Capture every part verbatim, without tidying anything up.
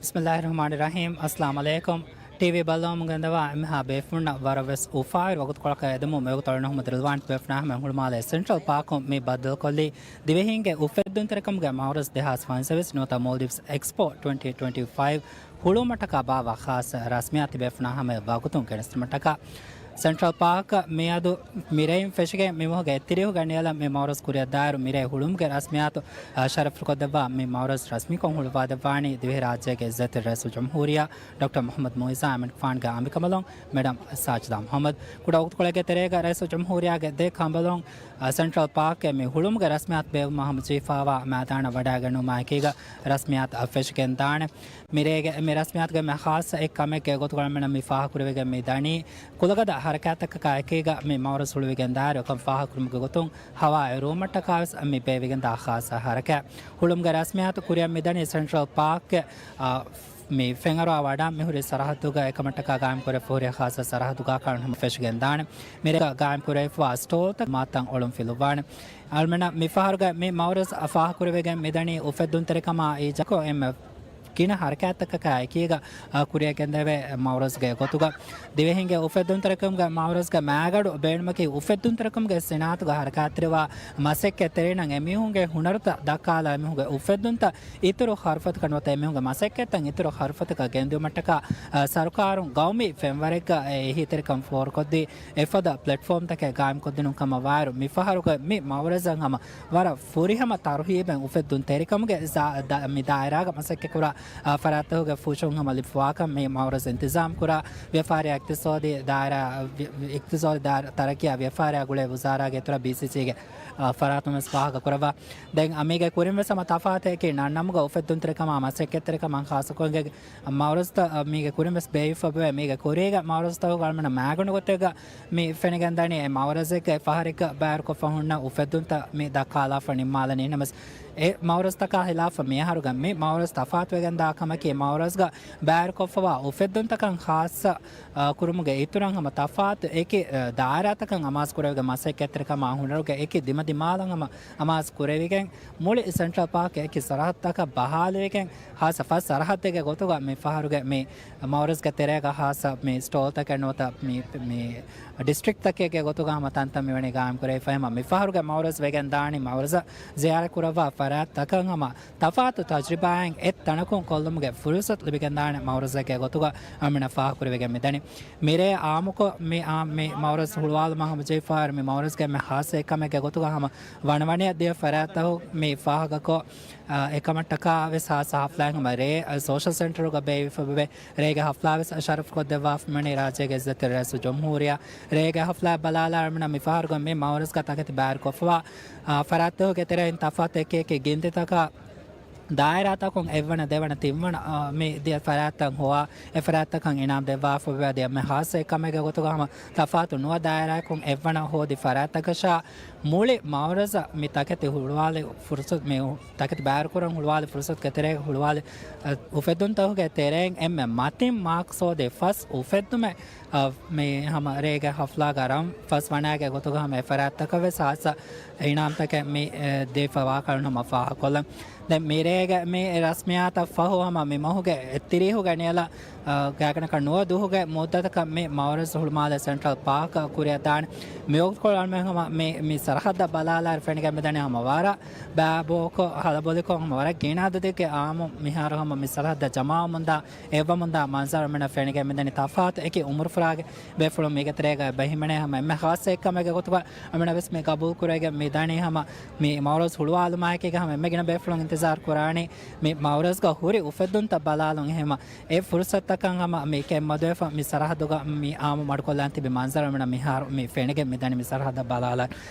ބިސްމިއްލާހި ރަޙްމާނި ރަޙީމް. އައްސަލާމު ޢަލައިކުމް. ޓީވީ ބައްލަވަމުން ގެންދަވާ އެންމެހާ ބޭފުޅުންނަށް ވަރަށް ވެސް އުފާވެރި ވަގުތުކޮޅަކަށް އެދުމުން މިވަގުތު އަޅުގަނޑު މުޙައްމަދު ރިލްވާން ބޭފުޅުންނާ ހަމަ ހުޅުމާލޭ ސެންޓްރަލް ޕާކުން މި ބައްދަލުކޮށްލީ ދިވެހީންގެ އުފެއްދުންތެރިކަމުގެ މައުރަޒް ދެހާސް ފަންސަވީސް ނުވަތަ މޯލްޑިވްސް އެކްސްޕޯ ޓްވެންޓީ ޓްވެންޓީ ފައިވް ހުޅުވުމަށްޓަކާ ބާއްވާ ޚާއްޞަ ރަސްމިއްޔާތު ބޭފުޅުންނާ ހަމަ ވަގުތުން ގެނެސްދިނުމަށްޓަކާ ސެންޓްރަލް ޕާކަށް މިއަދު މިރޭއިން ފެށިގެން މި މަހުގެ އެއްތިރީހުގެ ނިޔަލަށް މި މައުރަޒް ކުރިއަށް ދާއިރު މިރޭ ހުޅުވުމުގެ ރަސްމިއްޔާތު، އަ، ޝަރަފުކޮށްދެއްވާ މި މައުރަޒް ރަސްމީކޮށް ހުޅުވާދެއްވާނީ ދިވެހިރާއްޖޭގެ އިއްޒަތްތެރި ރައީސުލްޖުމްހޫރިއްޔާ ޑޮކްޓަރ މުޙައްމަދު މުޢިއްޒާ އަމިންފާންގެ އަނބިކަނބަލުން މެޑަމް ސާޖިދާ މުޙައްމަދު. ކުޑަ ވަގުތުކޮޅެއްގެ ތެރޭގަ ރައީސުލްޖުމްހޫރިއްޔާގެ ދެ ކަނބަލުން، އަ، ސެންޓްރަލް ޕާކްގެ މި ހުޅުވުމުގެ ރަސްމިއްޔާތު ބޭއްވުމަށް ހަމަޖެހިފައިވާ މައިދާނަށް ވަޑައިގެންނުމާއެކީގަ ރަސްމިއްޔާތު އަށް ފެށިގެން ދާނެ. މިރޭގެ މި ރަސްމިއްޔާތުގެ މި ޚާއްޞަ އެއް ކަމެއްގެ ގޮތުގަ އަޅުގަނޑު މި ފާހަގަކުރެވިގެން މި ދަނީ، ކުލަގަދަ ހަރަކާތްތަކަކާ އެކީގަ މި މައުރަޒް ހުޅުވިގެން ދާއިރު އެކަން ފާހަގަކުރުމުގެ ގޮތުން ހަވާ އެރުވުމަށްޓަކާ ވެސް މި ބޭއްވިގެންދާ ޚާއްޞަ ހަރަކާތް. ހުޅުވުމުގެ ރަސްމިއްޔާތު ކުރިއަށް މިދަނީ ސެންޓްރަލް ޕާކްގެ، އާ، މި ފެންއަރުވާ ވަޑަށް މިހުރި ސަރަހައްދުގަ އެކަމަށްޓަކާ ގާއިމްކުރެވިފަ ހުރި ޚާއްޞަ ސަރަހައްދުގަ ކަން ހަމަ ފެށިގެން ދާނެ. މިރޭގަ ގާއިމްކުރެވިފައިވާ ސްޓޯލްތައް މާތަން އޮޅުން ފިލުއްވާނެ. އަޅުމެންނަށް މި ފަހަރުގަ މި މައުރަޒް ފާހަގަކުރެވިގެން މިދަނީ އުފެއްދުންތެރިކަމާއި ޖަކޮ އެންމެ ގިނަ ހަރަކާތްތަކަކާ އެކީގަ، އަ، ކުރިއަށް ގެންދެވޭ މައުރަޒްގެ ގޮތުގަ. ދިވެހިންގެ އުފެއްދުންތެރިކަމުގެ މައުރަޒްގެ މައިގަނޑު ބޭނުމަކީ އުފެއްދުންތެރިކަމުގެ ސިނާއަތުގަ ހަރަކާތްތެރިވާ މަސައްކަތްތެރިންނަށް އެމީހުންގެ ހުނަރުތައް ދައްކާލާ އެމީހުންގެ އުފެއްދުންތައް އިތުރު ހަރުފަތަކަށް ނުވަތަ އެމީހުންގެ މަސައްކަތްތައް އިތުރު ހަރުފަތަކަށް ގެންދިއުމަށްޓަކާ، އަ، ސަރުކާރުން ގައުމީ ފެންވަރެއްގަ އެ އެހީތެރިކަން ފޯރުކޮށްދީ، އެފަދަ ޕްލެޓްފޯމްތަކެއް ގާއިމްކޮށްދިނުން ކަމަށް ވާއިރު، މިފަހަރުގެ މި މައުރަޒަށް ހަމަ ވަރަށް ފުރިހަމަ ތަރުހީބެއް އުފެއްދުންތެރިކަމުގެ ޒާ-، ދަ-، މި ދާއިރާގަ މަސައްކަތްކުރާ، އާ، ފަރާތްތަކުގެ ފޫށުން ހަމަ ލިބިފަވާކަން މި މައުރަޒް އިންތިޒާމްކުރާ، ވިޔަފާރި އިޤްތިޞާދީ ދާއިރާ، ވި-، ވި-، އިޤްތިޞާދީ ދާއިރާ ތަރައްޤީއާ ވިޔަފާރިއާ ގުޅޭ ވުޒާރާގެ އިތުރަށް ބީސީސީގެ، އާ، ފަރާތުން ވެސް ފާހަގަކުރައްވާ. ދެން އަ، މީގެ ކުރިން ވެސް ހަމަ ތަފާތު އެކި ނަންނަމުގަ އުފެއްދުންތެރިކަމާ މަސައްކަތްތެރިކަމަށް ޚާއްޞަކޮށްގެ މައުރަޒްތައް، އަ، މީގެ ކުރިން ވެސް ބޭއްވިފަ ބެވޭ. މީގެ ކުރީގަ މައުރަޒްތަކުގަ އަޅުމެންނަށް މައިގަނޑު ގޮތެއްގަ މި ފެނިގެންދަނީ އެ މައުރަޒެއްގަ އެއް ފަހަރެއްގަ ބައިވެރިކޮށްފަ ހުންނަ އުފެއްދުންތައް މި ދައްކާލާފަ ނިންމާލަނީ. ނަމަވެސް އެ މައުރަޒްތަކާ ހިލާފަށް މިއަހަރުގަ މި މައުރަޒް ތަފާތުވެގެންދާ ކަމަކީ މައުރަޒްގަ ބައިވެރިކޮށްފަވާ އުފެއްދުންތަކަށް ޚާއްޞަ، އާ، ކުރުމުގެ އިތުރަށް ހަމަ ތަފާތު އެކި، އާ، ދާއިރާތަކަށް އަމާޒު ކުރެވިގެން މަސައްކަތްތެރިކަމާ ހުނަރުގެ އެކި ދިމަދިމާލަށް ހަމަ އަމާޒު ކުރެވިގެން މުޅި ސެންޓްރަލް ޕާކް އެކި ސަރަހައްދަކަށް ބަހާލެވިގެން ހާއްސަ ފަސް ސަރަހައްދެއްގެ ގޮތުގަ މި ފަހަރުގެ މި މައުރަޒްގެ ތެރޭގަ ހާއްސަ މި ސްޓޯލްތަކެއް ނުވަތަ މި، މި ޑިސްޓްރިކްޓްތަކެއްގެ ގޮތުގަ ހަމަ ތަންތަން މިވަނީ ގާއިމް ކުރެވިފަ. ހަމަ މި ފަހަރުގެ މައުރަޒް ވެގެން ދާނީ މައުރަޒަށް ޒިޔާރަތް ކުރައްވާ ފަރާތްތަކަށް ހަމަ ތަފާތު ތަޖްރިބާއެއް އެއް ތަނަކުން ކޮށްލުމުގެ ފުރުސަތު ލިބިގެންދާނެ މައުރަޒެއްގެ ގޮތުގަ އަޅުމެންނަށް ފާހަގަކުރެވިގެން މިދަނީ. މިރޭ އާއްމުކޮށް މި، އާ، މި މައުރަޒް ހުޅުވާލުމަށް ހަމަޖެހިފައިވާ މި މައުރަޒްގެ މި ހާއްސަ އެއް ކަމެއްގެ ގޮތުގަ ހަމަ ވަނަވަނައަށް ދިޔަ ފަރާތްތަކު މި ފާހަގަކޮށް، އާ، އެކަމަށްޓަކާ ވެސް ހާއްސަ ހަފްލާއެއް ހަމަ ރޭ، އާ، ސޯޝަލް ސެންޓަރުގަ ބޭއްވިފަ ބެވޭ. ރޭގެ ހަފްލާ ވެސް ޝަރަފްކޮށްދެއްވާފަ މިވަނީ ރާއްޖޭގެ އިއްޒަތްތެރި ރައީސުލްޖުމްހޫރިއްޔާ. ރޭގެ ހަފްލާ ބަލާލާ އަޅުމެންނަށް މި ފަހަރުގަ މި މައުރަޒްގަ ތަކެތި ބައިވެރިކޮށްފަވާ، އާ، ފަރާތްތަކުގެ ތެރެއިން ތަފާތު އެކި އެކި ގިންތިތަކާ ދާއިރާތަކުން އެއްވަނަ ދެވަނަ ތިންވަނަ، އާ، މި ދިޔަ ފަރާތްތައް ހޮވާ، އެ ފަރާތްތަކަށް އިނާމް ދެއްވާފަ ވެވޭ. އަދި އެންމެ ހާއްސަ އެއް ކަމެއްގެ ގޮތުގަ ހަމަ ތަފާތު ނުވަ ދާއިރާއަކުން އެއްވަނަ ހޯދި ފަރާތްތަކަށާ މުޅި މައުރަޒަށް މި ތަކެތި ހުޅުވާލި ފުރުސަތު، މި ތަކެތި ބައިވެރިކުރަން ހުޅުވާލި ފުރުސަތުގެ ތެރޭގަ ހުޅުވާލި، އަ، އުފެއްދުންތަކުގެ ތެރެއިން އެންމެ މަތިން މާކް ސޯދި ފަސް އުފެއްދުމެއް، އަ، މި ހަމަ ރޭގެ ހަފްލާގަ ރަން ފަސް ވަނައިގެ ގޮތުގަ ހަމަ އެ ފަރާތްތަކަށް ވެސް ހާއްސަ އިނާމްތަކެއް މި، އެ، ދީފަ ވާކަން ހަމަ ފާހަގަކޮށްލަން. ދެން މިރޭގެ މި ރަސްމިއްޔާތަށް ފަހު ހަމަ މި މަހުގެ އެއްތިރީހުގެ ނިޔަލަށް، އަ، ގާތްގަނޑަކަށް ނުވަ ދުވަހުގެ މުއްދަތަކަށް މި މައުރަޒް ހުޅުމާލޭ ސެންޓްރަލް ޕާކަށް ކުރިއަށް ދާނެ. މި ވަގުތުކޮޅު އަޅުމެން ހަމަ މި، މި ސަރަހައްދަށް ބަލާލާއިރު ފެނިގެން މިދަނީ ހަމަ ވަރަށް ބާބޯކޮށް ހަލަބޮލިކޮށް ހަމަ ވަރަށް ގިނަ އަދަދެއްގެ އާއްމު މިހާރު ހަމަ މި ސަރަހައްދަށް ޖަމާވަމުންދާ، އެއްވަމުންދާ މަންޒަރު އަޅުމެންނަށް ފެނިގެން މިދަނީ. ތަފާތު އެކި އުމުރުފުރާގެ ބޭފުޅުން މީގެ ތެރޭގަ ބެހިމެނޭ ހަމަ އެންމެ ހާއްސަ އެއްކަމެއްގެ ގޮތުގަ އަޅުމެންނަށް ވެސް މި ގަބޫލު ކުރެވިގެން މި ދަނީ ހަމަ މި މައުރަޒް ހުޅުވާލުމާއެކީގަ ހަމަ އެންމެ ގިނަ ބޭފުޅުން އިންތިޒާރު ކުރާނީ މި މައުރަޒްގަ ހުރި އުފެއްދުންތައް ބަލާލުން. އެހެންމަ އެ ފުރުސަތުތަކަށް ހަމަ މި ކެތް މަދުވެފަ މި ސަރަހައްދުގަ މި އާއްމު މަޑުކޮށްލާން ތިބި މަންޒަރު އަޅުމެންނަށް މިހާރު މި ފެނިގެން މިދަނީ މި ސަރަހައްދަށް ބަލާލާ.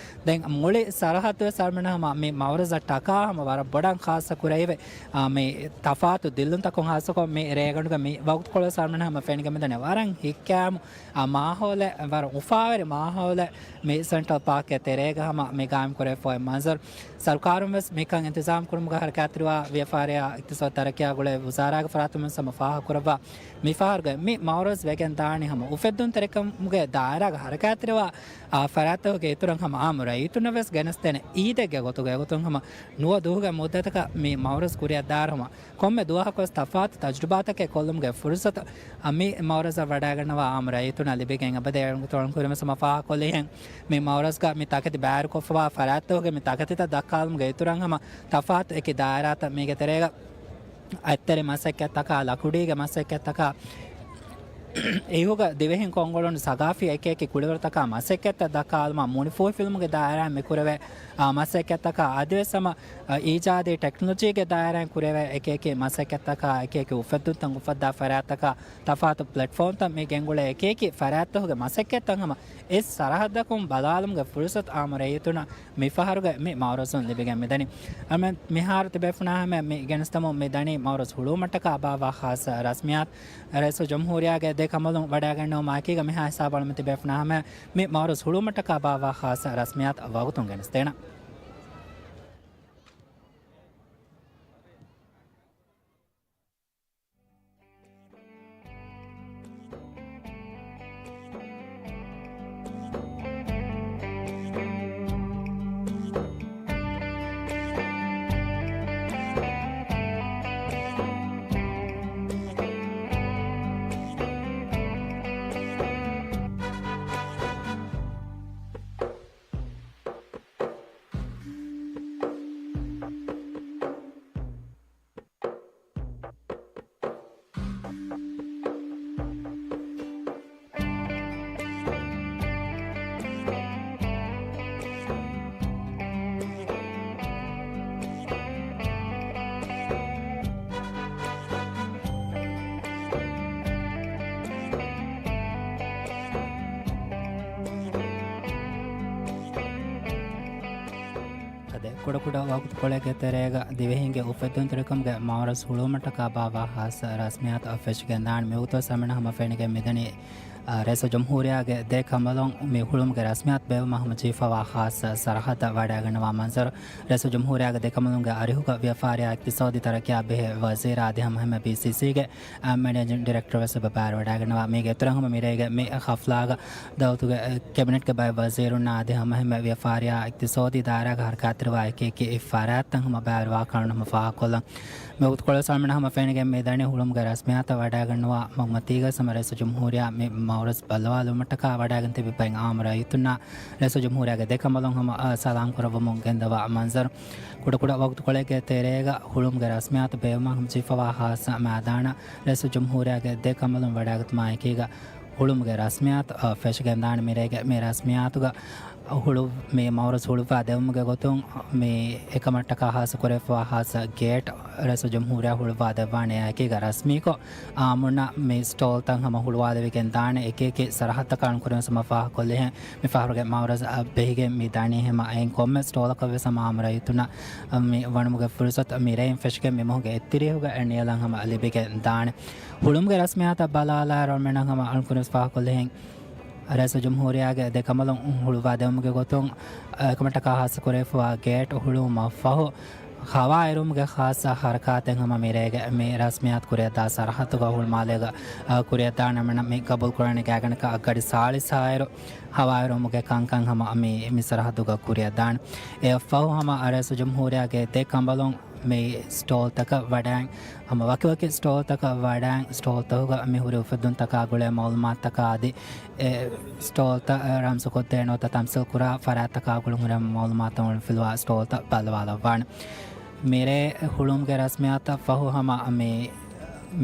ދެން މުޅި ސަރަހައްދު ވެސް އަޅުމެން ހަމަ މި މައުރަޒަށް ޓަކާ ހަމަ ވަރަށް ބޮޑަށް ޚާއްޞަ ކުރެވި، އާ، މި ތަފާތު ދިއްލުންތަކުން ހާއްސަކޮށް މި ރޭގަނޑުގެ މި ވަގުތުކޮޅު ވެސް އަޅުމެން ހަމަ ފެނިގެން މިދަނީ ވަރަށް ހިތްކައިމު، އާ، މާހައުލެއް، ވަރަށް އުފާވެރި މާހައުލެއް މި ސެންޓްރަލް ޕާކްގެ ތެރޭގަ ހަމަ މި ގާއިމް ކުރެވިފައި މަންޒަރު. ސަރުކާރުން ވެސް މިކަން އިންތިޒާމް ކުރުމުގަ ހަރަކާތްތެރިވާ ވިޔަފާރިއާ އިޤްތިޞާދު ތަރައްޤީއާ ގުޅޭ ވުޒާރާގެ ފަރާތުން ވެސް ހަމަ ފާހަގަކުރައްވާ. މިފަހަރުގައި މި މައުރަޒް ވެގެން ދާނީ ހަމަ އުފެއްދުންތެރިކަމުގެ ދާއިރާގަ ހަރަކާތްތެރިވާ، އާ، ފަރާތްތަކުގެ އިތުރަށް ހަމަ އާއްމު ރައްޔިތުންނަށް ވެސް ގެނެސްދޭނެ އީދެއްގެ ގޮތުގައި ގޮތުން ހަމަ ނުވަ ދުވަހުގެ މުއްދަތަކަށް މި މައުރަޒް ކުރިއަށް ދާއިރު ހަމަ ކޮންމެ ދުވަހަކުވެސް ތަފާތު ތަޖުރިބާތަކެއް ކޮށްލުމުގެ ފުރުސަތު މި މައުރަޒަށް ވަޑައިގަންނަވާ އާއްމު ރައްޔިތުންނަށް ލިބިގެން އެބަދޭ. އަޅުގަނޑު ކުރިންވެސް ހަމަ ފާހަގަކޮށްލިހެން، މި މައުރަޒްގަ މި ތަކެތި ބައިވެރިކޮށްފަވާ ފަރާތްތަކުގެ މި ތަކެތިތައް ދައްކާލުމުގެ އިތުރަށް ހަމަ ތަފާތު އެކި ދާއިރާތައް މީގެ ތެރޭގަ އަތްތެރި މަސައްކަތްތަކާ، ލަކުޑީގެ މަސައްކަތްތަކާ، އިހުގަ ދިވެހިން ކޮށްއުޅުނު ސަގާފީ އެކި އެކި ކުޅިވަރުތަކާ މަސައްކަތްތައް ދައްކާލުމަށް މުނިފޫހިފިލުމުގެ ދާއިރާއިން މި ކުރެވޭ، އާ، މަސައްކަތްތަކާ އަދިވެސް ހަމަ، އާ، އީޖާދީ ޓެކްނޮލޮޖީގެ ދާއިރާއިން ކުރެވޭ އެކި އެކި މަސައްކަތްތަކާ، އެކި އެކި އުފެއްދުންތައް އުފައްދާ ފަރާތްތަކާ، ތަފާތު ޕްލެޓްފޯމްތައް މި ގެންގުޅޭ އެކި އެކި ފަރާތްތަކުގެ މަސައްކަތްތައް ހަމަ އެއް ސަރަހައްދަކުން ބަލާލުމުގެ ފުރުސަތު އާއްމު ރައްޔިތުންނަށް މިފަހަރުގެ މި މައުރަޒުން ލިބިގެން މިދަނީ. އަމެ މިހާރު ތިބޭފުޅާ ހަމަ މި ގެނެސްދަމުން މި ދަނީ މައުރަޒް ހުޅުވުމަށްޓަކާ ބާއްވާ ޚާއްޞަ ރަސްމިއްޔާތު. ރައީސުލްޖުމްހޫރިއްޔާގެ ދެ ކަނބަލުން ވަޑައިގަންނަވުމާ އެކީގަ މިހާ ހިސާބު އަޅުމެން ތިބޭފުޅާ ހަމަ މި މައުރަޒް ހުޅުވުމަށްޓަކާ ބާއްވާ ޚާއްޞަ ރަސްމިއްޔާތު ވަގުތުން ގެނެސްދޭނަން. އަދި ކުޑަކުޑަ ވަގުތުކޮޅެއްގެ ތެރޭގަ ދިވެހިންގެ އުފެއްދުންތެރިކަމުގެ މައުރަޒް ހުޅުވުމަށްޓަކާ ބާއްވާ ޚާއްޞަ ރަސްމިއްޔާތު ފެށިގެންދާނެ. މިވަގުތުވެސް ހަމަ ފެނިގެން މިދަނީ، އާ، ރައީސުލްޖުމްހޫރިއްޔާގެ ދެ ކަނބަލުން މި ހުޅުވުމުގެ ރަސްމިއްޔާތު ބޭއްވުމަށް ހަމަޖެހިފައިވާ ޚާއްޞަ ސަރަހައްދަށް ވަޑައިގަންނަވާ މަންޒަރު. ރައީސުލްޖުމްހޫރިއްޔާގެ ދެ ކަނބަލުންގެ އަރިހުގަ ވިޔަފާރިއާ އިޤްތިޞާދީ ތަރައްޤިއާ ބެހޭ ވަޒީރާ އަދި ހަމައެހެންމެ ބީސީސީގެ މެނޭޖިން ޑިރެކްޓަރ ވެސް އެބަ ބައިވެރިވަޑައިގަންނަވާ. މީގެ އިތުރަށް ހަމަ މިރޭގެ މި ހަފްލާގަ ދައުލަތުގެ ކެބިނެޓްގެ ބައެއް ވަޒީރުންނާ އަދި ހަމައެހެންމެ ވިޔަފާރިއާ އިޤްތިޞާދީ ދާއިރާގަ ހަރަކާތްތެރިވާ އެކި އެކި ފަރާތްތައް ހަމަ ބައިވެރިވާ ކަން ހަމަ ފާހަގަކޮށްލަން. މި ވަގުތުކޮޅު ސަލްމަން ހަމަ ފެނިގެން މި ދަނީ ހުޅުވުމުގެ ރަސްމިއްޔާތަށް ވަޑައިގަންނަވާ މަގުމަތީގަ ހަމަ ރައީސުލްޖުމްހޫރިއްޔާ މި މައުރަޒް ބައްލަވާލުމަށްޓަކާ ވަޑައިގެން ތިބި ބައެއް އާއްމު ރައްޔިތުންނާ ރައީސުލްޖުމްހޫރިއްޔާގެ ދެ ކަނބަލުން ހަމަ، އާ، ސަލާމް ކުރައްވަމުން ގެންދަވާ މަންޒަރު. ކުޑަކުޑަ ވަގުތުކޮޅެއްގެ ތެރޭގަ ހުޅުވުމުގެ ރަސްމިއްޔާތު ބޭއްވުމަށް ހަމަޖެހިފައިވާ ޚާއްޞަ މައިދާނަށް ރައީސުލްޖުމްހޫރިއްޔާގެ ދެ ކަނބަލުން ވަޑައިގަތުމާ އެކީގަ ހުޅުވުމުގެ ރަސްމިއްޔާތު، އާ، ފެށިގެންދާނެ. މިރޭގެ މި ރަސްމިއްޔާތުގަ ހުޅު، މި މައުރަޒް ހުޅުވާ ދެވުމުގެ ގޮތުން މި އެކަމަށްޓަކާ ޚާއްޞަ ކުރެވިފައިވާ ޚާއްޞަ ގޭޓް ރައީސުލްޖުމްހޫރިއްޔާ ހުޅުވާ ދެއްވާނެ. އެއާއެކީގަ ރަސްމީކޮށް، އާ، އާއްމުންނަށް މި ސްޓޯލްތައް ހަމަ ހުޅުވާލެވިގެން ދާނެ. އެކި އެކި ސަރަހައްދަކާ އަޅުން ކުރިންވެސް ހަމަ ފާހަގަކޮށްލިހެން، މި ފަހަރުގެ މައުރަޒް، އާ، ބެހިގެން މި ދަނީ ހަމަ އެއިން ކޮންމެ ސްޓޯލަކަށްވެސް ހަމަ އާއްމު ރައްޔިތުންނަށް، އާ، މި ވަނުމުގެ ފުރުސަތު މި ރެއިން ފެށިގެން މި މަހުގެ އެއްތިރީހުގަ ނިޔަލަށް ހަމަ ލިބިގެން ދާނެ. ހުޅުވުމުގެ ރަސްމިއްޔާތަށް ބަލާލާއިރު އަޅުމެންނަށް ހަމަ އަޅުން ކުރިންވެސް ފާހަގަކޮށްލިހެން، ރައީސުލްޖުމްހޫރިއްޔާގެ ދެ ކަނބަލުން ހުޅުވާ ދެވުމުގެ ގޮތުން، އެކަމަށްޓަކާ ޚާއްޞަ ކުރެވިފައިވާ ގޭޓް ހުޅުވުމަށް ފަހު، ހަވާއިރުވުމުގެ ޚާއްޞަ ހަރަކާތެއް ހަމަ މިރޭގެ މި ރަސްމިއްޔާތު ކުރިއަށްދާ ސަރަހައްދުގަ ހުޅުމާލޭގަ، އާ، ކުރިއަށްދާނަމަ މި ގަބޫލުކުރާނެ ގާތްގަނޑަކަށް އަށްގަޑި ސާޅީސް ހާއިރު ހަވާއިރުވުމުގެ ކަންކަން ހަމަ މި، މި ސަރަހައްދުގަ ކުރިއަށްދާނެ. އެއަށްފަހު ހަމަ ރައީސުލްޖުމްހޫރިއްޔާގެ ދެ ކަނބަލުން މި ސްޓޯލްތަކަށް ވަޑައިން، ހަމަ ވަކިވަކި ސްޓޯލްތަކަށް ވަޑައިން، ސްޓޯލްތަކުގަ މި ހުރި އުފެއްދުންތަކާ ގުޅޭ މައުލޫމާތުތަކާ އަދި އެ ސްޓޯލްތައް ރަމްޒުކޮށްދޭނެ ނުވަތަ ތަމްސީލް ކުރާ ފަރާތްތަކާ ގުޅުން ހުރި މައުލޫމާތު އޮންފިލުވާ ސްޓޯލްތައް ބައްލަވާލައްވާނެ. މިރޭ ހުޅުވުމުގެ ރަސްމިއްޔާތަށް ފަހު ހަމަ މި،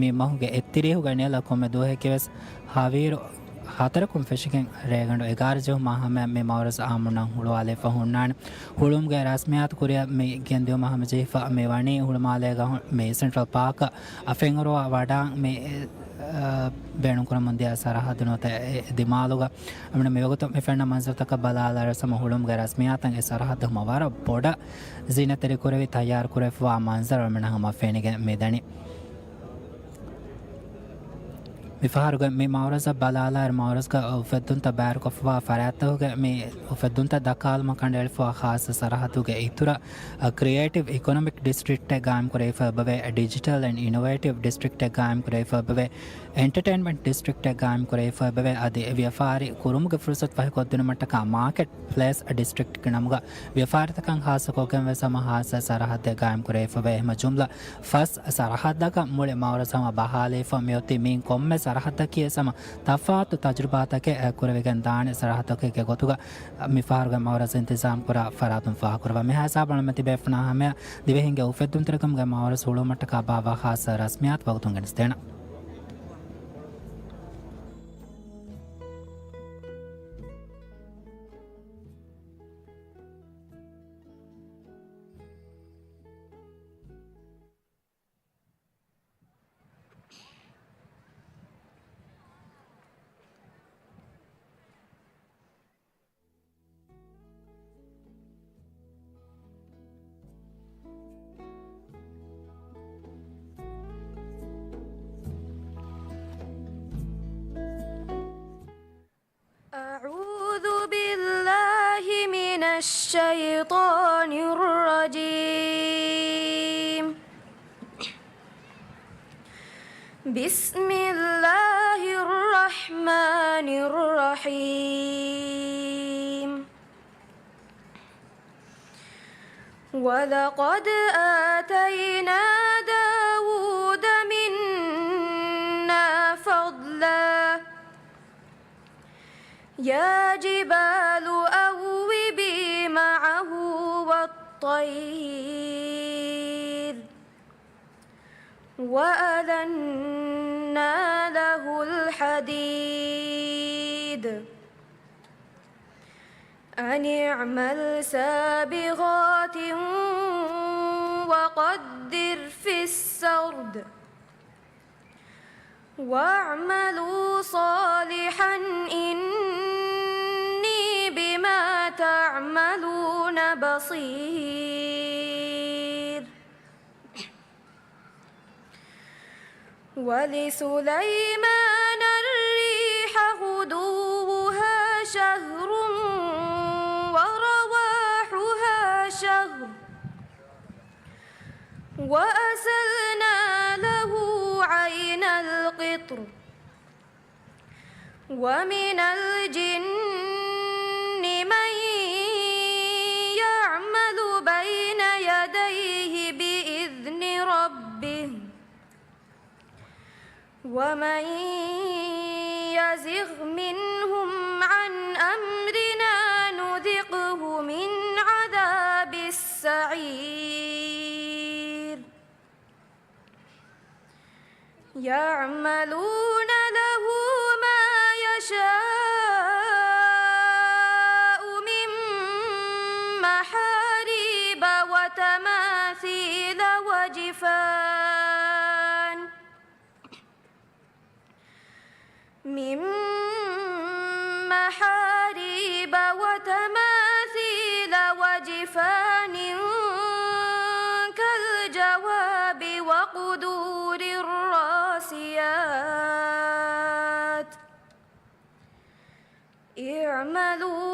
މި މަހުގެ އެއްތިރީހުގަ ނިޔަލަށް ކޮންމެ ދުވަހެކެވެސް ހަވީރު ހަތަރަކުން ފެށިގެން ރޭގަނޑު އެގާރަ ޖެހުމާ ހަމަ މި މައުރަޒް އާއްމުންނަށް ހުޅުވާލެވިފަ ހުންނާނެ. ހުޅުވުމުގެ ރަސްމިއްޔާތު ކުރިއަށް މި ގެންދިއުމަށް ހަމަޖެހިފަ މި ވަނީ ހުޅުމާލޭގަ ހު-، މި ސެންޓްރަލް ޕާކަށް އަށް ފެންއުރުވާ ވަޑައިން މި، އަ، ބޭނުންކުރަމުންދިޔަ ސަރަހައްދު ނުވަތަ އެ، އެ ދިމާލުގަ. އަމިނަ މިވަގުތު މި ފެންނަ މަންޒަރުތަކަށް ބަލާލާއިރު ހަމަ ހުޅުވުމުގެ ރަސްމިއްޔާތަށް އެ ސަރަހައްދު ހަމަ ވަރަށް ބޮޑަށް ޒީނަތްތެރިކުރެވި ތައްޔާރުކުރެވިފައިވާ މަންޒަރު އަމިނަ ހަމަ ފެނިގެން މިދަނީ. މިފަހަރުގެ މި މައުރަޒަށް ބަލާލާއިރު، މައުރަޒްގަ އުފެއްދުންތައް ބައިވެރިކޮށްފަވާ ފަރާތްތަކުގެ މި އުފެއްދުންތައް ދައްކާލުމަށް ކަނޑައެޅިފަވާ ޚާއްޞަ ސަރަހައްދުގެ އިތުރަށް، އަ، ކްރިއޭޓިވް އިކޮނޮމިކް ޑިސްޓްރިކްޓެއް ގާއިމް ކުރެވިފަ އެބަވޭ، ޑިޖިޓަލް އެންޑް އިނޮވޭޓިވް ޑިސްޓްރިކްޓެއް ގާއިމް ކުރެވިފަ އެބަވޭ، އެންޓަޓެއިންމަންޓް ޑިސްޓްރިކްޓެއް ގާއިމް ކުރެވިފަ އެބަވޭ. އަދި ވިޔަފާރި ކުރުމުގެ ފުރުސަތު ފަހިކޮށްދިނުމަށްޓަކާ މާކެޓް ޕްލޭސް ޑިސްޓްރިކްޓްގެ ނަމުގަ ވިޔަފާރިތަކަށް ޚާއްޞަކޮށްގެން ވެސް ހަމަ ޚާއްޞަ ސަރަހައްދެއް ގާއިމް ކުރެވިފަ އެވެ. އެހެން ޖުމްލަ ފަސް ސަރަހައްދަކަށް މުޅި މައުރަޒު ހަމަ ބަހާލައިފަ މިއޮތީ މިއިން ކޮންމެ ސަރަހައްދަކީ ވެސް ހަމަ ތަފާތު ތަޖުރިބާތަކެއް ކުރެވިގެން ދާނެ ސަރަހައްދަކެއްގެ ގޮތުގަ މިފަހަރުގެ މައުރަޒު އިންތިޒާމް ކުރާ ފަރާތުން ފާހަގަކުރައްވާ. މިހާ ހިސާބުން ތިބޭފުޅުންނާ ހަމަޔަށް ދިވެހިންގެ އުފެއްދުންތެރިކަމުގެ މައުރަޒު ހުޅުވުމަށްޓަކާ ބާއްވާ ޚާއްޞަ ރަސްމިއްޔާތު ވަގުތުން ގެނެސްދޭނަން. أعوذ بالله من الشيطان الرجيم. بسم الله الرحمن الرحيم. ولقد آتينا داود منا فضلا. يا جبال أوبي معه والطير. وألنا له الحديد. أن اعمل سابغات وقدر في السرد. واعملوا صالحا إني بما تعملون بصير. ولسليمان الريح غدوها شهر ورواحها شهر وأسلنا له عين القطر ومن الجن من يعمل بين يديه بإذن ربه ومن يزغ منهم عن أمرنا نذقه من عذاب السعير. يعملون له ما يشاء من محاريب وتماثيل وجفان من محاريب وتماثيل وجفان كالجواب وقدور الراسيات. اعملوا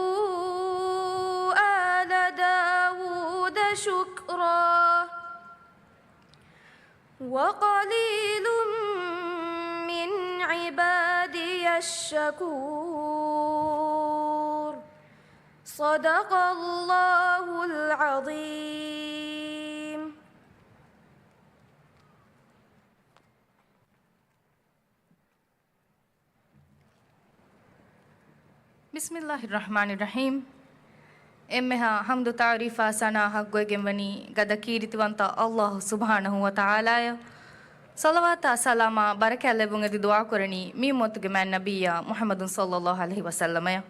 آل داود شكرا وقليل من عبادي الشكور. صدق الله العظيم. ބިސްމިއްލާހި ރަޙްމާނި ރަޙީމް. އެންމެހާ ޙަމްދު ތަޢުރީފާ ސަނާ ޙައްޤުވެގެންވަނީ ގަދަ ކީރިތިވަންތަ ﷲ ސުބްޙާނަހޫ ވަތަޢާލާއަށް. ޞަލަވާތާ ސަލާމާ ބަރަކާތް ލެއްވުން އެދި ދުޢާ ކުރަނީ މި އުއްމަތުގެ މާތް ނަބިއްޔާ މުޙައްމަދު ޞައްލައްލާހު ޢަލައިހި ވަސައްލަމަޔަށް.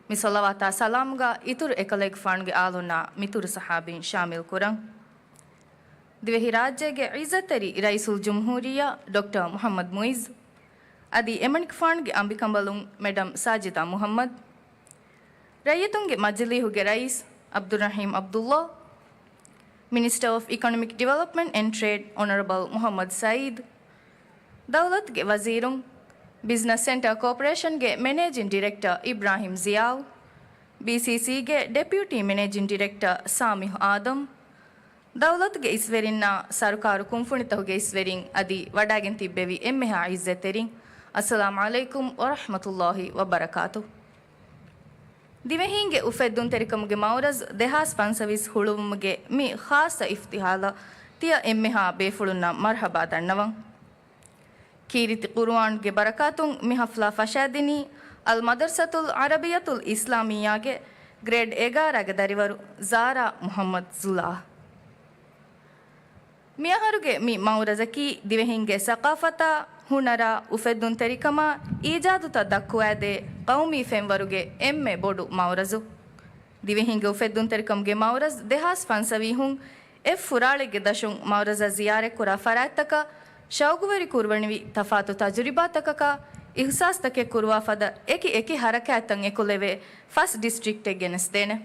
މި ޞަލަވާތާ ސަލާމުގަ އިތުރު އެކަލޭގެފާނުގެ އާލުންނާ މިތުރު ޞަޙާބީން ޝާމިލް ކުރަން. ދިވެހިރާއްޖޭގެ ޢިއްޒަތްތެރި ރައީސުލްޖުމްހޫރިއްޔާ ޑޮކްޓަރ މުޙައްމަދު މުޢިއްޒު، އަދި އެމަނިކުފާނުގެ އަނބިކަނބަލުން މެޑަމް ސާޖިދާ މުޙައްމަދު، ރައްޔިތުންގެ މަޖިލީހުގެ ރައީސް ޢަބްދުއްރަޙީމް ޢަބްދުއްލާ، މިނިސްޓަރ އޮފް އިކޮނޮމިކް ޑިވެލޮޕްމަންޓް އެންޑް ޓްރޭޑް އޮނަރަބަލް މުޙައްމަދު ސަޢީދު، ދައުލަތުގެ ވަޒީރުން، ބިޒްނަސް ސެންޓަރ ކޯޕަރޭޝަންގެ މެނޭޖިން ޑިރެކްޓަރ އިބްރާހިމް ޒިޔާއު، ބީސީސީގެ ޑެޕިއުޓީ މެނޭޖިން ޑިރެކްޓަރ ސާމިހް އާދަމް، ދައުލަތުގެ އިސްވެރިންނާ ސަރުކާރު ކުންފުނިތަކުގެ އިސްވެރިން އަދި ވަޑައިގެން ތިއްބެވި އެންމެހާ އިއްޒަތްތެރިން، އައްސަލާމް ޢަލައިކުމް ވަރަޙްމަތުﷲ ވަބަރަކާތު. ދިވެހީންގެ އުފެއްދުންތެރިކަމުގެ މައުރަޒް ދެހާސް ފަންސަވީސް ހުޅުވުމުގެ މި ޚާއްޞަ އިފްތިހާލަށް ތިޔަ އެންމެހާ ބޭފުޅުންނަށް މަރްޙަބާ ދަންނަވަން. ކީރިތި ޤުރުއާންގެ ބަރަކާތުން މި ޙަފްލާ ފަށާދިނީ އަލް މަދަރްސަތުލް ޢަރަބިއްޔަތުލް އިސްލާމިއްޔާގެ ގްރޭޑް އެގާރަ ގެ ދަރިވަރު ޒާރާ މުޙައްމަދު ޒުލާ. މިއަހަރުގެ މި މައުރަޒަކީ ދިވެހިންގެ ސަޤާފަތާ، ހުނަރާ، އުފެއްދުންތެރިކަމާ، އީޖާދުތައް ދައްކުވާދޭ ޤައުމީ ފެންވަރުގެ އެންމެ ބޮޑު މައުރަޒު. ދިވެހިންގެ އުފެއްދުންތެރިކަމުގެ މައުރަޒް ދެހާސް ފަންސަވީހުން އެއް ފުރާޅެއްގެ ދަށުން މައުރަޒަށް ޒިޔާރަތްކުރާ ފަރާތްތަކަށް ޝައުގުވެރި ކުރުވަނިވި ތަފާތު ތަޖުރިބާތަކަކާ އިހުސާސްތަކެއް ކުރުވާ ފަދަ އެކި އެކި ޙަރަކާތްތައް އެކުލެވޭ ފަސް ޑިސްޓްރިކްޓެއް ގެނެސްދޭނެ.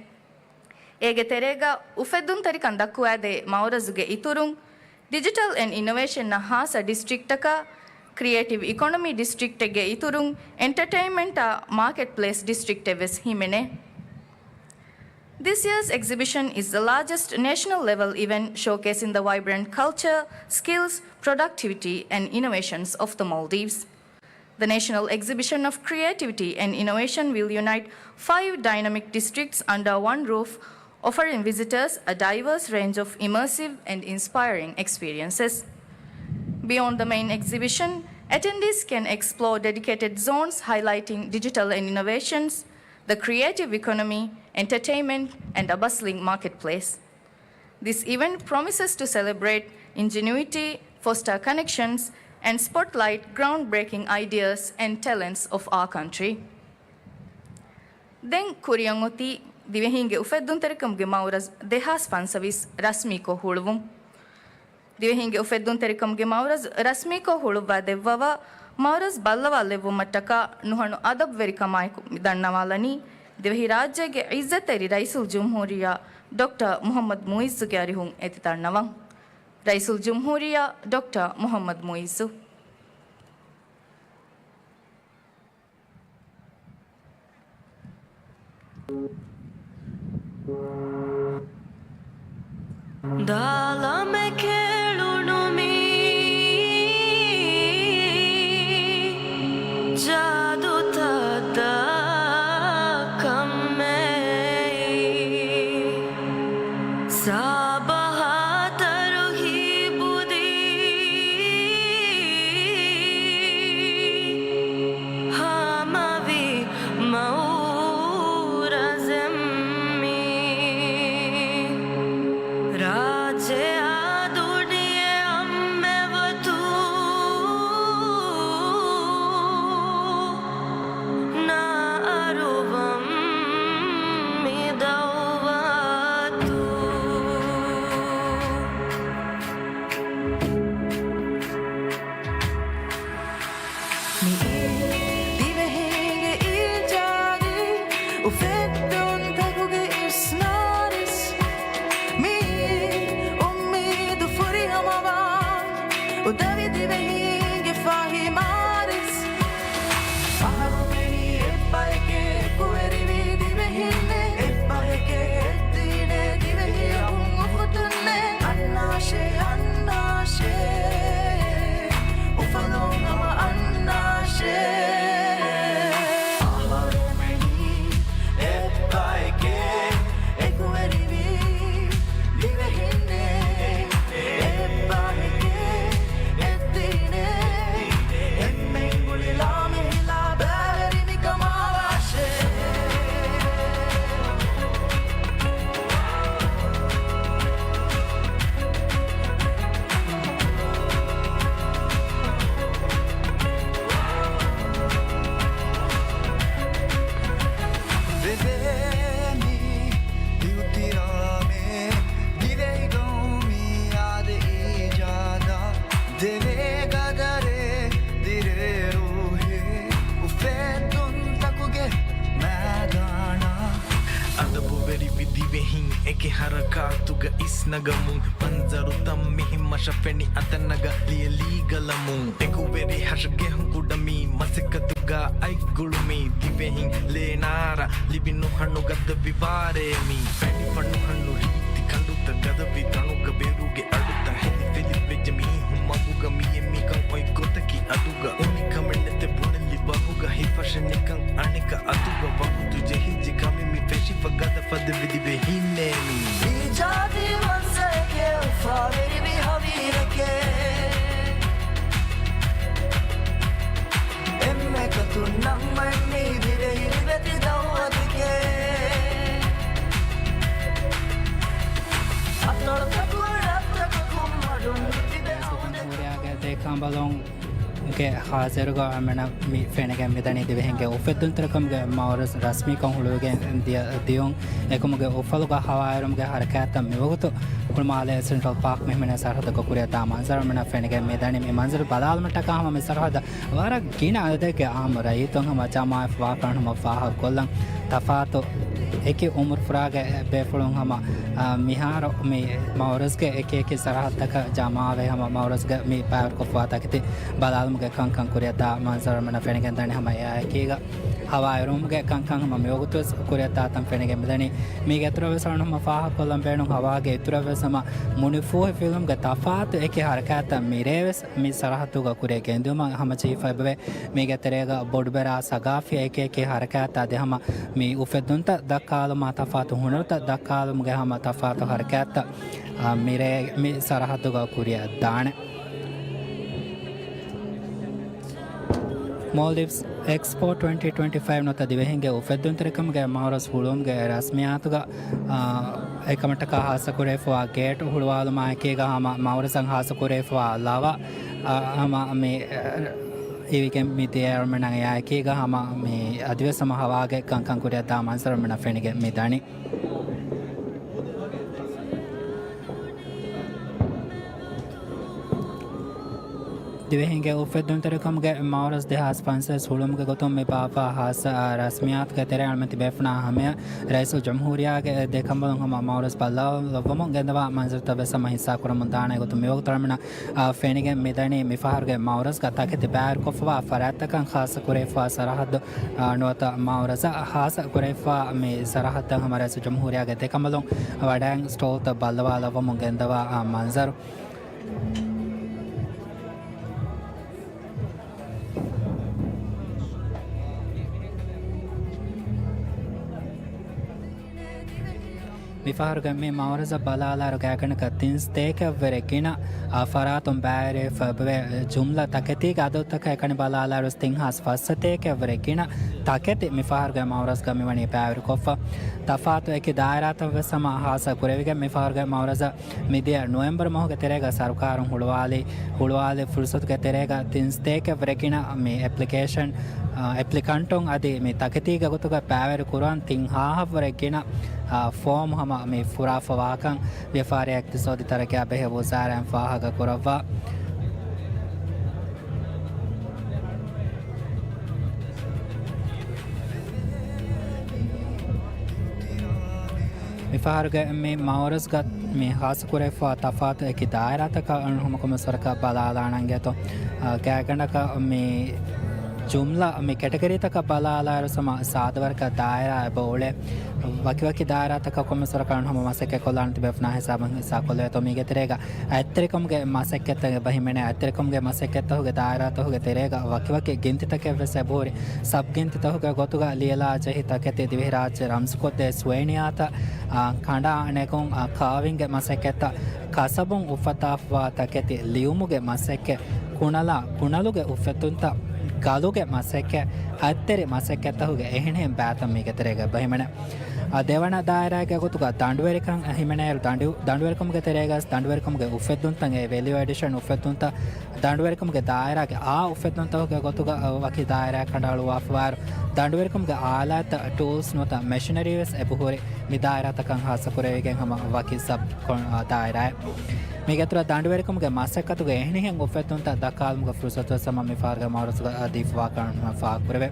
އޭގެ ތެރޭގަ އުފެއްދުންތެރިކަން ދައްކުވާދޭ މައުރަޒުގެ އިތުރުން، ޑިޖިޓަލް އެންޑް އިނޮވޭޝަންއަށް ހާއްސަ ޑިސްޓްރިކްޓަކާ، ކްރިއޭޓިވް އިކޮނޮމީ ޑިސްޓްރިކްޓެއްގެ އިތުރުން، އެންޓަޓެއިންމަންޓާ މާކެޓްޕްލޭސް ޑިސްޓްރިކްޓެއް ވެސް ހިމެނޭ. This year's exhibition is the largest national level event showcasing the vibrant culture, skills, productivity, and innovations of the Maldives. The National Exhibition of Creativity and Innovation will unite five dynamic districts under one roof, offering visitors a diverse range of immersive and inspiring experiences. Beyond the main exhibition, attendees can explore dedicated zones highlighting digital and innovations, the creative economy, entertainment, and a bustling marketplace. This event promises to celebrate ingenuity, foster connections, and spotlight groundbreaking ideas and talents of our country. ދެން ކުރިއަށް އޮތީ ދިވެހީންގެ އުފެއްދުންތެރިކަމުގެ މައުރަޒް ދެހާސް ފަންސަވީސް ރަސްމީކޮށް ހުޅުވުން. ދިވެހީންގެ އުފެއްދުންތެރިކަމުގެ މައުރަޒް ރަސްމީކޮށް ހުޅުއްވާ ދެއްވަވާ، މައުރަޒް ބައްލަވާލެއްވުމަށްޓަކާ ނުހަނު އަދަބުވެރިކަމާއެކު މި ދަންނަވާލަނީ، ދިވެހިރާއްޖޭގެ އިއްޒަތްތެރި ރައީސުލްޖުމްހޫރިއްޔާ ޑޮކްޓަރ މުޙައްމަދު މުޢިއްޒުގެ އަރިހުން އެދި ދަންނަވަން. ރައީސުލްޖުމްހޫރިއްޔާ ޑޮކްޓަރ މުޙައްމަދު މުޢިއްޒު. ދާލަމެ ކެޅުނު މީ ޖާދުތައް ދާ ކަމެއް. ސާބަހާ ތަރުހީބު ދީ ހަމަވި މައުރަޒެއް މީ. ރާއްޖެއާ ދުނިޔެއަށް މެވަތު ނާއަރުވަން މި ދައުވަތު. މިއީ ދިވެހީންގެ އީޖާދީ އުފެއްދުންތަކުގެ އިސްނާރިސް. މިއީ އުއްމީދު ފުރިހަމަވާ އުދަވި ދިވެހީންގެ ފަހި މާރިސް. އަހަރުމެނީ އެއްބަޔެކޭ އެކުވެރިވީ ދިވެހިންނޭ. އެއްބަޔެކޭ އެއްދީނޭ ދިވެހިއަކުން އުފުދުންނޭ. އަންނާށޭ، އަންނާށޭ. އުފަލުން ހަމަ އަންނާށޭ. އަހަރުމެނީ އެއްބަޔެކޭ އެކުވެރިވީ ދިވެހިންނޭ. އެއްބަޔެކޭ އެއް ގަ އިސްނަގަމުން މަންޒަރުތައް މިހިން މަށަށް ފެނި އަތަނަގަ ލިޔެލީ ގަލަމުން. އެކުވެރި ހަށިގެ ހުކުޑަ މި މަސައްކަތުގަ އަތްގުޅުމީ ދިވެހިން ލޭނާރަ ލިބި ނުހަނު ގަދަވި ވާރޭ މި. ފެނިފަ ނުހަނު ރީތި ކަނޑުތައް ގަދަވި ތަނުގަ ބޭރުގެ އަޑުތައް ހެލި ފެލި ވެއްޖެ މީހުން މަގުގަ މިއެ މިކަން އޮތް ގޮތަކީ އަދުގަ އުނިކަމެއް ނެތެ ބުނެލި ބަހުގަ ހިފަށެއް ނިކަން އަނެކަ އަތުގަ ވަގުތު ޖެހިއްޖެ ކަމެއް މި ފެށިފަ ގަދަ ފަދަ ވިދި ވެހިންނޭ މީ. އީޖާދީ މަންޒަރެކޭ އުފާވެރި މި ހަވީރެކޭ. އެންމެ ގޮތުން ނަމައެއް މީ ދިވެހިރި ވެތި ދައުވަތެކޭ. އަތޮޅުތަކުން ރަށްތަކަކުން މަޑުން ތިބެ ރައީސުލްޖުމްހޫރިއްޔާގެ ދެކަނބަލުން ގެ ހާޒިރުގަ އަމެނަ މި ފެނިގެން މިދަނީ ދިވެހިންގެ އުފެއްދުންތެރިކަމުގެ މައުރަޒް ރަސްމީކޮށް ހުޅުވިގެން ދިޔަ ދިޔުން އެކަމުގެ އުފަލުގަ ހަވާއެރުމުގެ ހަރަކާތްތައް މިވަގުތު ހުޅުމާލެ ސެންޓްރަލް ޕާކް މިހިމެނޭ ސަރަހައްދުގަ ކުރިއަށްދާ މަންޒަރު އަމެނަ ފެނިގެން މިދަނީ. މި މަންޒަރު ބަލާލުމަށްޓަކާ ހަމަ މި ސަރަހައްދަށް ވަރަށް ގިނަ އަދަދެއްގެ އާއްމު ރައްޔިތުން ހަމަ ޖަމާވެފަވާކަން ހަމަ ފާހަގަކޮށްލަން. ތަފާތު އެކި އުމުރުފުރާގެ ބޭފުޅުން ހަމަ، އާ، މިހާރު މި މައުރަޒްގެ އެކި އެކި ސަރަހައްދަކަށް ޖަމާވެ ހަމަ މައުރަޒްގެ މި ބައިވެރިކޮށްފަވާ ތަކެތި ބަލާލުމުގެ ކަންކަން ކުރިއަށްދާ މަންޒަރު އަމެނަ ފެނިގެންދަނީ. ހަމަ އެއާއެކީގަ ހަވާއެރުމުގެ ކަންކަން ހަމަ މިވަގުތުވެސް ކުރިއަށްދާތަން ފެނިގެން މިދަނީ. މީގެ އިތުރަށްވެސް އަޅުން ހަމަ ފާހަގަކޮށްލަން ބޭނުން ހަވާގެ އިތުރަށްވެސް ހަމަ މުނިފޫހިފިލުމުގެ ތަފާތު އެކި ހަރަކާތްތައް މިރޭވެސް މި ސަރަހައްދުގަ ކުރިއަށް ގެންދިއުމަށް ހަމަޖެހިފައިބެވޭ. މީގެ ތެރޭގަ ބޮޑުބެރާ ސަގާފީ އެކި އެކި ހަރަކާތްތައް އަދި ހަމަ މި އުފެއްދުންތައް ދައްކާލުމާ ތަފާތު ހުނަރުތައް ދައްކާލުމުގެ ހަމަ ތަފާތު ހަރަކާތްތައް، އާ، މިރޭ މި ސަރަހައްދުގަ ކުރިއަށް ދާނެ. މޯލްޑިވްސް އެކްސްޕޯ ޓްވެންޓީ ޓްވެންޓީ ފައިވް ނުވަތަ ދިވެހިންގެ އުފެއްދުންތެރިކަމުގެ މައުރަޒް ހުޅުވުމުގެ ރަސްމިއްޔާތުގަ، އާ، އެކަމަށްޓަކާ ހާއްސަކުރެވިފަވާ ގޭޓް ހުޅުވާލުމާއެކީގަ ހަމަ މައުރަޒަށް ހާއްސަކުރެވިފަވާ ލަވަ، އާ، ހަމަ މި، އާ، އިވިގެން މި ދިޔައިރުމެންނަށް އެއާއެކީގަ ހަމަ މި އަދިވެސް ހަމަ ހަވާގެ ކަންކަން ކުރިއަށްދާ މަންޒަރު އަމެނަ ފެނިގެން މި ދަނީ. ދިވެހިންގެ އުފެއްދުންތެރިކަމުގެ މައުރަޒް ދެހާސް ފަންސާސް ހުޅުވުމުގެ ގޮތުން މި ބާއްވާ ހާއްސަ، އާ، ރަސްމިއްޔާތުގެ ތެރެއަށް އަޅުމެން ތިބޭފުޅުންނާ ހަމަޔަށް ރައީސުލްޖުމްހޫރިއްޔާގެ ދެކަނބަލުން ހަމަ މައުރަޒް ބައްލަވައްވަމުން ގެންދަވާ މަންޒަރުތައް ވެސް ހަމަ ހިއްސާކުރަމުން ދާނެ. އެގޮތުން މިވަގުތު އަޅުމެންނަށް، އާ، ފެނިގެން މިދަނީ މިފަހަރުގެ މައުރަޒްގަ ތަކެތި ބައިވެރިކޮށްފަވާ ފަރާތްތަކަށް ހާއްސަކުރެވިފަވާ ސަރަހައްދު، އާ، ނުވަތަ މައުރަޒަށް ހާއްސަ ކުރެވިފަވާ މި ސަރަހައްދަށް ހަމަ ރައީސުލްޖުމްހޫރިއްޔާގެ ދެކަނބަލުން ވަޑައިގެން ސްޓޯލްތައް ބައްލަވާލައްވަމުން ގެންދަވާ، އާ، މަންޒަރު. މިފަހަރުގެ މި މައުރަޒަށް ބަލާލާއިރު ގާތްގަނޑަކަށް ތިން ސަތޭކައަށްވުރެ ގިނަ، އާ، ފަރާތުން ބައިވެރިވެފައިވޭ. ޖުމްލަ ތަކެތީގެ އަދަދުތަކަށް އެކަނި ބަލާލާއިރު ތިން ހާސް ފަސް ސަތޭކައަށްވުރެ ގިނަ ތަކެތި މިފަހަރުގެ މައުރަޒްގަ މިވަނީ ބައިވެރިކޮށްފަ. ތަފާތު އެކި ދާއިރާތައް ވެސް ހަމަ ހާއްސަ ކުރެވިގެން މިފަހަރުގެ މައުރަޒަށް މިދިޔަ ނޮވެމްބަރު މަހުގެ ތެރޭގަ ސަރުކާރުން ހުޅުވާލި، ހުޅުވާލި ފުރުސަތުގެ ތެރޭގަ ތިން ސަތޭކައަށްވުރެ ގިނަ މި އެޕްލިކޭޝަން، އާ، އެޕްލިކަންޓުން އަދި މި ތަކެތީގެ ގޮތުގަ ބައިވެރި ކުރުވަން ތިން ހާހަށްވުރެ ގިނަ، އާ، ފޯމް ހަމަ މި ފުރާފަވާކަން ވިޔަފާރި އިޤްތިޞާދީ ތަރައްޤީ އާ ބެހޭ ވުޒާރާއިން ފާހަގަކުރައްވާ. މިފަހަރުގެ މި މައުރަޒްގަ މި ހާއްސަކުރެވިފަ ތަފާތު އެކި ދާއިރާތަކަށް އަޅުން ހަމަ ކޮންމެސްވަރަކަށް ބަލާލާނަން ގެތޯ. އާ، ގާތްގަނޑަކަށް މި ޖުމްލަ މި ކެޓަގަރީތަކަށް ބަލާލާއިރު ހަމަ ސާދަވަރަކަށް ދާއިރާ އެބަ އުޅޭ. ވަކިވަކި ދާއިރާތަކަށް ކޮންމެސްވަރަކަށް އަޅުން ހަމަ މަސައްކަތް ކޮށްލާނަން ތިބޭފުޅުންނާ ހިސާބުން ހިއްސާކޮށްލެވޭތޯ. މީގެ ތެރޭގަ އަތްތެރިކަމުގެ މަސައްކަތްތައް އެބަ ހިމެނޭ. އަތްތެރިކަމުގެ މަސައްކަތްތަކުގެ ދާއިރާތަކުގެ ތެރޭގަ ވަކިވަކި ގިންތިތަކެއް ވެސް އެބަހުރި. ސަބް ގިންތިތަކުގެ ގޮތުގަ ލިޔެލާ ޖެހި ތަކެތި ދިވެހިރާއްޖެ ރަމްޒުކޮށްދޭ ސުވޭނިޔާތައް، އާ، ކަނޑާ ނެގުން، އާ، ކާވިންގެ މަސައްކަތްތައް، ކަސަބުން އުފައްދާފަވާ ތަކެތި ލިޔުމުގެ މަސައްކަތް، ކުނަލާ، ކުނަލުގެ އުފެއްދުންތައް، ގަލުގެ މަސައްކަތް، އަތްތެރި މަސައްކަތްތަކުގެ އެހެނިހެން ބައިތައް މީގެ ތެރޭގަ އެބަ ހިމެނޭ. އާ، ދެވަނަ ދާއިރާގެ ގޮތުގަ ދަނޑުވެރިކަން ހިމެނޭއިރު ދަނޑު-، ދަނޑުވެރިކަމުގެ ތެރޭގަސް ދަނޑުވެރިކަމުގެ އުފެއްދުންތައް އެ ވެލިއު އެޑިޝަން އުފެއްދުންތައް ދަނޑުވެރިކަމުގެ ދާއިރާގެ އާ އުފެއްދުންތަކުގެ ގޮތުގަ ވަކި ދާއިރާއެއް ކަނޑައަޅުއްވާފަވާއިރު، ދަނޑުވެރިކަމުގެ އާލާތްތައް، ޓޫލްސް ނުވަތަ މެޝިނަރީ ވެސް އެބަހުރި މި ދާއިރާތަކަށް ހާއްސަކުރެވިގެން ހަމަ ވަކި ސަބް ކޮން-، އާ، ދާއިރާއެއް. މީގެ އިތުރަށް ދަނޑުވެރިކަމުގެ މަސައްކަތުގެ އެހެނިހެން އުފެއްދުންތައް ދައްކާލުމުގެ ފުރުސަތުވެސް ހަމަ މި ފަހަރުގެ މައުރަޒުގަ ދީފަވާކަން ފާހަގަކުރެވޭ.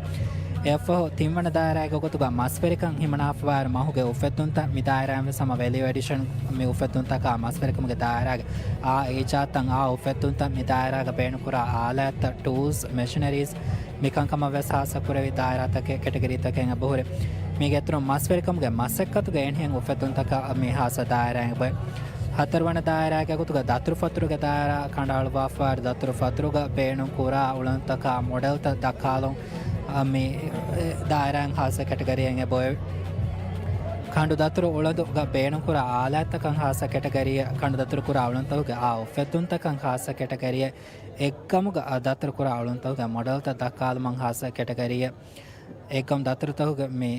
އެއަށްފަހު ތިންވަނަ ދާއިރާގެ ގޮތުގަ މަސްވެރިކަން ހިމަނާފަވާއިރު މަހުގެ އުފެއްދުންތައް މި ދާއިރާއިން ވެސް ހަމަ ވެލިއު އެޑިޝަން މި އުފެއްދުންތަކާ މަސްވެރިކަމުގެ ދާއިރާގެ އާ އީޖާދުތައް އާ އުފެއްދުންތައް މި ދާއިރާގަ ބޭނުންކުރާ އާލާތްތައް، ޓޫލްސް، މެޝިނަރީސް، މިކަންކަމަށް ވެސް ހާއްސަ ކުރެވި ދާއިރާތަކެއް ކެޓަގަރީތަކެއް އެބަހުރި. މީގެ އިތުރުން މަސްވެރިކަމުގެ މަސައްކަތުގެ އެހެނިހެން އުފެއްދުންތަކަށް މި ހާއްސަ ދާއިރާއެއް އެބަ. ހަތަރުވަނަ ދާއިރާގެ ގޮތުގަ ދަތުރުފަތުރުގެ ދާއިރާ ކަނޑައަޅުއްވާފައި ދަތުރުފަތުރުގަ ބޭނުންކުރާ އުޅަނދުތަކާ މޮޑެލްތައް ދައްކާލުން މި ދާއިރާއިން ހާއްސަ ކެޓަގަރީއެއް އެބައޮތް. ކަނޑު ދަތުރު އުޅަނދުގަ ބޭނުންކުރާ އާލާތްތަކަށް ހާއްސަ ކެޓަގަރީއެއް، ކަނޑު ދަތުރު ކުރާ އުޅަނދުތަކުގެ އާ އުފެއްދުންތަކަށް ހާއްސަ ކެޓަގަރީއެއް، އެއްގަމުގަ ދަތުރު ކުރާ އުޅަނދުތަކުގެ މޮޑެލްތައް ދައްކާލުމަށް ހާއްސަ ކެޓަގަރީއެއް، އެއްގަމު ދަތުރުތަކުގެ މި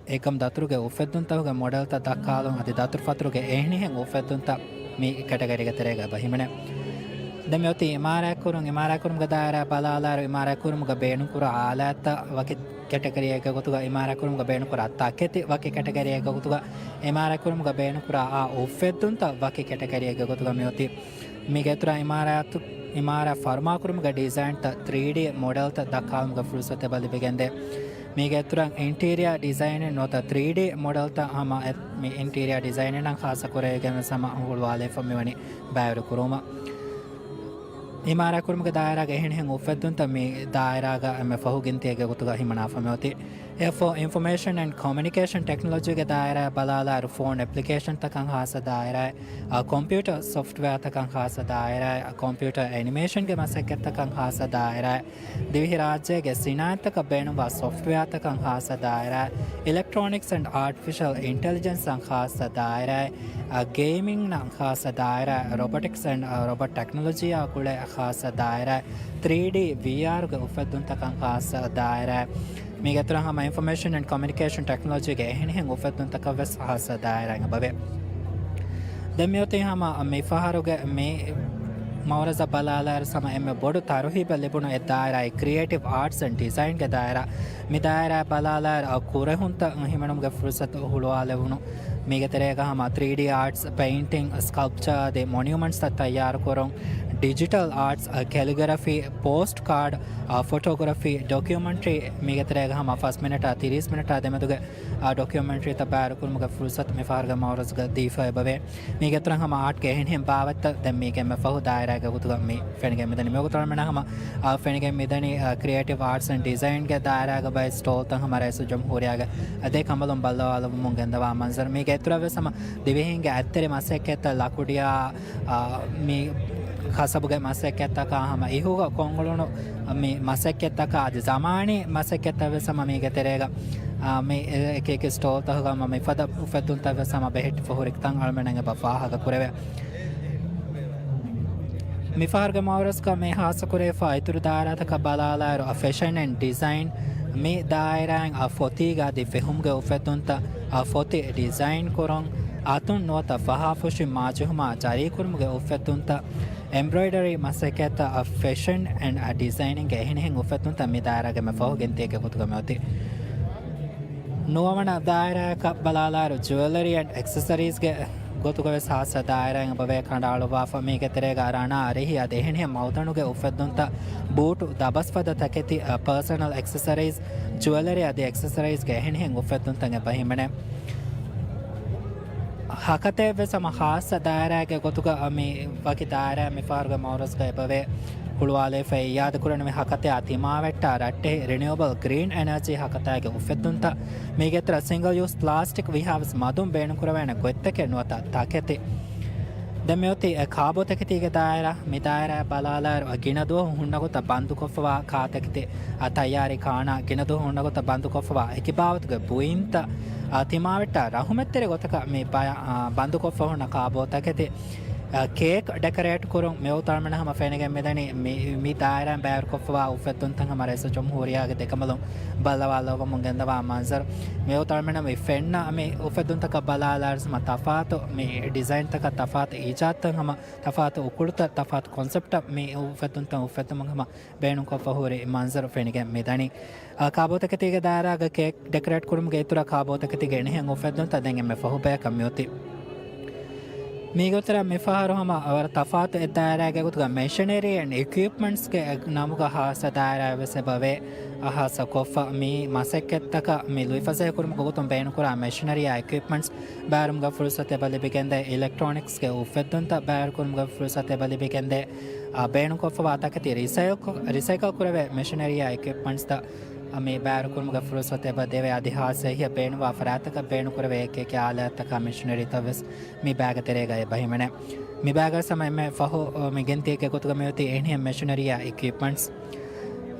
އެއްގަމު ދަތުރުގެ އުފެއްދުންތަކުގެ މޮޑެލްތައް ދައްކާލުން އަދި ދަތުރުފަތުރުގެ އެހެނިހެން އުފެއްދުންތައް މި ކެޓަގަރީގެ ތެރޭގަ އެބަ ހިމެނޭ. ދެން މިއޮތީ އިމާރާތްކުރުން، އިމާރާތްކުރުމުގެ ދާއިރާ ބަލާލާއިރު، އިމާރާތްކުރުމުގަ ބޭނުންކުރާ އާލާތްތައް ވަކި ކެޓަގަރީއެއްގެ ގޮތުގަ، އިމާރާތްކުރުމުގަ ބޭނުންކުރާ ތަކެތި ވަކި ކެޓަގަރީއެއްގެ ގޮތުގަ، އިމާރާތްކުރުމުގަ ބޭނުންކުރާ އާ އުފެއްދުންތައް ވަކި ކެޓަގަރީއެއްގެ ގޮތުގަ މިއޮތީ. މީގެ އިތުރަށް އިމާރާތު، އިމާރާތް ފަރުމާކުރުމުގެ ޑިޒައިންތައް ތްރީޑީ މޮޑެލްތައް ދައްކާލުމުގެ ފުރުސަތު އެބަ ލިބިގެންދޭ. މީގެ އިތުރަށް އިންޓީރިއާ ޑިޒައިނެއް ނުވަތަ ތްރީޑީ މޮޑެލްތައް ހަމަ އެ، މި އިންޓީރިއާ ޑިޒައިނެއް ނަން ޚާއްޞަ ކުރެވިގެން ވެސް ހަމަ ހުޅުވާލައިފަ މިވަނީ ބައިވެރި ކުރުމަށް. އިމާރާތްކުރުމުގެ ދާއިރާގެ އެހެނިހެން އުފެއްދުންތައް މި ދާއިރާގަ އެންމެ ފަހު ގިންތިއެއްގެ ގޮތުގަ ހިމަނާފަ މިއޮތީ. އެއަށްފަހު އިންފޮމޭޝަން އެންޑް ކޮމިއުނިކޭޝަން ޓެކްނޮލޮޖީގެ ދާއިރާއަށް ބަލާލާއިރު ފޯން އެޕްލިކޭޝަންތަކަށް ހާއްސަ ދާއިރާއެއް، އަ، ކޮމްޕިއުޓަރ ސޮފްޓްވެއާތަކަށް ހާއްސަ ދާއިރާއެއް، އަ، ކޮމްޕިއުޓަރ އެނިމޭޝަންގެ މަސައްކަތްތަކަށް ހާއްސަ ދާއިރާއެއް، ދިވެހިރާއްޖޭގެ ސިނާއަތްތަކަށް ބޭނުންވާ ސޮފްޓްވެއާތަކަށް ހާއްސަ ދާއިރާއެއް، އިލެކްޓްރޯނިކްސް އެންޑް އާޓް އާޓިފިޝަލް އިންޓެލިޖެންސަށް ހާއްސަ ދާއިރާއެއް، އަ، ގޭމިންއަށް ހާއްސަ ދާއިރާއެއް، ރޮބޮޓިކްސް އެންޑް، އަ، ރޮބޮޓް ޓެކްނޮލޮޖީއާ ގުޅޭ ހާއްސަ ދާއިރާއެއް، ތްރީޑީ ވީއާރުގެ އުފެއްދުންތަކަށް ހާއްސަ ދާއިރާއެއް. މީގެ އިތުރަށް ހަމަ އިންފޮމޭޝަން އެންޑް ކޮމިއުނިކޭޝަން ޓެކްނޮލޮޖީގެ އެހެނިހެން އުފެއްދުންތަކަށް ވެސް ހާއްސަ ދާއިރާއެއް އެބަވޭ. ދެން މިއޮތީ ހަމަ މި ފަހަރުގެ މި މައުރަޒަށް ބަލާލާއިރު ހަމަ އެންމެ ބޮޑު ތަރުހީބެއް ލިބުނު އެއް ދާއިރާއެއް ކްރިއޭޓިވް އާޓްސް އެންޑް ޑިޒައިންގެ ދާއިރާ. މި ދާއިރާއަށް ބަލާލާއިރު އަށް ކުރެހުންތައް ހިމެނުމުގެ ފުރުސަތު ހުޅުވާލެވުނު. މީގެ ތެރޭގަ ހަމަ ތްރީޑީ އާޓްސް، ޕެއިންޓިން، ސްކަލްޕްޗާ އަދި މޮނިއުމަންޓްސްތައް ތައްޔާރުކުރުން، ޑިޖިޓަލް އާޓްސް، ކެލިގްރަފީ، ޕޯސްޓް ކާޑް، ފޮޓޯގްރަފީ، ޑޮކިއުމެންޓްރީ، މީގެ ތެރޭގަ ހަމަ ފަސް މިނެޓާ ތިރީސް މިނެޓާ ދެމެދުގެ އާ، ޑޮކިއުމެންޓްރީތައް ބައިވެރިކުރުމުގެ ފުރުސަތު މި ފަހަރުގެ މައުރަޒުގަ ދީފަ އެބަވޭ. މީގެ އިތުރަށް ހަމަ އާޓްގެ އެހެނިހެން ބާވަތްތައް ދެން މީގެ އެންމެ ފަހު ދާއިރާގެ ގޮތުގަ މި ފެނިގެން މިދަނީ. މިވަގުތު އަޅަމެންނަށް ހަމަ، އާ، ފެނިގެން މިދަނީ، އާ، ކްރިއޭޓިވް އާޓްސް އެންޑް ޑިޒައިންގެ ދާއިރާގަ ބައި ސްޓޯލްތައް ހަމަ ރައީސުލްޖުމްހޫރިއްޔާގެ އެ ދެ ކަނބަލުން ބައްލަވާލައްވަމުން ގެންދަވާ މަންޒަރު. މީގެ އިތުރަށް ވެސް ހަމަ ދިވެހިންގެ އަތްތެރި މަސައްކަތްތައް ލަކުޑިއާ، އާ، މި ކަސަބުގެ މަސައްކަތްތަކާ ހަމަ އިހުގަ ކޮށްއުޅުނު މި މަސައްކަތްތަކާ އަދި ޒަމާނީ މަސައްކަތްތައް ވެސް ހަމަ މީގެ ތެރޭގަ، އާ، މި އެކި އެކި ސްޓޯލްތަކުގަ ހަމަ މިފަދަ އުފެއްދުންތައް ވެސް ހަމަ ބެހެއްޓިފަ ހުރިކަން އަޅަމެން އެބަ ފާހަގަ ކުރެވޭ. މިފަހަރުގެ މައުރަޒުގަ މި ހާއްސަކުރެވިފާ އިތުރު ދާއިރާތަކަށް ބަލާލާއިރު، އަ، ފެޝަން އެންޑް ޑިޒައިން، މި ދާއިރާއިން އަ، ފޮތީގަ އަދި ފެހުމުގެ އުފެއްދުންތައް، އަ، ފޮތި ޑިޒައިން ކުރުން، އަތުން ނުވަތަ ފަހާފުށި މާޖެހުމާ ޖަރީކުރުމުގެ އުފެއްދުންތައް، އެމްބްރޮއިޑަރީ މަސައްކަތްތައް، އަ، ފެޝަން އެންޑް އަ، ޑިޒައިނިންގ އެހެނިހެން އުފެއްދުންތައް މި ދާއިރާގެ މެ ފަހު ގިންތީގެ ގޮތުގަ މިއޮތީ. ނުވަވަނަ ދާއިރާއަކަށް ބަލާލާއިރު، ޖުވެލަރީ އެންޑް އެކްސެސަރީޒްގެ ގޮތުގަ ވެސް ހާއްސަ ދާއިރާއެއް އެބަވޭ. ކަނޑައަޅުއްވާފަ މީގެ ތެރޭގަ ރަނާ، ރިހި އަދި އެހެނިހެން މައުދަނުގެ އުފެއްދުންތައް، ބޫޓު، ދަބަސްފަދަ ތަކެތި، އަ، ޕާސަނަލް އެކްސެސަރީޒް، ޖުވެލަރީ އަދި އެކްސެސަރީޒްގެ އެހެނިހެން އުފެއްދުންތައް އެބަ ހިމެނޭ. ހަކަތައެއް ވެސް ހަމަ ހާއްސަ ދާއިރާއެއްގެ ގޮތުގަ މި ވަކި ދާއިރާއެއް މި ފަހަރުގެ މައުރަޒުގަ އެބަވޭ. ހުޅުވާލައިފައި އިއާދަކުރަނިވި ހަކަތައާ ތިމާވެއްޓާ ރައްޓެހި ރިނިއުއަބަލް ގްރީން އެނަރޖީ ހަކަތާގެ އުފެއްދުންތައް، މީގެ ތެރޭ ސިންގަލް ޔޫސް ޕްލާސްޓިކް ވީހާވެސް މަދުން ބޭނުންކުރެވޭނެ ގޮތްތަކެއް ނުވަތަ ތަކެތި. ދެން މިއޮތީ އެ ކާބޯތަކެތީގެ ދާއިރާ. މި ދާއިރާއަށް ބަލާލާއިރު، ގިނަ ދުވަހު ހުންނަ ގޮތަށް ބަންދުކޮށްފަވާ ކާތަކެތި، އަ، ތައްޔާރީ ކާނާ، ގިނަ ދުވަހު ހުންނަ ގޮތަށް ބަންދުކޮށްފަވާ އެކި ބާވަތުގެ ބުއިންތައް، އަ، ތިމާވެއްޓާ ރަހުމަތްތެރި ގޮތަކަށް މި ބަޔަ-، އަ، ބަންދުކޮށްފަ ހުންނަ ކާބޯތަކެތި، އަ، ކޭކް ޑެކަރޭޓް ކުރުން. މިވަގުތު އަޅަމެން ހަމަ ފެނިގެން މިދަނީ މި، މި ދާއިރާއިން ބައިވެރިކޮށްފަވާ އުފެއްދުންތައް ހަމަ ރައީސުލްޖުމްހޫރިއްޔާގެ ދެކަނބަލުން ބައްލަވާލައްވަމުން ގެންދަވާ މަންޒަރު. މިވަގުތު އަޅަމެން މި ފެންނަ މި އުފެއްދުންތަކަށް ބަލާލާއިރު ހަމަ ތަފާތު މި ޑިޒައިންތަކަށް، ތަފާތު އީޖާދުތައް ހަމަ، ތަފާތު އުކުޅުތައް، ތަފާތު ކޮންސެޕްޓަށް މި އުފެއްދުންތައް އުފެއްދުމުގެ ހަމަ ބޭނުންކޮށްފަ ހުރި މަންޒަރު ފެނިގެން މިދަނީ. އާ، ކާބޯތަކެތީގެ ދާއިރާގަ ކޭކް ޑެކަރޭޓް ކުރުމުގެ އިތުރަށް ކާބޯތަކެތީގެ އެންހެން އުފެއްދުންތައް ދެން އެންމެ ފަހު ބަޔަކަށް މިއޮތީ. މީގެ އުތުރަށް މިފަހަރު ހަމަ އަވަރ ތަފާތު އެއް ދާއިރާގެ ގޮތުގަ މެޝިނަރީ އެންޑް އިކްއިޕްމަންޓްސްގެ ނަމުގަ ހާއްސަ ދާއިރާއެއް ވެސް އެބަވޭ. އަ، ހާއްސަ ކޮށްފަ މި މަސައްކަތްތަކަށް މި ލުއިފަސޭހަކުރުމުގެ ގޮތުން ބޭނުންކުރާ މެޝިނަރީއާ އިކްއިޕްމަންޓްސް ބައިވެރިކުރުމުގެ ފުރުސަތު އެބަ ލިބިގެންދޭ. އިލެކްޓްރޯނިކްސްގެ އުފެއްދުންތައް ބައިވެރިކުރުމުގެ ފުރުސަތު އެބަ ލިބިގެންދޭ. އަ، ބޭނުންކޮށްފަވާ ތަކެތި ރިސައިކް-، ރިސައިކަލް ކުރެވޭ މެޝިނަރީއާ އިކްއިޕްމަންޓްސްތައް މި ބައިވެރިކުރުމުގެ ފުރުސަތު އެބަ ދެވޭ. އަދި ހާއްސަ އެހީއަށް ބޭނުންވާ ފަރާތްތަކަށް ބޭނުންކުރެވޭ އެކި އެކި އާލާތްތަކާ މެޝިނަރީތައް ވެސް މި ބައިގެ ތެރޭގަ އެބަ ހިމެނޭ. މި ބައިގަ ވެސް ހަމަ އެންމެ ފަހު، މި ގެންދިޔަ ގޮތުގަ މިއޮތީ އެހެނިހެން މެޝިނަރީއާ އިކްއިޕްމަންޓްސް.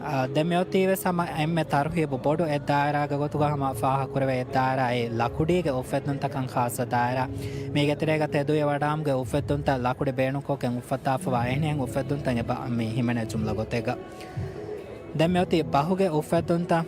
އާ، ދެން މިއޮތީ ވެސް ހަމަ އެންމެ ތަރުހީބު ބޮޑު އެއް ދާއިރާގެ ގޮތުގަ ހަމަ ފާހަގަކުރެވޭ އެއް ދާއިރާ އެއީ ލަކުޑީގެ އުފެއްދުންތަކަށް ޚާއްޞަ ދާއިރާ. މީގެ ތެރޭގަ ތެދުވެ ވަޑާމުގެ އުފެއްދުންތައް ލަކުޑި ބޭނުންކޮށްގެން އުފައްދާފަވާ އެހެނިހެން އުފެއްދުންތައް އެބަ މި ހިމެނޭ ޖުމްލަ ގޮތެއްގަ. ދެން މިއޮތީ ބަހުގެ އުފެއްދުންތައް.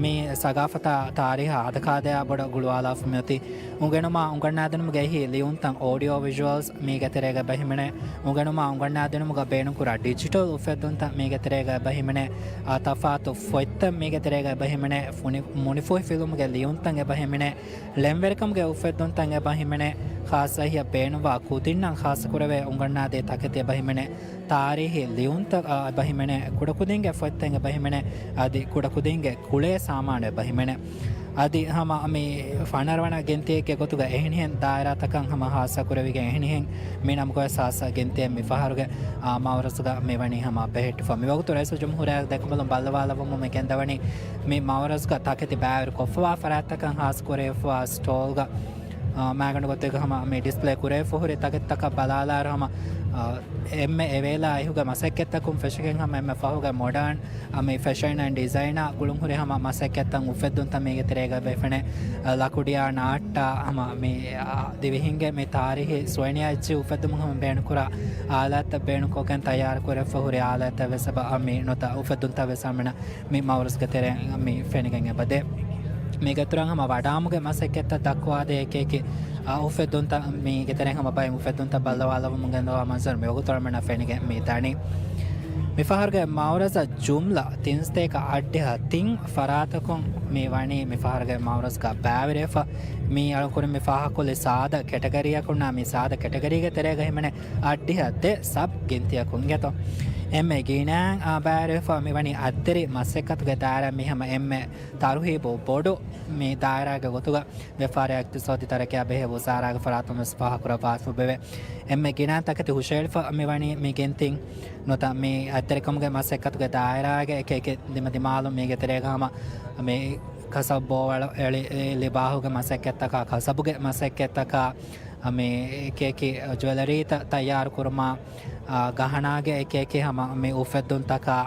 މި ސަގާފަތާ ތާރީހާ ހަދަކާދަޔާ ބޮޑަށް ގުޅުވާލާފަ މިއޮތީ. އުނގެނުމާ އުނގަންނާދިނުމުގެ އެހީ ލިޔުންތައް، އޯޑިއޯ ވިޒުއަލްސް މީގެ ތެރޭގަ އެބަ ހިމެނޭ. އުނގެނުމާ އުނގަންނާދިނުމުގަ ބޭނުންކުރާ ޑިޖިޓަލް އުފެއްދުންތައް މީގެ ތެރޭގަ އެބަ ހިމެނޭ. އާ، ތަފާތު ފޮތްތައް މީގެ ތެރޭގަ އެބަ ހިމެނޭ. ފުނި-، މުނިފޫހި ފިލުމުގެ ލިޔުންތައް އެބަ ހިމެނޭ. ޅެންވެރިކަމުގެ އުފެއްދުންތައް އެބަ ހިމެނޭ. ޚާއްޞަ އެހީއަށް ބޭނުންވާ ކުދިންނަށް ޚާއްޞަކުރެވޭ އުނގަންނާދޭ ތަކެތި އެބަ ހިމެނޭ. ތާރީހީ ލިޔުންތައް، އާ، އެބަ ހިމެނޭ، ކުޑަކުދިންގެ ފޮތްތައް އެބަ ހިމެނޭ، އަދި ކުޑަކުދިންގެ ކުޅޭ ސާމާނު އެބަ ހިމެނޭ. އަދި ހަމަ މި ފަނަރަވަނަ ގެންތިއެއްގެ ގޮތުގަ އެހެނިހެން ދާއިރާތަކަށް ހަމަ ހާއްސަކުރެވިގެން އެހެނިހެން މި ނަމުގަވެސް ހާއްސަ ގެންތިއެއް މި ފަހަރުގެ، އާ، މައުރަޒުގަ މި ވަނީ ހަމަ ބެހެއްޓިފަ. މިވަގުތު ރައީސުލްޖުމްހޫރިއްޔާގެ ދެކަނބަލުން ބައްލަވާލައްވަމުން މި ގެންދަވަނީ މި މައުރަޒުގަ ތަކެތި ބައިވެރި ކޮށްފަވާ ފަރާތްތަކަށް ހާއްސަ ކުރެވިފަވާ ސްޓޯލްގަ، އާ، މާގަނޑު ގޮތެއްގަ ހަމަ މި ޑިސްޕްލޭ ކުރެވިފަ ހުރި ތަކެތިތަކަށް ބަލާލާއިރު ހަމަ، އާ، އެންމެ އެވޭލާ އިހުގެ މަސައްކަތްތަކުން ފެށިގެން ހަމަ އެންމެ ފަހުގެ މޮޑާން، އާ، މި ފެޝަން އެންޑް ޑިޒައިނާ ގުޅުން ހުރި ހަމަ މަސައްކަތްތައް އުފެއްދުންތައް މީގެ ތެރޭގަ ބެފެނޭ. އާ، ލަކުޑިއާ ނާއްޓާ ހަމަ މި، އާ، ދިވެހިންގެ މި ތާރީހީ ސުވެނިއާ އެއްޗިހި އުފެއްދުމުގެ ހަމަ ބޭނުންކުރާ އާލާތްތައް ބޭނުންކޮށްގެން ތައްޔާރު ކުރެވިފަ ހުރި އާލާތްތައް ވެސް އެބަ މި ނުތަ އުފެއްދުންތައް ވެސް އަމިނަ މި މައުރަޒުގެ ތެރެއިން މި ފެނިގެން އެބަދޭ. މީގެ އިތުރަށް ހަމަ ވަޑާމުގެ މަސައްކަތްތައް ދައްކުވާދޭ އެކި އެކި، އާ، އުފެއްދުންތައް މީގެ ތެރެއިން ހަމަ ބައެއް އުފެއްދުންތައް ބައްލަވާލައްވަމުން ގެންދަވާ މަންޒަރު މިވަގުތު އަޅަމެންނަށް ފެނިގެން މި ދަނީ. މިފަހަރުގެ މައުރަޒަށް ޖުމްލަ ތިން ސަތޭކަ އަށްޑިހަ ތިން ފަރާތަކުން މި ވަނީ މިފަހަރުގެ މައުރަޒުގަ ބައިވެރިވެފަ. މީ އަޅުން ކުރިން މި ފާހަގަކޮށްލި ސާދަ ކެޓަގަރީއަކުންނާ މި ސާދަ ކެޓަގަރީގެ ތެރޭގަ ހިމެނޭ އަށްޑިހަ ދެ ސަބް ގިންތިއަކުން އިނގޭތޯ. އެންމެ ގިނައިން، އާ، ބައިވެރިވެފަ މި ވަނީ އައްދެރި މަސައްކަތުގެ ދާއިރާ މި ހަމަ އެންމެ ތަރުހީބު ބޮޑު މި ދާއިރާގެ ގޮތުގަ ވިޔަފާރި އިޤްތިޞާދީ ތަރައްޤީއާ ބެހޭ ވުޒާރާގެ ފަރާތުން ވެސް ފާހަގަކުރައްވާފަ ވެއެވެ. އެންމެ ގިނައިން ތަކެތި ހުށައެޅިފަ މި ވަނީ މި ގެންތިން ނުތަ މި އަތްތެރިކަމުގެ މަސައްކަތުގެ ދާއިރާގެ އެކި އެކި ދިމަދިމާލުން މީގެ ތެރޭގަ ހަމަ މި ކަސަބު ބޯވަޅު އެޅި ލިބާހުގެ މަސައްކަތްތަކާ، ކަސަބުގެ މަސައްކަތްތަކާ، މި އެކި އެކި ޖުވެލަރީތައް ތައްޔާރު ކުރުމާ، އާ، ގަހަނާގެ އެކި އެކި ހަމަ މި އުފެއްދުންތަކާ،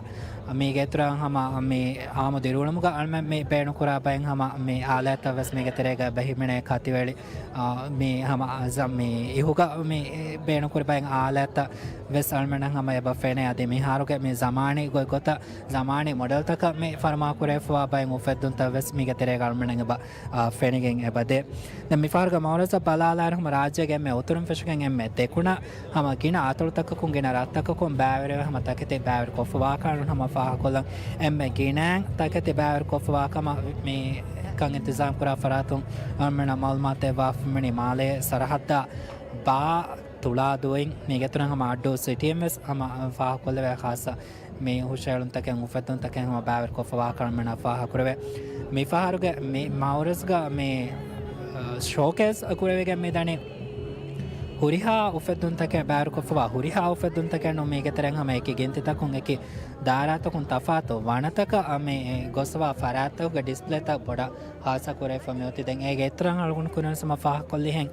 މީގެ އިތުރަށް ހަމަ މި އާއްމު ދިރިއުޅުމުގަ އަޅަމެން މި ބޭނުންކުރާ ބައެއް ހަމަ މި އާލާތްތައް ވެސް މީގެ ތެރޭގަ އެބަ ހިމެނޭ ކަތިވެޅި، އާ، މި ހަމަ ޒަ-، މި އިހުގަ މި ބޭނުންކުރި ބައެއް އާލާތްތައް ވެސް އަޅަމެންނަށް ހަމަ އެބަ ފެނޭ. އަދި މިހާރުގެ މި ޒަމާނީ ގޮތްގޮތަށް ޒަމާނީ މޮޑެލްތަކަށް މި ފަރުމާކުރެވިފަވާ ބައެއް އުފެއްދުންތައް ވެސް މީގެ ތެރޭގަ އަޅަމެންނަށް އެބަ، އާ، ފެނިގެން އެބަދޭ. ދެން މިފަހަރުގެ މައުރަޒަށް ބަލާލާއިރު ހަމަ ރާއްޖޭގެ އެންމެ އުތުރުން ފެށިގެން އެންމެ ދެކުނަށް ހަމަ ގިނަ އަތޮޅުތަކަކުން ގިނަ ރަށްތަކަކުން ބައިވެރިވެ ހަމަ ތަކެތި ބައިވެރި ކޮށްފަވާކަން ހަމަ ފާހަގަކޮށްލަން. އެންމެ ގިނައިން ތަކެތި ބައިވެރި ކޮށްފަވާކަމަށް މި ކަން އިންތިޒާމް ކުރާ ފަރާތުން އަޅަމެންނަށް މައުލޫމާތު ދެއްވާފަ މިވަނީ މާލޭ ސަރަހައްދާ ބާ ތުޅާދޫއިން މީގެ އިތުރަށް ހަމަ އައްޑޫ ސިޓީން ވެސް ހަމަ ފާހަގަކޮށްލެވޭ ޚާއްޞަ މި ހުށައެޅުންތަކެއް އުފެއްދުންތަކެއް ހަމަ ބައިވެރި ކޮށްފަވާކަން އަޅަމެންނަށް ފާހަގަކުރެވޭ. މިފަހަރުގެ މި މައުރަޒުގަ މި، އަ، ޝޯކޭސް ކުރެވިގެން މި ދަނީ ހުރިހާ އުފެއްދުންތަކެއް ބައިވެރިކޮށްފަވާ ހުރިހާ އުފެއްދުންތަކެއް ނޫން މީގެ ތެރެއިން ހަމަ އެކި ގިންތިތަކުން އެކި ދާއިރާތަކުން ތަފާތު ވަނަތަކަށް މި ގޮސްފަވާ ފަރާތްތަކުގެ ޑިސްޕްލޭތައް ބޮޑަށް ހާއްސަ ކުރެވިފަ މިއޮތީ. ދެން އޭގެ އިތުރަށް އަޅުގަނޑު ކުރިން ހަމަ ފާހަގަކޮށްލިހެން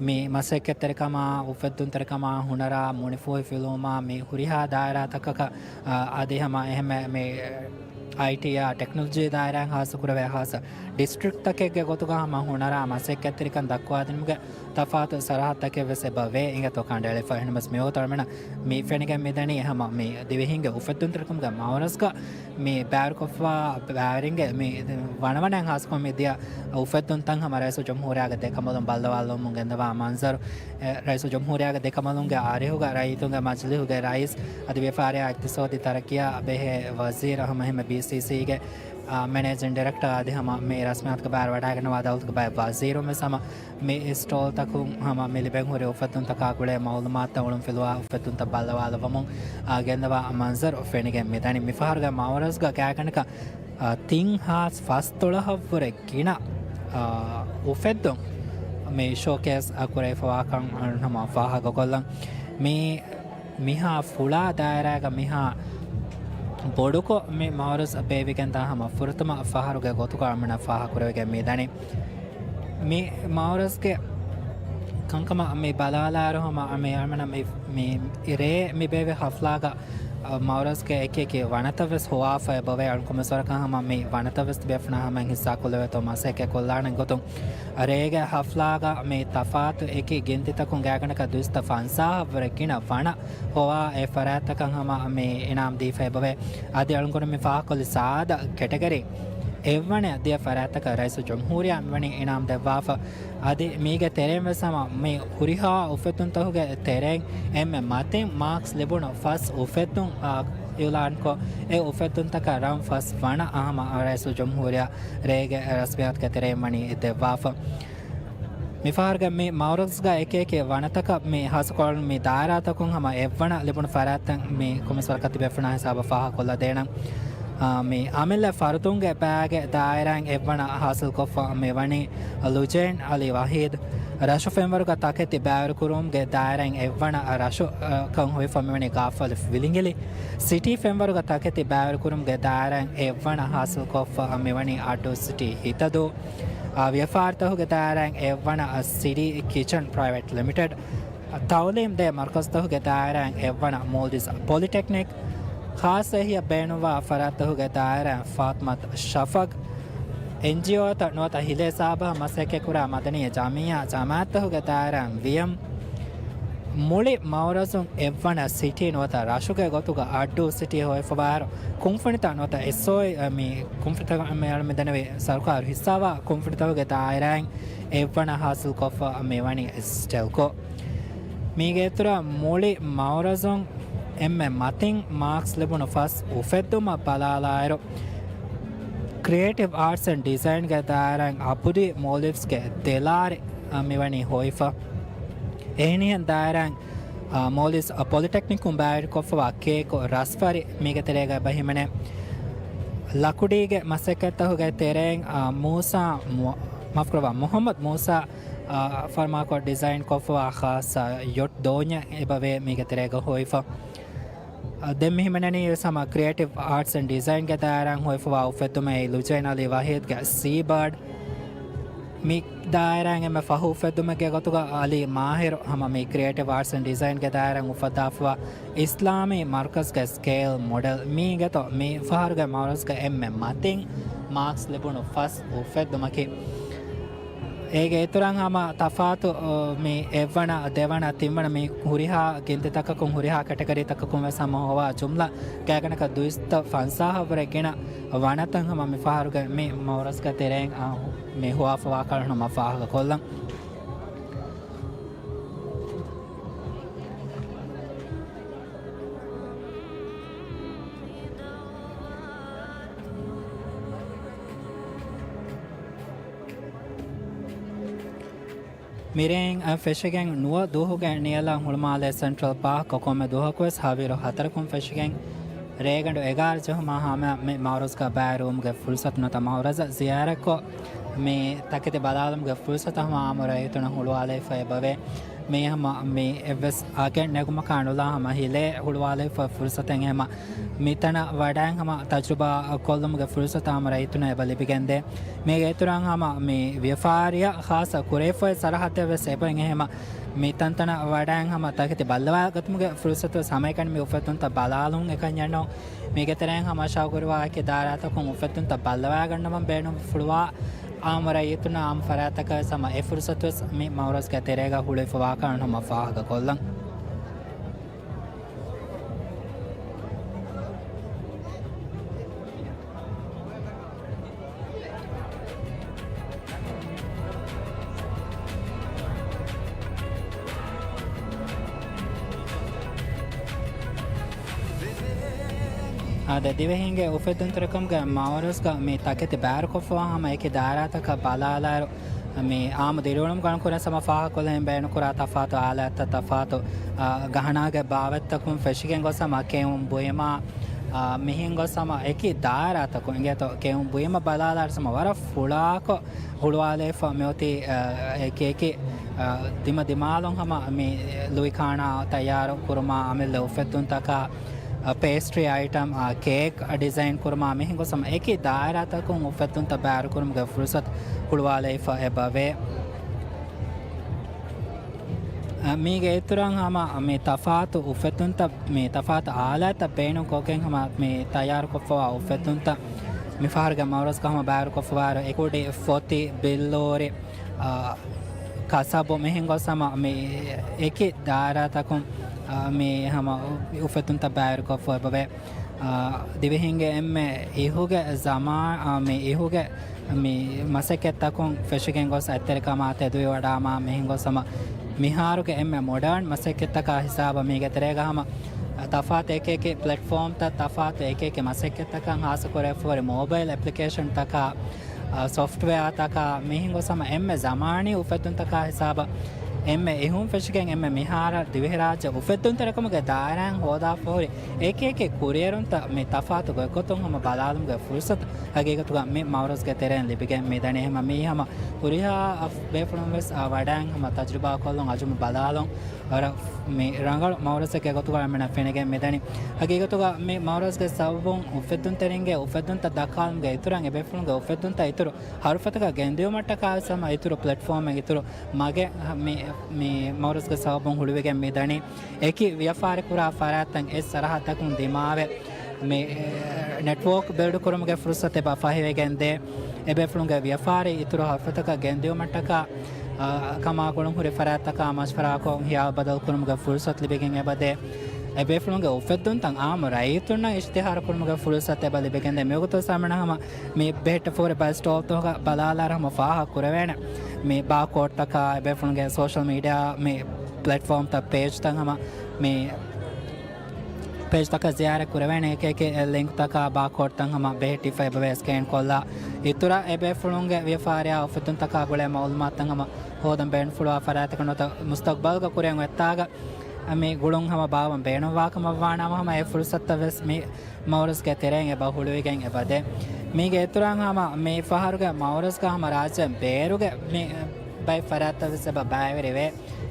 މި މަސައްކަތްތެރިކަމާ، އުފެއްދުންތެރިކަމާ، ހުނަރާ، މުނިފޫހި ފިލުވުމާ، މި ހުރިހާ ދާއިރާތަކަކަށް، އަ، އަދި ހަމަ އެހެންމެ މި އައިޓީއާ، ޓެކްނޮލޮޖީ ދާއިރާއިން ހާއްސަ ކުރެވޭ ހާއްސަ ޑިސްޓްރިކްޓްތަކެއްގެ ގޮތުގަ ހަމަ ހުނަރާ މަސައްކަތްތެރިކަން ދައްކުވާދިނުމުގެ ތަފާތު ސަރަހައްދުތަކެއް ވެސް އެބަ ވޭ އިނގޭތޯ ކަނޑައެޅިފަ. އެހެންނަމަވެސް މިވަގުތު އަޅަމެންނަށް މި ފެނިގެން މިދަނީ ހަމަ މި ދިވެހިންގެ އުފެއްދުންތެރިކަމުގެ މައުރަޒުގަ މި ބައިވެރިކޮށްފަ ބައިވެރިންގެ މި ވަނަވަނައިން ހާއްސަކޮށް މި ދިޔަ އުފެއްދުންތައް ހަމަ ރައީސުލްޖުމްހޫރިއްޔާގެ ދެކަނބަލުން ބައްލަވާލައްވަމުން ގެންދަވާ މަންޒަރު، އެ، ރައީސުލްޖުމްހޫރިއްޔާގެ ދެކަނބަލުންގެ އަރިހުގަ ރައްޔިތުންގެ މަޖިލީހުގެ ރައީސް އަދި ވިޔަފާރިއާ އިޤްތިޞާދީ ތަރައްޤީއާ ބެހޭ ވަޒީރު ހަމަ އެހެންމެ ބީ ސީސީގެ، އާ، މެނޭޖިން ޑިރެކްޓަރ އަދި ހަމަ މި ރަސްމިއްޔާތުގެ ބައިވެރިވަޑައިގަންނަވާ ދައުލަތުގެ ބައެއް ވަޒީރުން ވެސް ހަމަ މި ސްޓޯލްތަކުން ހަމަ މި ލިބެން ހުރި އުފެއްދުންތަކާ ގުޅޭ މައުލޫމާތުތައް އުޅުން ފިލުވާ އުފެއްދުންތައް ބައްލަވާލައްވަމުން، އާ، ގެންދަވާ މަންޒަރު ފެނިގެން މިދަނީ. މިފަހަރުގެ މައުރަޒްގަ ގާތްގަނޑަކަށް، އާ، ތިން ހާސް ފަސްދޮޅަހަށްވުރެ ގިނަ، އާ، އުފެއްދުން މި ޝޯކޭސް ކުރެވިފަވާކަން ހަމަ ފާހަގަކޮށްލަން. މި މިހާ ފުޅާ ދާއިރާގަ މިހާ ބޮޑުކޮށް މި މައުރަޒް ބޭއްވިގެންދާ ހަމަ ފުރަތަމަ ފަހަރުގެ ގޮތުގަ އަޅުމެންނަށް ފާހަގަކުރެވިގެން މިދަނީ. މި މައުރަޒްގެ ކަންކަމަށް މި ބަލާލާއިރު ހަމަ މި އަޅުމެންނަށް މި، މި ރޭ މި ބޭއްވި ހަފްލާގަ މައުރަޒްގެ އެކި އެކި ވަނަތައް ވެސް ހޮވާފައި އެބަވޭ. އަޅުން ކޮންމެސް ވަރަކަށް ހަމަ މި ވަނަތައް ވެސް ތިބޭފުޅުންނާ ހަމައިން ހިއްސާ ކޮށްލެވޭތޯ މަސައްކަތް ކޮށްލާނެ ގޮތުން، ރޭގެ ހަފްލާގަ މި ތަފާތު އެކި ގިންތިތަކުން ގާތްގަނޑަކަށް ދުއިސައްތަ ފަންސާހަށްވުރެ ގިނަ ވަނަ ހޮވާ އެ ފަރާތްތަކަށް ހަމަ މި އިނާމް ދީފައި އެބަވޭ. އަދި އަޅުގަނޑު މި ފާހަގަކޮށްލި ސާދަ ކެޓަގަރީ އެއްވަނަ ދިޔަ ފަރާތްތަކަށް ރައީސުލްޖުމްހޫރިއްޔާ މިވަނީ އިނާމް ދެއްވާފަ. އަދި މީގެ ތެރެއިން ވެސް ހަމަ މި ހުރިހާ އުފެއްދުންތަކުގެ ތެރެއިން އެންމެ މަތިން މާކްސް ލިބުނު ފަސް އުފެއްދުން، އާ، އިއުލާންކޮށް، އެ އުފެއްދުންތަކަށް ރަން ފަސް ވަނަ އަހަމަށް ރައީސުލްޖުމްހޫރިއްޔާ ރޭގެ ރަސްމިއްޔާތުގެ ތެރެއިން ވަނީ ދެއްވާފަ. މިފަހަރުގެ މި މައުރަޒްގަ އެކި އެކި ވަނަތަކަށް މި ހާއްސަކޮށް މި ދާއިރާތަކުން ހަމަ އެއްވަނަ ލިބުނު ފަރާތްތައް މި ކޮންމެސް ވަރަކަށް ތިބޭފުޅުންނާ ހިސާބަށް ފާހަގަކޮށްލަދޭނަން. އާ، މި އަމިއްލަ ފަރުދުންގެ ބައިގެ ދާއިރާއިން އެއްވަނަ ހާސިލްކޮށްފަ މިވަނީ ލުޖޭން އަލީ ވަހީދު. ރަށު ފެންވަރުގަ ތަކެތި ބައިވެރިކުރުމުގެ ދާއިރާއިން އެއްވަނަ ރަށު، އަ، ކަން ހޮވިފަ މިވަނީ ގާފަލިފް ވިލިނގިލި. ސިޓީ ފެންވަރުގަ ތަކެތި ބައިވެރިކުރުމުގެ ދާއިރާއިން އެއްވަނަ ހާސިލްކޮށްފަ މިވަނީ އައްޑޫ ސިޓީ ހިތަދޫ. އާ، ވިޔަފާރިތަކުގެ ދާއިރާއިން އެއްވަނަ ސިޓީ ކިޗަން ޕްރައިވެޓް ލިމިޓެޑް. ތައުލީމް ދޭ މަރުކަޒުތަކުގެ ދާއިރާއިން އެއްވަނަ މޯލްޑިވްސް ޕޮލިޓެކްނިކް، ޚާއްޞަ އެހީއަށް ބޭނުންވާ ފަރާތްތަކުގެ ދާއިރާއިން ފާތިމަތު ޝަފަގް، އެންޖީއޯތައް ނުވަތަ ހިލޭ ސާބަހަށް މަސައްކަތްކުރާ މަދަނީ ޖަމިއްޔާ ޖަމާއަތްތަކުގެ ދާއިރާއިން ވިޔަމް، މުޅި މައުރަޒުން އެއްވަނަ ސިޓީ ނުވަތަ ރަށުގެ ގޮތުގަ އައްޑޫ ސިޓީ ހޮވިފަވާއިރު، ކުންފުނިތައް ނުވަތަ އެސްއޯއީ މި ކުންފުނިތަކަށް މި އަޅަމެން ދެންނެވި ސަރުކާރު ހިއްސާވާ ކުންފުނިތަކުގެ ދާއިރާއިން އެއްވަނަ ހާސިލްކޮށްފަ މިވަނީ އެސްޓެލްކޯ. މީގެ އިތުރަށް މުޅި މައުރަޒުން އެންމެ މަތިން މާކްސް ލިބުނު ފަސް އުފެއްދުމަށް ބަލާލާއިރު، ކްރިއޭޓިވް އާޓްސް އެންޑް ޑިޒައިންގެ ދާއިރާއިން އަބުދީ މޯލްޑިވްސްގެ ދެލާރި، އަ، މިވަނީ ހޮވިފަ. އެހެނިހެން ދާއިރާއިން، އަ، މޯލްޑިވްސް ޕޮލިޓެކްނިކުން ބައިވެރިކޮށްފަވާ ކޭކު ރަސްފަރި މީގެ ތެރޭގަ އެބަ ހިމެނޭ. ލަކުޑީގެ މަސައްކަތްތަކުގެ ތެރެއިން، އަ، މޫސާ މު-، މާފުކުރައްވާ، މުހައްމަދު މޫސާ، އަ، ފަރުމާކޮށް ޑިޒައިން ކޮށްފަވާ ޚާއްސަ ޔޮޓް ދޯންޏެއް އެބަވޭ މީގެ ތެރޭގަ ހޮވިފަ. އަ، ދެން މި ހިމެނެނީ ވެސް ހަމަ ކްރިއޭޓިވް އާޓްސް އެންޑް ޑިޒައިންގެ ދާއިރާއިން ހޮވިފަވާ އުފެއްދުމެއް ލުޖޭން އަލީ ވަހީދްގެ ސީބާޑް. މި ދާއިރާއިން އެންމެ ފަހު އުފެއްދުމެއްގެ ގޮތުގަ އަލީ މާހިރު ހަމަ މި ކްރިއޭޓިވް އާޓްސް އެންޑް ޑިޒައިންގެ ދާއިރާއިން އުފައްދާފަވާ އިސްލާމީ މަރުކަޒްގެ ސްކޭލް މޮޑެލް މީގެތޯ މި ފަހަރުގެ މައުރަޒްގެ އެންމެ މަތިން މާކްސް ލިބުނު ފަސް އުފެއްދުމަކީ. އޭގެ އިތުރަށް ހަމަ ތަފާތު، އޮ، މި އެއްވަނަ، ދެވަނަ، ތިންވަނަ މި ހުރިހާ ގިންތިތަކަކުން ހުރިހާ ކެޓަގަރީތަކަކުން ވެސް ހަމަ ހޮވާ ޖުމްލަ ގާތްގަނޑަކަށް ދުއިސައްތަ ފަންސާހަށްވުރެ ގިނަ ވަނަތައް ހަމަ މި ފަހަރުގެ މި މައުރަޒްގެ ތެރެއިން، އާ، މި ހޮވާފަވާކަން ހަމަ ފާހަގަކޮށްލަން. މިރޭއިން ފެށިގެން ނުވަ ދުވަހުގެ ނިޔަލަށް ހުޅުމާލޭ ސެންޓްރަލް ޕާކް ކޮންމެ ދުވަހަކުވެސް ހަވީރު ހަތަރަކުން ފެށިގެން ރޭގަނޑު އެގާރަ ޖަހުމާ ހަމަ މި މައުރަޒްގަ ބައިވެރިވުމުގެ ފުރުސަތު ނުވަތަ މައުރަޒަށް ޒިޔާރަތްކޮށް، މި ތަކެތި ބަލާލުމުގެ ފުރުސަތު ހަމަ އާއްމު ރައްޔިތުންނަށް ހުޅުވާލެވިފަ އެބަވޭ. މި ހަމަ މި އެއްވެސް އަގެއް ނެގުމަކާ ނުލާ ހަމަ ހިލޭ ހުޅުވާލެވިފަ ފުރުސަތެއް ހަމަ މިތަނަށް ވަޑައިން ހަމަ ތަޖުރިބާ ކޮށްލުމުގެ ފުރުސަތު ހަމަ ރައްޔިތުންނަށް އެބަ ލިބިގެންދޭ. މީގެ އިތުރަށް ހަމަ މި ވިޔަފާރިއަށް ޚާއްޞަ ކުރެވިފައި ސަރަހައްދެއް ވެސް އެބައިން ހަމަ މި ތަންތަނަށް ވަޑައިން ހަމަ ތަކެތި ބައްލަވާގަތުމުގެ ފުރުސަތު ވެސް ހަމައެކަނި މި އުފެއްދުންތައް ބަލާލުން އެކަންޏެއް ނޫން. މީގެ ތެރެއިން ހަމަ ޝައުގުވެރިވާ އެކި ދާއިރާތަކުން އުފެއްދުންތައް ބައްލަވާގަންނަވަން ބޭނުން ފުޅުވާ އާއްމު ރައްޔިތުންނަށް އާއްމު ފަރާތްތަކަށް ވެސް ހަމަ އެ ފުރުސަތު ވެސް މި މައުރަޒްގެ ތެރޭގަ ހުޅުވިފަވާކަން ހަމަ ފާހަގަކޮށްލަން. އާދެ، ދިވެހިންގެ އުފެއްދުންތެރިކަމުގެ މައުރަޒްގަ މި ތަކެތި ބައިވެރިކޮށްފަވާ ހަމަ އެކި ދާއިރާތަކަށް ބަލާލާއިރު، މި އާއްމު ދިރިއުޅުމުގަ އަޅުކުރަން ސަމަ ފާހަގަކޮށްލަން ބޭނުންކުރާ ތަފާތު އާލާތްތައް، ތަފާތު، އާ، ގަހަނާގެ ބާވަތްތަކުން ފެށިގެން ގޮސް ހަމަ ކެއުން ބުއިމާ، އާ، މިހެން ގޮސް ހަމަ އެކި ދާއިރާތަކުން އިނގޭތޯ، ކެއުން ބުއިމަށް ބަލާލާއިރު ސަމަ ވަރަށް ފުޅާކޮށް ހުޅުވާލައިފަ މިއޮތީ، އަ، އެކި އެކި، އަ، ދިމަ ދިމާލުން ހަމަ މި ލުއިކާނާ ތައްޔާރު ކުރުމާ އަމިއްލަ އުފެއްދުންތަކާ، އަ، ޕޭސްޓްރީ އައިޓަމް، އަ، ކޭކް ޑިޒައިން ކުރުމާ މިހެން ގޮސް ހަމަ އެކި ދާއިރާތަކުން އުފެއްދުންތައް ބައިވެރިކުރުމުގެ ފުރުސަތު ހުޅުވާލައިފަ އެބަވޭ. އަ، މީގެ އިތުރަށް ހަމަ މި ތަފާތު އުފެއްދުންތައް، މި ތަފާތު އާލާތްތައް ބޭނުން ކޮށްގެން ހަމަ މި ތައްޔާރުކޮށްފަވާ އުފެއްދުންތައް މި ފަހަރުގެ މައުރަޒްގަ ހަމަ ބައިވެރިކޮށްފަވާއިރު، އެ ކުޑި ފޮތި، ބިއްލޫރި، އާ، ކަސަބު މިހެން ގޮސް ހަމަ މި އެކި ދާއިރާތަކުން، އާ، މި ހަމަ އުފެއްދުންތައް ބައިވެރިކޮށްފަ އެބަވޭ. އާ، ދިވެހިންގެ އެންމެ އިހުގެ ޒަމާ-، އާ، މި އިހުގެ މި މަސައްކަތްތަކުން ފެށިގެން ގޮސް އަތްތެރިކަމާ ތެދުވިވަޑާމާ މިހެން ގޮސް ހަމަ މިހާރުގެ އެންމެ މޮޑާން މަސައްކަތްތަކާ ހިސާބަށް މީގެ ތެރޭގަ ހަމަ ތަފާތު އެކި އެކި ޕްލެޓްފޯމްތައް، ތަފާތު އެކި އެކި މަސައްކަތްތަކަށް ހާއްސަކުރެވިފަހުރި މޯބައިލް އެޕްލިކޭޝަންތަކާ، އާ، ސޮފްޓްވެއާތަކާ މިހެން ގޮސް ހަމަ އެންމެ ޒަމާނީ އުފެއްދުންތަކާ ހިސާބަށް އެންމެ އިހުން ފެށިގެން އެންމެ މިހާރަށް ދިވެހިރާއްޖެ އުފެއްދުންތެރިކަމުގެ ދާއިރާއިން ހޯދާފަހުރި އެކި އެކި ކުރިއެރުންތައް މި ތަފާތު ގޮތްގޮތުން ހަމަ ބަލާލުމުގެ ފުރުސަތު ހަގީގަތުގަ މި މައުރަޒްގެ ތެރެއިން ލިބިގެން މިދަނީ. ހަމަ މީ ހަމަ ހުރިހާ އަށް ބޭފުޅުން ވެސް، އާ، ވަޑައިން ހަމަ ތަޖުރިބާ ކޮށްލުން އަޒުމު ބަލާލުން ވަރަށް މި ރަނގަޅު މައުރަޒެއްގެ ގޮތުގަ އަޅަމެނަށް ފެނިގެން މިދަނީ. ހަގީގަތުގަ މި މައުރަޒްގެ ސަބަބުން އުފެއްދުންތެރިންގެ އުފެއްދުންތައް ދައްކާލުމުގެ އިތުރަށް އެބޭފުޅުންގެ އުފެއްދުންތައް އިތުރު ހަރުފަތަކަށް ގެންދިއުމަށްޓަކާ ވެސް ހަމަ އިތުރު ޕްލެޓްފޯމެއް އިތުރު މަގެއް މި، މި މައުރަޒްގެ ސަބަބުން ހުޅުވިގެން މިދަނީ. އެކި ވިޔަފާރި ކުރާ ފަރާތްތައް އެއް ސަރަހައްދަކުން ދިމާވެ، މި، އެ، ނެޓްވޯކް ބިލްޑް ކުރުމުގެ ފުރުސަތު އެބަ ފަހިވެގެން ދޭ. އެބޭފުޅުންގެ ވިޔަފާރި އިތުރު ހަރުފަތަކަށް ގެންދިއުމަށްޓަކާ، އާ، ކަމާ ގުޅުން ހުރި ފަރާތްތަކާ މަޝްވަރާކޮށް، ހިޔާލު ބަދަލު ކުރުމުގެ ފުރުސަތު ލިބިގެން އެބަދޭ. އެބޭފުޅުންގެ އުފެއްދުންތައް އާއްމު ރައްޔިތުންނަށް އިޝްތިހާރު ކުރުމުގެ ފުރުސަތު އެބަ ލިބިގެންދޭ. މިވަގުތު ސަމަނަ ހަމަ މި ބެހެއްޓިފަހުރި ބައެއް ސްޓޯލްތަކުގަ ބަލާލާއިރު ހަމަ ފާހަގަ ކުރެވޭނެ. މި ބާކޯޑްތަކާ އެބޭފުޅުންގެ ސޯޝަލް މީޑިއާ މި ޕްލެޓްފޯމްތައް ޕޭޖްތައް ހަމަ މި ޕޭޖްތަކަށް ޒިޔާރަތް ކުރެވޭނެ. އެކި އެކި ލިންކްތަކާ ބާކޯޑްތައް ހަމަ ބެހެއްޓިފަ އެބަވޭ ސްކޭން ކޮށްލާ. އިތުރަށް އެބޭފުޅުންގެ ވިޔަފާރިއާ އުފެއްދުންތަކާ ގުޅޭ މައުލޫމާތުތައް ހަމަ ހޯދަން ބޭނުންފުޅުވާ ފަރާތަކަށް ނުވަތަ މުސްތަގްބަލްގަ ކުރިއަށް އޮތްތާގަ މި ގުޅުން ހަމަ ބާވަން ބޭނުންވާކަމަށްވާނަމަ ހަމަ އެ ފުރުސަތުތައް ވެސް މި މައުރަޒްގެ ތެރެއިން އެބަ ހުޅުވިގެން އެބަދޭ. މީގެ އިތުރަށް ހަމަ މި ފަހަރުގެ މައުރަޒްގަ ހަމަ ރާއްޖޭން ބޭރުގެ މި ބައެއް ފަރާތްތައް ވެސް އެބަ ބައިވެރިވޭ.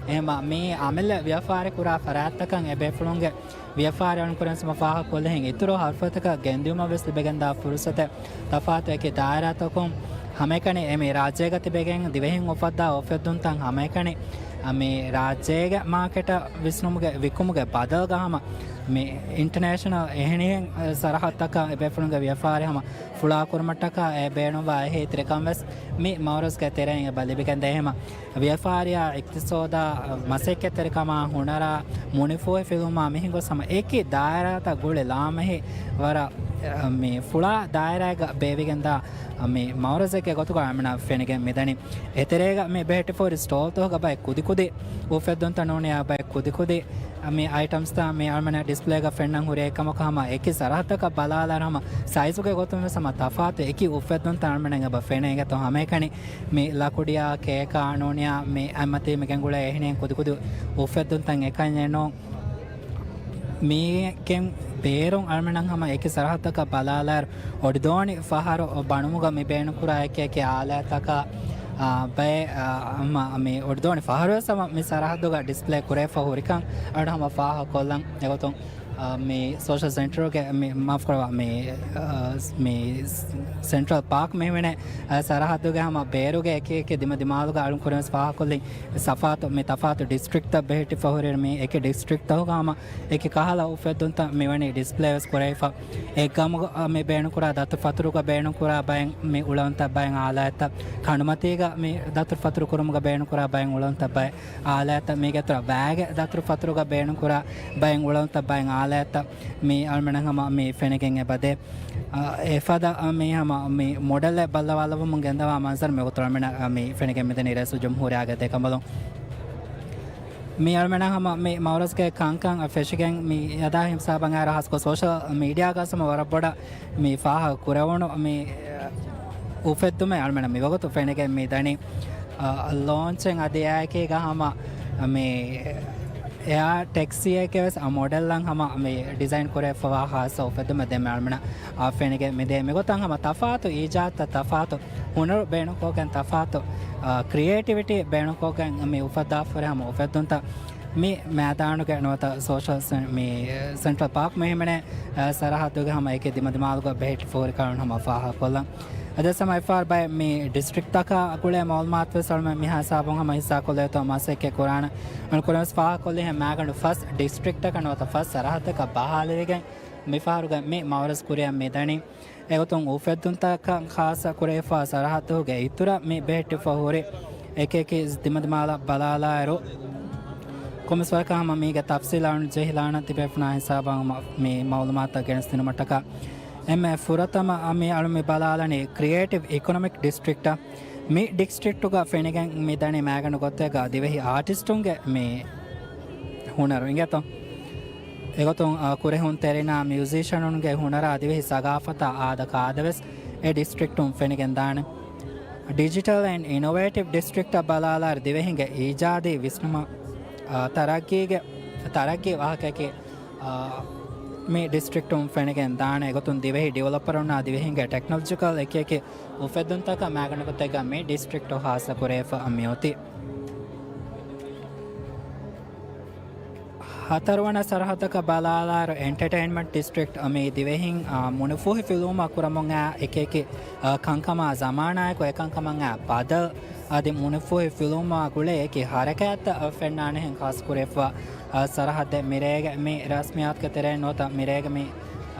އެހެމަ މީ އަމިއްލަ ވިޔަފާރި ކުރާ ފަރާތްތަކަށް އެބޭފުޅުންގެ ވިޔަފާރި އަޅުން ކުރަން ސަމަ ފާހަގަކޮށްލެހެން އިތުރު ހަރުފަތަކަށް ގެންދިއުމަށް ވެސް ލިބިގެންދާ ފުރުސަތެއް ތަފާތު އެކި ދާއިރާތަކުން ހަމައެކަނި އެ މި ރާއްޖޭގަ ތިބެގެން ދިވެހިން އުފައްދާ އުފެއްދުންތައް ހަމައެކަނި މި ރާއްޖޭގެ މާކެޓަށް ވިސްނުމުގެ ވިކުމުގެ ބަދަލުގަ ހަމަ މި އިންޓަނޭޝަނަލް އެހެނިހެން ސަރަހައްދަކަށް އެބޭފުޅުންގެ ވިޔަފާރި ހަމަ ފުޅާކުރުމަށްޓަކާ އެ ބޭނުންވާ އެހީތެރިކަން ވެސް މި މައުރަޒްގެ ތެރެއިން އެބަ ލިބިގެންދޭ. ހަމަ ވިޔަފާރިއާ، އިޤްތިޞާދާ، މަސައްކަތްތެރިކަމާ، ހުނަރާ، މުނިފޫހިފިލުމާ މިހެން ގޮސް ހަމަ އެކި ދާއިރާތައް ގުޅި ލާމެހި ވަރަށް، އަ، މި ފުޅާ ދާއިރާއެއްގަ ބޭއްވިގެންދާ، އަ، މި މައުރަޒެއްގެ ގޮތުގަ އަޅަމެންނަށް ފެނިގެން މިދަނީ. އެތެރޭގަ މި ބެހެއްޓިފަހުރި ސްޓޯލްތަކުގަ ބައެއް ކުދިކުދި އުފެއްދުންތައް ނޫނިއްޔާ ބައެއް ކުދިކުދި، އަ، މި އައިޓަމްސްތައް މި އަޅަމެންނަށް ޑިސްޕްލޭގަ ފެންނަން ހުރި އެކަމަކު ހަމަ އެކި ސަރަހައްދަކަށް ބަލާލާއިރު ހަމަ ސައިޒުގެ ގޮތުން ވެސް ހަމަ ތަފާތު އެކި އުފެއްދުންތައް އަޅަމެންނަށް އެބަ ފެނޭ އިނގޭތޯ ހަމައެކަނި މި ލަކުޑިއާ، ކޭކާ، ނޫނިއްޔާ، މި އަތްމަތީ މި ގެންގުޅޭ އެހެނިހެން ކުދިކުދި އުފެއްދުންތައް އެކަންޏެއް ނޫން. މީގެން ބޭރުން އަޅަމެންނަށް ހަމަ އެކި ސަރަހައްދަކަށް ބަލާލާއިރު، އޮޑިދޯނި ފަހަރު ބަނުމުގަ މި ބޭނުންކުރާ އެކި އެކި އާލާތްތަކާ، އާ، ބައެއް، އާ، ހަމަ މި އޮޑިދޯނި ފަހަރުވެސް ހަމަ މި ސަރަހައްދުގަ ޑިސްޕްލޭ ކުރެވިފަ ހުރިކަން އަޅު ހަމަ ފާހަގަކޮށްލަން. އެގޮތުން އާ، މި ސޯޝަލް ސެންޓަރުގެ މި، މާފުކުރައްވާ، މި، އާ، މި ސެންޓްރަލް ޕާކް މި ހިމެނޭ، އާ، ސަރަހައްދުގެ ހަމަ ބޭރުގެ އެކި އެކި ދިމަ ދިމާލުގަ އަޅުން ކުރިން ވެސް ފާހަގަކޮށްލި ތަފާތު، މި ތަފާތު ޑިސްޓްރިކްޓްތައް ބެހެއްޓިފަ ހުރި މި އެކި ޑިސްޓްރިކްޓްތަކުގަ ހަމަ އެކި ކަހަލަ އުފެއްދުންތައް މިވަނީ ޑިސްޕްލޭ ވެސް ކުރެވިފަ. އެ ގަމުގަ، އާ، މި ބޭނުންކުރާ ދަތުރުފަތުރުގަ ބޭނުންކުރާ ބައެއް މި އުޅަނދުތައް ބައެއް އާލާތްތައް، ކަނޑުމަތީގަ މި ދަތުރުފަތުރު ކުރުމުގަ ބޭނުންކުރާ ބައެއް އުޅަނދުތައް ބައެއް އާލާތްތައް މީގެ އިތުރަށް ވައިގެ ދަތުރުފަތުރުގަ ބޭނުންކުރާ ބައެއް އުޅަނދުތައް ބައެއް އާލާތްތައް މި އަޅަމެނަށް ހަމަ މި ފެނިގެން އެބަދޭ. އާ، އެފަދަ، އާ، މި ހަމަ މި މޮޑެލެއް ބައްލަވާލައްވަމުން ގެންދަވާ މަންޒަރު މި ވަގުތު އަޅަމެނަށް، އާ، މި ފެނިގެން މިދަނީ ރައީސުލްޖުމްހޫރިއްޔާގެ ދެކަނބަލުން. މި އަޅުމެނަށް ހަމަ މި މައުރަޒްގެ ކަންކަން އަށް ފެށިގެން މި އަދާ ހިސާބަށް އައިރު ހާސްކޮށް ސޯޝަލް މީޑިއާގަސް ހަމަ ވަރަށް ބޮޑަށް މި ފާހަގަ ކުރެވުނު މި އުފެއްދުމެއް އަޅުމެނަށް މިވަގުތު ފެނިގެން މި ދަނީ. އަ، ލޯންޗެއް އަދި އެއާއެކީގަ ހަމަ މި އެއާ ޓެކްސީއެކޭ ވެސް އަ މޮޑެލްއަށް ހަމަ މި ޑިޒައިން ކުރެވިފަވާ ހާއްސަ އުފެއްދުމެއް ދެންމެ އަޅުމެނަށް އަ، ފެނިގެން މިދޭ. މިގޮތަށް ހަމަ ތަފާތު އީޖާދުތައް ތަފާތު ހުނަރު ބޭނުންކޮށްގެން ތަފާތު، އަ، ކްރިއޭޓިވިޓީ ބޭނުންކޮށްގެން މި އުފައްދާފަވޭ ހަމަ އުފެއްދުންތައް މި މައިދާނުގެ ނުވަތަ ސޯޝަލް ސެން-، މި ސެންޓްރަލް ޕާކް މި ހިމެނޭ، އަ، ސަރަހައްދުގެ ހަމަ އެކި ދިމަދިމާލުގަ ބެހެއްޓިފަ ހުރި ކަން ހަމަ ފާހަގަކޮށްލަން. އަދިވެސް ހަމަ އެއްފަހަރު ބައެއް މި ޑިސްޓްރިކްޓްތަކާ ގުޅޭ މައުލޫމާތު ވެސް އަޅުމެން މިހާ ހިސާބުން ހަމަ ހިއްސާކޮށްލޭތޯ މަސައްކަތް ކުރާނަން. އަޅުގަނޑު ކުރިން ވެސް ފާހަގަކޮށްލިހެން މާގަނޑު ފަސް ޑިސްޓްރިކްޓަކަށް ނުވަތަ ފަސް ސަރަހައްދަކަށް ބަހާލެވިގެން މިފަހަރުގަ މި މައުރަޒް ކުރިއަށް މި ދަނީ. އެގޮތުން އުފެއްދުންތަކަށް ޚާއްޞަ ކުރެވިފާ ސަރަހައްދުގެ އިތުރަށް މި ބެހެއްޓިފަ ހުރި އެކިއެކި ދިމަދިމާލަށް ބަލާލާއިރު، ކޮންމެސް ވަރަކަށް ހަމަ މީގެ ތަފްސީލް އަޅުން ޖެހިލާނަން ތިބޭފުޅުންނާ ހިސާބަށް ހަމަ މި މައުލޫމާތުތައް ގެނެސްދިނުމަށްޓަކާ. އެންމެ ފުރަތަމަ މި އަޅުން މި ބަލާލަނީ ކްރިއޭޓިވް އިކޮނޮމިކް ޑިސްޓްރިކްޓަށް. މި ޑިސްޓްރިކްޓުގަ ފެނިގެން މި ދަނީ މާގަނޑު ގޮތެއްގަ ދިވެހި އާޓިސްޓުންގެ މި ހުނަރު އިނގޭތޯ. އެގޮތުން، އާ، ކުރެހުންތެރިންނާ މިއުޒިޝަނުންގެ ހުނަރާ ދިވެހި ސަގާފަތާ އާދަ ކާދަވެސް އެ ޑިސްޓްރިކްޓުން ފެނިގެންދާނެ. ޑިޖިޓަލް އެންޑް އިނޮވޭޓިވް ޑިސްޓްރިކްޓަށް ބަލާލާއިރު ދިވެހިންގެ އީޖާދީ ވިސްނުމަށް، އާ، ތަރައްގީގެ، ތަރައްގީ ވާހަކައަކީ، އާ، މި ޑިސްޓްރިކްޓުން ފެނިގެން ދާނެ. އެގޮތުން ދިވެހި ޑިވެލޮޕަރުންނާ ދިވެހިންގެ ޓެކްނޮލޮޖިކަލް އެކިއެކި އުފެއްދުންތަކަށް މާގަނޑު ގޮތެއްގަ މި ޑިސްޓްރިކްޓު ހާއްސަ ކުރެވިފަ މިއޮތީ. ހަތަރުވަނަ ސަރަހައްދަކަށް ބަލާލާއިރު އެންޓަޓެއިންމަންޓް ޑިސްޓްރިކްޓް މި ދިވެހިން، އާ، މުނިފޫހި ފިލުވުމަށް ކުރަމުން އާ އެކިއެކި، އާ، ކަންކަމާ ޒަމާނާއެކު އެ ކަންކަމަށް އާ ބަދަލު އަދި މުނިފޫހި ފިލުވުމާ ގުޅޭ އެކި ހަރަކާތްތައް ފެންނާނެހެން ޚާއްސަ ކުރެވިފަ، އާ، ސަރަހައްދެއް މިރޭގެ މި ރަސްމިއްޔާތުގެ ތެރެއިން ނުވަތަ މިރޭގެ މި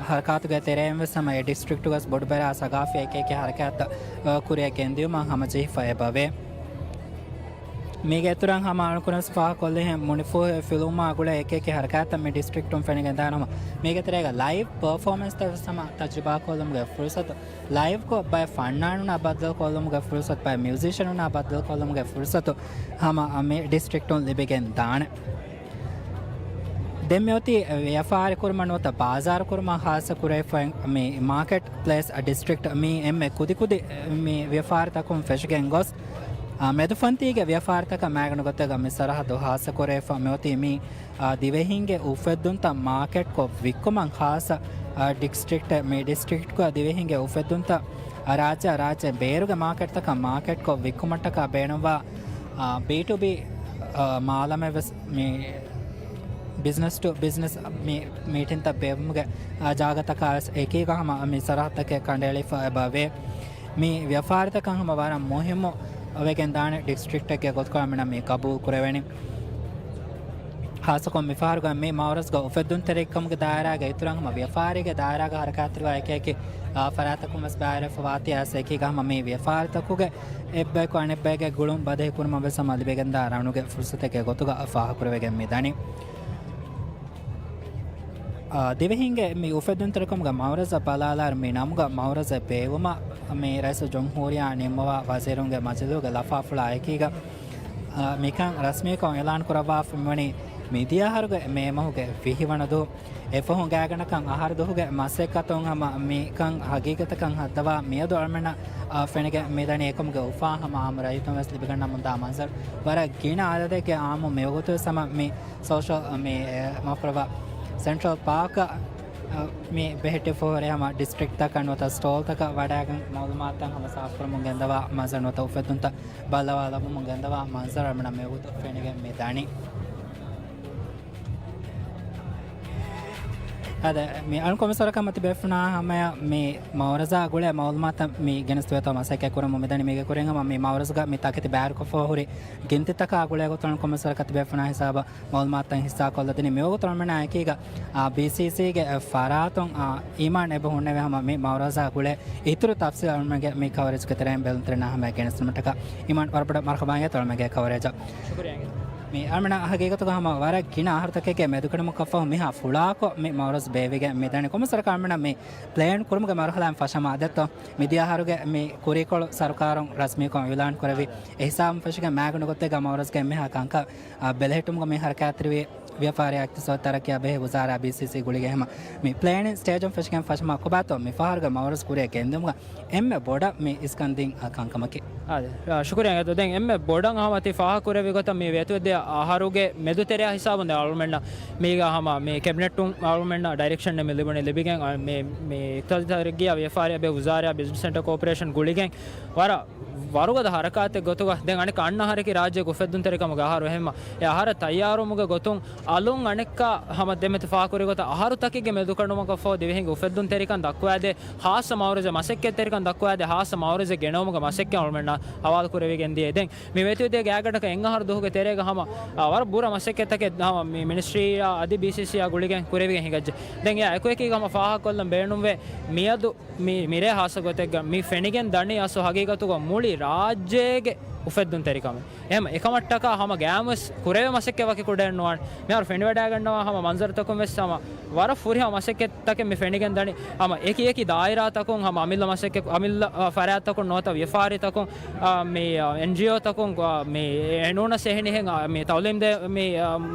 ހަރަކާތުގެ ތެރެއިން ވެސް ހަމަ އެ ޑިސްޓްރިކްޓުގަސް ބޮޑުބެލާ ސަގާފީ އެކި އެކި ހަރަކާތްތައް، އާ، ކުރިއަށް ގެންދިއުމަށް ހަމަޖެހިފަ އެބަވޭ. މީގެ އިތުރަށް ހަމަ އަޅުން ކުރިން ފާހަގަކޮށްލިހެން މުނިފޫހި ފިލުވުމާ ގުޅޭ އެކި އެކި ހަރަކާތްތައް މި ޑިސްޓްރިކްޓުން ފެނިގެންދާނަމަ، މީގެ ތެރޭގަ ލައިވް ޕަރފޯމެންސްތައް ވެސް ހަމަ ތަޖުރިބާކޮށްލުމުގެ ފުރުސަތު، ލައިވްކޮށް ބައެއް ފަންނާނުންނާ ބައްދަލުކޮށްލުމުގެ ފުރުސަތު، ބައެއް މިއުޒިޝަނުންނާ ބައްދަލުކޮށްލުމުގެ ފުރުސަތު ހަމަ މި ޑިސްޓްރިކްޓުން ލިބިގެން ދާނެ. ދެން މިއޮތީ ވިޔަފާރި ކުރުމަށް ނުވަތަ ބާޒާރު ކުރުމަށް ހާއްސަ ކުރެވިފައި މި މާކެޓް ޕްލޭސް ޑިސްޓްރިކްޓް މީ އެންމެ ކުދިކުދި މި ވިޔަފާރިތަކުން ފެށިގެން ގޮސް، އާ، މެދުފަންތީގެ ވިޔަފާރިތަކަށް މާގަނޑު ގޮތެއްގަ މި ސަރަހައްދު ހާއްސަ ކުރެވިފަ މިއޮތީ މީ، އާ، ދިވެހިންގެ އުފެއްދުންތައް މާކެޓްކޮށް ވިއްކުމަށް ހާއްސަ، އާ، ޑިސްޓްރިކްޓެއް. މި ޑިސްޓްރިކްޓްގަ ދިވެހިންގެ އުފެއްދުންތައް، އާ، ރާއްޖެ، ރާއްޖޭ ބޭރުގެ މާކެޓްތަކަށް މާކެޓްކޮށް ވިއްކުމަށްޓަކާ ބޭނުންވާ، އާ، ބީ ޓޫ ބީ، އާ، މާލަމެއް ވެސް މި ބިޒްނަސް ޓު ބިޒްނަސް މި މީޓިންތައް ބޭއްވުމުގެ، އާ، ޖާގަތަކާ ވެސް އެކީގަ ހަމަ މި ސަރަހައްދަކެއް ކަނޑައެޅިފަ އެބަވޭ. މި ވިޔަފާރިތަކަށް ހަމަ ވަރަށް މުހިއްމު ވެގެން ދާނެ ޑިސްޓްރިކްޓެއްގެ ގޮތުގަ މިނަ މި ގަބޫލު ކުރެވެނީ. ހާއްސަކޮށް މިފަހަރުގަ މި މައުރަޒްގަ އުފެއްދުންތެރިކަމުގެ ދާއިރާގެ އިތުރަށް ހަމަ ވިޔަފާރީގެ ދާއިރާގަ ހަރަކާތްތެރިވާ އެކި އެކި، އާ، ފަރާތްތަކުން ވެސް ބައިވެރިވެފަ ވާތީ އައިސް އެކީގަ ހަމަ މި ވިޔަފާރިތަކުގެ އެއްބަޔަކު އަނެއްބައެއްގެ ގުޅުން ބަދަހި ކުރުމަށް ވެސް ހަމަ ލިބިގެންދާ ރަނުގެ ފުރުސަތެއްގެ ގޮތުގަ ފާހަގަކުރެވިގެން މި ދަނީ. އާ، ދިވެހިންގެ މި އުފެއްދުންތެރިކަމުގަ މައުރަޒަށް ބަލާލާއިރު މި ނަމުގަ މައުރަޒެއް ބޭއްވުމަށް މި ރައީސުލްޖުމްހޫރިއްޔާ ނިންމަވާ ވަޒީރުންގެ މަޖިލީހުގެ ލަފާފުޅާ އެކީގަ، އާ، މިކަން ރަސްމީކޮށް އިޢުލާން ކުރައްވާފަ މިވަނީ މިދިޔަ އަހަރުގެ މޭ މަހުގެ ވިހި ވަނަ ދުވަހު. އެފަހުން ގާތްގަނޑަކަށް އަހަރު ދުވަހުގެ މަސައްކަތުން ހަމަ މިކަން ހަގީގަތަކަށް ހައްދަވާ މިއަދު އަޅުމެންނަށް، އާ، ފެނިގެން މިދަނީ އެކަމުގެ އުފާ ހަމަ އާއްމު ރައްޔިތުން ވެސް ލިބިގަންނަމުންދާ މަންޒަރު. ވަރަށް ގިނަ އަދަދެއްގެ އާއްމު މިވަގުތުވެސް ހަމަ މި ސޯޝަލް، މި، އެ، މަފްރަވާ ސެންޓްރަލް ޕާކަށް، އަ، މި ބެހެއްޓިފަ ހުރި ހަމަ ޑިސްޓްރިކްޓްތަކަށް ނުވަތަ ސްޓޯލްތަކަށް ވަޑައިގެން މައުލޫމާތުތައް ހަމަ ސާފުކުރަމުން ގެންދަވާ މަންޒަރު ނުވަތަ އުފެއްދުންތައް ބައްލަވާލައްވަމުން ގެންދަވާ މަންޒަރު އަޅުމެންނަށް މިވަގުތު ފެނިގެން މި ދަނީ. އަދި މި އަޅުން ކޮންމެސްވަރަކަށް މަތި ބޭފުޅުންނާ ހަމަޔަށް މި މައުރަޒާ ގުޅޭ މައުލޫމާތަށް މި ގެނެސްދެވޭތޯ މަސައްކަތް ކުރަމުން މިދަނީ. މީގެ ކުރިން ހަމަ މި މައުރަޒުގަ މި ތަކެތި ބައިވެރިކޮށްފަ ހުރި ގިންތިތަކާ ގުޅޭ ގޮތުން ކޮންމެސްވަރަކަށް ތިބޭފުޅުންނާ ހިސާބަށް މައުލޫމާތުތައް ހިއްސާކޮށްލަދިނީ. މިވަގުތު އަޅުމެންނާ އެކީގަ، އާ، ބީސީސީގެ ފަރާތުން، އާ، އީމާން އެބަ ހުންނެވި ހަމަ މި މައުރަޒާ ގުޅޭ އިތުރު ތަފްސީލް އަޅުމެންގެ މި ކަވަރޭޖްގެ ތެރެއިން ބެލުންތެރިންނާ ހަމަޔަށް ގެނެސްދިނުމަށްޓަކާ. އީމާން ވަރަށް ބޮޑަށް މަރުޙަބާ އިނގޭތޯ އަޅުމެންގެ ކަވަރޭޖަށް. ޝުކުރިއްޔާ އިނގޭތޯ. މި އަޅުމެންނަށް ހަގީގަތުގަ ހަމަ ވަރަށް ގިނަ އަހަރުތަކެއްގެ މެދުކެނޑުމަކަށްފަހު މިހާ ފުޅާކޮށް މި މައުރަޒް ބޭއްވިގެން މި ދަނީ. ކޮންމެސް ވަރަކަށް އަޅުމެންނަށް މި ޕްލޭން ކުރުމުގެ މަރުހަލާއިން ފަށަމާ ދެއްތޯ؟ މިދިޔަ އަހަރުގެ މި ކުރީކޮޅު ސަރުކާރުން ރަސްމީކޮށް އިޢުލާން ކުރެއްވި އެހިސާބުން ފެށިގެން މާގަނޑު ގޮތެއްގަ މައުރަޒްގެ އެންމެހާ ކަންކަން، އާ، ބެލެހެއްޓުމުގަ މި ހަރަކާތްތެރިވި ވިޔަފާރި އިޤްތިޞާދު ތަރައްޤީ އާ ބެހޭ ވުޒާރާ ބީސީސީ ގުޅިގެން ހަމަ މި ޕްލޭނިން ސްޓޭޖުން ފެށިގެން ފަށަމާ ކޮބާތޯ މި ފަހަރުގެ މައުރަޒް ކުރިއަށް ގެންދިއުމުގަ އެންމެ ބޮޑަށް މި އިސްކަން ދިން ކަންކަމަކީ. އާދެ، އާ، ޝުކުރިއްޔާ އަނގަތު. ދެން އެންމެ ބޮޑަށް ހަމަ ތި ފާހަގަކުރެއްވި ގޮތަށް މި ވޭތުވެދިޔަ އަހަރުގެ މެދުތެރެއާ ހިސާބުން ދެން އަޅުމެންނަށް މީގަ ހަމަ މި ކެބިނެޓުން އަޅުމެންނަށް ޑައިރެކްޝަން މި ލިބުނީ ލިބިގެން، އާ، މި، މި އިޤްތިޞާދު ތަރައްޤީ އާ ވިޔަފާރި އާ ބެހޭ ވުޒާރާ ބިޒްނަސް އެންޑް ކޯޕަރޭޝަން ގުޅިގެން ވަރަށް ވަރުގަދަ ހަރަކާތެއް ގޮތުގަ ދެން އަނެއްކާ އަންނަ އަހަރަކީ ރާއްޖޭގެ އުފެއްދުންތެރިކަމުގެ އަހަރު. އެހެންމަ އެ އަހަރަށް ތައްޔާރުވުމުގެ ގޮތުން އަލުން އަނެއްކާ ހަމަ ދެމެތި ފާހަގަކުރި ގޮތަށް އަހަރުތަކެއްގެ މެދުކެނޑުމަކަށްފަހު ދިވެހިންގެ އުފެއްދުންތެރިކަން ދައްކުވާދޭ ހާއްސަ މައުރަޒެއް މަސައްކަތްތެރިކަން ދައްކުވާދޭ ހާއްސަ މައުރަޒެއް ގެނައުމުގެ މަސައްކަތް އަޅުމެންނަށް ހަވާލު ކުރެވިގެން ދިޔަ. ދެން މި ވޭތުވެދިޔަ ގާތްގަނޑަކަށް އެއް އަހަރު ދުވަހުގެ ތެރޭގަ ހަމަ، އާ، ވަރަށް ބުރަ މަސައްކަތްތަކެއް ހަމަ މި މިނިސްޓްރީއާ އަދި ބީސީސީއާ ގުޅިގެން ކުރެވިގެން ހިނގައްޖެ. ދެން އެއާ އެކުއެކީގަ ހަމަ ފާހަގަކޮށްލަން ބޭނުންވޭ މިއަދު މި، މިރޭ ހާއްސަ ގޮތެއްގަ މި ފެނިގެން ދަނީ އަސްލު ހަގީގަތުގަ މުޅި ރާއްޖޭގެ އުފެއްދުންތެރިކަމެއް. އެހެން އެކަމަށްޓަކާ ހަމަ ގައިމުވެސް ކުރެވޭ މަސައްކަތް ވަކި ކުޑައެއް ނުވާނެ. މިހާރު ފެނިވަޑައިގަންނަވާ ހަމަ މަންޒަރުތަކުން ވެސް ހަމަ ވަރަށް ފުރިހަމަ މަސައްކަތްތަކެއް މި ފެނިގެން ދަނީ. ހަމަ އެކި އެކި ދާއިރާތަކުން ހަމަ އަމިއްލަ މަސައްކަތް، އަމިއްލަ، އާ، ފަރާތްތަކުން ނުވަތަ ވިޔަފާރިތަކުން، އާ، މި، އާ، އެންޖީއޯތަކުން، އާ، މި އެނޫނަސް އެހެނިހެން، އާ، މި ތައުލީމް ދޭ، މި، އާ،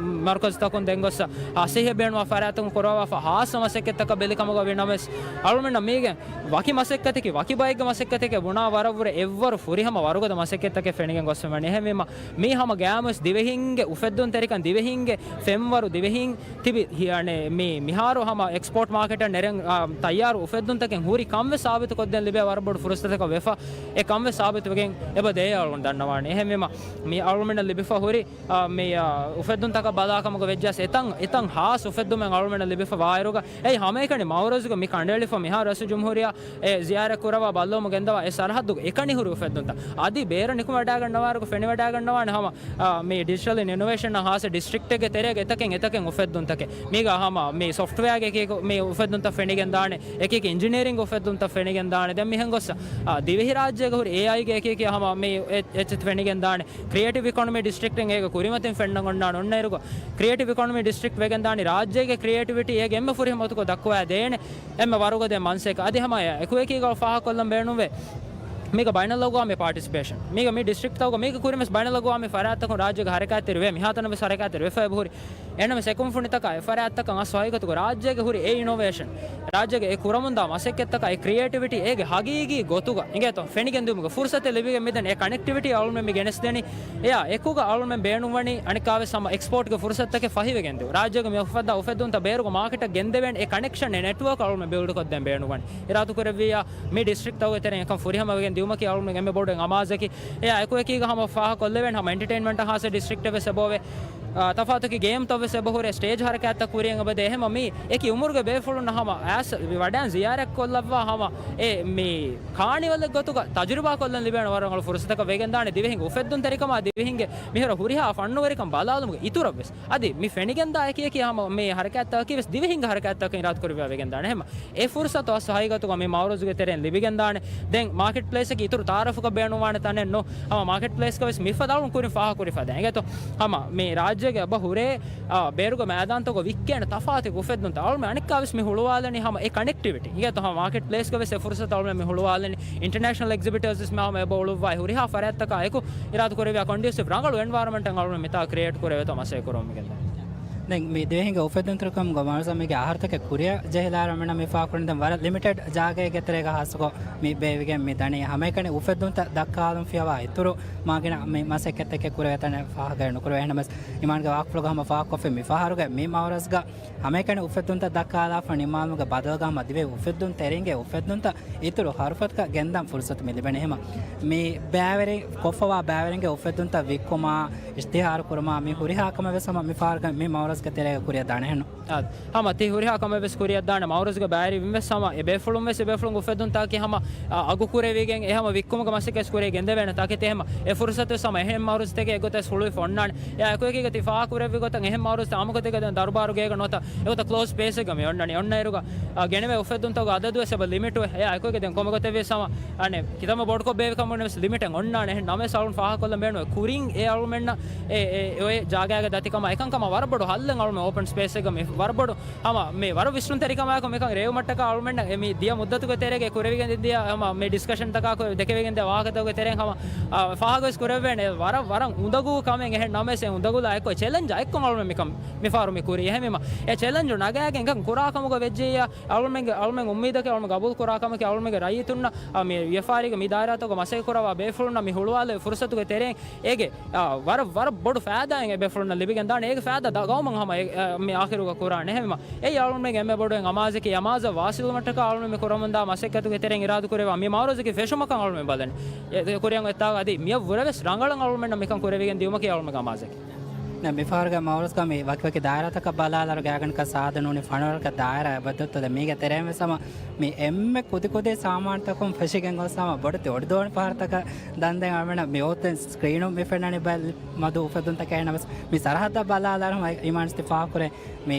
މަރުކަޒުތަކުން ދެން ގޮސް އަސިހި ބޭނުމާ ފަރާތުން ކުރައްވާފަ ހާއްސަ މަސައްކަތްތަކަށް ބެލިކަމުގަ ވި ނަމަވެސް، އަޅުމެންނަށް މީގެން ވަކި މަސައްކަތަކީ، ވަކި ބައެއްގެ މަސައްކަތެކޭ ބުނާ ވަރަށްވުރެ އެއްވަރު ފުރިހަމަ ވަރުގަދަ މަސައްކަތްތަކެއް ފެނިގެން ގޮސްފަ ވަނީ. އެހެންވީމަ، މީ ހަމަ ގައިމުވެސް ދިވެހިންގެ އުފެއްދުންތެރިކަން، ދިވެހިންގެ ފެންވަރު، ދިވެހިން ތިބި ހިޔާނެ މި، މިހާރު ހަމަ އެކްސްޕޯޓް މާކެޓަށް ނެރެން، އާ، ތައްޔާރު އުފެއްދުންތަކެއް ހުރި ކަންވެސް ސާބިތުކޮށްދޭން ލިބޭ ވަރަށް ބޮޑު ފުރުސަތަކަށް ވެފަ، އެ ކަންވެސް ސާބިތުވެގެން އެބަ ދޭ އަޅުން ދަންނަވާނެ. އެހެންވީމަ، މި އަޅުމެންނަށް ލިބިފަ ހުރި އާ، މި، އާ، އުފެއްދުންތަކަށް ބަލާކަމުގަ ވެއްޖާސް އެތަން، އެތަން ހާސް އުފެއްދުމެއް އަޅުމެންނަށް ލިބިފަ ވާއިރުގަ، އެއީ ހަމައެކަނި މައުރަޒުގަ މި ކަނޑައެޅިފަ މިހާރު ރައީސުލްޖުމްހޫރިއްޔާ އެ ޒިޔާރަތް ކުރައްވާ ބައްލަވަމުން ގެންދަވާ އެ ސަރަހައްދުގަ އެކަނި ހުރި އުފެއްދުންތައް. އަދި ބޭރަށް ނިކުމެވަޑައިގަންނަވާއިރުގަ ފެނިވަޑައިގަންނަވާނެ ހަމަ، އާ، މި ޑިޖިޓަލް އިން އިނޮވޭޝަން ހާއްސަ ޑިސްޓްރިކްޓެއްގެ ތެރޭގަ އެތަކެއް، އެތަކެއް އުފެއްދުންތަކެއް. މީގަ ހަމަ މި ސޮފްޓްވެއާގެ އެކި މި އުފެއްދުންތައް ފެނިގެން ދާނެ، އެކި އެކި އިންޖިނިއަރިންގ އުފެއްދުންތައް ފެނިގެން ދާނެ. ދެން މިހެން ގޮސް، އާ، ދިވެހިރާއްޖޭގަ ހުރި އޭއައިގެ އެކި އެކި ހަމަ މި އެ-، އެއްޗެއް ފެނިގެން ދާނެ. ކްރިއޭޓިވް އިކޮނޮމީ ޑިސްޓްރިކްޓް އޭގެ ކުރިމަތިން ފެންނަން އޮންނާނެ. އޮންނައިރުގަ ކްރިއޭޓިވް އިކޮނޮމީ ޑިސްޓްރިކްޓް ވެގެން ދާނީ ރާއްޖޭގެ ކްރިއޭޓިވިޓީ އޭގެ އެންމެ ފުރިހަމަ ގޮތުގަ ދައްކުވާ ދޭނެ އެންމެ ވަރުގަދަ މަންސައެއް. އަދި ހަމަ އެކުއެކީގަ ފާހަގަކޮށްލަން ބޭނުންވޭ މީގަ ބައިނަލްއަގްވާމީ ޕާޓިސިޕޭޝަން. މީގަ މި ޑިސްޓްރިކްޓްތަކުގަ މީގަ ކުރިންވެސް ބައިނަލްއަގްވާމީ ފަރާތްތަކުން ރާއްޖޭގަ ހަރަކާތްތެރިވޭ، މިހާތަނަށްވެސް ހަރަކާތްތެރިވެފަ އެބަހުރި. އެހެންނަމަވެސް އެކުންފުނިތަކާ އެފަރާތްތަކަށް އަސް ހަގީގަތުގަ ރާއްޖޭގެ ހުރި އެ އިނޮވޭޝަން، ރާއްޖޭގެ އެ ކުރަމުންދާ މަސައްކަތްތަކާ އެ ކްރިއޭޓިވިޓީ އޭގެ ހަގީގީ ގޮތުގަ އިނގޭތޯ ފެނިގެންދިއުމުގެ ފުރުސަތެއް ލިބިގެން މިދަނީ. އެ ކަނެކްޓިވިޓީ އަޅުމެން މި ގެނެސްދެނީ. އެއާ އެކުގަ އަޅުމެން ބޭނުންވަނީ އަނެއްކާވެސް ހަމަ އެކްސްޕޯޓްގެ ފުރުސަތުތަކެއް ފަހިވެގެން ދިއުން. ރާއްޖޭގަ މި އުފައްދާ އުފެއްދުންތައް ބޭރުގެ މާކެޓަށް ގެންދެވޭނެ އެ ކަނެކްޝަން، އެ ނެޓްވޯކް އަޅުމެން ބިލްޑްކޮށްދޭން ބޭނުންވަނީ. އިރާދަކުރެއްވިއްޔާ މި ޑިސްޓްރިކްޓްތަކުގެ ތެރެއިން އެކަން ފުރިހަމަ ވެގެން ދިއުމަކީ އަޅުމެން އެންމެ ބޮޑު އަމާޒަކީ. އެއާ އެކުއެކީގަ ހަމަ ފާހަގަކޮށްލެވޭނެ ހަމަ އެންޓަޓެއިންމަންޓަށް ހާއްސަ ޑިސްޓްރިކްޓެއް ވެސް އެބައޮވޭ. އާ، ތަފާތުކި ގޭމްތައް ވެސް އެބަހުރޭ، ސްޓޭޖް ހަރަކާތްތައް ކުރިއަށް އެބަދޭ. އެހެންމަ މީ އެކި އުމުރުގެ ބޭފުޅުންނަށް ހަމަ އައިސް ވަޑައިން ޒިޔާރަތް ކޮށްލައްވާ ހަމަ އެ މި ކާނިވަލެއް ގޮތުގަ ތަޖުރިބާ ކޮށްލަން ލިބޭނެ ވަރަށް ރަނގަޅު ފުރުސަތަކަށް ވެގެން ދާނެ. ދިވެހިންގެ އުފެއްދުންތެރިކަމާ ދިވެހިންގެ މިހިރަ ހުރިހާ ފަންނުވެރިކަން ބަލާލުމުގެ އިތުރަށް ވެސް އަދި މި ފެނިގެންދާ އެކި އެކި ހަމަ މި ހަރަކާތްތަކަކީ ވެސް ދިވެހިންގެ ހަރަކާތްތަކަކަށް އިރާދަކުރެއްވިޔާ ވެގެން ދާނެ. އެހެންމަ އެ ފުރުސަތު އަސް ހަގީގަތުގަ މި މައުރަޒުގެ ތެރެއިން ލިބިގެންދާނެ. ދެން މާކެޓް ޕްލޭސްއަކީ އިތުރު ތައާރަފުކަށް ބޭނުންވާނެ ތަނެއް ނޫން. ހަމަ މާކެޓް ޕްލޭސްގަ ވެސް މިފަދަ އަޅުން ކުރިން ފާހަގަކުރި ފަދަ އިނގޭތޯ. ހަމަ މި ރާއްޖޭގެ އެބަ ހުރޭ، އާ، ބޭރުގެ މައިދާންތަކުގަ ވިއްކޭނެ ތަފާތު އުފެއްދުންތައް އަޅުމެން އަނެއްކާ ވެސް މި ހުޅުވާލަނީ ހަމަ އެ ކަނެކްޓިވިޓީ އިނގޭތޯ. ހަމަ މާކެޓް ޕްލޭސްގަ ވެސް އެ ފުރުސަތު އަޅުމެން މި ހުޅުވާލަނީ. އިންޓަރނޭޝަނަލް އެގްޒިބިޓަރސް ވެސް މި ހަމަ އެބަ އުޅުއްވާ ހުރިހާ ފަރާތްތަކާ އެކު އިރާދަކުރެއްވިޔާ ކޮންޑިއުސިވް ރަނގަޅު އެންވަޔަރަމަންޓެއް އަޅުމެން މިތާ ކްރިއޭޓް ކުރެވޭތޯ މަސައްކަތް ކުރަމުން މިގެންދާނެ. ދެން މި ދިވެހިންގެ އުފެއްދުންތެރިކަމުގަ މައުރަޒަށް މީގެ އަހަރުތަކެއް ކުރިއަށް ޖެހިލާއިރު އަޅުމެންނަށް މި ފާހަގަކުރަނީ ދެން ވަރަށް ލިމިޓެޑް ޖާގައެއްގެ ތެރޭގަ ހާއްސަކޮށް މި ބޭއްވިގެން މި ދަނީ. ހަމައެކަނި އުފެއްދުންތައް ދައްކާލުން ފިޔަވާ އިތުރު މާގިނަ މި މަސައްކަތްތަކެއް ކުރެވޭ ތަނެއް ފާހަގައެއް ނުކުރެވޭ. އެހެންނަމަވެސް އިމާންގެ ވާހަކަފުޅުގަ ހަމަ ފާހަގަކޮށްފި މި ފަހަރުގެ މި މައުރަޒްގަ ހަމައެކަނި އުފެއްދުންތައް ދައްކާލާފަ ނިންމާލުމުގެ ބަދަލުގަ ހަމަ ދިވެހި އުފެއްދުންތެރިންގެ އުފެއްދުންތައް އިތުރު ހަރުފަތަކަށް ގެންދަން ފުރުސަތު މި ލިބެނީ. ހަމަ މި ބައިވެރި ކޮށްފަވާ ބައިވެރިންގެ އުފެއްދުންތައް ވިއްކުމާ، އިޝްތިހާރު ކުރުމާ، މި ހުރިހާ ކަމެއް ވެސް ހަމަ މި ފަހަރުގަ މި މައުރަޒް ތެރޭގަ ކުރިއަށް ދާނެ ހެންނު. އާ، ހަމަ ތި ހުރިހާ ކަމެއް ވެސް ކުރިއަށް ދާނެ. މައުރަޒުގެ ބައިވެރިން ވެސް ހަމަ އެ ބޭފުޅުން ވެސް އެ ބޭފުޅުންގެ އުފެއްދުންތަކަކީ ހަމަ، އާ، އަގު ކުރެވިގެން އެ ހަމަ ވިއްކުމުގެ މަސައްކަތް ކުރިއަށް ގެންދެވޭނެ ތަކެތި ހަމަ. އެ ފުރުސަތު ވެސް ހަމަ އެހެން މައުރަޒުތަކެއް އެގޮތަށް ހުޅުވިފަ އޮންނާނެ. އެއާ އެކުއެކީގަ ތި ފާހަގަކުރެއްވި ގޮތަށް އެހެން މައުރަޒުތައް އާއްމުގޮތެއްގަ ދެން ދަރުބާރުގޭގަ ނުވަތަ އެގޮތަށް ކްލޯޒް ސްޕޭސެއްގަ މި އޮންނަނީ. އޮންނަ އިރުގަ، އާ، ގެނެވޭ އުފެއްދުންތަކުގެ އަދަދު ވެސް އެބަ ލިމިޓުވޭ. އެއާ އެކުއެކޭ ދެން ކޮންމެ ގޮތެއް ވިޔަސް ހަމަ އަނެއް ކިތަންމެ ބޮޑުކޮށް ބޭއްވި ކަމުން ވެސް ލިމިޓެއް އޮންނާނެ. އެހެން ނަމަވެސް އަޅުން ފާހަގަކޮށްލަން ބޭނުންވޭ ކުރިން އެ އަޅުމެންނަށް އެ، އެ، އެ އޮތް ޖާގައިގަ ދަތިކަމާ އެކަންކަމާ ވަރަށް ބޮޑު ހައްލެއް އަޅުމެން އޯޕަން ސްޕޭސްއެއްގަ މި ވަރަށް ބޮޑު ހަމަ މި ވަރަށް ވިސްނުންތެރިކަމާއެކު މިކަން ރޭވުމަށްޓަކާ އަޅުމެންނަށް އެ މި ދިޔަ މުއްދަތުގެ ތެރޭގަ ކުރެވިގެން ދިޔަ ހަމަ މި ޑިސްކަޝަންތަކާ ދެކެވިގެން ދިޔަ ވާހަކަތަކުގެ ތެރެއިން ހަމަ، އާ، ފާހަގަވެސް ކުރެވޭނެ. ވަރަށް، ވަރަށް އުނދަގޫ ކަމެއް. އެހެން ނަމަވެސް އެ އުނދަގުލާ އެއްކޮށް ޗެލެންޖާ އެއްކޮށް އަޅުމެން މިކަން މިފަހަރު މި ކުރީ. އެހެންވީމަ އެ ޗެލެންޖު ނަގާގެން އެކަން ކުރާ ކަމުގަ ވެއްޖެއްޔާ އަޅުމެންގެ، އަޅުމެން އުއްމީދަކީ އަޅުމެން ގަބޫލު ކުރާ ކަމަކީ އަޅުމެންގެ ރައްޔިތުންނަށް، އާ، މި ވިޔަފާރީގެ މި ދާއިރާތަކުގަ މަސައްކަތް ކުރައްވާ ބޭފުޅުންނަށް މި ހުޅުވާލެވޭ ފުރުސަތުގެ ތެރެއިން އޭގެ، އާ، ވަރަށް، ވަރަށް ބޮޑު ފައިދާއެއް އެ ބޭފުޅުންނަށް ލިބިގެން ދާނެ. އޭގެ ފައިދާ ދަ-، ގައުމަށް ހަމަ އެ، އާ، މި އާޚިރުގަ ކުރާނެ. އެހެންވީމަ އެއީ އަޅުމެންގެ އެންމެ ބޮޑު އަމާޒަކީ. އަމާޒަށް ވާސިލުވުމަށްޓަކާ އަޅުމެން މި ކުރަމުންދާ މަސައްކަތުގެ ތެރެއިން އިރާދަކުރެއްވާ މި މައުރަޒަކީ ފެށުމަކަށް އަޅުމެން ބަލަނީ. އެ، އެ ކުރިއަށް އޮތްތާ އަދި މިއަށްވުރެވެސް ރަނގަޅަށް އަޅުމެންނަށް މިކަން ކުރެވިގެން ދިޔުމަކީ އަޅުމެންގެ އަމާޒަކީ. ނަ، މިފަހަރުގެ މައުރަޒުގަ މި ވަކިވަކި ދާއިރާތަކަށް ބަލާލާއިރު ގާތްގަނޑަކަށް ސާދަ ނޫނީ ފަނަރަ ދާއިރާ އެބައޮތްތޯ. ދެން މީގެ ތެރެއިން ވެސް ހަމަ މި އެންމެ ކުދިކުދި ސާމާނުތަކުން ފެށިގެން ގޮސް ހަމަ ބޮޑެތި އޮޑިދޯނި ފަހަރުތަކަށް ދަންދެން އަޅުމެންނަށް މި އޮތް ސްކްރީނުން މި ފެންނަނީ ބައެއް މަދު އުފެއްދުންތަކެއް. ނަމަވެސް މި ސަރަހައްދަށް ބަލާލާއިރު ހަމަ އީމާން ސިފާ ކުރޭ މި،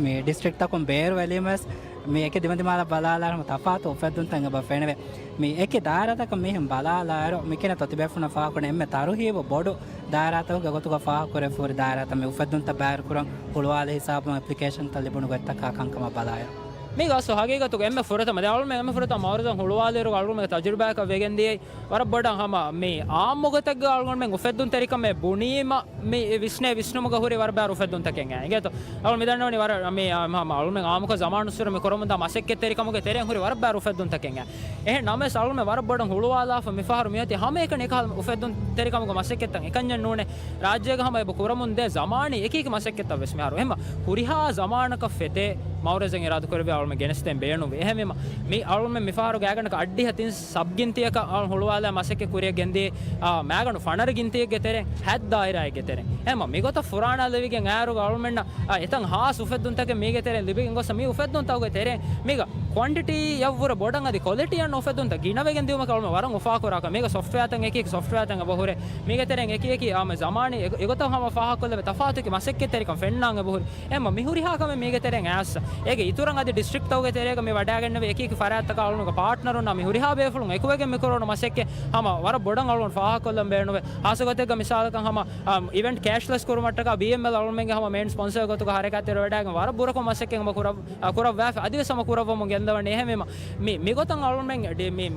މި ޑިސްޓްރިކްޓްތަކުން ބޭރު އެލީމަސް މި އެކި ދިމަދިމާލަށް ބަލާލާއިރު ހަމަ ތަފާތު އުފެއްދުންތައް އެބަ ފެނެވޭ. މި އެކި ދާއިރާތަކަށް މިހެން ބަލާލާއިރު މިކިނަ ތޮތިބޭފުޅުންނަށް ފާހަގަކުރެ އެންމެ ތަރުހީބު ބޮޑު ދާއިރާތަކުގެ ގޮތުގަ ފާހަގަކުރެވިފަހުރި ދާއިރާތައް މި އުފެއްދުންތައް ބައިވެރިކުރަން ހުޅުވާލި ހިސާބުން އެޕްލިކޭޝަންތައް ލިބުނު ގޮތްތަކާ ކަންކަމަށް ބަލާއިރު. މީގަ އަސްލު ހަގީގަތުގަ އެންމެ ފުރަތަމަ ދެ އަޅުމެން އެންމެ ފުރަތަމަ މައުރަޒަށް ހުޅުވާލިއިރު އަޅުމެންގެ ތަޖުރިބާއަކަށް ވެގެން ދިޔައީ ވަރަށް ބޮޑަށް ހަމަ މި އާއްމުގޮތެއްގަ އަޅުގަނޑުމެން އުފެއްދުންތެރިކަމެއް ބުނީމަ މި ވިސްނޭ ވިސްނުމުގަ ހުރި ވަރަށް ބާރު އުފެއްދުންތަކެއް އެނގޭތޯ. އަޅު މިދަންނަވަނީ ވަރަށް މި، މަ، އަޅުމެން އާއްމުކޮށް ޒަމާނުއްސުރެ މި ކުރަމުންދާ މަސައްކަތްތެރިކަމުގެ ތެރެއިން ހުރި ވަރަށް ބާރު އުފެއްދުންތަކެއް އެނގޭ. އެހެން ނަމަވެސް އަޅުމެން ވަރަށް ބޮޑަށް ހުޅުވާލާފަ މިފަހަރު މިއޮތީ ހަމައެކަނި އެކަހަލަ އުފެއްދުންތެރިކަމުގެ މަސައްކަތްތައް އެކަންޏެއް ނޫނޭ. ރާއްޖޭގަ ހަމަ އެބަ ކުރަމުންދޭ ޒަމާނީ އެކިއެކި މަސައްކަތްތައް ވެސް މިހާރު އެހެންމަ ހުރިހާ ޒަމާނަކަށް ފެތޭ މައުރަޒަށް އިރާދަކުރެއްވި އަޅުމެން ގެނެސްދޭން ބޭނުންވި. އެހެންވީމަ މި އަޅުމެން މިފަހަރު ގާތްގަނޑަކަށް އައްޑިހަ ތިން ސަބް ގިންތިއަކަށް އަޅުން ހުޅުވާލާ މަސައްކަތް ކުރިއަށް ގެންދިޔައީ، އާ، މައިގަނޑު ފަނަރަ ގިންތިއެއްގެ ތެރެއިން ހަތް ދާއިރާއެއްގެ ތެރެއިން. އެހެންމަ މިގޮތަށް ފުރާނަ ލެވިގެން އައިއިރު އަޅުމެންނަށް، އާ، އެތައް ހާސް އުފެއްދުންތަކެއް މީގެ ތެރެއިން ލިބިގެން ގޮސް މި އުފެއްދުންތަކުގެ ތެރެއިން މީގަ ކްވަންޓިޓީއަށްވުރެ ބޮޑަށް އަދި ކޮލިޓީއަށް އުފެއްދުންތައް ގިނަވެގެން ދިއުމަކީ އަޅުމެން ވަރަށް އުފާކުރާ ކަމެއް. މީގަ ސޮފްޓްވެއާތައް އެކި އެކި ސޮފްޓްވެއާތައް އެބަ ހުރޭ. މީގެ ތެރެއިން އެކި އެކި، އާ، މި ޒަމާނީ އެ-، އެގޮތަށް ހަމަ ފާހަގަކޮށްލެވޭ ތަފާތު އެކި މަސައްކަތްތެރިކަން ފެންނާން އެބަ ހުރި. އެހެންމަ މި ހުރިހާ ކަމެއް މީގެ ތެރެއިން އައިސް. އޭގެ އިތުރަށް އަދި ޑިސްޓްރިކްޓްތަކުގެ ތެރޭގަ މި ވަޑައިގެންނެވި އެކި އެކި ފަރާތްތަކަށް އަޅުގަނޑުގެ ޕާޓްނަރުންނާ މި ހުރިހާ ބޭފުޅުން އެކުވެގެން މި ކުރެވުނު މަސައްކަތް ހަމަ ވަރަށް ބޮޑަށް އަޅުގަނޑު ފާހަގަކޮށްލަން ބޭނުންވޭ. ހާއްސަ ގޮތެއްގަ މިސާލަކަށް ހަމަ، އަމް، އިވެންޓް ކޭޝްލެސް ކުރުމަށްޓަކާ ބީއެމްއެލް އަޅުގަނޑުމެންގެ ހަމަ މެއިން ސްޕޮންސަރ ގޮތުގަ ހަރަކާތްތެރިވެވަޑައިގެން ވަރަށް ބުރަކޮށް މަސައްކަތް ހަމަ ކުރަ-، އަ، ކުރައްވާފަ އަދިވެސް ހަމަ ކުރައްވަމުން ގެންދަވަނީ. އެހެންވީމަ މި، މިގޮތަށް އަޅުގަނޑުމެން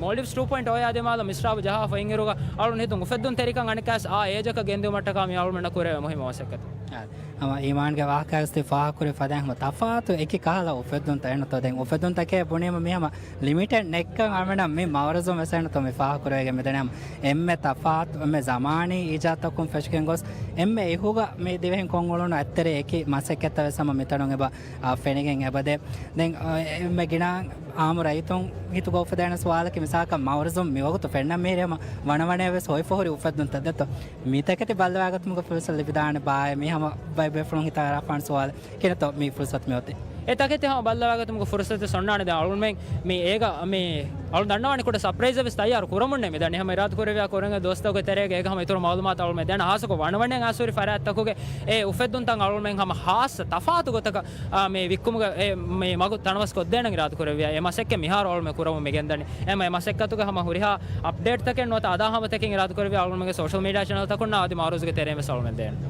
މޯލްޑިވްސް ޓޫ ޕޮއިންޓް އޯ އާ ދިމާލަށް މިސްރާބު ޖަހާފަ އިންއިރުގަ އަޅުގަނޑު ހިތުން އުފެއްދުންތެރިކަން އަނެއްކާވެސް އާ އޭޖަކަށް ގެންދިއުމަށްޓަކާ މި އަޅުގަނޑަށް ކުރެވޭ މުހިއްމު މަސައްކަތެއް. އާ، ހަމަ އީމާންގެ ވާހަކައިގަސް ތި ފާހަގަކުރި ފަދައިން ހަމަ ތަފާތު އެކި ކަހަލަ އުފެއްދުންތައް އެންނަތޯ. ދެން އުފެއްދުންތަކެއް ބުނީމަ މި ހަމަ ލިމިޓެއް ނެއްކަން އަޅުގަނޑަށް މި މައުރަޒުން ވެސް އެންނަތޯ މި ފާހަގަކުރެވިގެން މިދަނީ ހަމަ އެންމެ ތަފާތު އެންމެ ޒަމާނީ އީޖާދުތަކުން ފެށިގެން ގޮސް އެންމެ އިހުގަ މި ދިވެހިން ކޮށްއުޅުނު އަތްތެރި އެކި މަސައްކަތްތައް ވެސް ހަމަ މިތަނުން އެބަ، އާ، ފެނިގެން އެބަދޭ. ދެން، އާ، އެންމެ ގިނަ އާއްމު ރައްޔިތުން ހިތުގަ އުފެދޭނެ ސުވާލަކީ މިސާލަކަށް މައުރަޒުން މިވަގުތު ފެންނަ މީރި ހަމަ ވަނަވަނައަށް ވެސް ހޮވިފަ ހުރި އުފެއްދުންތައް ދެއްތޯ. މި ތަކެތި ބައްލަވާގަތުމުގެ ފުރުސަތު ލިބިދާނެ ބާއޭ މީ ހަމަ ބައެއް ބޭފުޅުން ހިތަށް އަރާފާނެ ސުވާލެއް. ކިހިނެއްތޯ މި ފުރުސަތު މިއޮތީ؟ އެ ތަކެތި ހަމަ ބައްލަވާގަތުމުގެ ފުރުސަތެއް އޮންނާނެ. ދެން އަޅުމެން މި އޭގަ މި އަޅު ދަންނަވާނެ ކުޑަ ސަޕްރައިޒެއް ވެސް ތައްޔާރު ކުރަމުންނޭ މިދަނީ. ހަމަ އިރާދަ ކުރެއްވިޔާ ކުރަން ދުވަސްތަކުގެ ތެރޭގަ އޭގަ ހަމަ އިތުރު މައުލޫމާތު އަޅުމެން ދޭނަ. ހާއްސަކޮށް ވަނަވަނައަށް އައިސް ހުރި ފަރާތްތަކުގެ އެ އުފެއްދުންތައް އަޅުމެން ހަމަ ހާއްސަ ތަފާތު ގޮތަކަށް، އާ، މި ވިއްކުމުގެ އެ، މި މަގު ތަނަވަސް ކޮށްދޭނަން އިރާދަ ކުރެއްވިޔާ އެ މަސައްކަތް މިހާރު އަޅުމެން ކުރަމުން މި ގެންދަނީ. އެހެންމަ އެ މަސައްކަތުގެ ހަމަ ހުރިހާ އަޕްޑޭޓްތަކެއް ނުވަތަ އަދާހަމަތަކެއް އިރާދަ ކުރެއްވިޔާ އަޅުމެންގެ ސޯޝަލް މީޑިއާ ޗެނަލްތަކުންނާ އަދި މައުރަޒުގެ ތެރެއިން ވެސް އަޅުމެން ދޭނަން.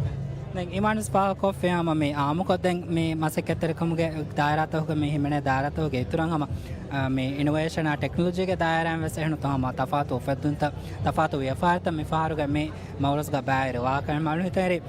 ދެން އީމާން ވެސް ފާހަގަކޮށްފި ހަމަ މި އާއްމުކޮށް ދެން މި މަސައްކަތްތެރިކަމުގެ ދާއިރާތަކުގެ މި ހިމެނޭ ދާއިރާތަކުގެ އިތުރަށް ހަމަ، އާ، މި އިނޮވޭޝަނާ ޓެކްނޮލޮޖީގެ ދާއިރާއިން ވެސް އެހެންނުތޯ ހަމަ ތަފާތު އުފެއްދުންތައް، ތަފާތު ވިޔަފާރިތައް މި ފަހަރުގެ މި މައުރަޒުގަ ބައިވެރިވާކަން މައުލޫމާތު ހިތަށް އެރި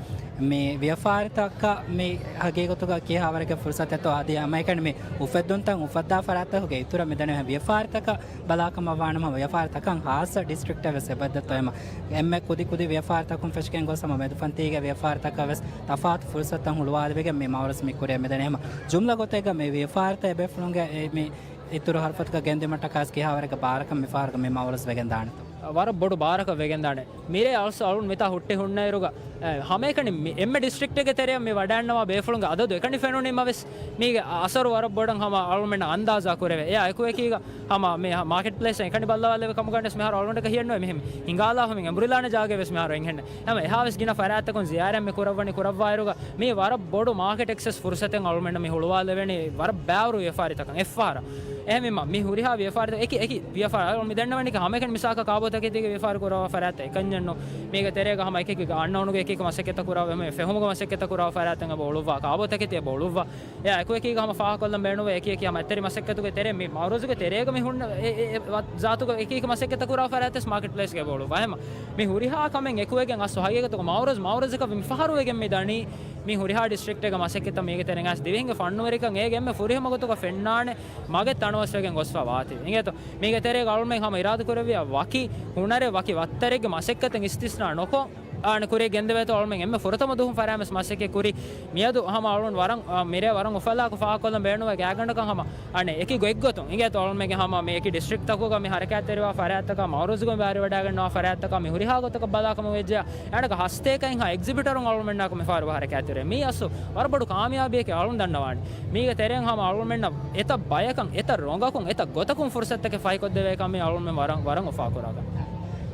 މި ވިޔަފާރިތަކަށް މި ހަގީގަތުގަ ކިހާވަރެއްގެ ފުރުސަތެއްތޯ އަދި ހަމައެކަނި މި އުފެއްދުންތައް އުފައްދާ ފަރާތްތަކުގެ އިތުރަށް މިދަނީ ވިޔަފާރިތަކަށް ބަލާކަމަށްވާނަމަ ވިޔަފާރިތަކަށް ހާއްސަ ޑިސްޓްރިކްޓެއް ވެސް އެބައޮތްދެއްތޯ އެމަ އެންމެ ކުދި ކުދި ވިޔަފާރިތަކުން ފެށިގެން ގޮސް ހަމަ މެދުފަންތީގެ ވިޔަފާރިތަކަށް ވެސް ތަފާތު ފުރުސަތުތައް ހުޅުވާލެވިގެން މި މައުރަޒު މި ކުރިއަށް މިދަނީ ހަމަ ޖުމްލަ ގޮތެއްގަ މި ވިޔަފާރިތައް އެބޭފުޅުންގެ އެ މި އިތުރު ހަރުފަތުގަ ގެންދިއުމަށްޓަކާސް ކިހާވަރެއްގެ ބާރަކަށް މި ފަހަރުގަ މި މައުރަޒު ވެގެން ދާނެތޯ؟ ވަރަށް ބޮޑު ބާރަކަށް ވެގެންދާނެ. މިރޭ އަޅުސް އަޅުން މިތާ ހުއްޓި ހުންނައިރުގަ، އެ، ހަމައެކަނި މި-، އެންމެ ޑިސްޓްރިކްޓެއްގެ ތެރެއަށް މި ވަޑައިންނަވާ ބޭފުޅުންގެ އަދަދު އެކަނި ފެނުނީމަވެސް، މީގެ އަސަރު ވަރަށް ބޮޑަށް ހަމަ އަޅުމެންނަށް އަންދާޒާ ކުރެވޭ. އެއާ އެކު އެކީގަ ހަމަ މި މާކެޓް ޕްލޭސް އެކަނި ބައްލަވާލެވޭ ކަމުގަނޑެސް މިހާރު އަޅުގަނޑަކަށް ހިޔެއްނުވޭ މިހެން ހިނގާލާފަ މި އެނބުރިލާނެ ޖާގައެވެސް މިހާރު އެނގެންނެ. ހަމަ އެހާވެސް ގިނަ ފަރާތްތަކުން ޒިޔާރަތް މި ކުރައްވަނީ ކުރައްވާއިރުގަ މީ ވަރަށް ބޮޑު މާކެޓް އެކްސެސް ފުރުސަތެއް އަޅުމެންނަށް މި ހުޅުވާލެވެނީ ވަރަށް ބާރު ވިޔަފާރިތަކަށް އެއްފަހަރަށް. އެހެންވީމަ، މި ހުރިހާ ވިޔަފާރިތައް އެކި، އެކި ވިޔަފާރި، އަޅު މި ދެންނެވެނީ ހަމައެކަނި މިސާލަކަށް ކާބޯތަކެތީގެ ވިޔަފާރި ކުރައްވާ ފަރާތްތައް އެކަންޏެއްނު. މީގެ ތެރޭގަ ހަމަ އެކި އެކި އަންނައުނުގެ އެކި އެކި މަސައްކަތްތައް ކުރާ، އެ ފެހުމުގެ މަސައްކަތްތައް ކުރާ ފަރާތްތައް އެބަ އުޅުއްވާ، ކާބޯތަކެތި އެބަ އުޅުއްވާ. އެއާ އެކު އެކީގަ ހަމަ ފާހަގަކޮށްލަން ބޭނުންވޭ އެކި އެކި ހަމަ އެތެރި މަސައްކަތުގެ ތެރޭ މި މައުރަޒުގެ ތެރޭގަ މި ހުންނަ އެ، އެ، އެ، ވަ-، ޒާތުގެ އެކި އެކި މަސައްކަތްތައް ކުރާ ފަރާތްވެސް މާކެޓް ޕްލޭސްގަ އެބަ އުޅުއްވާ. ހަމަ މި ހުރިހާ ކަމެއް އެކުވެގެން އަސްލު ހަގީގަތުގަ މައުރަޒް، މައުރަޒަކަށް މި ފަހަރު ވެގެން މި ދަނީ މި ހުރިހާ ޑިސްޓްރިކްޓެއްގެ މަސައްކަތްތައް މީގެ ތެރެއިން އައިސް ދިވެހިންގެ ފަންނުވެރިކަން އޭގެ އެންމެ ފުރިހަމަ ގޮތުގަ ފެންނާނެ މަގެއް ތަނަވަސްވެގެން ގޮސްފަ ވާތީ. އިނގޭތޯ؟ މީގެ ތެރޭގަ އަޅުމެން ހަމަ އިރާދަކުރެއްވިޔާ ވަކި ހުނަރެއް ވަކި ވައްތަރެއްގެ މަސައްކަތެއް އިސްތިސްނާ ނުކޮށް، އާނ ކުރިއަށް ގެންދެވޭތޯ އަޅުމެން އެންމެ ފުރަތަމަ ދުވަހުން ފަރާތްވެސް މަސައްކަތް ކުރި. މިއަދު ހަމަ އަޅުން ވަރަށް، އާ، މިރޭ ވަރަށް އުފަލާކު ފާހަގަކޮށްލަން ބޭނުންވޭ ގާތްގަނޑަކަށް ހަމަ އަނެއް އެކި ގޮތްގޮތުން އިނގޭތޯ އަޅުމެންގެ ހަމަ މި އެކި ޑިސްޓްރިކްޓްތަކުގަ މި ހަރަކާތްތެރިވާ ފަރާތްތަކާ މައުރަޒުގަ މި ބައިވެރިވަޑައިގަންނަވާ ފަރާތްތަކާ މި ހުރިހާ ގޮތަކަށް ބަލާކަމަށް ވެއްޖެޔާ އަނެކަ ހަސްތޭކައިންހާ އެގްޒިބިޓަރުން އަޅުމެންނާކު މި ފާރު ހަރަކާތްތެރިވޭ. މީ އަސްލު ވަރަށް ބޮޑު ކާމިޔާބީއެކޭ އަޅުން ދަންނަވާނީ. މީގެ ތެރެއިން ހަމަ އަޅުމެންނަށް އެތައް ބަޔަކަށް، އެތައް ރޮނގަކުން، އެތައް ގޮތަކުން ފުރުސަތުތަކެއް ފަހިކޮށްދެވޭކަން މީ އަޅުމެން ވަރަށް، ވަރަށް އުފާކުރާކަން.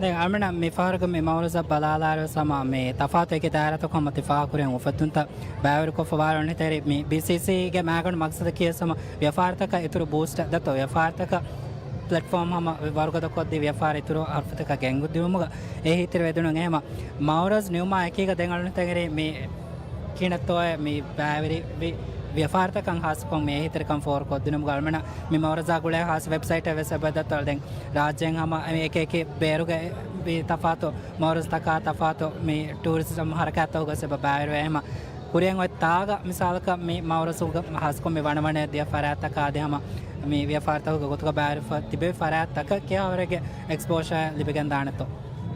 ދެން އަޅުމެންނަށް މި ފަހަރުގެ މި މައުރަޒަށް ބަލާލާއިރު ހަމަ މި ތަފާތު އެކި ދާއިރާތަކު ހަމަ ތި ފާހަގަކުރި އުފައްދުންތައް ބައިވެރިކޮށްފަ ވާރަށް އޮންނަތެރި މި ބީސީސީގެ މައިގަނޑު މަގްސަދަކީ ހަމަ ވިޔަފާރިތަކަށް އިތުރު ބޫސްޓް ދަތޯ ވިޔަފާރިތަކަށް ޕްލެޓްފޯމް ހަމަ ވަރުގަދަކޮށްދީ ވިޔަފާރި އިތުރު ހަރަފަތަކަށް ގެންގުދިއުމުގަ އެހީތެރިވެދިނުން އެހެމަ މައުރަޒް ނިއުމާ އެކީގަ ދެން އަޅުންތެރި މި ކިނަތޯއެ މި ބައިވެރި ވި-، ވިޔަފާރިތަކަށް ހާއްސަކޮށް މި އެހީތެރިކަން ފޯރުކޮށްދިނުމުގަ އަޅުމެންނަށް މި މައުރަޒާ ގުޅޭ ހާއްސަ ވެބްސައިޓެއް ވެސް އެބަ ދަތޯ ދެން ރާއްޖޭން ހަމަ މި އެކި އެކި ބޭރުގެ މި ތަފާތު މައުރަޒުތަކާ ތަފާތު މި ޓޫރިޒަމް ހަރަކާތްތަކުގަސް އެބަ ބައިވެރިވޭ ހަމަ ކުރިއަށް އޮތް ތާގަ މިސާލަކަށް މި މައުރަޒުގަ ހާއްސަކޮށް މި ވަނަވަނައަށް ދިޔަ ފަރާތްތަކާ އަދި ހަމަ މި ވިޔަފާރިތަކުގެ ގޮތުގަ ބައިވެރިވެފަ ތިބޭ ފަރާތްތަކަށް ކިހާވަރެއްގެ އެކްސްޕޯޝާ ލިބިގެން ދާނެތޯ؟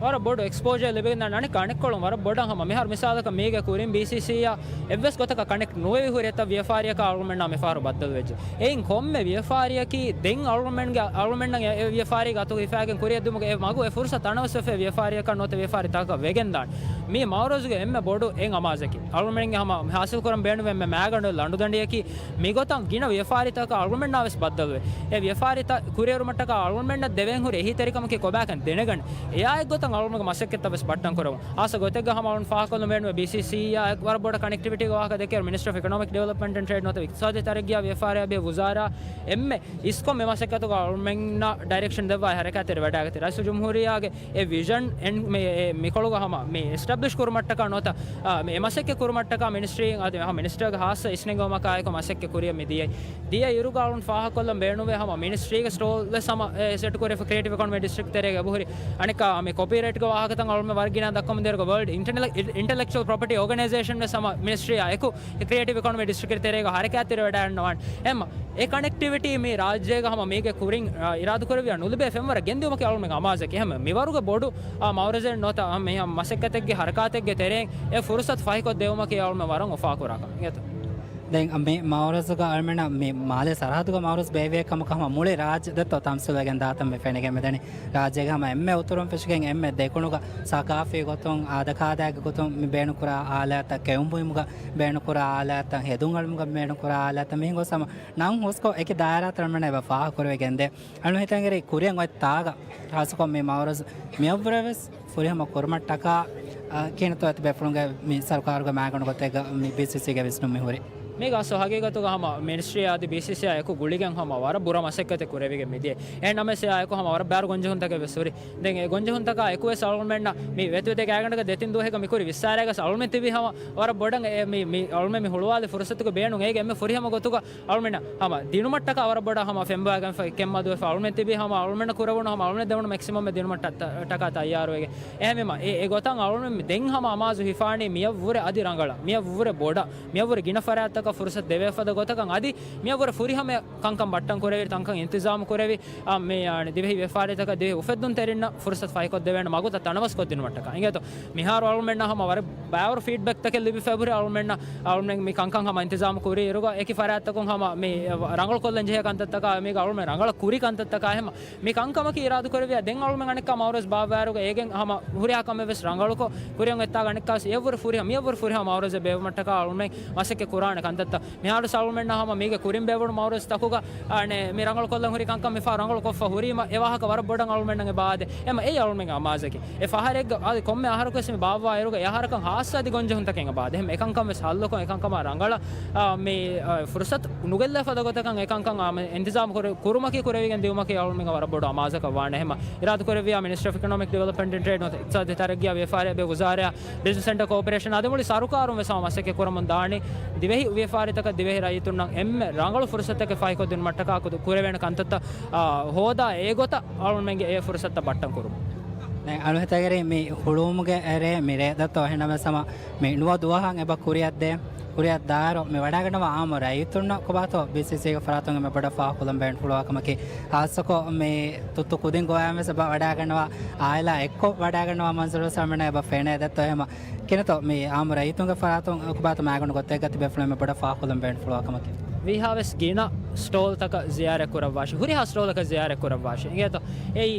ވަރަށް ބޮޑު އެކްސްޕޯޝާ ލިބިގެން ދާނެ. އަނެއްކާ އަނެއްކޮޅުން ވަރަށް ބޮޑަށް ހަމަ މިހާރު މިސާލަކަށް މީގެ ކުރިން ބީސީސީއާ އެއްވެސް ގޮތަކަށް ކަނެކްޓް ނުވެވި ހުރި އެތައް ވިޔަފާރިއަކާ އަޅުގަނޑުމެންނާ މިފަހަރު ބައްދަލުވެއްޖެ. އެއިން ކޮންމެ ވިޔަފާރިއަކީ ދެން އަޅުގަނޑުމެންގެ، އަޅުގަނޑުމެންނަށް އެ، އެ ވިޔަފާރީގެ އަތުގަ ހިފައިގެން ކުރިއަށްދިއުމުގެ އެ މަގު އެ ފުރުސަތު ތަނަވަސްވެފައި ވިޔަފާރިއަކާ ނުވަތަ ވިޔަފާރިތަކަށް ވެގެންދާނެ. މީ މައުރަޒުގެ އެންމެ ބޮޑު އެއް އަމާޒަކީ. އަޅުގަނޑުމެންގެ ހަމަ ހާސިލް ކުރަން ބޭނުންވި އެންމެ މައިގަނޑު ލަނޑުދަނޑިއަކީ މިގޮތަށް ގިނަ ވިޔަފާރިތަކަށް އަޅުގަނޑުމެންނާ ވެސް ބައްދަލުވޭ. އެ ވިޔަފާރިތައް ކުރިއެރުމަށްޓަކާ އަޅުގަނޑުމެންނަށް ދެވޭން ހުރި އެހީތެރިކަމަކީ ކޮބާކަން ދެނެގަނެ، އެއާއެއްގޮތަށް އަޅުގަނޑުގެ މަސައްކަތްތައް ވެސް ބައްޓަން ކުރަމުން. ހާއްސަ ގޮތެއްގަ ހަމަ އަޅުން ފާހަގަކޮށްލަން ބޭނުންވޭ ބީސީސީއާ ވަރަށް ބޮޑަށް ކަނެކްޓިވިޓީގެ ވާހަކަ ދެކޭ މިނިސްޓްރީ އޮފް އިކޮނޮމިކް ޑިވެލޮޕްމަންޓް އެންޑް ޓްރޭޑް ނުވަތަ އިޤްތިޞާދީ ތަރައްގީއާ ވިޔަފާރިއާ ބެހޭ ވުޒާރާ އެންމެ އިސްކޮށް މި މަސައްކަތުގަ އަޅުމެންނަށް ޑައިރެކްޝަން ދެއްވާ ހަރަކާތްތެރިވެވަޑައިގަތީ. ރައީސުލް ޖުމްހޫރިއްޔާގެ އެ ވިޝަން އެންޑް މި، އެ މިކޮޅުގަ ހަމަ މި އެސްޓަބްލިޝް ކުރުމަށްޓަކާ ނުވަތަ، އާ، މި އެ މަސައްކަތް ކުރުމަށްޓަކާ މިނިސްޓްރީއިން އަދި ހަމަ މިނިސްޓަރގެ ހާއްސަ އިސްނެންގެވުމަކާއެކު މަސައްކަތް ކުރިއަށް މި ދިޔައީ. ދިޔަ އިރުގަ އަޅުން ފާހަގަކޮށްލަން ބޭނުންވޭ ހަމަ މިނިސްޓްރީގެ ސްޓޯލް ވެސް ހަމަ، އެ، ސެޓް ކުރެފަ ކްރިއޭޓިވް އިކޮނޮމީ ޑިސްޓްރިކްޓް ތެރޭގަ އެބަހުރި. އަނެއްކާ މި ކޮޕީރައިޓްގެ ވާހަކަތައް އަޅުމެން ވަރަށް ގިނަ ދައްކަމުން ދޭރުގަ ވަރލްޑް އިންޓަލެކްޗުއަލް ޕްރޮޕަޓީ އޯގަނައިޒޭޝަން ވެސް ހަމަ މިނިސްޓްރީއާ އެކު ކްރިއޭޓިވް އިކޮނޮމީ ޑިސްޓްރިކްޓް ތެރޭގަ ހަރަކާތްތެރިވެވަޑައިގަންނަވާނެ. އެހެންމަ އެ ކަނެކްޓިވިޓީ މި ރާއްޖޭގަ ހަމަ މީގެ ކުރިން، އާ، އިރާދަކުރެއްވިޔާ ނުލިބޭ ފެންވަރަށް ގެންދިއުމަކީ އަޅުމެންގެ އަމާޒަކީ. އެހެންމަ މިވަރުގެ ބޮޑު، އާ، މައުރަޒެއް ނުވަތަ، އާ، މި މަސައްކަތެއްގެ ހަރަކާތެއްގެ ތެރެއިން އެ ފުރުސަތު ފަހިކޮށްދެވުމަކީ އަޅުމެން ވަރަށް އުފާކުރާ ކަމެއް. އިނގޭތޯ؟ ދެން މި މައުރަޒުގަ އަޅުމެންނަށް މި މާލޭ ސަރަހައްދުގަ މައުރަޒު ބޭއްވިއެއް ކަމަކަށް ހަމަ މުޅި ރާއްޖެ ދަތޯ ތަމްސީލްވެގެން ދާތަން މި ފެނިގެން މިދަނީ. ރާއްޖޭގެ ހަމަ އެންމެ އުތުރުން ފެށިގެން އެންމެ ދެކުނުގަ ސަގާފީ ގޮތުން އާދަކާދައިގެ ގޮތުން މި ބޭނުންކުރާ އާލާތްތައް، ކެއުން ބުއިމުގަ ބޭނުންކުރާ އާލާތްތައް، ހެދުން އަޅުމުގަ ބޭނުންކުރާ އާލާތްތައް، މިހެން ގޮސް ހަމަ ނަން ހުސްކޮށް އެކި ދާއިރާތައް އަޅުމެންނަށް އެބަ ފާހަގަކުރެވިގެންދޭ. އަޅުން ހިތަށް އެރި ކުރިއަށް އޮތް ތާގަ ހާއްސަކޮށް މި މައުރަޒު މިއަށްވުރެ ވެސް ފުރިހަމަ ކުރުމަށްޓަކާ، އަ، ކިހިނެއްތޯ އެތި ބޭފުޅުންގެ މި ސަރުކާރުގެ މައިގަނޑު ގޮތެއްގަ މި ބީސީސީގެ ވިސްނުން މި ހުރީ؟ މީގަ އަސްލު ހަގީގަތުގަ ހަމަ މިނިސްޓްރީ އަދި ބީސީސީއާ އެކު ގުޅިގެން ހަމަ ވަރަށް ބުރަ މަސައްކަތެއް ކުރެވިގެން މިދިޔަ. އެހެން ނަމަވެސް އެއާ އެކު ހަމަ ވަރަށް ބާރު ގޮންޖެހުންތަކެއް ވެސް ހުރި. ދެން އެ ގޮންޖެހުންތަކާ އެކުވެސް އަޅުގަނޑުމެންނަށް މި ވެތިވެތި ގާތްގަނޑަކަށް ދެތިން ދުވަހެއްގަ މިކުރި ވިއްސާރައިގަސް އަޅުގަނޑުމެން ތިބީ ހަމަ ވަރަށް ބޮޑަށް އެ މި، މި އަޅުގަނޑުމެން މި ހުޅުވާލި ފުރުސަތުގެ ބޭނުން އޭގެ އެންމެ ފުރިހަމަ ގޮތުގަ އަޅުގަނޑުމެންނަށް ހަމަ ދިނުމަށްޓަކާ ވަރަށް ބޮޑަށް ހަމަ ފެންބާގެންފަ ކެންމަދުވެފަ އަޅުގަނޑުމެން ތިބީ ހަމަ އަޅުގަނޑުމެންނަށް ކުރެވުނު ހަމަ އަޅުގަނޑުމެން ދެވުނު މެކްސިމަމް އެ ދިނުމަށްޓަ-، ޓަކާ ތައްޔާރުވެގެން. އެހެންވީމަ އެ، އެ ގޮތަށް އަޅުގަނޑުމެން ދެން ހަމަ އަމާޒު ހިފާނީ މިއަށްވުރެ އަދި ރަނގަޅަށް، މިއަށްވުރެ ބޮޑަށް، މިއަށްވުރެ ގިނަ ފަރާތްތަކަށް ފުރުސަތު ދެވޭ ފަދަ ގޮތަކަށް އަދި މިއަށްވުރެ ފުރިހަމަ ކަންކަން ބައްޓަން ކުރެވި ތަންކަން އިންތިޒާމު ކުރެވި، އާ، މި، އާ، ދިވެހި ވިޔަފާރިތަކަށް ދިވެހި އުފެއްދުންތެރިންނަށް ފުރުސަތު ފަހިކޮށްދެވޭނެ މަގުތައް ތަނަވަސްކޮށްދިނުމަށްޓަކާ. އިނގޭތޯ، މިހާރު އަޅުމެންނަށް ހަމަ ވަރަށް ބައިވަރު ފީޑްބެކްތަކެއް ލިބިފައި ހުރި އަޅުމެންނަށް، އަޅުމެން މި ކަންކަން ހަމަ އިންތިޒާމު ކުރި އިރުގަ އެކި ފަރާތްތަކުން ހަމަ މި ރަނގަޅުކޮށްލަން ޖެހޭ ކަންތައްތަކާ، މީގަ އަޅުމެން ރަނގަޅަށް ކުރި ކަންތައްތަކާ ހަމަ މި ކަންކަމަކީ އިރާދަ ކުރެއްވިޔާ ދެން އަޅުމެން އަނެއްކާ މައުރަޒް ބާއްވާއިރުގަ އޭގެން ހަމަ ހުރިހާ ކަމެއް ވެސް ރަނގަޅުކޮށް، ކުރިއަށް އޮތްތާގަ އަނެއްކާ ވެސް އެއަށްވުރެ ފުރިހަމަ، މިއަށްވުރެ ފުރިހަމަ މައުރަޒެއް ބޭއްވުމަށްޓަކާ އަޅުމެން މަސައްކަތް ކުރާނެ ކަންތައްތައް. މިހާރު ސަލްމެންނާ ހަމަ މީގެ ކުރިން ބޭއްވުނު މައުރަޒްތަކުގަ، އަނެ، މި ރަނގަޅުކޮށްލަން ހުރި ކަންކަން މިފާ ރަނގަޅު ކޮށްފަ ހުރީމަ، އެ ވާހަކަ ވަރަށް ބޮޑަށް އަޅުމެންނަށް އެބަ އާދޭ. އެމަ އެއީ އަޅުމެންގެ އަމާޒަކީ. އެ ފަހަރެއްގަ އަދި ކޮންމެ އަހަރަކުވެސް މި ބާއްވާ އިރުގަ އެ އަހަރަކަށް ހާއްސަ އަދި ގޮންޖެހުންތަކެއް އެބަ އާދޭ. އެހެން އެކަންކަން ވެސް ހައްލުކޮށް، އެކަންކަމާ ރަނގަޅަށް، އާ، މި، އާ، ފުރުސަތު ނުގެއްލޭ ފަދަ ގޮތަކަށް އެކަންކަން އާ، މި އިންތިޒާމު ކުރެ-، ކުރުމަކީ ކުރެވިގެން ދިއުމަކީ އަޅުމެންގެ ވަރަށް ބޮޑު އަމާޒަކަށް ވާނެ. އެހެން އިރާދަ ކުރެއްވިޔާ މިނިސްޓްރީ އޮފް އިކޮނޮމިކް ޑިވެލޮޕްމަންޓް އެންޑް ޓްރޭޑް ނުވަތަ އިޤްތިޞާދީ ތަރައްގީއާ ވިޔަފާރިއާ ބެހޭ ވުޒާރާއާ ބިޒްނަސް އެންޑް ކޯޕަރޭޝަން އަދި މުޅި ސަރުކާރުން ވެސް ހަމަ މަސައްކަތް ކުރަމުން ދާނީ ދިވެހި ވިޔަފާރިތަކަށް ދިވެހި ރައްޔިތުންނަށް އެންމެ ރަނގަޅު ފުރުސަތެއް ފަހިކޮށްދިނުމަށްޓަކާ ކުދު-، ކުރެވޭނެ ކަންތައްތައް، އާ، ހޯދާ އެގޮތަށް އަޅުމެންގެ އެ ފުރުސަތުތައް ބައްޓަން ކުރުމަށް. ދެން އަޅުހެތަގެރި މި ހުޅުވުމުގެ ރޭ މި ރޭ ދަތޯ އެހެންނަމަވެސް ހަމަ މި ނުވަ ދުވަހަށް އެބަ ކުރިއަށްދޭ، ކުރިއަށް ދާއިރު މި ވަޑައިގަންނަވާ އާއްމު ރައްޔިތުންނަށް ކޮބާތޯ ބީސީސީގެ ފަރާތުން އެންމެ ބޮޑަށް ފާހަގަކޮށްލަން ބޭނުންފުޅުވާ ކަމަކީ، ހާއްސަކޮށް މި ތުއްތު ކުދިން ގޮވާ ވެސް އެބަ ވަޑައިގަންނަވާ އާއިލާ އެއްކޮށް ވަޑައިގަންނަވާ މަންޒަރު ވެސް އަޅުމެންނަށް އެބަ ފެނޭ ދެއްތޯ އެހެމަ. ކިނަތޯ މި އާއްމު ރައްޔިތުންގެ ފަރާތުން ކޮބާތޯ މައިގަނޑު ގޮތެއްގަ ތިބޭފުޅުން އެންމެ ބޮޑަށް ފާހަގަކޮށްލަން ބޭނުންފުޅުވާ ކަމަކީ. ވީހާވެސް ގިނަ ސްޓޯލްތަކަށް ޒިޔާރަތް ކުރައްވާށި. ހުރިހާ ސްޓޯލަކަށް ޒިޔާރަތް ކުރައްވާށި. އިނގޭތޯ އެއީ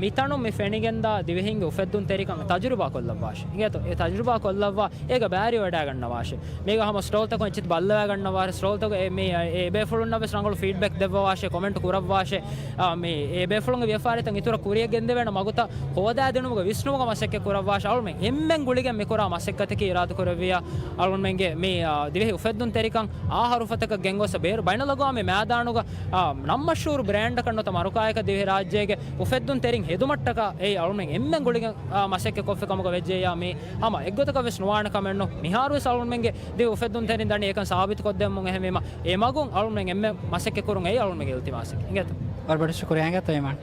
މިތަނުން މި ފެނިގެންދާ ދިވެހިންގެ އުފެއްދުންތެރިކަން ތަޖުރިބާ ކޮށްލައްވާށި. އިނގޭތޯ އެ ތަޖުރިބާ ކޮށްލައްވާ އޭގަ ބައިވެރިވަޑައިގަންނަވާށި. މީގަ ހަމަ ސްޓޯލްތަކުން އެއްޗެތި ބައްލަވާގަންނަވާށި. ސްޓޯލްތަކު އެ މި އެ ބޭފުޅުންނަށް ވެސް ރަނގަޅު ފީޑްބެކް ދެއްވަވާށި. ކޮމެންޓް ކުރައްވާށި. އާ، މި އެ ބޭފުޅުންގެ ވިޔަފާރިތައް އިތުރަށް ކުރިއަށް ގެންދެވޭނެ މަގުތައް ހޯދާދިނުމުގެ ވިސްނުމުގަ މަސައްކަތް ކުރައްވާށި. އަޅުމެން އެންމެން ގުޅިގެން މިކުރާ މަސައްކަތަކީ އިރާދަކުރެއްވިޔާ އަޅުމެންގެ މި، އާ، ދިވެހި އުފެއްދުންތެރިކަން އާ ހަރުފަތަކަށް ގެންގޮސް ބޭރު ބައިނަލްއަގުވާމީ މައިދާނުގަ، އާ، ނަންމަޝްހޫރު ބްރޭންޑަކަށް ނުވަތަ މަރުކާއަކަށް ދިވެހިރާއްޖޭގެ އުފެއްދުންތެރިން ހެދުމަށްޓަކާ އެއީ އަޅުމެން އެންމެން ގުޅިގެން، އާ، މަސައްކަތް ކޮށްފި ކަމުގަ ވެއްޖެއްޔާ މީ ހަމަ އެއްގޮތަކަށް ވެސް ނުވާނެ ކަމެއްނު. މިހާރު ވެސް އަޅުމެންގެ ދިވެހި އުފެއްދުންތެރިން ދަނީ އެކަން ސާބިތުކޮށްދެމުން. އެހެންވީމަ އެ މަގުން އަޅުމެން އެންމެ މަސައްކަތް ކުރުން އެއީ އަޅުމެންގެ އިލްތިމާސަކީ. އިނގޭތޯ؟ ވަރަށް ބޮޑަށް ޝުކުރިއްޔާ އިނގޭތޯ އީމާން.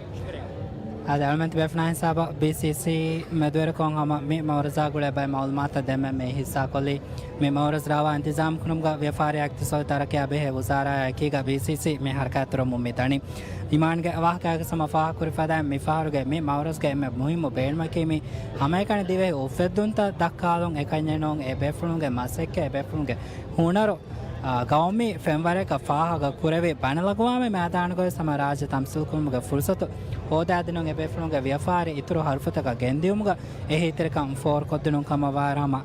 އާދެ، އަޅުމެން ތިބޭފުޅާ ހިސާބަށް ބީސީސީ މެދުވެރިކޮށް ހަމަ މި މައުރަޒާ ގުޅޭ ބައެއް މައުލޫމާތުތައް ދެންމެ މި ހިއްސާކޮށްލީ. މި މައުރަޒް ރާވާ އިންތިޒާމް ކުރުމުގަ ވިޔަފާރިއާ އިޤްތިޞާދީ ތަރައްޤީއާ ބެހޭ ވުޒާރާއާ އެކީގަ ބީސީސީ މި ހަރަކާތްތެރިވަމުން މި ދަނީ. އީމާންގެ ވާހަކައިގަ ހަމަ ފާހަގަކުރި ފަދައިން މި ފަހަރުގެ މި މައުރަޒްގެ އެންމެ މުހިއްމު ބޭނުމަކީ މި ހަމައެކަނި ދިވެހި އުފެއްދުންތައް ދައްކާލުން އެކަންޏެއް ނޫން އެ ބޭފުޅުންގެ މަސައްކަތް އެ ބޭފުޅުންގެ ހުނަރު، އާ، ގައުމީ ފެންވަރަކަށް ފާހަގަ ކުރެވި ބައިނަލްއަގުވާމީ މައިދާނުގަވެސް ހަމަ ރާއްޖެ ތަމްސީލްކުރުމުގެ ފުރުސަތު ހޯދާދިނުން އެ ބޭފުޅުންގެ ވިޔަފާރި އިތުރު ހަރުފަތަކަށް ގެންދިއުމުގަ އެހީތެރިކަން ފޯރުކޮށްދިނުން ކަމަށް ވާއިރު ހަމަ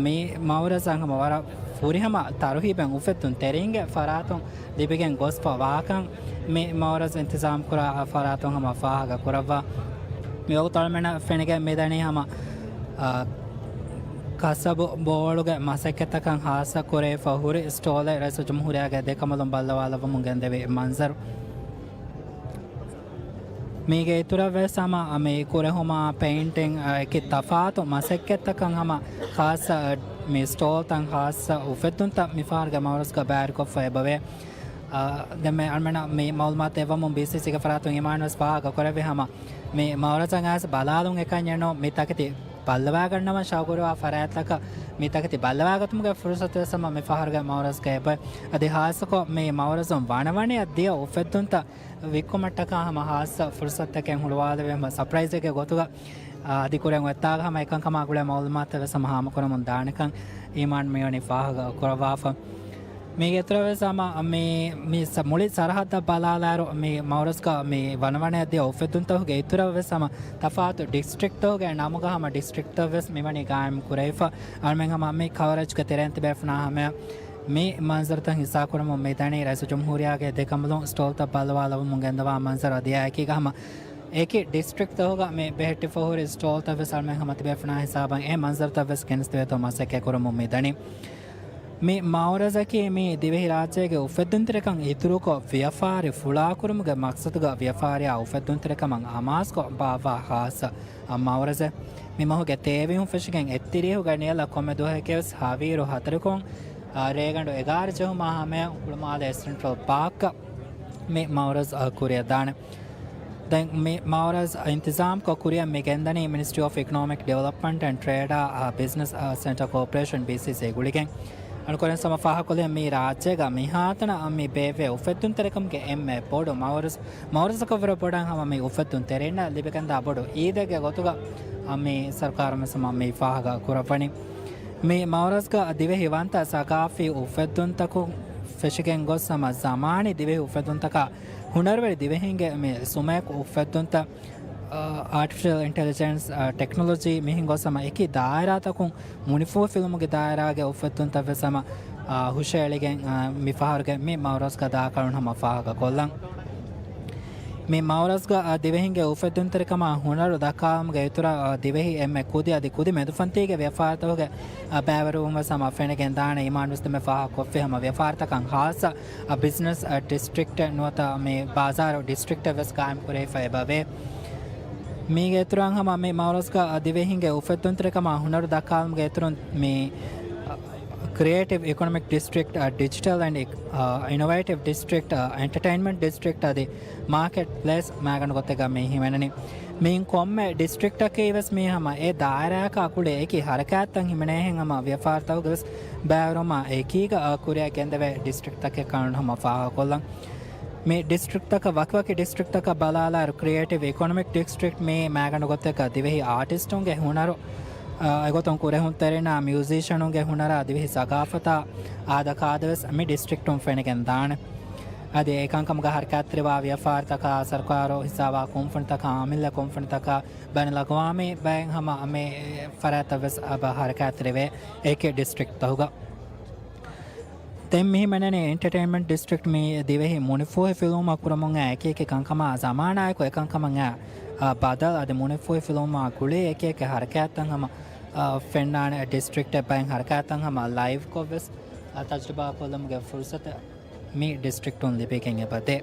މި މައުރަޒަށް ހަމަ ވަރަށް ފުރިހަމަ ތަރުހީބެއް އުފެއްދުންތެރިންގެ ފަރާތުން ލިބިގެން ގޮސްފަ ވާކަން މި މައުރަޒް އިންތިޒާމް ކުރާ ފަރާތުން ހަމަ ފާހަގަ ކުރައްވާ. މި ވަގުތު އަޅުމެންނަށް ފެނިގެން މިދަނީ ހަމަ، އާ، ކަސަބު ބޯޅުގެ މަސައްކަތްތަކަށް ހާއްސަ ކުރެވިފަ ހުރި ސްޓޯލެއް ރައީސުލްޖުމްހޫރިއްޔާގެ ދެކަނބަލުން ބައްލަވާލައްވަމުން ގެންދެވި މަންޒަރު. މީގެ އިތުރަށް ވެސް ހަމަ މި ކުރެހުމާ، ޕެއިންޓިން، އެކި ތަފާތު މަސައްކަތްތަކަށް ހަމަ ޚާއްޞަ މި ސްޓޯލްތައް، ޚާއްޞަ އުފެއްދުންތައް މިފަހަރުގެ މައުރަޒްގަ ބައިވެރިކޮށްފަ އެބަވޭ. އާ، ދެންމެ އަޅުމެންނަށް މި މައުލޫމާތު ދެއްވަމުން ބީސީސީގެ ފަރާތުން އީމާން ވެސް ފާހަގަ ކުރެއްވި ހަމަ މި މައުރަޒަށް އައިސް ބަލާލުން އެކަންޏެއް ނޫން، މި ތަކެތި ބައްލަވާގަންނަވަން ޝައުގުވެރިވާ ފަރާތްތަކަށް މި ތަކެތި ބައްލަވާގަތުމުގެ ފުރުސަތު ވެސް ހަމަ މި ފަހަރުގެ މައުރަޒްގަ އެބަ. އަދި ހާއްސަކޮށް މި މައުރަޒުން ވަނަވަނައަށް ދިޔަ އުފެއްދުންތައް ވިއްކުމަށްޓަކާ ހަމަ ހާއްސަ ފުރުސަތުތަކެއް ހުޅުވާލެވޭ ހަމަ ސަޕްރައިޒެއްގެ ގޮތުގަ، އާ، އަދި ކުރިއަށް އޮތްތާގަ ހަމަ އެކަންކަމާ ގުޅޭ މައުލޫމާތުތައް ވެސް ހަމަ ހާމަކުރަމުން ދާނެކަން އީމާން މިވަނީ ފާހަގަ ކުރައްވާފަ. މީގެ އިތުރަށް ވެސް ހަމަ މި، މި ސަ-، މުޅި ސަރަހައްދަށް ބަލާލާއިރު، މި މައުރަޒްގަ މި ވަނަވަނައަށް ދިޔަ އުފެއްދުންތަކުގެ އިތުރަށް ވެސް ހަމަ ތަފާތު ޑިސްޓްރިކްޓްތަކުގެ ނަމުގަ ހަމަ ޑިސްޓްރިކްޓްތައް ވެސް މިވަނީ ގާއިމް ކުރެވިފަ. އަޅުމެން ހަމަ މި ކަވަރޭޖްގެ ތެރެއިން ތިބޭފުޅުންނާ ހަމަޔަށް މި މަންޒަރުތައް ހިއްސާކުރަމުން މިދަނީ. ރައީސުލްޖުމްހޫރިއްޔާގެ ދެކަނބަލުން ސްޓޯލްތައް ބައްލަވާލައްވަމުން ގެންދަވާ މަންޒަރު އަދި އެކި ޑިސްޓްރިކްޓްތަކުގަ މި ބެހެއްޓިފަ ހުރި ސްޓޯލްތައް ވެސް އަޅުމެން ހަމަ ތިބޭފުޅުންނާ ހިސާބަށް އެ މަންޒަރުތައް ވެސް ގެނެސްދެވޭތޯ މަސައްކަތް ކުރަމުން މިދަނީ. މި މައުރަޒަކީ މި ދިވެހިރާއްޖޭގެ އުފެއްދުންތެރިކަން އިތުރުކޮށް، ވިޔަފާރި ފުޅާކުރުމުގެ މަޤްޞަދުގަ ވިޔަފާރިއާ އުފެއްދުންތެރިކަމަށް އަމާޒުކޮށް ބާއްވާ ޚާއްޞަ މައުރަޒެއް. މި މަހުގެ ތޭވީހުން ފެށިގެން އެއްތިރީހުގަ ނިޔަލަށް ކޮންމެ ދުވަހެކޭވެސް ހަވީރު ހަތަރުކޮށް، އާ، ރޭގަނޑު އެގާރަ ޖެހުމާ ހަމަޔަށް ހުޅުމާލޭ ސެންޓްރަލް ޕާކްގަ މި މައުރަޒް، އާ، ކުރިއަށްދާނެ. ދެން މި މައުރަޒް އިންތިޒާމްކޮށް ކުރިއަށް މި ގެންދަނީ މިނިސްޓްރީ އޮފް އިކޮނޮމިކް ޑިވެލޮޕްމަންޓް އެންޑް ޓްރޭޑާ، އާ، ބިޒްނަސް، އާ، ސެންޓަރ ކޯޕަރޭޝަން، ބީސީސީ، ގުޅިގެން. އަންކޮރެންސް ހަމަ ފާހަގަކޮށްލި މި ރާއްޖޭގަ މިހާތަނަށް މި ބޭއްވޭ އުފެއްދުންތެރިކަމުގެ އެންމެ ބޮޑު މައުރަޒް، މައުރަޒަކަށްވުރެ ބޮޑަށް ހަމަ މި އުފެއްދުންތެރިންނަށް ލިބިގެންދާ ބޮޑު އީދެއްގެ ގޮތުގަ މި ސަރުކާރުން ވެސް ހަމަ މި ފާހަގަ ކުރައްވަނީ. މި މައުރަޒްގަ ދިވެހި ވަންތަ ސަގާފީ އުފެއްދުންތަކުން ފެށިގެން ގޮސް ހަމަ ޒަމާނީ ދިވެހި އުފެއްދުންތަކާ ހުނަރުވެރި ދިވެހިންގެ މި ސުމައެކު އުފެއްދުންތައް، އާ، އާޓިފިޝަލް އިންޓެލިޖެންސް، އާ، ޓެކްނޮލޮޖީ މިހެން ގޮސް ހަމަ އެކި ދާއިރާތަކުން މުނިފޫހިފިލުމުގެ ދާއިރާގެ އުފެއްދުންތައް ވެސް ހަމަ، އާ، ހުށައެޅިގެން، އާ، މި ފަހަރުގެ މި މައުރަޒްގަ ދާކަން ހަމަ ފާހަގަކޮށްލަން. މި މައުރަޒްގަ، އާ، ދިވެހިންގެ އުފެއްދުންތެރިކަމާ ހުނަރު ދައްކާލުމުގެ އިތުރަށް، އާ، ދިވެހި އެންމެ ކުދި އަދި ކުދި މެދުފަންތީގެ ވިޔަފާރިތަކުގެ، އާ، ބައިވެރިވުން ވެސް ހަމަ ފެނިގެން ދާނެ. އިމާން ވެސް ދެންމެ ފާހަގަކޮށްފި ހަމަ ވިޔަފާރިތަކަށް ހާއްސަ، އާ، ބިޒްނަސް، އާ، ޑިސްޓްރިކްޓެއް ނުވަތަ މި ބާޒާރު ޑިސްޓްރިކްޓެއް ވެސް ގާއިމް ކުރެވިފަ އެބަވޭ. މީގެ އިތުރަށް ހަމަ މި މައުރަޒްގަ ދިވެހިންގެ އުފެއްދުންތެރިކަމާ ހުނަރު ދައްކާލުމުގެ އިތުރުން މި ކްރިއޭޓިވް އިކޮނޮމިކް ޑިސްޓްރިކްޓް، ޑިޖިޓަލް އެންޑް އިނޮވޭޓިވް ޑިސްޓްރިކްޓް، އެންޓަޓެއިންމަންޓް ޑިސްޓްރިކްޓް އަދި މާކެޓް ޕްލޭސް މާގަނޑު ގޮތެއްގަ މި ހިމެނެނީ. މިއިން ކޮންމެ ޑިސްޓްރިކްޓަކީ ވެސް މީ ހަމަ އެ ދާއިރާއަކާ ކުޅެ އެކި ހަރަކާތްތައް ހިމެނޭހެން ހަމަ ވިޔަފާރިތަކުގެ ވެސް ބައިވެރިވުމާ އެކީގަ ކުރިއަށް ގެންދެވޭ ޑިސްޓްރިކްޓްތަކެއް ކަން ހަމަ ފާހަގަކޮށްލަން. މި ޑިސްޓްރިކްޓްތަކަށް ވަކިވަކި ޑިސްޓްރިކްޓްތަކަށް ބަލާލާއިރު، ކްރިއޭޓިވް އިކޮނޮމިކް ޑިސްޓްރިކްޓް މީ މާގަނޑު ގޮތެއްގަ ދިވެހި އާޓިސްޓުންގެ ހުނަރު، އާ، އެގޮތުން ކުރެހުންތެރިންނާ މިއުޒީޝަނުންގެ ހުނަރާ ދިވެހި ސަގާފަތާ އާދަކާދަވެސް މި ޑިސްޓްރިކްޓުން ފެނިގެން ދާނެ. އަދި އެކަންކަމުގަ ހަރަކާތްތެރިވާ ވިޔަފާރިތަކާ، ސަރުކާރު ހިސާބާ ކުންފުނިތަކާ، އަމިއްލަ ކުންފުނިތަކާ، ބައިނަލްއަގުވާމީ ބައެއް ހަމަ މި ފަރާތްތައް ވެސް އަބަ ހަރަކާތްތެރިވޭ އެކި ޑިސްޓްރިކްޓްތަކުގަ. ދެން މި ހިމެނެނީ އެންޓަޓެއިންމަންޓް ޑިސްޓްރިކްޓް މީ ދިވެހި މުނިފޫހި ފިލުވުމަށް ކުރަމުން އައި އެކި އެކި ކަންކަމާ ޒަމާނާއެކު އެކަންކަމަށް އައި، އާ، ބަދަލު އަދި މުނިފޫހި ފިލުވުމާ ގުޅި އެކި އެކި ހަރަކާތްތައް ހަމަ، އާ، ފެންނާނެ ޑިސްޓްރިކްޓެއް ބައެއް ހަރަކާތްތައް ހަމަ ލައިވް ކޮށްވެސް، އާ، ތަޖުރިބާ ކޮށްލުމުގެ ފުރުސަތެއް މި ޑިސްޓްރިކްޓުން ލިބިގެން އެބަދޭ.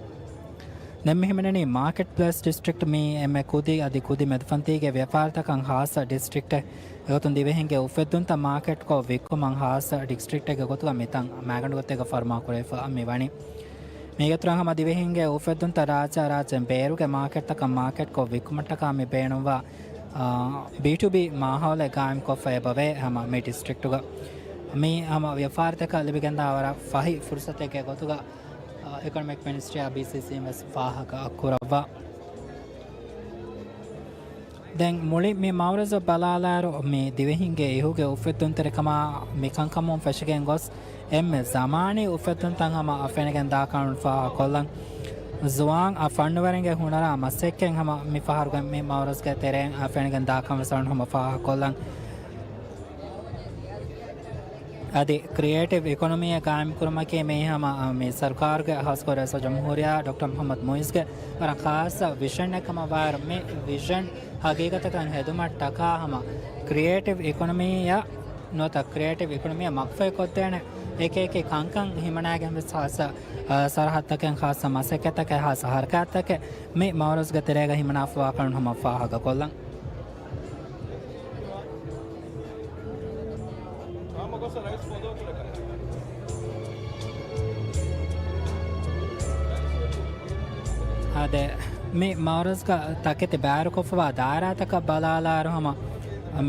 ދެން މި ހިމެނެނީ މާކެޓް ޕްލޭސް ޑިސްޓްރިކްޓް މީ އެންމެ ކުދި އަދި ކުދި މެދުފަންތީގެ ވިޔަފާރިތަކަށް ހާއްސަ ޑިސްޓްރިކްޓެއް. އެގޮތުން ދިވެހިންގެ އުފެއްދުންތައް މާކެޓްކޮށް ވިއްކުމަށް ހާއްސަ ޑިސްޓްރިކްޓެއްގެ ގޮތުގަ މިތަން މާގަނޑު ގޮތެއްގަ ފަރުމާ ކުރެވިފަ މި ވަނީ. މީގެ އިތުރަށް ހަމަ ދިވެހިންގެ އުފެއްދުންތައް ރާއްޖެ ރާއްޖޭން ބޭރުގެ މާކެޓްތަކަށް މާކެޓްކޮށް ވިއްކުމަށްޓަކާ މި ބޭނުންވާ، އާ، ބީ ޓޫ ބީ މާހައުލެއް ގާއިމްކޮށްފަ އެބަވޭ ހަމަ މި ޑިސްޓްރިކްޓުގަ. މީ ހަމަ ވިޔަފާރިތަކަށް ލިބިގެންދާ ވަރަށް ފަހި ފުރުސަތެއްގެ ގޮތުގަ، އާ، އިކޮނޮމިކް މިނިސްޓްރީއާ ބީސީސީއިން ވެސް ފާހަގަ ކުރައްވާ. ދެން މުޅި މި މައުރަޒަށް ބަލާލާއިރު، މި ދިވެހިންގެ އިހުގެ އުފެއްދުންތެރިކަމާ މިކަންކަމުން ފެށިގެން ގޮސް، އެންމެ ޒަމާނީ އުފެއްދުންތައް ހަމަ ފެނިގެން ދާކަން ފާހަގަކޮށްލަން. ޒުވާން އަށް ފަންނުވެރިންގެ ހުނަރާ މަސައްކަތް ހަމަ މި ފަހަރުގެ މި މައުރަޒްގެ ތެރެއިން އަށް ފެނިގެން ދާކަން ވެސް ހަމަ ފާހަގަކޮށްލަން. އަދި ކްރިއޭޓިވް އިކޮނޮމީއެއް ގާއިމްކުރުމަކީ މީ ހަމަ، މި ސަރުކާރުގެ ހާއްސަކޮށް ރައީސުލްޖުމްހޫރިއްޔާ ޑޮކްޓަރ މުޙައްމަދު މުޢިއްޒުގެ ވަރަށް ޚާއްޞަ ވިޝަންއެއް ކަމަށް ވާއިރު، މި ވިޝަން ހަގީގަތަކަށް ހެދުމަށްޓަކާ ހަމަ ކްރިއޭޓިވް އިކޮނޮމީއަށް ނުވަތަ ކްރިއޭޓިވް އިކޮނޮމީއަށް މަގުފަހިކޮށްދޭނެ އެކި އެކި ކަންކަން ހިމަނާގެން ވެސް ހާއްސަ، އަ، ސަރަހައްދުތަކެއް، ހާއްސަ މަސައްކަތްތަކެއް، ހާއްސަ ހަރަކާތްތަކެއް މި މައުރަޒްގެ ތެރޭގަ ހިމަނާފަވާކަން ހަމަ ފާހަގަކޮށްލަން. އާދެ، މި މައުރަޒްގަ ތަކެތި ބައިވެރިކޮށްފަވާ ދާއިރާތަކަށް ބަލާލާއިރު ހަމަ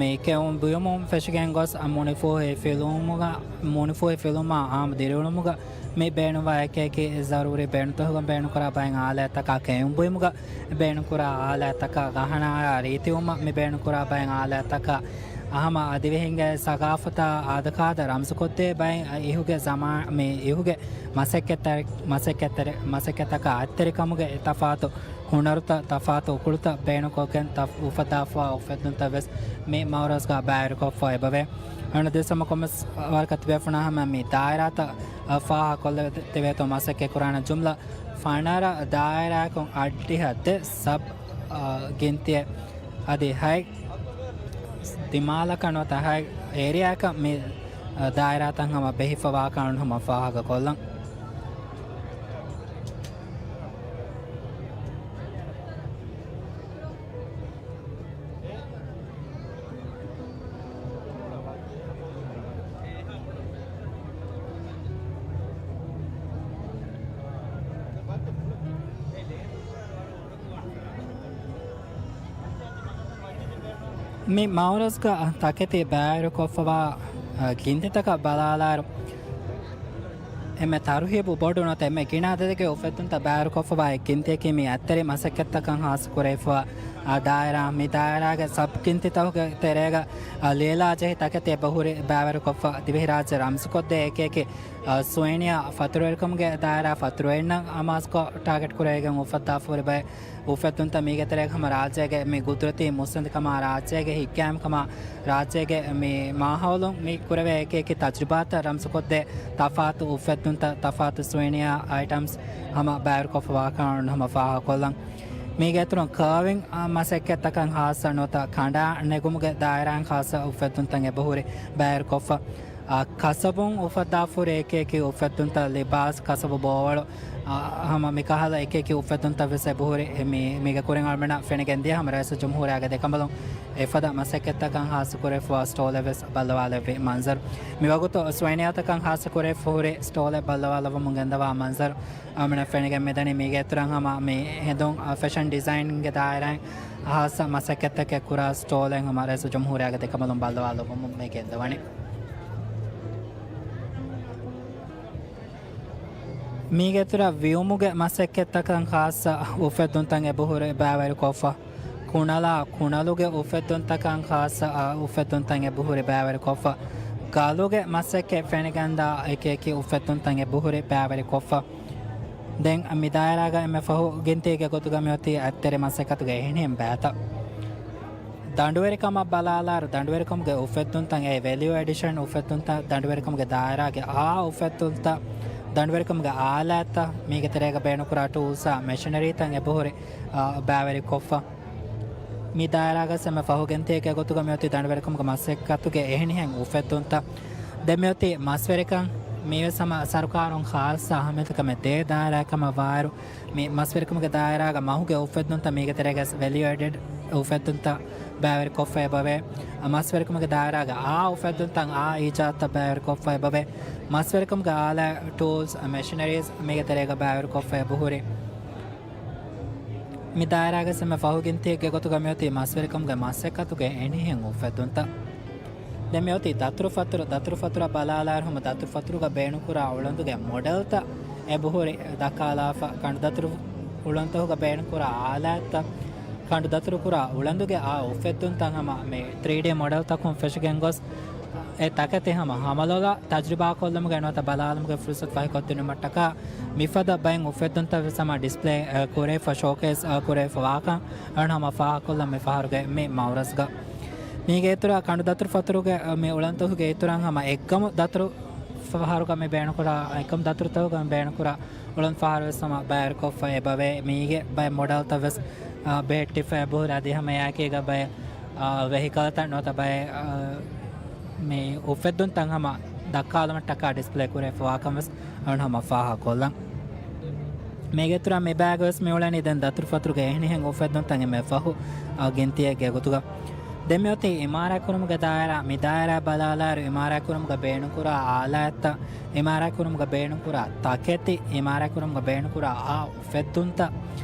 މި ކެއުން ބުއިމުން ފެށިގެން ގޮސް މުނިފޫހި ފިލުވުމުގަ، މުނިފޫހި ފިލުވުމާ އާއްމު ދިރިއުޅުމުގަ މި ބޭނުންވާ އެކި އެކި ޒަރޫރީ ބޭނުންތަކުގަ ބޭނުންކުރާ ބައެއް އާލާތްތަކާ ކެއުން ބުއިމުގަ ބޭނުންކުރާ އާލާތްތަކާ ގަހަނާއާ ރީތިވުމަށް މި ބޭނުންކުރާ ބައެއް އާލާތްތަކާ ހަމަ ދިވެހިންގެ ސަގާފަތާ އާދަކާދަ ރަމްޒުކޮށްދޭ ބައެއް އިހުގެ ޒަމާ-، މި އިހުގެ މަސައްކަތްތަރި-، މަސައްކަތްތަރި-، މަސައްކަތްތަކާ އަތްތެރިކަމުގެ ތަފާތު ހުނަރުތައް، ތަފާތު އުކުޅުތައް ބޭނުންކޮށްގެން ތަފް-، އުފައްދާފަވާ އުފެއްދުންތައް ވެސް މި މައުރަޒްގަ ބައިވެރިކޮށްފަ އެބަވޭ. އަންނަ ދިވެއްސަމަ ކޮންމެސް ވަރަކަށް ތިބޭފުޅުންނާ ހަމަ މި ދާއިރާތައް ފާހަގަކޮށްލެވޭތޯ މަސައްކަތް ކުރާނެ ޖުމްލަ ފަނަރަ ދާއިރާއަކުން އަށްޑިހަ ދެ ސަބް، އަ، ގިންތިއެއް އަދި ހަތް ދިމާލަކަށް ނުވަތަ ހަތް އޭރިއާއަކަށް މި، އަ، ދާއިރާތައް ހަމަ ބެހިފަވާކަން ހަމަ ފާހަގަކޮށްލަން. މި މައުރަޒްގަ ތަކެތި ބައިވެރިކޮށްފަވާ، އަ، ގިންތިތަކަށް ބަލާލާއިރު، އެންމެ ތަރުހީބު ބޮޑު ނުވަތަ އެންމެ ގިނަ އަދަދެއްގެ އުފެއްދުންތައް ބައިވެރިކޮށްފަވާ އެއް ގިންތިއަކީ މި އަތްތެރި މަސައްކަތްތަކަށް ހާއްސަ ކުރެވިފަވާ، އާ، ދާއިރާ. މި ދާއިރާގެ ސަބް ގިންތިތަކުގެ ތެރޭގަ، އާ، ލިޔެލާ ޖެހި ތަކެތި އެބަހުރި ބައިވެރިކޮށްފަ ދިވެހިރާއްޖެ ރަމްޒުކޮށްދޭ އެކި އެކި، އާ، ސުވެނިއާ ފަތުރުވެރިކަމުގެ ދާއިރާ ފަތުރުވެރިންނަށް އަމާޒުކޮށް ޓާގެޓް ކުރެވިގެން އުފައްދާފަ ހުރި ބައެއް އުފެއްދުންތައް މީގެ ތެރޭގަ ހަމަ ރާއްޖޭގެ މި ގުދުރަތީ މުއްސަނދިކަމާ، ރާއްޖޭގެ ހިތްގައިމުކަމާ، ރާއްޖޭގެ މި މާހައުލުން މި ކުރެވޭ އެކި އެކި ތަޖުރިބާތައް ރަމްޒުކޮށްދޭ ތަފާތު އުފެއްދުންތައް، ތަފާތު ސުވެނިއާ އައިޓަމްސް ހަމަ ބައިވެރިކޮށްފަ ވާކަން ހަމަ ފާހަގަކޮށްލަން. މީގެ އިތުރުން ކާވިން، އާ، މަސައްކަތްތަކަށް ހާއްސަ ނުވަތަ ކަނޑާ ނެގުމުގެ ދާއިރާއިން ހާއްސަ އުފެއްދުންތައް އެބަހުރި ބައިވެރިކޮށްފަ. އާ، ކަސަބުން އުފައްދާފަ ހުރި އެކި އެކި އުފެއްދުންތައް، ލިބާސް، ކަސަބު ބޯވަޅު، އާ، ހަމަ މިކަހަލަ އެކި އެކި އުފެއްދުންތައް ވެސް އެބަހުރި މި، މީގެ ކުރިން އަޅުމެންނަށް ފެނިގެން ދިޔަ ހަމަ ރައީސުލްޖުމްހޫރިއްޔާގެ ދެކަނބަލުން އެފަދަ މަސައްކަތްތަކަށް ހާއްސަ ކުރެވިފަ ސްޓޯލެއް ވެސް ބައްލަވާލެއްވި މަންޒަރު. މިވަގުތު ސުވެނިއާތަކަށް ހާއްސަ ކުރެވިފަ ހުރި ސްޓޯލެއް ބައްލަވާލައްވަމުން ގެންދަވާ މަންޒަރު އަޅުމެންނަށް ފެނިގެން މިދަނީ. މީގެ އިތުރަށް ހަމަ މި ހެނދުން، އާ، ފެޝަން ޑިޒައިންގެ ދާއިރާއިން ހާއްސަ މަސައްކަތްތަކެއް ކުރާ ސްޓޯލެއް ހަމަ ރައީސުލްޖުމްހޫރިއްޔާގެ ދެކަނބަލުން ބައްލަވާލައްވަމުން މި ގެންދަވަނީ. މީގެ އިތުރަށް ވިއުމުގެ މަސައްކަތްތަކަށް ހާއްސަ އުފެއްދުންތައް އެބަހުރި ބައިވެރިކޮށްފަ. ކުނަލާ، ކުނަލުގެ އުފެއްދުންތަކަށް ހާއްސަ، އާ، އުފެއްދުންތައް އެބަހުރި ބައިވެރިކޮށްފަ. ގަލުގެ މަސައްކަތް ފެނިގެންދާ އެކި އެކި އުފެއްދުންތައް އެބަހުރި ބައިވެރިކޮށްފަ. ދެން މި ދާއިރާގަ އެންމެ ފަހު ގިންތީގެ ގޮތުގަ މިއޮތީ އަތްތެރި މަސައްކަތުގެ އެހެނިހެން ބައިތައް. ދަނޑުވެރިކަމަށް ބަލާލާއިރު، ދަނޑުވެރިކަމުގެ އުފެއްދުންތައް، އެ ވެލިއު އެޑިޝަން އުފެއްދުންތައް، ދަނޑުވެރިކަމުގެ ދާއިރާގެ އާ އުފެއްދުންތައް، ދަނޑުވެރިކަމުގެ އާލާތްތައް، މީގެ ތެރޭގަ ބޭނުންކުރާ ޓޫލްސްއާ މެޝިނަރީތައް އެބަހުރި، އާ، ބައިވެރިކޮށްފަ. މި ދާއިރާގަސް އެންމެ ފަހު ގެންތިއެއްގެ ގޮތުގަ މިއޮތީ ދަނޑުވެރިކަމުގެ މަސައްކަތުގެ އެހެނިހެން އުފެއްދުންތައް. ދެން މިއޮތީ މަސްވެރިކަން. މީވެސް ހަމަ ސަރުކާރުން ޚާއްޞަ އަހައްމިޔަތުކަމެއް ދޭ ދާއިރާއެއް ކަމަށް ވާއިރު، މި މަސްވެރިކަމުގެ ދާއިރާގަ މަހުގެ އުފެއްދުންތައް މީގެ ތެރޭގަސް ވެލިއު އެޑެޑް އުފެއްދުންތައް ބައިވެރިކޮށްފަ އެބަވޭ. މަސްވެރިކަމުގެ ދާއިރާގަ އާ އުފެއްދުންތައް އާ އީޖާދުތައް ބައިވެރިކޮށްފަ އެބަވޭ. މަސްވެރިކަމުގެ އާލާ ޓޫލްސް މެޝިނަރީސް މީގެ ތެރޭގަ ބައިވެރިކޮށްފަ އެބަހުރި. މި ދާއިރާގަސް އެންމެ ފަހު ގިންތިއެއްގެ ގޮތުގަ މިއޮތީ މަސްވެރިކަމުގެ މަސައްކަތުގެ އެހެނިހެން އުފެއްދުންތައް. ދެން މިއޮތީ ދަތުރުފަތުރު. ދަތުރުފަތުރަށް ބަލާލާއިރު ހަމަ ދަތުރުފަތުރުގަ ބޭނުންކުރާ އުޅަނދުގެ މޮޑެލްތައް އެބަހުރި ދައްކާލާފަ. ކަނޑުދަތުރު އުޅަނދުތަކުގަ ބޭނުންކުރާ އާލާތްތައް، ކަނޑުދަތުރު ކުރާ އުޅަނދުގެ އާ އުފެއްދުންތައް ހަމަ މި ތްރީޑީ މޮޑެލްތަކުން ފެށިގެން ގޮސް، އެ ތަކެތި ހަމަ ހަމަލޮލަށް ތަޖުރިބާކޮށްލުމުގެ ނުވަތަ ބަލާލުމުގެ ފުރުސަތު ފަހިކޮށްދިނުމަށްޓަކާ މިފަދަ ބައެއް އުފެއްދުންތައް ވެސް ހަމަ ޑިސްޕްލޭ، އަ، ކުރެވިފަ، ޝޯކޭސް، އަ، ކުރެވިފަ ވާކަން އަޅުން ހަމަ ފާހަގަކޮށްލަން މި ފަހަރުގެ މި މައުރަޒްގަ. މީގެ އިތުރަށް ކަނޑުދަތުރު ފަތުރުގެ، އަ، މި އުޅަނދުގެ އިތުރަށް ހަމަ އެއްގަމު ދަތުރު ފަހަރުގަ މި ބޭނުންކުރާ، އެއްގަމު ދަތުރުތަކުގަ މި ބޭނުންކުރާ އުޅަނދު ފަހަރު ވެސް ހަމަ ބައިވެރިކޮށްފަ އެބަވޭ. މީގެ ބައެއް މޮޑެލްތައް ވެސް، އާ، ބެހެއްޓިފަ އެބަހުރި. އަދި ހަމަ އެއާއެކީގަ ބައެއް، އާ، ވެހިކަލްތައް ނުވަތަ ބައެއް، އާ، މި އުފެއްދުންތައް ހަމަ ދައްކާލުމަށްޓަކާ ޑިސްޕްލޭ ކުރެވިފަ ވާކަން ވެސް އަޅުން ހަމަ ފާހަގަކޮށްލަން. މީގެ އިތުރަށް މި ބައިގަ ވެސް މި އުޅެނީ ދެން ދަތުރުފަތުރުގެ އެހެނިހެން އުފެއްދުންތައް އެންމެ ފަހު، އާ، ގިންތިއެއްގެ ގޮތުގަ. ދެން މިއޮތީ އިމާރާތްކުރުމުގެ ދާއިރާ. މި ދާއިރާ ބަލާލާއިރު އިމާރާތްކުރުމުގަ ބޭނުންކުރާ އާލާތްތައް، އިމާރާތްކުރުމުގަ ބޭނުންކުރާ ތަކެތި، އިމާރާތްކުރުމުގަ ބޭނުންކުރާ އާ އުފެއްދުންތައް،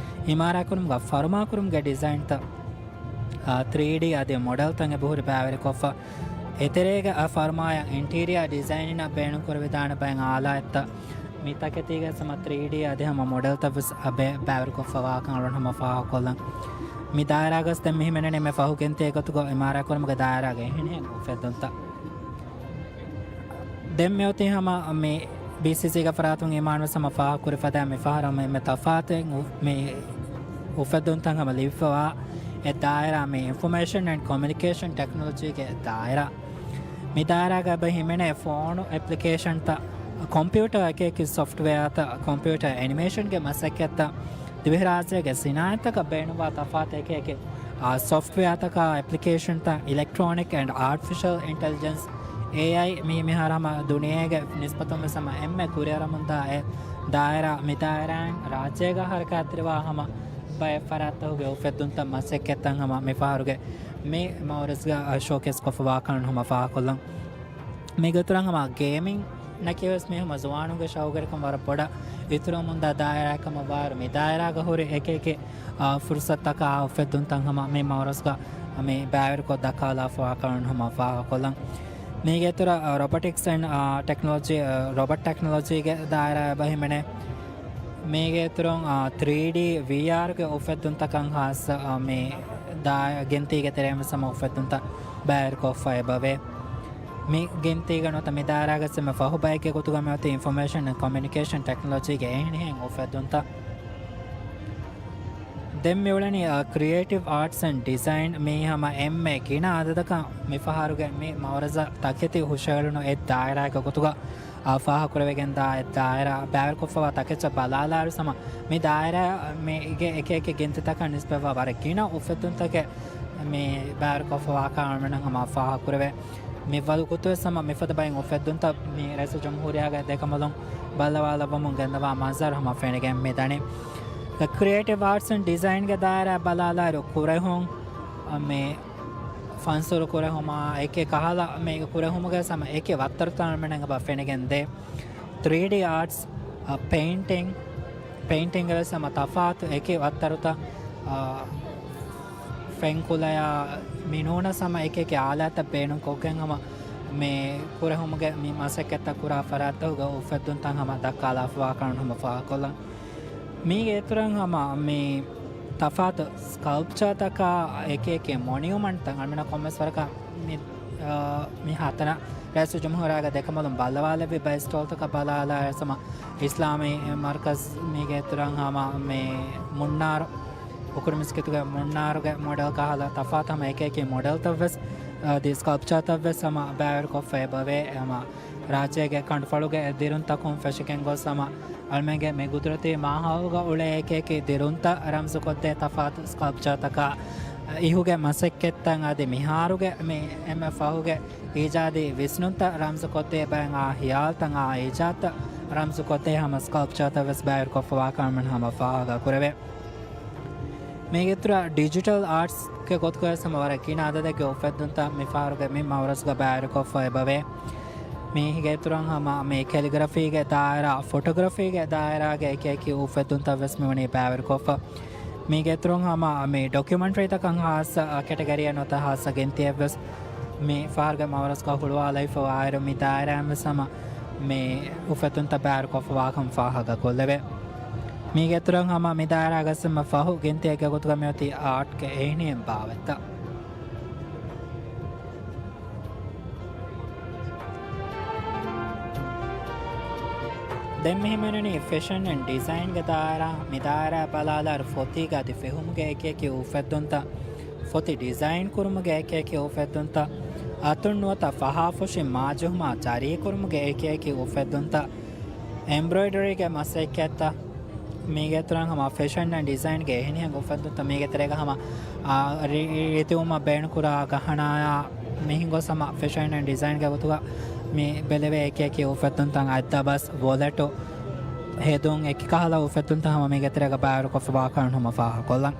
އިމާރާތްކުރުމުގަ ފަރުމާކުރުމުގެ ޑިޒައިންތައް، އާ، ތްރީޑީ އަދި މޮޑެލްތައް އެބަހުރި ބައިވެރިކޮށްފަ. އެތެރޭގަ އަ، ފަރުމާޔަށް އިންޓީރިއާ ޑިޒައިނިންއަށް ބޭނުންކުރެވިދާނެ ބައެއް އާލާތްތައް، މި ތަކެތީގަ ހަމަ ތްރީޑީ އަދި ހަމަ މޮޑެލްތައް ވެސް އަ، ބޭ-، ބައިވެރިކޮށްފަ ވާކަން އަޅުން ހަމަ ފާހަގަކޮށްލަން. މި ދާއިރާގަސް ދެން މި ހިމެނެނީ މި ފަހު ގެންތި ގޮތުގަ އިމާރާތްކުރުމުގެ ދާއިރާގެ އެހެނިހެން އުފެއްދުންތައް. ދެން މިއޮތީ ހަމަ މި ބީސީސީގެ ފަރާތުން އިމާން ވެސް ހަމަ ފާހަގަކުރި ފަދައިން މި ފަހަރަށް މި އެންމެ ތަފާތު އެއް އު-، މި އުފެއްދުންތައް ހަމަ ލިބިފަވާ އެއް ދާއިރާ މި އިންފޮމޭޝަން އެންޑް ކޮމިއުނިކޭޝަން ޓެކްނޮލޮޖީގެ ދާއިރާ. މި ދާއިރާގަ އެބަ ހިމެނޭ ފޯނު އެޕްލިކޭޝަންތައް، ކޮމްޕިއުޓަރ އެކި އެކި ސޮފްޓްވެއާތައް، ކޮމްޕިއުޓަރ އެނިމޭޝަންގެ މަސައްކަތްތައް، ދިވެހިރާއްޖޭގެ ސިނާއަތްތަކަށް ބޭނުންވާ ތަފާތު އެކި އެކި، އާ، ސޮފްޓްވެއާތަކާ، އެޕްލިކޭޝަންތައް، އިލެކްޓްރޯނިކް އެންޑް އާޓިފިޝަލް އިންޓެލިޖެންސް، އޭއައި، މީ މިހާރު ހަމަ ދުނިޔޭގެ ނިސްބަތުން ވެސް ހަމަ އެންމެ ކުރިއަރަމުންދާ އެއް ދާއިރާ. މި ދާއިރާއިން ރާއްޖޭގަ ހަރަކާތްތެރިވާ ހަމަ ބައެއް ފަރާތްތަކުގެ އުފެއްދުންތައް މަސައްކަތްތައް ހަމަ މި ފަހަރުގެ މި މައުރަޒްގަ ޝޯކޭސް ކޮށްފަ ވާކަން ހަމަ ފާހަގަކޮށްލަން. މީގެ އިތުރަށް ހަމަ ގޭމިން ނަކީ ވެސް މީ ހަމަ ޒުވާނުންގެ ޝައުގުވެރިކަން ވަރަށް ބޮޑަށް އިތުރުވަމުންދާ ދާއިރާއެއް ކަމަށް ވާއިރު، މި ދާއިރާގަ ހުރި އެކި އެކި، އާ، ފުރުސަތުތަކާ އުފެއްދުންތައް ހަމަ މި މައުރަޒްގަ މި ބައިވެރިކޮށް ދައްކާލާފަވާކަން ހަމަ ފާހަގަކޮށްލަން. މީގެ އިތުރަށް، އަ، ރޮބޮޓިކްސް އެންޑް، އަ، ޓެކްނޮލޮޖީ، އަ، ރޮބޮޓް ޓެކްނޮލޮޖީގެ ދާއިރާ އެބަ ހިމެނޭ. މީގެ އިތުރުން، އާ، ތްރީޑީ ވީއާރުގެ އުފެއްދުންތަކަށް ހާއްސަ، އާ، މި ދާ-، ގިންތީގެ ތެރެއިން ވެސް ހަމަ އުފެއްދުންތައް ބައިވެރިކޮށްފަ އެބަވޭ. މި ގިންތީގަ ނުވަތަ މި ދާއިރާގަ ސިމެ ފަހު ބައެއްގެ ގޮތުގަ މިއޮތީ އިންފޮމޭޝަން އެންޑް ކޮމިއުނިކޭޝަން ޓެކްނޮލޮޖީގެ އެހެނިހެން އުފެއްދުންތައް. ދެން މިއުޅެނީ، އާ، ކްރިއޭޓިވް އާޓްސް އެންޑް ޑިޒައިން. މީ ހަމަ އެންމެ ގިނަ އަދަދަކަށް މިފަހަރުގެ މި މައުރަޒަށް ތަކެތި ހުށައެޅުނު އެއް ދާއިރާއެއްގެ ގޮތުގަ އާ، ފާހަގަކުރެވިގެންދާ އެއް ދާއިރާ ބައިވެރިކޮށްފަވާ ތަކެއްޗަށް ބަލާލާއިރު ހަމަ މި ދާއިރާ މީގެ އެކި އެކި ގިންތިތަކަށް ނިސްބަތްވާ ވަރަށް ގިނަ އުފެއްދުންތަކެއް މި ބައިވެރިކޮށްފަވާކަން އަޅުމެން ހަމަ ފާހަގަކުރެވޭ. މި ވަގުތުވެސް ހަމަ މިފަދަ ބައެއް އުފެއްދުންތައް މި ރައީސުލްޖުމްހޫރިއްޔާގެ ދެކަނބަލުން ބައްލަވާލައްވަމުން ގެންދަވާ މަންޒަރު ހަމަ ފެނިގެން މިދަނީ. ކްރިއޭޓިވް އާޓްސް އެންޑް ޑިޒައިންގެ ދާއިރާ ބަލާލާއިރު ކުރެހުން، މި ފަންސުރު ކުރެހުމާ އެކި ކަހަލަ މި ކުރެހުމުގެ ހަމަ އެކި ވައްތަރުތައް އަޅުމެން އެބަ ފެނިގެންދޭ. ތްރީޑީ އާޓްސް، އަ، ޕެއިންޓިން، ޕެއިންޓިންގެ ވެސް ހަމަ ތަފާތު އެކި ވައްތަރުތައް، އަ، ފެންކުލަޔާ މިނޫނަސް ހަމަ އެކި އެކި އާލާތައް ބޭނުންކޮށްގެން ހަމަ މި ކުރެހުމުގެ މި މަސައްކަތްތައް ކުރާ ފަރާތްތަކުގެ އުފެއްދުންތައް ހަމަ ދައްކާލާފަވާކަން ހަމަ ފާހަގަކޮށްލަން. މީގެ އިތުރަށް ހަމަ މި ތަފާތު ސްކަލްޕްޗާތަކާ އެކި އެކި މޮނިއުމަންޓްތައް އަޅުމެންނަށް ކޮންމެސް ވަރަކަށް މި، އާ، މި ހަތަނަށް ރައީސުލްޖުމްހޫރިއްޔާގެ ދެކަނބަލުން ބައްލަވާލެއްވި ބައެއް ސްޓޯލްތަކަށް ބަލާލާއިރު ހަމަ އިސްލާމީ މަރުކަޒް މީގެ އިތުރަށް ހަމަ މި މުންނާރު ހުކުރު މިސްކިތުގެ މުންނާރުގެ މޮޑެލް ކަހަލަ ތަފާތު ހަމަ އެކި އެކި މޮޑެލްތައް ވެސް، އަދި ސްކަލްޕްޗާތައް ވެސް ހަމަ ބައިވެރިކޮށްފަ އެބަވޭ. ހަމަ ރާއްޖޭގެ ކަނޑުފަޅުގެ ދިރުންތަކުން ފެށިގެން ގޮސް ހަމަ އަޅުމެންގެ މި ގުދުރަތީ މާހައުލުގަ އުޅޭ އެކި އެކި ދިރުންތައް ރަމްޒުކޮށްދޭ ތަފާތު ސްކަލްޕްޗާތަކާ އިހުގެ މަސައްކަތްތައް އަދި މިހާރުގެ މި އެންމެ ފަހުގެ އީޖާދީ ވިސްނުންތައް ރަމްޒުކޮށްދޭ ބައެއް އާ ހިޔާލުތައް އާ އީޖާދުތައް ރަމްޒުކޮށްދޭ ހަމަ ސްކަލްޕްޗާތައް ވެސް ބައިވެރިކޮށްފަވާކަން ހަމަ ފާހަގަކުރެވޭ. މީގެ އިތުރަށް ޑިޖިޓަލް އާޓްސްގެ ގޮތުގައި ހަމަ ވަރަށް ގިނަ އަދަދެއްގެ އުފެއްދުންތައް މި ފަހަރުގެ މި މައުރަޒުގަ ބައިވެރިކޮށްފަ އެބަވޭ. މީގެ އިތުރަށް ހަމަ މި ކެލިގްރަފީގެ ދާއިރާ، ފޮޓޮގްރަފީގެ ދާއިރާގެ އެކި އެކި އުފެއްދުންތައް ވެސް މިވަނީ ބައިވެރިކޮށްފަ. މީގެ އިތުރުން ހަމަ މި ޑޮކިއުމެންޓްރީތަކަށް ހާއްސަ ކެޓަގަރީއެއް ނުވަތަ ހާއްސަ ގިންތިއެއް ވެސް މި ފަހަރުގެ މައުރަޒުގަ ހުޅުވާލައިފަވާއިރު، މި ދާއިރާއިން ވެސް ހަމަ މި އުފެއްދުންތައް ބައިވެރިކޮށްފަވާކަން ފާހަގަކޮށްލެވޭ. މީގެ އިތުރަށް ހަމަ މި ދާއިރާގަ ސިމަ ފަހު ގިންތިއެއްގެ ގޮތުގަ މިއޮތީ އާޓްގެ އެހެނިހެން ބާވަތްތައް. ދެން މިހިމެނެނީ ފެޝަން އެންޑް ޑިޒައިންގެ ދާއިރާ. މި ދާއިރާ ބަލާލާއިރު ފޮތީގަ އަދި ފެހުމުގެ އެކި އެކި އުފެއްދުންތައް، ފޮތި ޑިޒައިން ކުރުމުގެ އެކި އެކި އުފެއްދުންތައް، އަތުން ނުވަތަ ފަހާފުށި މާޖެހުމާ ޖަރީ ކުރުމުގެ އެކި އެކި އުފެއްދުންތައް، އެމްބްރޮއިޑަރީގެ މަސައްކަތްތައް، މީގެ އިތުރަށް ހަމަ ފެޝަން އެންޑް ޑިޒައިންގެ އެހެނިހެން އުފެއްދުންތައް މީގެ ތެރޭގަ ހަމަ، އާ، ރި-، ރި-، ރިތިވުމަށް ބޭނުންކުރާ ގަހަނާޔާ މިހިންގޮސް ހަމަ ފެޝަން އެންޑް ޑިޒައިންގެ ގޮތުގަ މި ބެލެވޭ އެކި އެކި އުފެއްދުންތައް އަތްދަބަސް، ވޮލެޓު ހެދުން އެކި ކަހަލަ އުފެއްދުންތައް ހަމަ މީގެ ތެރޭގަ ބައިވެރިކޮށްފަވާކަން ހަމަ ފާހަގަކޮށްލަން.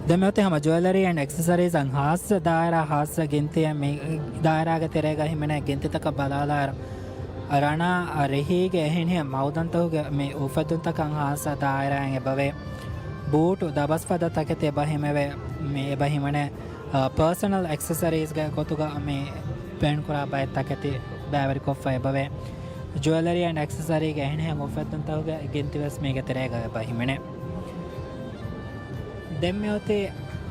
ދެން މިއޮތީ ހަމަ ޖުވެލަރީ އެންޑް އެކްސެސަރީޒަށް ހާއްސަ ދާއިރާ ހާއްސަ ގިންތިއެއް މި ދާއިރާގެ ތެރޭގަ ހިމެނޭ ގިންތިތަކަށް ބަލާލާއިރު، ރަނާ ރިހީގެ އެހެނިހެން މައުދަންތަކުގެ މި އުފެއްދުންތަކަށް ހާއްސަ ދާއިރާއެއް އެބަވޭ. ބޫޓު ދަބަސްފަދަ ތަކެތި އެބަ ހިމެވޭ. މި އެބަ ހިމެނޭ، އަ، ޕާސަނަލް އެކްސެސަރީޒްގެ ގޮތުގަ މި ބޭނުންކުރާ ބައެއް ތަކެތި ބައިވެރިކޮށްފަ އެބަވޭ. ޖުވެލަރީ އެންޑް އެކްސެސަރީގެ އެހެނިހެން އުފެއްދުންތަކުގެ ގިންތިވެސް މީގެ ތެރޭގަ އެބަ ހިމެނޭ. ދެން މިއޮތީ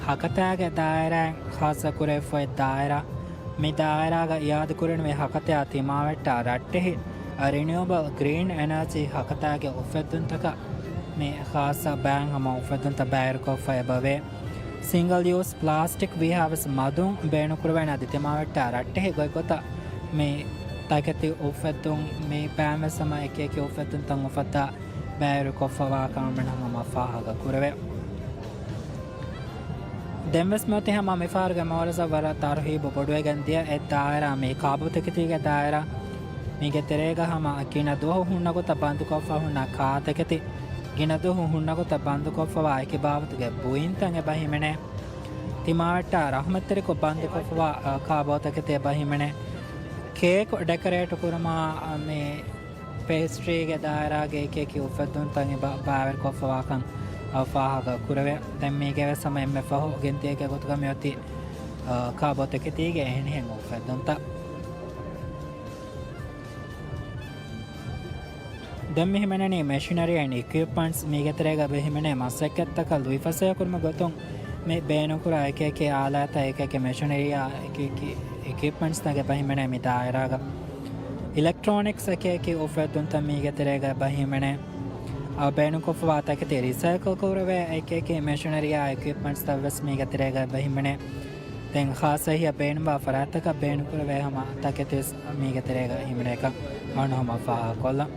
ހަކަތާގެ ދާއިރާއިން ޚާއްޞަ ކުރެވިފައި ދާއިރާ. މި ދާއިރާގަ އިއާދަކުރެންވީ ހަކަތާ ތިމާވެއްޓާ ރައްޓެހި ރިނިއުއަބަލް ގްރީން އެނާޖީ ހަކަތާގެ އުފެއްދުންތަކަށް މި ޚާއްޞަ ބައިން ހަމަ އުފެއްދުންތައް ބައިވެރިކޮށްފަ އެބަވޭ. ސިންގަލް ޔޫސް ޕްލާސްޓިކް ވީހާވެސް މަދުން ބޭނުންކުރެވޭނެ އަދި ތިމާވެއްޓާ ރައްޓެހި ގޮތްގޮތަށް މި ތަކެތި އުފެއްދުން މި ބައިންވެސް ހަމަ އެކި އެކި އުފެއްދުންތައް އުފައްދާ ބައިވެރިކޮށްފަވާކަމަށް ހަމަ ފާހަގަ ކުރެވޭ. ދެންވެސް މިއޮތީ ހަމަ މިފަހަރުގެ މައުރަޒަށް ވަރަށް ތަރުހީބު ބޮޑުވެގެން ދިޔަ އެއް ދާއިރާ މި ކާބޯތަކެތީގެ ދާއިރާ. މީގެ ތެރޭގަ ހަމަ ގިނަ ދުވަހު ހުންނަ ގޮތަށް ބަންދުކޮށްފަ ހުންނަ ކާތަކެތި، ގިނަ ދުވަހު ހުންނަ ގޮތަށް ބަންދުކޮށްފަވާ އެކި ބާވަތުގެ ބުއިންތައް އެބަ ހިމެނޭ. ތިމާވެއްޓާ ރަހްމަތްތެރިކޮށް ބަންދުކޮށްފަވާ، އަ، ކާބޯތަކެތި އެބަ ހިމެނޭ. ކޭކު ޑެކަރޭޓު ކުރުމާ، އަ، މި ޕޭސްޓްރީގެ ދާއިރާގެ އެކި އެކި އުފެއްދުންތައް އެބަ ބައިވެރިކޮށްފަވާކަން، އަ، ފާހަގަ ކުރެވޭ. ދެން މީގެ ވެސް ހަމަ އެންމެ ފަހު ގިންތިއެއްގެ ގޮތުގަ މިއޮތީ އާ، ކާބޯތަކެތީގެ އެހެނިހެން އުފެއްދުންތައް. ދެން މި ހިމެނެނީ މެޝިނަރީ އެންޑް އިކްއިޕްމަންޓްސް. މީގެ ތެރޭގަ އެބަ ހިމެނޭ މަސައްކަތްތަކަށް ލުއިފަސޭހަކުރުމުގެ ގޮތުން މި ބޭނުންކުރާ އެކި އެކި އާލާތްތައް، އެކި އެކި މެޝިނަރީއާ، އެކި އެކި އިކްއިޕްމަންޓްސްތައް އެބަ ހިމެނޭ މި ދާއިރާގަ. އިލެކްޓްރޯނިކްސް އެކި އެކި އުފެއްދުންތައް މީގެ ތެރޭގަ އެބަ ހިމެނޭ. އަ، ބޭނުންކޮށްފަވާ ތަކެތި ރިސައިކަލް ކުރެވޭ އެކި އެކި މެޝިނަރީއާ، އިކްއިޕްމަންޓްސްތައް ވެސް މީގެ ތެރޭގަ އެބަ ހިމެނޭ. ދެން ޚާއްޞަ އެހީއަށް ބޭނުންވާ ފަރާތްތަކަށް ބޭނުންކުރެވޭ ހަމަ ތަކެތިވެސް މީގެ ތެރޭގަ ހިމެނޭކަން އަޅުގަނޑު ހަމަ ފާހަގަކޮށްލަން.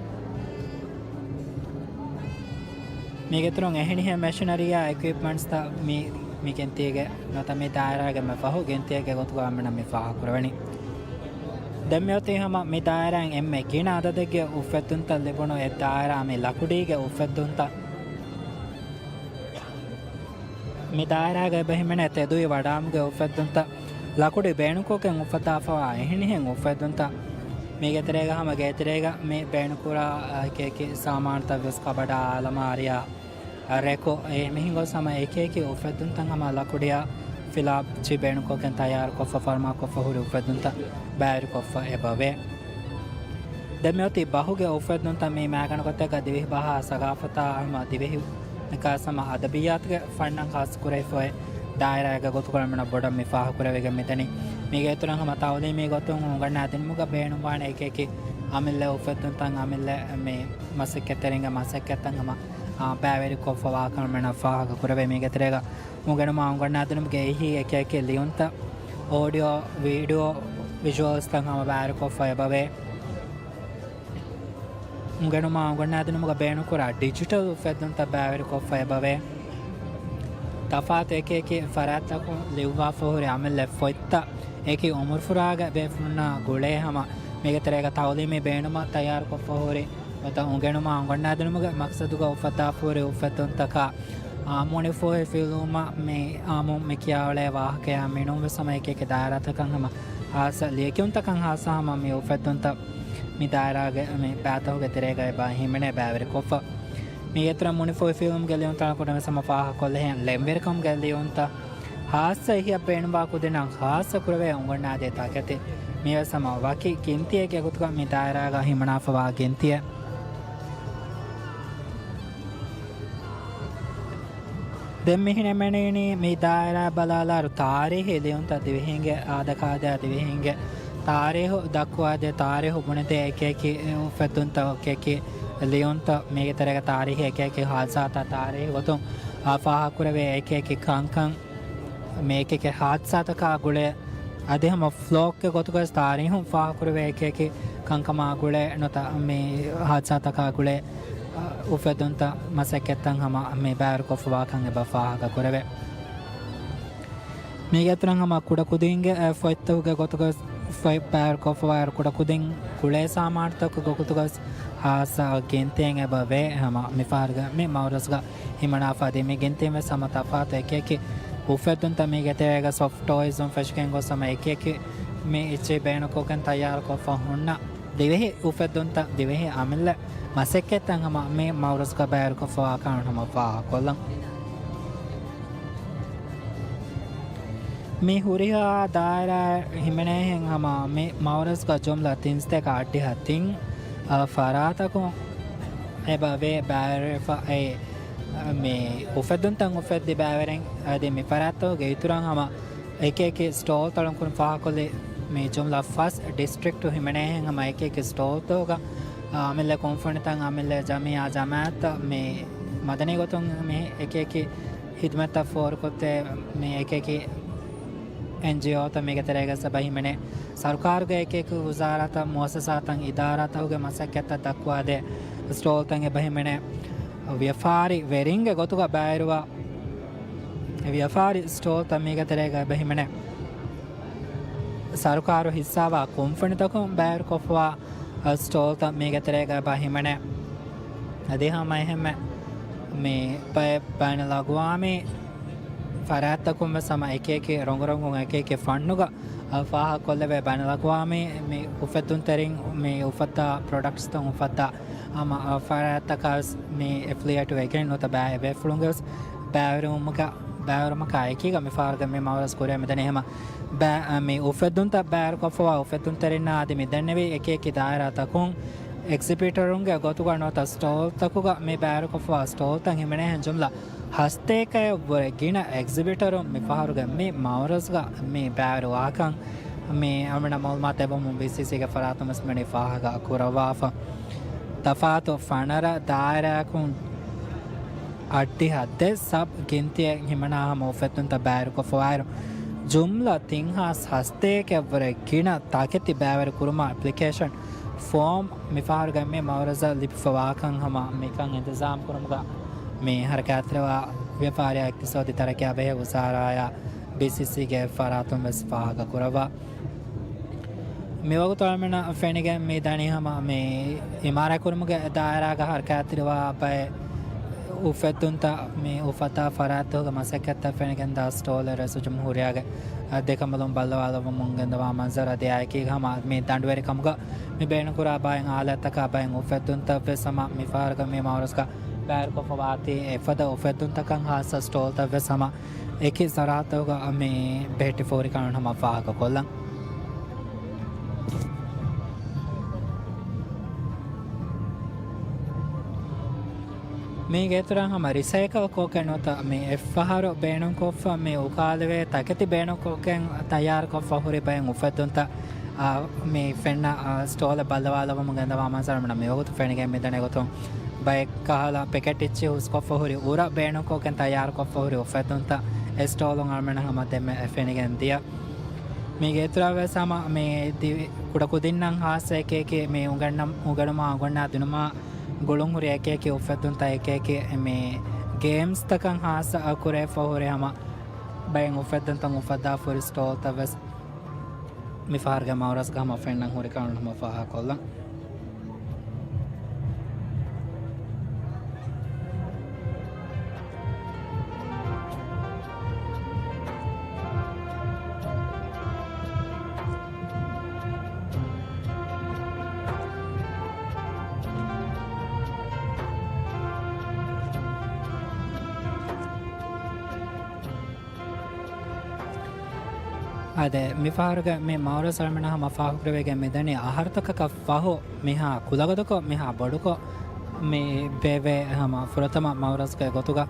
މީގެ އިތުރުން އެހެނިހެން މެޝިނަރީއާ އިކްއިޕްމަންޓްސްތައް މި، މި ގެންތީގެ ނުވަތަ މި ދާއިރާގެ އެންމެ ފަހު ގެންތިއެއްގެ ގޮތުގަ އަޅުގަނޑަށް މި ފާހަގަކުރެވެނީ. ދެން މިއޮތީ ހަމަ މި ދާއިރާއިން އެންމެ ގިނަ އަދަދެއްގެ އުފެއްދުންތައް ލިބުނު އެއް ދާއިރާ މި ލަކުޑީގެ އުފެއްދުންތައް. މި ދާއިރާގަ އެބަ ހިމެނޭ ތެދުވި ވަޑާމުގެ އުފެއްދުންތައް، ލަކުޑި ބޭނުންކޮށްގެން އުފައްދާފަވާ އެހެނިހެން އުފެއްދުންތައް، މީގެ ތެރޭގަ ހަމަ ގޭތެރޭގަ މި ބޭނުންކުރާ އެކި އެކި ސާމާނުތައް ވެސް ކަބަޑާ، އަލަމާރިއާ، ރެކު، އެ މިހިނގޮސް ހަމަ އެކި އެކި އުފެއްދުންތައް ހަމަ ލަކުޑިއާ ފިލާޕް ޗި ބޭނުންކޮށްގެން ތައްޔާރުކޮށްފަ ފަރުމާކޮށްފަ ހުރި އުފެއްދުންތައް ބައިވެރިކޮށްފަ އެބަވޭ. ދެން މިއޮތީ ބަހުގެ އުފެއްދުންތައް މީ މައިގަނޑު ގޮތެއްގަ ދިވެހި ބަހާ ސަގާފަތާ ހަމަ ދިވެހި ނިކާސް ހަމަ އަދަބިއްޔާތުގެ ފަންނަށް ޚާއްޞަކުރެވިފައި ދާއިރާއެއްގެ ގޮތުގަ އަޅުގަނޑަށް ބޮޑަށް މި ފާހަގަކުރެވިގެން މިދަނީ. މީގެ އިތުރަށް ހަމަ ތައުލީމީ ގޮތުން އުނގަންނާދިނުމުގަ ބޭނުންވާނެ އެކި އެކި އަމިއްލަ އުފެއްދުންތައް، އަމިއްލަ މި މަސައްކަތްތެރިންގެ މަސައްކަތްތައް ހަމަ، އާ، ބައިވެރިކޮށްފަވާކަން އަޅުގަނޑަށް ފާހަގަކުރެވޭ. މީގެ ތެރޭގަ އުނގެނުމާ އުނގަންނާދިނުމުގެ އެހީ އެކި އެކި ލިޔުންތައް، އޯޑިއޯ، ވީޑިއޯ، ވިޝުއަލްސްތައް ހަމަ ބައިވެރިކޮށްފަ އެބަވޭ. އުނގެނުމާ އުނގަންނާދިނުމުގަ ބޭނުންކުރާ ޑިޖިޓަލް އުފެއްދުންތައް ބައިވެރިކޮށްފަ އެބަވޭ. ތަފާތު އެކި އެކި ފަރާތްތަކުން ލިޔުއްވާފަ ހުރި އަމިއްލަ ފޮތްތައް، އެކި އުމުރުފުރާގެ ބޭފުޅުންނާ ގުޅޭ ހަމަ މީގެ ތެރޭގަ ތައުލީމީ ބޭނުމަށް ތައްޔާރުކޮށްފަ ހުރި ނުވަތަ އުނގެނުމާ އުނގަންނާދިނުމުގެ މަޤްޞަދުގަ އުފައްދާފަ ހުރި އުފެއްދުންތަކާ، އާ، މުނިފޫހިފިލުވުމަށް މި އާއްމުން މި ކިޔާއުޅޭ ވާހަކަޔާ މިނޫންވެސް ހަމަ އެކި އެކި ދާއިރާތަކަށް ހަމަ ހާއްސަ ލިޔެކިޔުންތަކަށް ހާއްސަ ހަމަ މި އުފެއްދުންތައް މި ދާއިރާގެ މި ބައިތަކުގެ ތެރޭގައި ބަ ހިމެނޭ ބައިވެރިކޮށްފަ. މީގެ އިތުރަށް މުނިފޫހިފިލުވުމުގެ ލިޔުންތައް ކުރިންވެސް ހަމަ ފާހަގަކޮށްލަހެން ޅެންވެރިކަމުގެ ލިޔުންތައް ހާއްސަ އެހީއަށް ބޭނުންވާ ކުދިންނަށް ޚާއްޞަ ކުރެވޭ އުނގަންނާދޭ ތަކެތި. މިވެސް ހަމަ ވަކި ގެންތިއެއްގެ ގޮތުގަ މި ދާއިރާގަ ހިމަނާފަވާ ގެންތިއެއް. ދެން މި ހިމެނެނީ މި ދާއިރާ ބަލާލާއިރު ތާރީހީ ލިޔުންތައް ދިވެހީންގެ އާދަކާދައާ ދިވެހީންގެ ތާރީހު ދައްކުވާދޭ، ތާރީހު ބުނެދޭ އެކި އެކި އުފެއްދުންތައް، އެކި އެކި ލިޔުންތައް، މީގެ ތެރޭގަ ތާރީހީ އެކި އެކި ހާދިސާތައް ތާރީހީ ގޮތުން އާ ފާހަގަކުރެވޭ އެކި އެކި ކަންކަން، މި އެކި އެކި ހާދިސާތަކާ ގުޅޭ، އަދި ހަމަ ފްލޯގެ ގޮތުގަސް ތާރީހުން ފާހަގަކުރެވޭ އެކި އެކި ކަންކަމާ ގުޅޭ ނުވަތަ މި ހާދިސާތަކާ ގުޅޭ، އަ، އުފެއްދުންތައް މަސައްކަތްތައް ހަމަ މި ބައިވެރިކޮށްފަވާކަން އެބަ ފާހަގަކުރެވޭ. މީގެ އިތުރަށް ހަމަ ކުޑަކުދިންގެ، އަ، ފޮތްތަކުގެ ގޮތުގަސް ފޮތް ބައިވެރިކޮށްފަވާއިރު ކުޑަކުދިން ގުޅޭ ސާމާނުތަކުގެ ގޮތުގަސް ހާއްސަ ގެންތިއެއް އެބަ ވޭ. ހަމަ މި ފަހަރުގެ މި މައުރަޒުގަ ހިމަނާފަ އަދި މި ގެންތިން ވެސް ހަމަ ތަފާތު އެކި އެކި އުފެއްދުންތައް މީގެ ތެރޭގަ ސޮފްޓް ޓޯއިޒުން ފެށިގެން ގޮސް ހަމަ އެކި އެކި މި އެއްޗެހި ބޭނުންކޮށްގެން ތައްޔާރުކޮށްފަ ހުންނަ ދިވެހި އުފެއްދުންތައް، ދިވެހި އަމިއްލަ މަސައްކަތްތައް ހަމަ މި މައުރަޒުގަ ބައިވެރިކޮށްފަވާކަން ހަމަ ފާހަގަކޮށްލަން. މި ހުރިހާ ދާއިރާ ހިމެނޭހެން ހަމަ މި މައުރަޒުގަ ޖުމްލަ ތިން ސަތޭކަ އަށްޑިހަ ތިން، އަ، ފަރާތަކުން އެބަ ވޭ ބައިވެރިވެފަ އެ، އަ، މި އުފެއްދުންތައް އުފެއްދި ބައިވެރިން އަދި މި ފަރާތްތަކުގެ އިތުރަށް ހަމަ އެކި އެކި ސްޓޯލް ތަޅުން ކުރުން ފާހަގަކޮށްލި މި ޖުމްލަ ފަސް ޑިސްޓްރިކްޓު ހިމެނޭހެން ހަމަ އެކި އެކި ސްޓޯލްތަކުގަ، އަ، އަމިއްލަ ކުންފުނިތައް، އަމިއްލަ ޖަމިއްޔާ ޖަމާއަތްތައް މި މަދަނީ ގޮތުން މި އެކި އެކި ހިދުމަތްތައް ފޯރުކޮށްދޭ މި އެކި އެކި އެންޖީއޯތައް މީގެ ތެރޭގަސް އެބަ ހިމެނޭ. ސަރުކާރުގެ އެކި އެކި ވުޒާރާތައް، މުއައްސަސާތައް، އިދާރާތަކުގެ މަސައްކަތްތައް ދައްކުވާދޭ ސްޓޯލްތައް އެބަ ހިމެނޭ. ވިޔަފާރި ވެރިންގެ ގޮތުގަ ބައިވެރިވާ ވިޔަފާރި ސްޓޯލްތައް މީގެ ތެރޭގަ އެބަ ހިމެނޭ. ސަރުކާރު ހިއްސާވާ ކުންފުނިތަކުން ބައިވެރިކޮށްފަވާ ސްޓޯލްތައް މީގެ ތެރޭގަ އެބަ ހިމެނޭ. އަދި ހަމަ އެހެންމެ މި ބައެއް ބައިނަލްއަގުވާމީ ފަރާތްތަކުން ވެސް ހަމަ އެކި އެކި ރޮނގުރޮނގުން އެކި އެކި ފަންނުގަ އަ، ފާހަގަކޮށްލެވޭ ބައިނަލްއަގުވާމީ މި އުފެއްދުންތެރިން މި އުފައްދާ ޕްރޮޑަކްޓްސްތައް އުފައްދާ ހަމަ، އަ، ފަރާތްތަކާ ވެސް މި އެފިލިއޭޓް ވެގެން ނުވަތަ ބައި-، ބޭފުޅުންގެ ވެސް ބައިވެރިވުމުގަ ބައިވެރިވުމަކާ އެކީގަ މި ފަހަރުގެ މި މައުރަޒް ކުރިއަށް މިދަނީ ހަމަ ބައި-، މި އުފެއްދުންތައް ބައިވެރިކޮށްފަވާ އުފެއްދުންތެރިންނާ އަދި މި ދެންނެވި އެކި އެކި ދާއިރާތަކުން އެގްޒިބިޓަރުންގެ ގޮތުގަ ނުވަތަ ސްޓޯލްތަކުގަ މި ބައިވެރިކޮށްފަވާ ސްޓޯލްތައް ހިމެނޭހެން ޖުމްލަ ހަސަތޭކައަށްވުރެ ގިނަ އެގްޒިބިޓަރުން މި ފަހަރުގެ މި މައުރަޒްގަ މި ބައިވެރިވާކަން މި އަޅުގަނޑަށް މައުލޫމާތު ލިބުމުން ބީސީސީގެ ފަރާތުން ވެސް މިވަނީ ފާހަގަ ކުރައްވާފަ. ތަފާތު ފަނަރަ ދާއިރާއަކުން އަށްޑިހަ ދެ ސަބް ގިންތިއެއް ހިމަނާ ހަމަ އުފެއްދުންތައް ބައިވެރިކޮށްފަވާއިރު، ޖުމްލަ ތިން ހާސް ހަސަތޭކައަށްވުރެ ގިނަ ތަކެތި ބައިވެރި ކުރުމަށް އެޕްލިކޭޝަން ފޯމް މި ފަހަރުގެ މި މައުރަޒަށް ލިބިފަވާކަން ހަމަ މިކަން އިންތިޒާމް ކުރުމުގަ މި ހަރަކާތްތެރިވާ ވިޔަފާރި އިޤްތިޞާދީ ތަރައްޤީ އާބަހޭ ވުޒާރާއާ ބީސީސީގެ ފަރާތުން ވެސް ފާހަގަ ކުރައްވާ. މިވަގުތު އަޅުމެންނަށް ފެނިގެން މި ދަނީ ހަމަ މި އިމާރާތް ކުރުމުގެ ދާއިރާގަ ހަރަކާތްތެރިވާ ބައެއް އުފެއްދުންތައް މި އުފައްދާ ފަރާތްތަކުގެ މަސައްކަތްތައް ފެނިގެންދާ ސްޓޯލެއް ރައީސުލްޖުމްހޫރިއްޔާގެ ދެކަނބަލުން ބައްލަވާލައްވަމުން ގެންދަވާ މަންޒަރު އަދި އާއެކީގަ ހަމަ މި ދަނޑުވެރިކަމުގަ މި ބޭނުންކުރާ ބައެއް އާލާތްތަކާ ބައެއް އުފެއްދުންތައް ވެސް ހަމަ މި ފަހަރުގަ މި މައުރަޒްގަ ބައިވެރިކޮށްފަވާތީ އެފަދަ އުފެއްދުންތަކަށް ހާއްސަ ސްޓޯލްތައް ވެސް ހަމަ އެކި ސަރަހައްދުގަ މި ބެހެއްޓިފަ ހުރިކަން ހަމަ ފާހަގަކޮށްލަން. މީގެ އިތުރަށް ހަމަ ރިސައިކަލް ކޯކެއް ނުވަތަ މި އެއްފަހަރު ބޭނުންކޮށްފަ މި އުކާލެވޭ ތަކެތި ބޭނުންކޮށްގެން ތައްޔާރުކޮށްފަ ހުރި ބައެއް އުފެއްދުންތައް، އާ، މި ފެންނަ، އާ، ސްޓޯލެއް ބައްލަވާލައްވަމުން ގެންދަވާ މަންޒަރު އަޅުމެންނަށް މިވަގުތު ފެނިގެން މިދަނީ. އެގޮތުން ބައެއް ކަހަލަ ޕެކެޓް އިއްޗި ހުސްކޮށްފަ ހުރި އުރަ ބޭނުންކޮށްގެން ތައްޔާރުކޮށްފަ ހުރި އުފެއްދުންތައް އެ ސްޓޯލުން އަޅުމެންނަށް ހަމަ ދެންމެ ފެނިގެން ދިޔަ. މީގެ އިތުރަށް ވެސް ހަމަ މި ދިވެ-، ކުޑަކުދިންނަށް ހާއްސަ އެކި އެކި މި އުނގަންނަ-، އުނގަނުމާ އުނގަންނާ ދިނުމާ ގުޅުން ހުރި އެކި އެކި އުފެއްދުންތައް އެކި އެކި މި ގޭމްސްތަކަށް ހާއްސަ ކުރެފަ ހުރި ހަމަ ބައެއް އުފެއްދުންތައް އުފައްދާފަ ހުރި ސްޓޯލްތައް ވެސް މި ފަހަރުގެ މައުރަޒްގަ ހަމަ ފެންނަން ހުރި ކަން ހަމަ ފާހަގަކޮށްލަން. އާދެ، މިފަހަރުގެ މި މައުރަޒް އަޅުމެންނަށް ހަމަ ފާހަގަކުރެވިގެން މިދަނީ އަހަރުތަކަކަށް ފަހު މިހާ ކުލަގަދަކޮށް، މިހާ ބޮޑުކޮށް، މި ބޭއްވޭ ހަމަ ފުރަތަމަ މައުރަޒްގެ ގޮތުގަ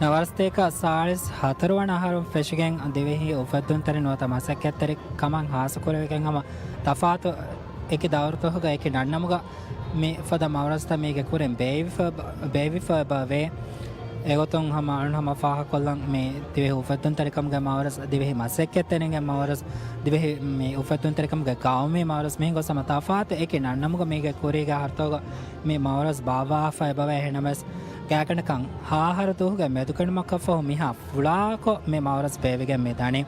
ނަވާރަސްތޭކަ ސާޅީސް ހަތަރު ވަނަ އަހަރުން ފެށިގެން ދިވެހި އުފެއްދުންތެރި ނުވަތަ މަސައްކަތްތެރި ކަމަށް ހާއްސަ ކުރެވިގެން ހަމަ ތަފާތު އެކި ދައުރުތަކުގަ އެކި ނަންނަމުގަ މި ފަދަ މައުރަޒްތައް މީގެ ކުރިން ބޭއްވިފަ-، ބޭއްވިފަ އެބަ ވޭ. އެގޮތުން ހަމަ އަޅުން ހަމަ ފާހަގަކޮށްލަން މި ދިވެހި އުފެއްދުންތެރިކަމުގެ މައުރަޒް، ދިވެހި މަސައްކަތްތެރިންގެ މައުރަޒް، ދިވެހި މި އުފެއްދުންތެރިކަމުގެ ގައުމީ މައުރަޒް މިހިނގު ހަމަ ތަފާތު އެކި ނަންނަމުގަ މީގެ ކުރީގެ އަހަރުތަކުގަ މި މައުރަޒް ބާއްވާފަ އެބަވޭ. އެހެނަމެސް ގާތްގަނޑަކަށް ހަ އަހަރު ދުވަހުގެ މެދުކެނޑުމަކަށްފަހު މިހާ ފުޅާކޮށް މި މައުރަޒް ބޭއްވިގެން މި ދަނީ.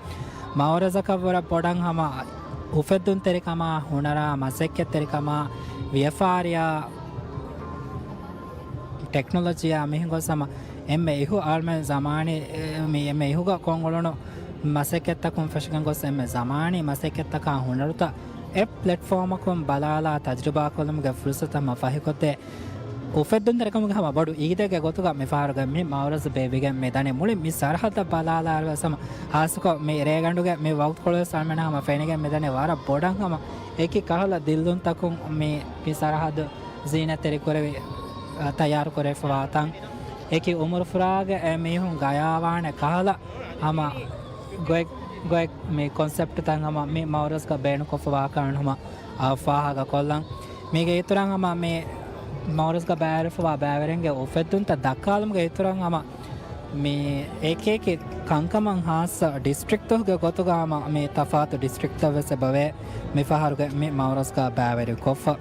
މައުރަޒަކަށް ވުރެ ބޮޑަށް ހަމަ އުފެއްދުންތެރިކަމާ، ހުނަރާ، މަސައްކަތްތެރިކަމާ، ވިޔަފާރިއާ، ޓެކްނޮލޮޖީއާ މިހިނގު ހަމަ އެންމެ އިހު އަޅުމެން ޒަމާނީ، މި އެންމެ އިހުގަ ކޮށްއުޅުނު މަސައްކަތްތަކުން ފެށިގެން ގޮސް އެންމެ ޒަމާނީ މަސައްކަތްތަކާ ހުނަރުތައް އެއް ޕްލެޓްފޯމަކުން ބަލާލާ ތަޖުރިބާކޮށްލުމުގެ ފުރުސަތު ހަމަ ފަހިކޮށްދޭ. އުފެއްދުންތެރިކަމުގެ ހަމަ ބޮޑު އީދެއްގެ ގޮތުގަ މި ފަހަރުގެ މި މައުރަޒް ބޭއްވިގެން މި ދަނީ. މުޅި މި ސަރަހައްދަށް ބަލާލާއިރު ވެސް ހަމަ ހާއްސަކޮށް މި ރޭގަނޑުގެ މި ވަގުތުކޮޅު ވެސް އަޅުމެންނަށް ހަމަ ފެނިގެން މި ދަނީ ވަރަށް ބޮޑަށް ހަމަ އެކި ކަހަލަ ދިއްލުންތަކުން މި، މި ސަރަހައްދު ޒީނަތްތެރި ކުރެވި، އަ، ތައްޔާރު ކުރެވިފަވާ ތަން. އެކި އުމުރުފުރާގެ އެ މީހުން ގަޔާވާނެ ކަހަލަ ހަމަ ގޮތް، ގޮތް މި ކޮންސެޕްޓްތައް ހަމަ މި މައުރަޒްގަ ބޭނުންކޮށްފަވާކަން ހަމަ އާ، ފާހަގަކޮށްލަން. މީގެ އިތުރަށް ހަމަ މި މައުރަޒްގަ ބައިވެރިފަވާ ބައިވެރިންގެ އުފެއްދުންތައް ދައްކާލުމުގެ އިތުރަށް ހަމަ މި އެކި އެކި ކަންކަމަށް ހާއްސަ ޑިސްޓްރިކްޓްތަކުގެ ގޮތުގަ ހަމަ މި ތަފާތު ޑިސްޓްރިކްޓްތައް ވެސް އެބަވޭ މި ފަހަރުގެ މި މައުރަޒްގަ ބައިވެރިކޮށްފަ.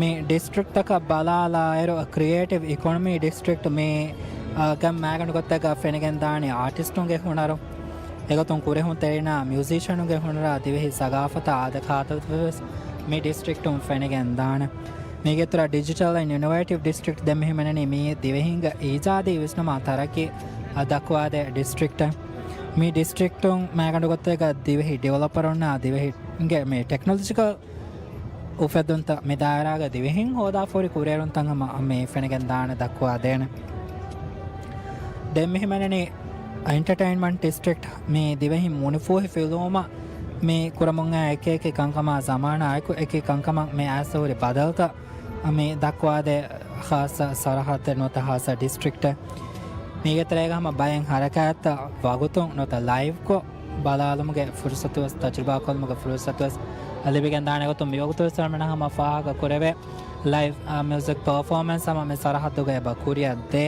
މި ޑިސްޓްރިކްޓްތަކަށް ބަލާލާއިރު، ކްރިއޭޓިވް އިކޮނޮމީ ޑިސްޓްރިކްޓް މި، އާ، ގަ މައިގަނޑު ގޮތެއްގަ ފެނިގެންދާނީ އާޓިސްޓުންގެ ހުނަރު. އެގޮތުން ކުރެހުންތެރިންނާ މިއުޒީޝަނުންގެ ހުނަރާ ދިވެހި ސަގާފަތާ އާދަކާދަތު ވެސް މި ޑިސްޓްރިކްޓުން ފެނިގެންދާނެ. މީގެއިތުރަށް ޑިޖިޓަލް އިން އިނޮވޭޓިވް ޑިސްޓްރިކްޓް ދެންމެ ހިމެނެނީ މިއީ ދިވެހިންގެ އީޖާދީ ވިސްނުމާ ތަރައްޤީ އަށް ދައްކުވާދޭ ޑިސްޓްރިކްޓެއް. މި ޑިސްޓްރިކްޓުން މައިގަނޑު ގޮތެއްގަ ދިވެހި ޑިވެލޮޕަރުންނާ ދިވެހިންގެ މި ޓެކްނޮލޮޖިކަލް އުފެއްދުންތައް މި ދާއިރާގަ ދިވެހިން ހޯދާފަ ހުރި ކުރިއެރުންތައް ހަމަ މި ފެނިގެން ދާނެ ދައްކުވާ ދޭނެ. ދެން މި ހިމެނެނީ އެންޓަޓައިންމަންޓް ޑިސްޓްރިކްޓް މި ދިވެހިން މުނިފޫހި ފިލުވުމަށް މި ކުރަމުން އައި އެކި އެކި ކަންކަމާ ޒަމާނާ އެކު އެކި ކަންކަމަށް މި އައިސް ހުރި ބަދަލުތައް މި ދައްކުވާދޭ ޚާއްޞަ ސަރަހައްދެއް ނުވަތަ ޚާއްޞަ ޑިސްޓްރިކްޓެއް. މީގެ ތެރޭގަ ހަމަ ބައެއް ހަރަކާތްތައް ވަގުތުން ނުވަތަ ލައިވްކޮށް ބަލާލުމުގެ ފުރުސަތުވެސް، ތަޖުރިބާކޮށްލުމުގެ ފުރުސަތުވެސް ލިބިގެންދާނެ ގޮތުން މިވަގުތުވެސް އަޅުމެންނަށް ހަމަ ފާހަގަ ކުރެވޭ. ލައިވް، އާ، މިއުޒިކް ޕަރފޯމެންސް ހަމަ މި ސަރަހައްދުގައި އެބަ ކުރިއަށް ދޭ.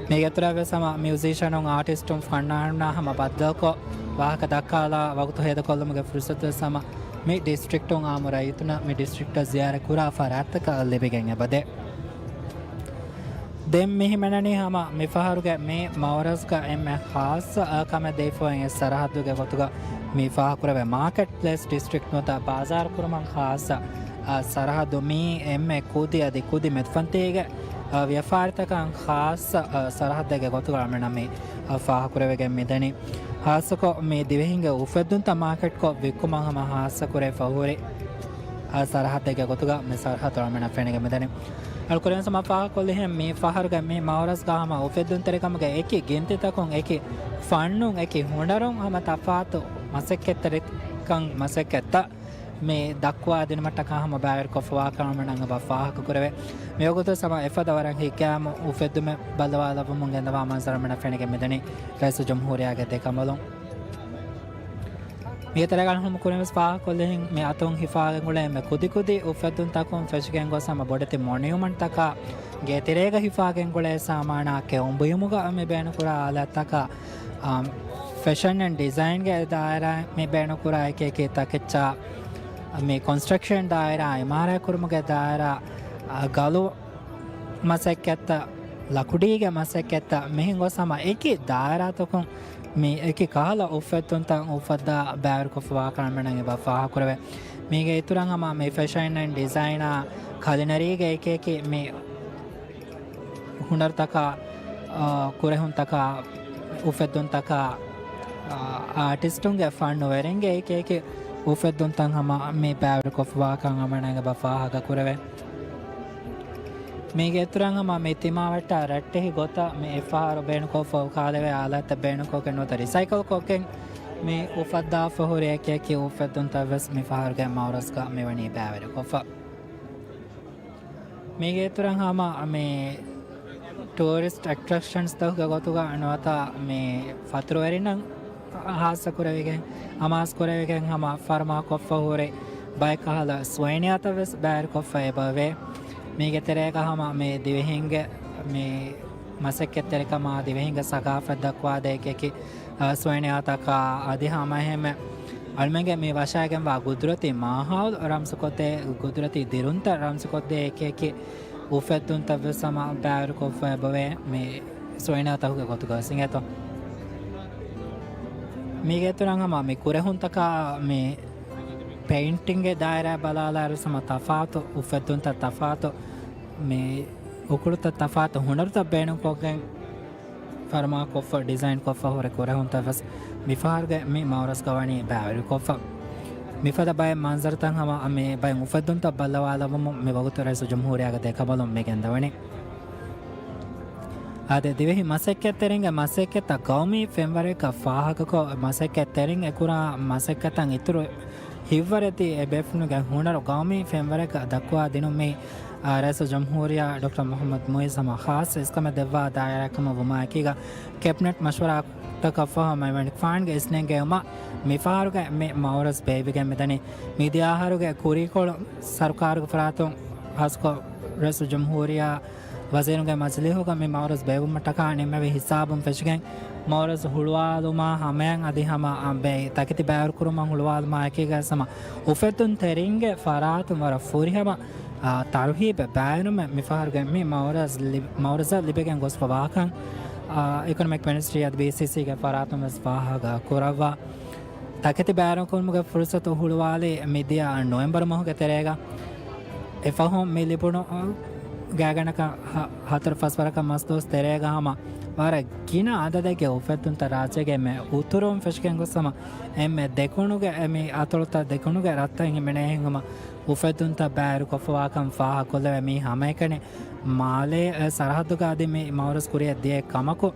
މީގެއަތުރަށްވެސް ހަމަ މިއުޒީޝަނުން، އާޓިސްޓުން، ފަންނާނުންނާ ހަމަ ބައްދަލުކޮށް، ވާހަކަ ދައްކާލާ ވަގުތު ހޭދަކޮށްލުމުގެ ފުރުސަތުވެސް ހަމަ މި ޑިސްޓްރިކްޓުން އާއްމު ރައްޔިތުންނަށް މި ޑިސްޓްރިކްޓަށް ޒިޔާރަތް ކުރާ ފަރާތްތަކަށް ލިބިގެން އެބަދޭ. ދެން މި ހިމެނެނީ ހަމަ މިފަހަރުގެ މި މައުރަޒްގަ އެންމެ ޚާއްޞަ، އާ، ކަމެއް ދެވިފައި އެ ސަރަހައްދުގެ ގޮތުގަ މި ފާހަގަކުރެވޭ މާކެޓް ޕްލޭސް ޑިސްޓްރިކްޓް ނުވަތަ ބާޒާރު ކުރުމަށް ޚާއްޞަ، އާ، ސަރަހައްދު. މީ އެންމެ ކުދި އަދި ކުދި މެދުފަންތީގެ، އާ، ވިޔަފާރިތަކަށް ޚާއްޞަ، އާ، ސަރަހައްދެއްގެ ގޮތުގަ އަޅުމެންނަށް މި، އާ، ފާހަގަކުރެވިގެން މިދަނީ. ޚާއްޞަކޮށް މި ދިވެހިންގެ އުފެއްދުންތައް މާކެޓްކޮށް ވިއްކުމަށް ހަމަ ޚާއްޞަކުރެވިފަ ހުރި، އާ، ސަރަހައްދެއްގެ ގޮތުގަ މި ސަރަހައްދު އަޅުމެންނަށް ފެނިގެން މިދަނީ. އަޅުކުރެން ހަމަ ފާހަގަކޮށްލިހެން މި ފަހަރުގެ މި މައުރަޒްގަ ހަމަ އުފެއްދުންތެރިކަމުގެ އެކި ގިންތިތަކުން އެކި ފަންނުން އެކި ހުނަރުން ހަމަ ތަފާތު މަސައްކަތްތެރިކަން މަސައްކަތްތައް މި ދައްކުވާ ދިނުމަށްޓަކާ ހަމަ ބައިވެރިކޮށްފަވާކަން އަޅުމެންނަށް އެބަ ފާހަގަކުރެވޭ. މިވަގުތު ހަމަ އެފަދަ ވަރަށް ހިތްގައިމު އުފެއްދުމެއް ބައްލަވާލައްވަމުން ގެންދަވާ މަންޒަރު އަޅުމެންނަށް ފެނިގެން މިދަނީ ރައީސުލްޖުމްހޫރިއްޔާގެ ދެކަނބަލުން. މިގެ ތެރޭގަ އަޅުގަނޑު ކުރިންވެސް ފާހަގަކޮށްލިހެން މި އަތުން ހިފާގެން އުޅޭ އެންމެ ކުދިކުދި އުފެއްދުންތަކުން ފެށިގެން ގޮސް ހަމަ ބޮޑެތި މޮނިއުމަންޓްތަކާ ގޭތެރޭގަ ހިފާގެން އުޅޭ ސާމާނާ ކެއުން ބުއިމުގަ މި ބޭނުންކުރާ އާލާތްތަކާ، އާ، ފެޝަން އެންޑް ޑިޒައިންގެ ދާއިރާ މި ބޭނުންކުރާ އެކި އެކި ތަކެއްޗާ، މި ކޮންސްޓްރަކްޝަން ދާއިރާ، އިމާރާތް ކުރުމުގެ ދާއިރާ، އާ، ގަލު މަސައްކަތްތައް، ލަކުޑީގެ މަސައްކަތްތައް، މިހެން ގޮސް ހަމަ އެކި ދާއިރާތަކުން މި އެކި ކަހަލަ އުފެއްދުންތައް އުފައްދާ ބައިވެރިކޮށްފަވާކަން އަޅުމެންނަށް އެބަ ފާހަގަކުރެވޭ. މީގެ އިތުރަށް ހަމަ މި ފެޝަން އެންޑް ޑިޒައިނާ، ކަލިނަރީގެ އެކި އެކި މި ހުނަރުތަކާ، އާ، ކުރެހުންތަކާ، އުފެއްދުންތަކާ، އާ، އާޓިސްޓުންގެ ފަންނުވެރިންގެ އެކި އެކި އުފެއްދުންތައް ހަމަ މި ބައިވެރިކޮށްފަވާކަން އަޅުމެންނަށް އެބަ ފާހަގަކުރެވޭ. މީގެ އިތުރަށް ހަމަ މި ތިމާވެއްޓާ ރައްޓެހި ގޮތަށް މި އެއްފަހަރު ބޭނުންކޮށްފަ އުކާލެވޭ އާލާތްތައް ބޭނުންކޮށްގެން ނުވަތަ ރިސައިކަލްކޮށްގެން މި އުފައްދާފަ ހުރި އެކި އެކި އުފެއްދުންތައްވެސް މި ފަހަރުގެ މައުރަޒްގަ މިވަނީ ބައިވެރިކޮށްފަ. މީގެ އިތުރަށް ހަމަ މި ޓޫރިސްޓް އެޓްރެކްޝަންސްތަކުގެ ގޮތުގަ ނުވަތަ މި ފަތުރުވެރިންނަށް ހާއްސަ ކުރެވިގެން، ހާއްސަ ކުރެވިގެން ހަމަ ފަރުމާކޮށްފަ ހުރި ބައެއް ކަހަލަ ސުވެނިއާތައް ވެސް ބައިވެރިކޮށްފަ އެބަވޭ. މީގެ ތެރޭގަ ހަމަ މި ދިވެހިންގެ މި މަސައްކަތްތެރިކަމާ، ދިވެހިންގެ ސަގާފަތް ދައްކުވާދޭ އެކި އެކި، އާ، ސުވެނިއާތަކާ އަދި ހަމައެހެންމެ އަޅުމެންގެ މި ވަށާގެންވާ ގުދުރަތީ މާހައުލު ރަމްޒުކޮށްދޭ، ގުދުރަތީ ދިރުންތައް ރަމްޒުކޮށްދޭ އެކި އެކި އުފެއްދުންތައް ވެސް ހަމަ ބައިވެރިކޮށްފަ އެބަވޭ މި ސުވެނިއާތަކުގެ ގޮތުގަ ވެސް އިނގޭތޯ. މީގެ އިތުރަށް ހަމަ މި ކުރެހުންތަކާ މި ޕެއިންޓިންގެ ދާއިރާ ބަލާލާއިރު ހަމަ ތަފާތު އުފެއްދުންތައް، ތަފާތު މި އުކުޅުތައް، ތަފާތު ހުނަރުތައް ބޭނުންކޮށްގެން ފަރުމާކޮށްފަ، ޑިޒައިންކޮށްފަ ހުރި ކުރެހުންތައް ވެސް މިފަހަރުގެ މި މައުރަޒްގަ ވަނީ ބައިވެރިކޮށްފަ. މިފަދަ ބައެއް މަންޒަރުތައް ހަމަ މި ބައެއް އުފެއްދުންތައް ބައްލަވާލައްވަމުން މި ވަގުތު ރައީސުލްޖުމްހޫރިއްޔާގެ ދެކަނބަލުން މި ގެންދަވަނީ. އާދެ، ދިވެހި މަސައްކަތްތެރިންގެ މަސައްކަތްތައް ގައުމީ ފެންވަރެއްގަ ފާހަގަކޮށް، މަސައްކަތްތެރިން އެކުރާ މަސައްކަތަށް އިތުރު ހިތްވަރެތި އެ ބޭފުޅުންގެ ހުނަރު ގައުމީ ފެންވަރެއްގަ ދައްކުވާ ދިނުމީ، އާ، ރައީސުލްޖުމްހޫރިއްޔާ ޑޮކްޓަރ މުޙައްމަދު މުޢިއްޒު ހަމަ ޚާއްޞަ އިސްކަމެއް ދެއްވާ ދާއިރާއެއް ކަމަށް ވުމާ އެކީގަ ކެބިނެޓް މަޝްވަރާތަކަށްފަހު ހަމަ އެވަނި ފާންގެ އިސްނެންގެވުމަށް މިފަހަރުގެ މި މައުރަޒް ބޭއްވިގެން މިދަނީ. މިދިޔަ އަހަރުގެ ކުރީކޮޅު ސަރުކާރުގެ ފަރާތުން ހާއްސަކޮށް ރައީސުލްޖުމްހޫރިއްޔާ ވަޒީރުންގެ މަޖިލީހުގަ މި މައުރަޒް ބޭއްވުމަށްޓަކާ ނިންމެވި ހިސާބުން ފެށިގެން، މައުރަޒް ހުޅުވާލުމާ ހަމަޔަށް އަދި ހަމަ ބައެއް ތަކެތި ބައިވެރިކުރުމަށް ހުޅުވާލުމާ އެކީގަ ހަމަ އުފެއްދުންތެރިންގެ ފަރާތުން ވަރަށް ފުރިހަމަ، އާ، ތަރުހީބެއް ބައިނުމެއް މިފަހަރުގެ މި މައުރަޒް ލި-، މައުރަޒަށް ލިބިގެން ގޮސްފަވާކަން، އާ، އިކޮނޮމިކް މިނިސްޓްރީ އަދި ބީސީސީގެ ފަރާތުން ވެސް ފާހަގަ ކުރައްވާ. ތަކެތި ބައިވެރިކުރުމުގެ ފުރުސަތު ހުޅުވާލީ މިދިޔަ ނޮވެމްބަރު މަހުގެ ތެރޭގަ. އެފަހުން މި ލިބުނު ގާތްގަނޑަކަށް ހަ-، ހަތަރު ފަސް ވަރަކަށް މަސްދުވަސް ތެރޭގަ ހަމަ ވަރަށް ގިނަ އަދަދެއްގެ އުފެއްދުންތައް ރާއްޖޭގެ އެންމެ އުތުރުން ފެށިގެން ގޮސް ހަމަ އެންމެ ދެކުނުގެ އެ މި އަތޮޅުތައް ދެކުނުގެ ރަށްތައް ހިމެނޭހެން ހަމަ އުފެއްދުންތައް ބައިވެރިކޮށްފަވާކަން ފާހަގަކޮށްލެވޭ. މީ ހަމައެކަނި މާލޭ ސަރަހައްދުގަ އަދި މި މައުރަޒް ކުރިއަށް ދިޔަ ކަމަކު،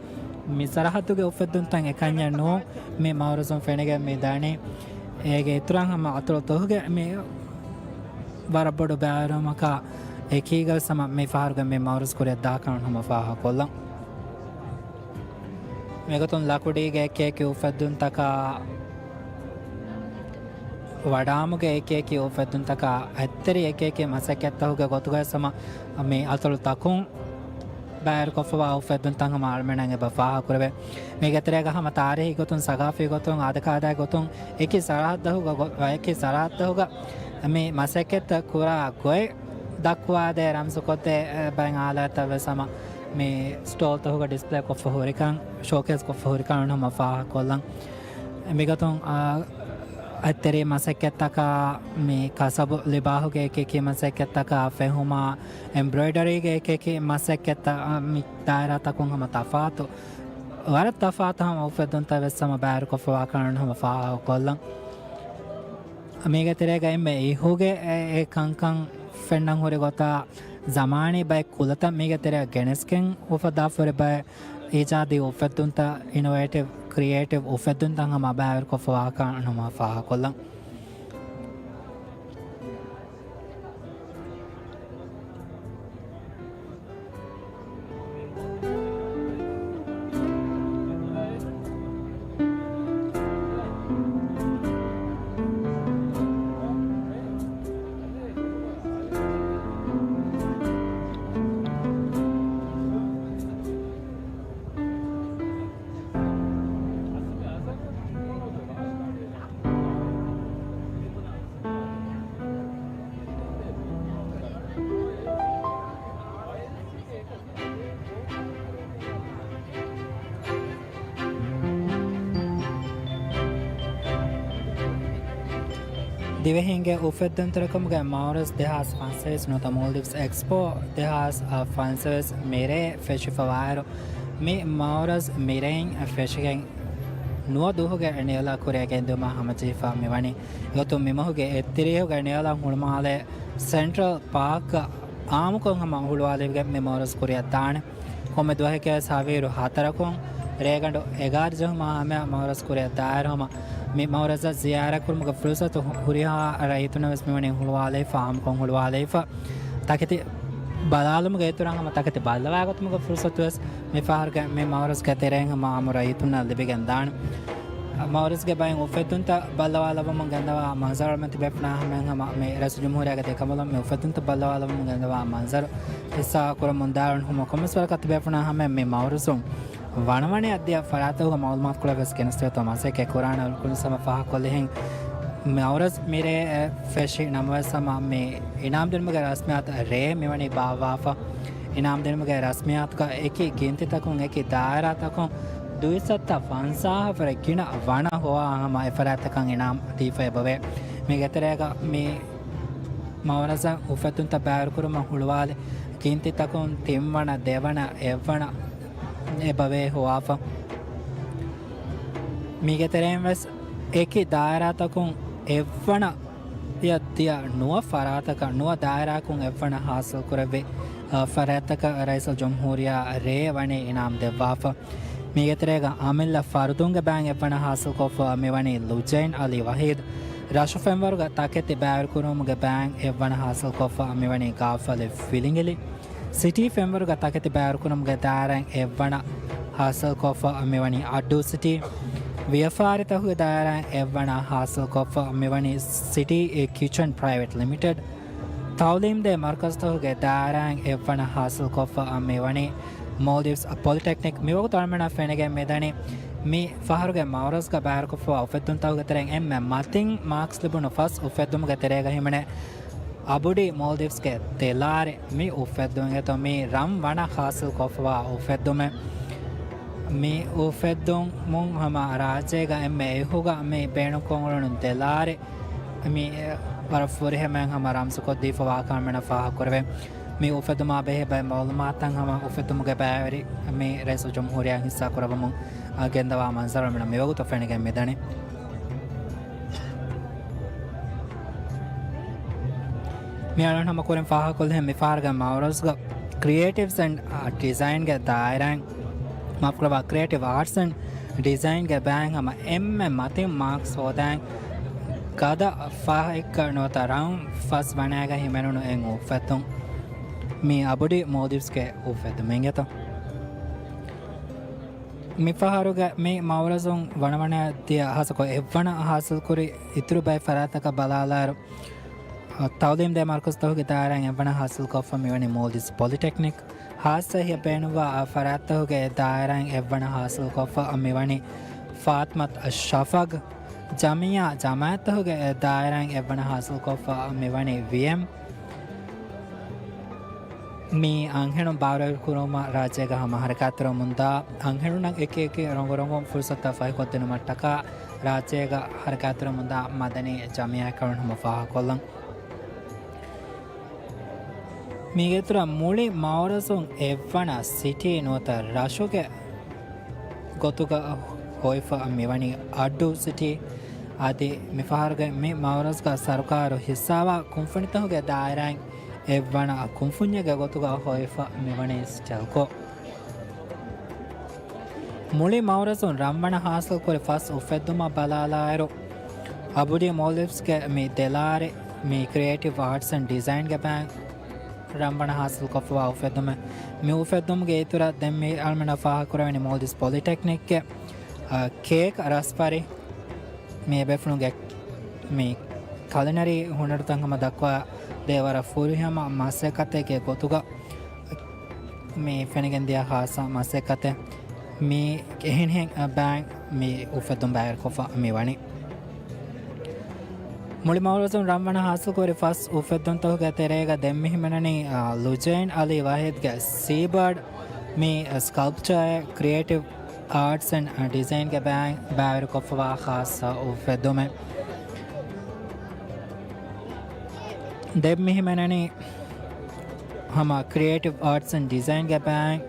މި ސަރަހައްދުގެ އުފެއްދުންތައް އެކަންޏެއް ނޫން. މި މައުރަޒުން ފެނިގެން މި ދަނީ އޭގެ އިތުރަށް ހަމަ އަތޮޅު ތަކުގެ މި ވަރަށް ބޮޑު ބައިވެރިވުމަކާ އެކީގަ ހަމަ މި ފަހަރުގެ މި މައުރަޒު ކުރިއަށް ދާކަން ހަމަ ފާހަގަކޮށްލަން. މިގޮތުން ލަކުޑީގެ އެކި އެކި އުފެއްދުންތަކާ ވަޑާމުގެ އެކި އެކި އުފެއްދުންތަކާ އަތްތެރި އެކި އެކި މަސައްކަތްތަކުގެ ގޮތުގައި ހަމަ މި އަތޮޅު ތަކުން ބައިވެރިކޮށްފަވާ އުފެއްދުންތައް ހަމަ އަޅުމެންނަށް އެބަ ފާހަގަކުރެވޭ. މީގެ ތެރޭގަ ހަމަ ތާރީހީ ގޮތުން، ސަގާފީ ގޮތުން، އާދަކާދައި ގޮތުން އެކި ސަރަހައްދަހުގަ، އެކި ސަރަހައްދަހުގަ މި މަސައްކަތްތައް ކުރާ ގޮތް ދައްކުވާދޭ ރަމްޒުކޮށްދޭ ބައެއް އާލާތްތައް ވެސް ހަމަ މި ސްޓޯލްތަކުގަ ޑިސްޕްލޭ ކޮށްފަ ހުރިކަން، ޝޯކޭސް ކޮށްފަ ހުރިކަން ހަމަ ފާހަގަކޮށްލަން. މިގޮތުން، އާ، އަތްތެރި މަސައްކަތްތަކާ، މި ކަސަބު ލިބާހުގެ އެކި އެކި މަސައްކަތްތަކާ ފެހުމާ، އެމްބްރޮއިޑަރީގެ އެކި އެކި މަސައްކަތްތައް، މި ދާއިރާތަކުން ހަމަ ތަފާތު، ވަރަށް ތަފާތު ހަމަ އުފެއްދުންތައް ވެސް ހަމަ ބައިވެރިކޮށްފަވާކަން ހަމަ ފާހަގަކޮށްލަން. މީގެ ތެރޭގަ އެންމެ އިހުގެ އެ، އެ ކަންކަން ފެންނަން ހުރި ގޮތާ، ޒަމާނީ ބައެއް ކުލަތައް މީގެ ތެރެއަށް ގެނެސްގެން އުފައްދާފަ ހުރި ބައެއް އީޖާދީ އުފެއްދުންތައް، އިނޮވޭޓިވް، ކްރިއޭޓިވް އުފެއްދުންތައް ހަމަ ބައިވެރިކޮށްފަވާކަން ހަމަ ފާހަގަކޮށްލަން. ދިވެހިންގެ އުފެއްދުންތެރިކަމުގެ މައުރަޒް ދެހާސް ފަންސަވީސް ނުވަތަ މޯލްޑިވްސް އެކްސްޕޯ ދެހާސް ފަންސަވީސް މިރޭ ފެށިފަވާއިރު، މި މައުރަޒް މިރެއިން ފެށިގެން ނުވަ ދުވަހުގެ ނިޔަލާ ކުރިއަށް ގެންދިއުމާ ހަމަޖެހިފަ މިވަނީ. އެގޮތުން މިމަހުގެ އެއްތިރީހުގެ ނިޔަލަށް ހުޅުމާލޭ ސެންޓްރަލް ޕާކް އާއްމުކޮށް ހަމަ ހުޅުވާލެވިގެން މި މައުރަޒް ކުރިއަށް ދާނެ. ކޮންމެ ދުވަހެކޭ ހަވީރު ހަތަރަކުން ރޭގަނޑު އެގާރަ ޖެހުމާ ހަމަޔަށް މައުރަޒް ކުރިއަށް ދާއިރު ހަމަ މި މައުރަޒަށް ޒިޔާރަތް ކުރުމުގެ ފުރުސަތު ހުރިހާ ރައްޔިތުންނަށް ވެސް މިވަނީ ހުޅުވާލައިފަ، އާއްމުކޮށް ހުޅުވާލައިފަ. ތަކެތި ބަލާލުމުގެ އިތުރަށް ހަމަ ތަކެތި ބައްލަވާގަތުމުގެ ފުރުސަތު ވެސް މި ފަހަރުގެ މި މައުރަޒްގެ ތެރެއިން ހަމަ އާއްމު ރައްޔިތުންނަށް ލިބިގެން ދާނެ. މައުރަޒްގެ ބައިން އުފެއްދުންތައް ބައްލަވާލައްވަމުން ގެންދަވާ މަންޒަރު މި ތިބޭފުޅުންނާ ހަމައިން ހަމަ މި ރައީސުލްޖުމްހޫރިއްޔާގެ ދެކަނބަލުން މި އުފެއްދުންތައް ބައްލަވާލައްވަމުން ގެންދަވާ މަންޒަރު ހިއްސާ ކުރަމުން ދާއިރު ހަމަ ކޮންމެސް ވަރަކަށް ތިބޭފުޅުންނާ ހަމައިން މި މައުރަޒުން ވަނަވަނައަށް ދިޔަ ފަރާތްތަކުގެ މައުލޫމާތުކޮޅެއް ވެސް ގެނެސްދެވޭތޯ މަސައްކަތް ކުރާނެ އަޅުގަނޑު ހަމަ ފާހަގަކޮށްލިހެން މައުރަޒް މިރޭ ފެށި ނަމަވެސް ހަމަ މި އިނާމް ދިނުމުގެ ރަސްމިއްޔާތު ރޭ މިވަނީ ބާއްވާފަ. އިނާމް ދިނުމުގެ ރަސްމިއްޔާތުގަ އެކި ގިންތިތަކުން އެކި ދާއިރާތަކުން ދުއިސައްތަ ފަންސާހަށްވުރެ ގިނަ ވަނަ ހޮވާ ހަމަ އެފަރާތްތަކަށް އިނާމް ދީފަ އެބަވޭ. މީގެ ތެރޭގަ މި މައުރަޒަށް އުފެއްދުންތައް ބައިވެރިކުރުމަށް ހުޅުވާލި ގިންތިތަކުން ތިންވަނަ، ދެވަނަ، އެއްވަނަ އެބަވޭ ހޮވާފަ. މީގެ ތެރެއިން ވެސް އެކި ދާއިރާތަކުން އެއްވަނަ އަށް ދިޔަ ނުވަ ފަރާތަކަށް، ނުވަ ދާއިރާއަކުން އެއްވަނަ ހާސިލް ކުރެއްވި، އަ، ފަރާތްތަކަށް ރައީސުލްޖުމްހޫރިއްޔާ ރޭ ވަނީ އިނާމް ދެއްވާފަ. މީގެ ތެރޭގަ އަމިއްލަ ފަރުދުންގެ ބައިން އެއްވަނަ ހާސިލްކޮށްފަ މިވަނީ ލުޖައިން އަލީ ވަހީދު. ރަށު ފެންވަރުގަ ތަކެތި ބައިވެރިކުރުމުގެ ބައިން އެއްވަނަ ހާސިލްކޮށްފަ މިވަނީ ގާފަލި ފިލިނގިލި. ސިޓީ ފެންވަރުގަ ތަކެތި ބައިވެރިކުރުމުގެ ދާއިރާއިން އެއްވަނަ ހާސިލްކޮށްފަ މިވަނީ އައްޑޫ ސިޓީ. ވިޔަފާރިތަކުގެ ދާއިރާއިން އެއްވަނަ ހާސިލްކޮށްފަ މިވަނީ ސިޓީ ކިޗަން ޕްރައިވެޓް ލިމިޓެޑް. ތައުލީމްދޭ މަރުކަޒުތަކުގެ ދާއިރާއިން އެއްވަނަ ހާސިލްކޮށްފަ މިވަނީ މޯލްޑިވްސް ޕޮލިޓެކްނިކް. މިވަގުތު އަޅުމެންނަށް ފެނިގެން މިދަނީ މި ފަހަރުގެ މައުރަޒްގަ ބައިވެރިކޮށްފަވާ އުފެއްދުންތަކުގެ ތެރެއިން އެންމެ މަތިން މާކްސް ލިބުނު ފަސް އުފެއްދުމުގެ ތެރޭގަ ހިމެނޭ އަބުޑި މޯލްޑިވްސްގެ ދެލާރި. މި އުފެއްދުން އެތޯ މީ ރަން ވަނަ ހާސިލްކޮށްފަވާ އުފެއްދުމެއް. މި އުފެއްދުމުން ހަމަ ރާއްޖޭގަ އެންމެ އިހުގަ މި ބޭނުންކޮށް އުޅުނު ދެލާރި މި ވަރަށް ފުރިހަމައިން ހަމަ ރަމްޒުކޮށްދީފަވާކަން މިނަށް ފާހަގަކުރެވޭ. މި އުފެއްދުމާ ބެހޭ ބައެއް މައުލޫމާތުތައް ހަމަ އުފެއްދުމުގެ ބައިވެރި މި ރައީސުލްޖުމްހޫރިއްޔާ ހިއްސާ ކުރައްވަމުން ގެންދަވާ މަންޒަރު މިނަށް މިވަގުތު ފެނިގެން މިދަނީ. މި އަޅުން ހަމަ ކުރިން ފާހަގަކޮށްލިހެން މިފަހަރުގެ މައުރަޒްގަ ކްރިއޭޓިވްސް އެންޑް ޑިޒައިންގެ ދާއިރާއިން މާފުކުރައްވާ، ކްރިއޭޓިވް އާޓްސް އެންޑް ޑިޒައިންގެ ބައިން ހަމަ އެންމެ މަތިން މާކްސް ހޯދައިން ގަދަ ފަހެއްގަ ނުވަތަ ރައުންޑް ފަސް ވަނައިގަ ހިމެނުނު އެއް އުފެއްދުން. މީ އަބުޑި މޯލްޑިވްސްގެ އުފެއްދުމެއް އިނގޭތޯ. މިފަހަރުގެ މި މައުރަޒުން ވަނަވަނަ ދިޔަ ހާސަކޮށް އެއްވަނަ ހާސިލްކުރި އިތުރު ބައެއް ފަރާތްތަކަށް ބަލާލާއިރު، ތައުލީމްދޭ މަރުކަޒުތަކުގެ ދާއިރާއިން އެއްވަނަ ހާސިލްކޮށްފަ މިވަނީ މޯލްޑިވްސް ޕޮލިޓެކްނިކް. ހާއްސަ އެހީއަށް ބޭނުންވާ ފަރާތްތަކުގެ ދާއިރާއިން އެއްވަނަ ހާސިލްކޮށްފަ މިވަނީ ފާތިމަތު ޝަފަގް. ޖަމިއްޔާ ޖަމާއަތްތަކުގެ ދާއިރާއިން އެއްވަނަ ހާސިލްކޮށްފަ މިވަނީ ވީއެމް. މި އަންހެނުން ބާރުއެރިކުރުމަށް ރާއްޖޭގަ ހަމަ ހަރަކާތްތެރިވަމުންދާ އަންހެނުންނަށް އެކި އެކި ރޮނގު ރޮނގުން ފުރުސަތުތައް ފަހިކޮށްދިނުމަށްޓަކާ ރާއްޖޭގަ ހަރަކާތްތެރިވަމުންދާ މަދަނީ ޖަމިއްޔާއެއްކަން ހަމަ ފާހަގަކޮށްލަން. މީގެ އިތުރަށް މުޅި މައުރަޒުން އެއްވަނަ ސިޓީ ނުވަތަ ރަށުގެ ގޮތުގަ ހޮވިފަ މިވަނީ އައްޑޫ ސިޓީ. އަދި މިފަހަރުގެ މި މައުރަޒުގަ ސަރުކާރު ހިއްސާވާ ކުންފުނިތަކުގެ ދާއިރާއިން އެއްވަނަ ކުންފުންޏެއްގެ ގޮތުގަ ހޮވިފަ މިވަނީ ސްޓެލްކޯ. މުޅި މައުރަޒުން ރަންވަނަ ހާސިލްކުރި ފަސް އުފެއްދުމަށް ބަލާލާއިރު، އަބުޑި މޯލްޑިވްސްގެ މި ދެލާރި މި ކްރިއޭޓިވް އާޓްސް އެންޑް ޑިޒައިންގެ ބައިން ރަންވަނަ ހާސިލްކޮށްފަވާ އުފެއްދުމެއް. މި އުފެއްދުމުގެ އިތުރަށް ދެން މި އަޅުމެންނަށް ފާހަގަކުރެވެނީ މޯލްޑިވްސް ޕޮލިޓެކްނިކްގެ، އަ، ކޭކް ރަސްފަރި މި އެބޭފުޅުންގެ މި ކަލިނަރީ ހުނަރުތައް ހަމަ ދައްކަވާ ދޭ ވަރަށް ފުރިހަމަ މަސައްކަތެއްގެ ގޮތުގަ މި ފެނިގެންދިޔަ ޚާއްސަ މަސައްކަތެއް. މި އެހެނިހެން ބައިން މި އުފެއްދުން ބައިވެރިކޮށްފަ މި ވަނީ. މުޅި މައުރަޒުން ރަންވަނަ ހާސިލްކުރި ފަސް އުފެއްދުންތަކުގެ ތެރޭގަ ދެން މި ހިމެނެނީ، އާ، ލުޖައިން އަލީ ވަހީދްގެ ސީބާޑް މި ސްކަލްޕްޗާއެއް ކްރިއޭޓިވް އާޓްސް އެންޑް ޑިޒައިންގެ ބައިން ބައިވެރިކޮށްފަވާ ޚާއްސަ އުފެއްދުމެއް. ދެން މި ހިމެނެނީ ހަމަ ކްރިއޭޓިވް އާޓްސް އެންޑް ޑިޒައިންގެ ބައިން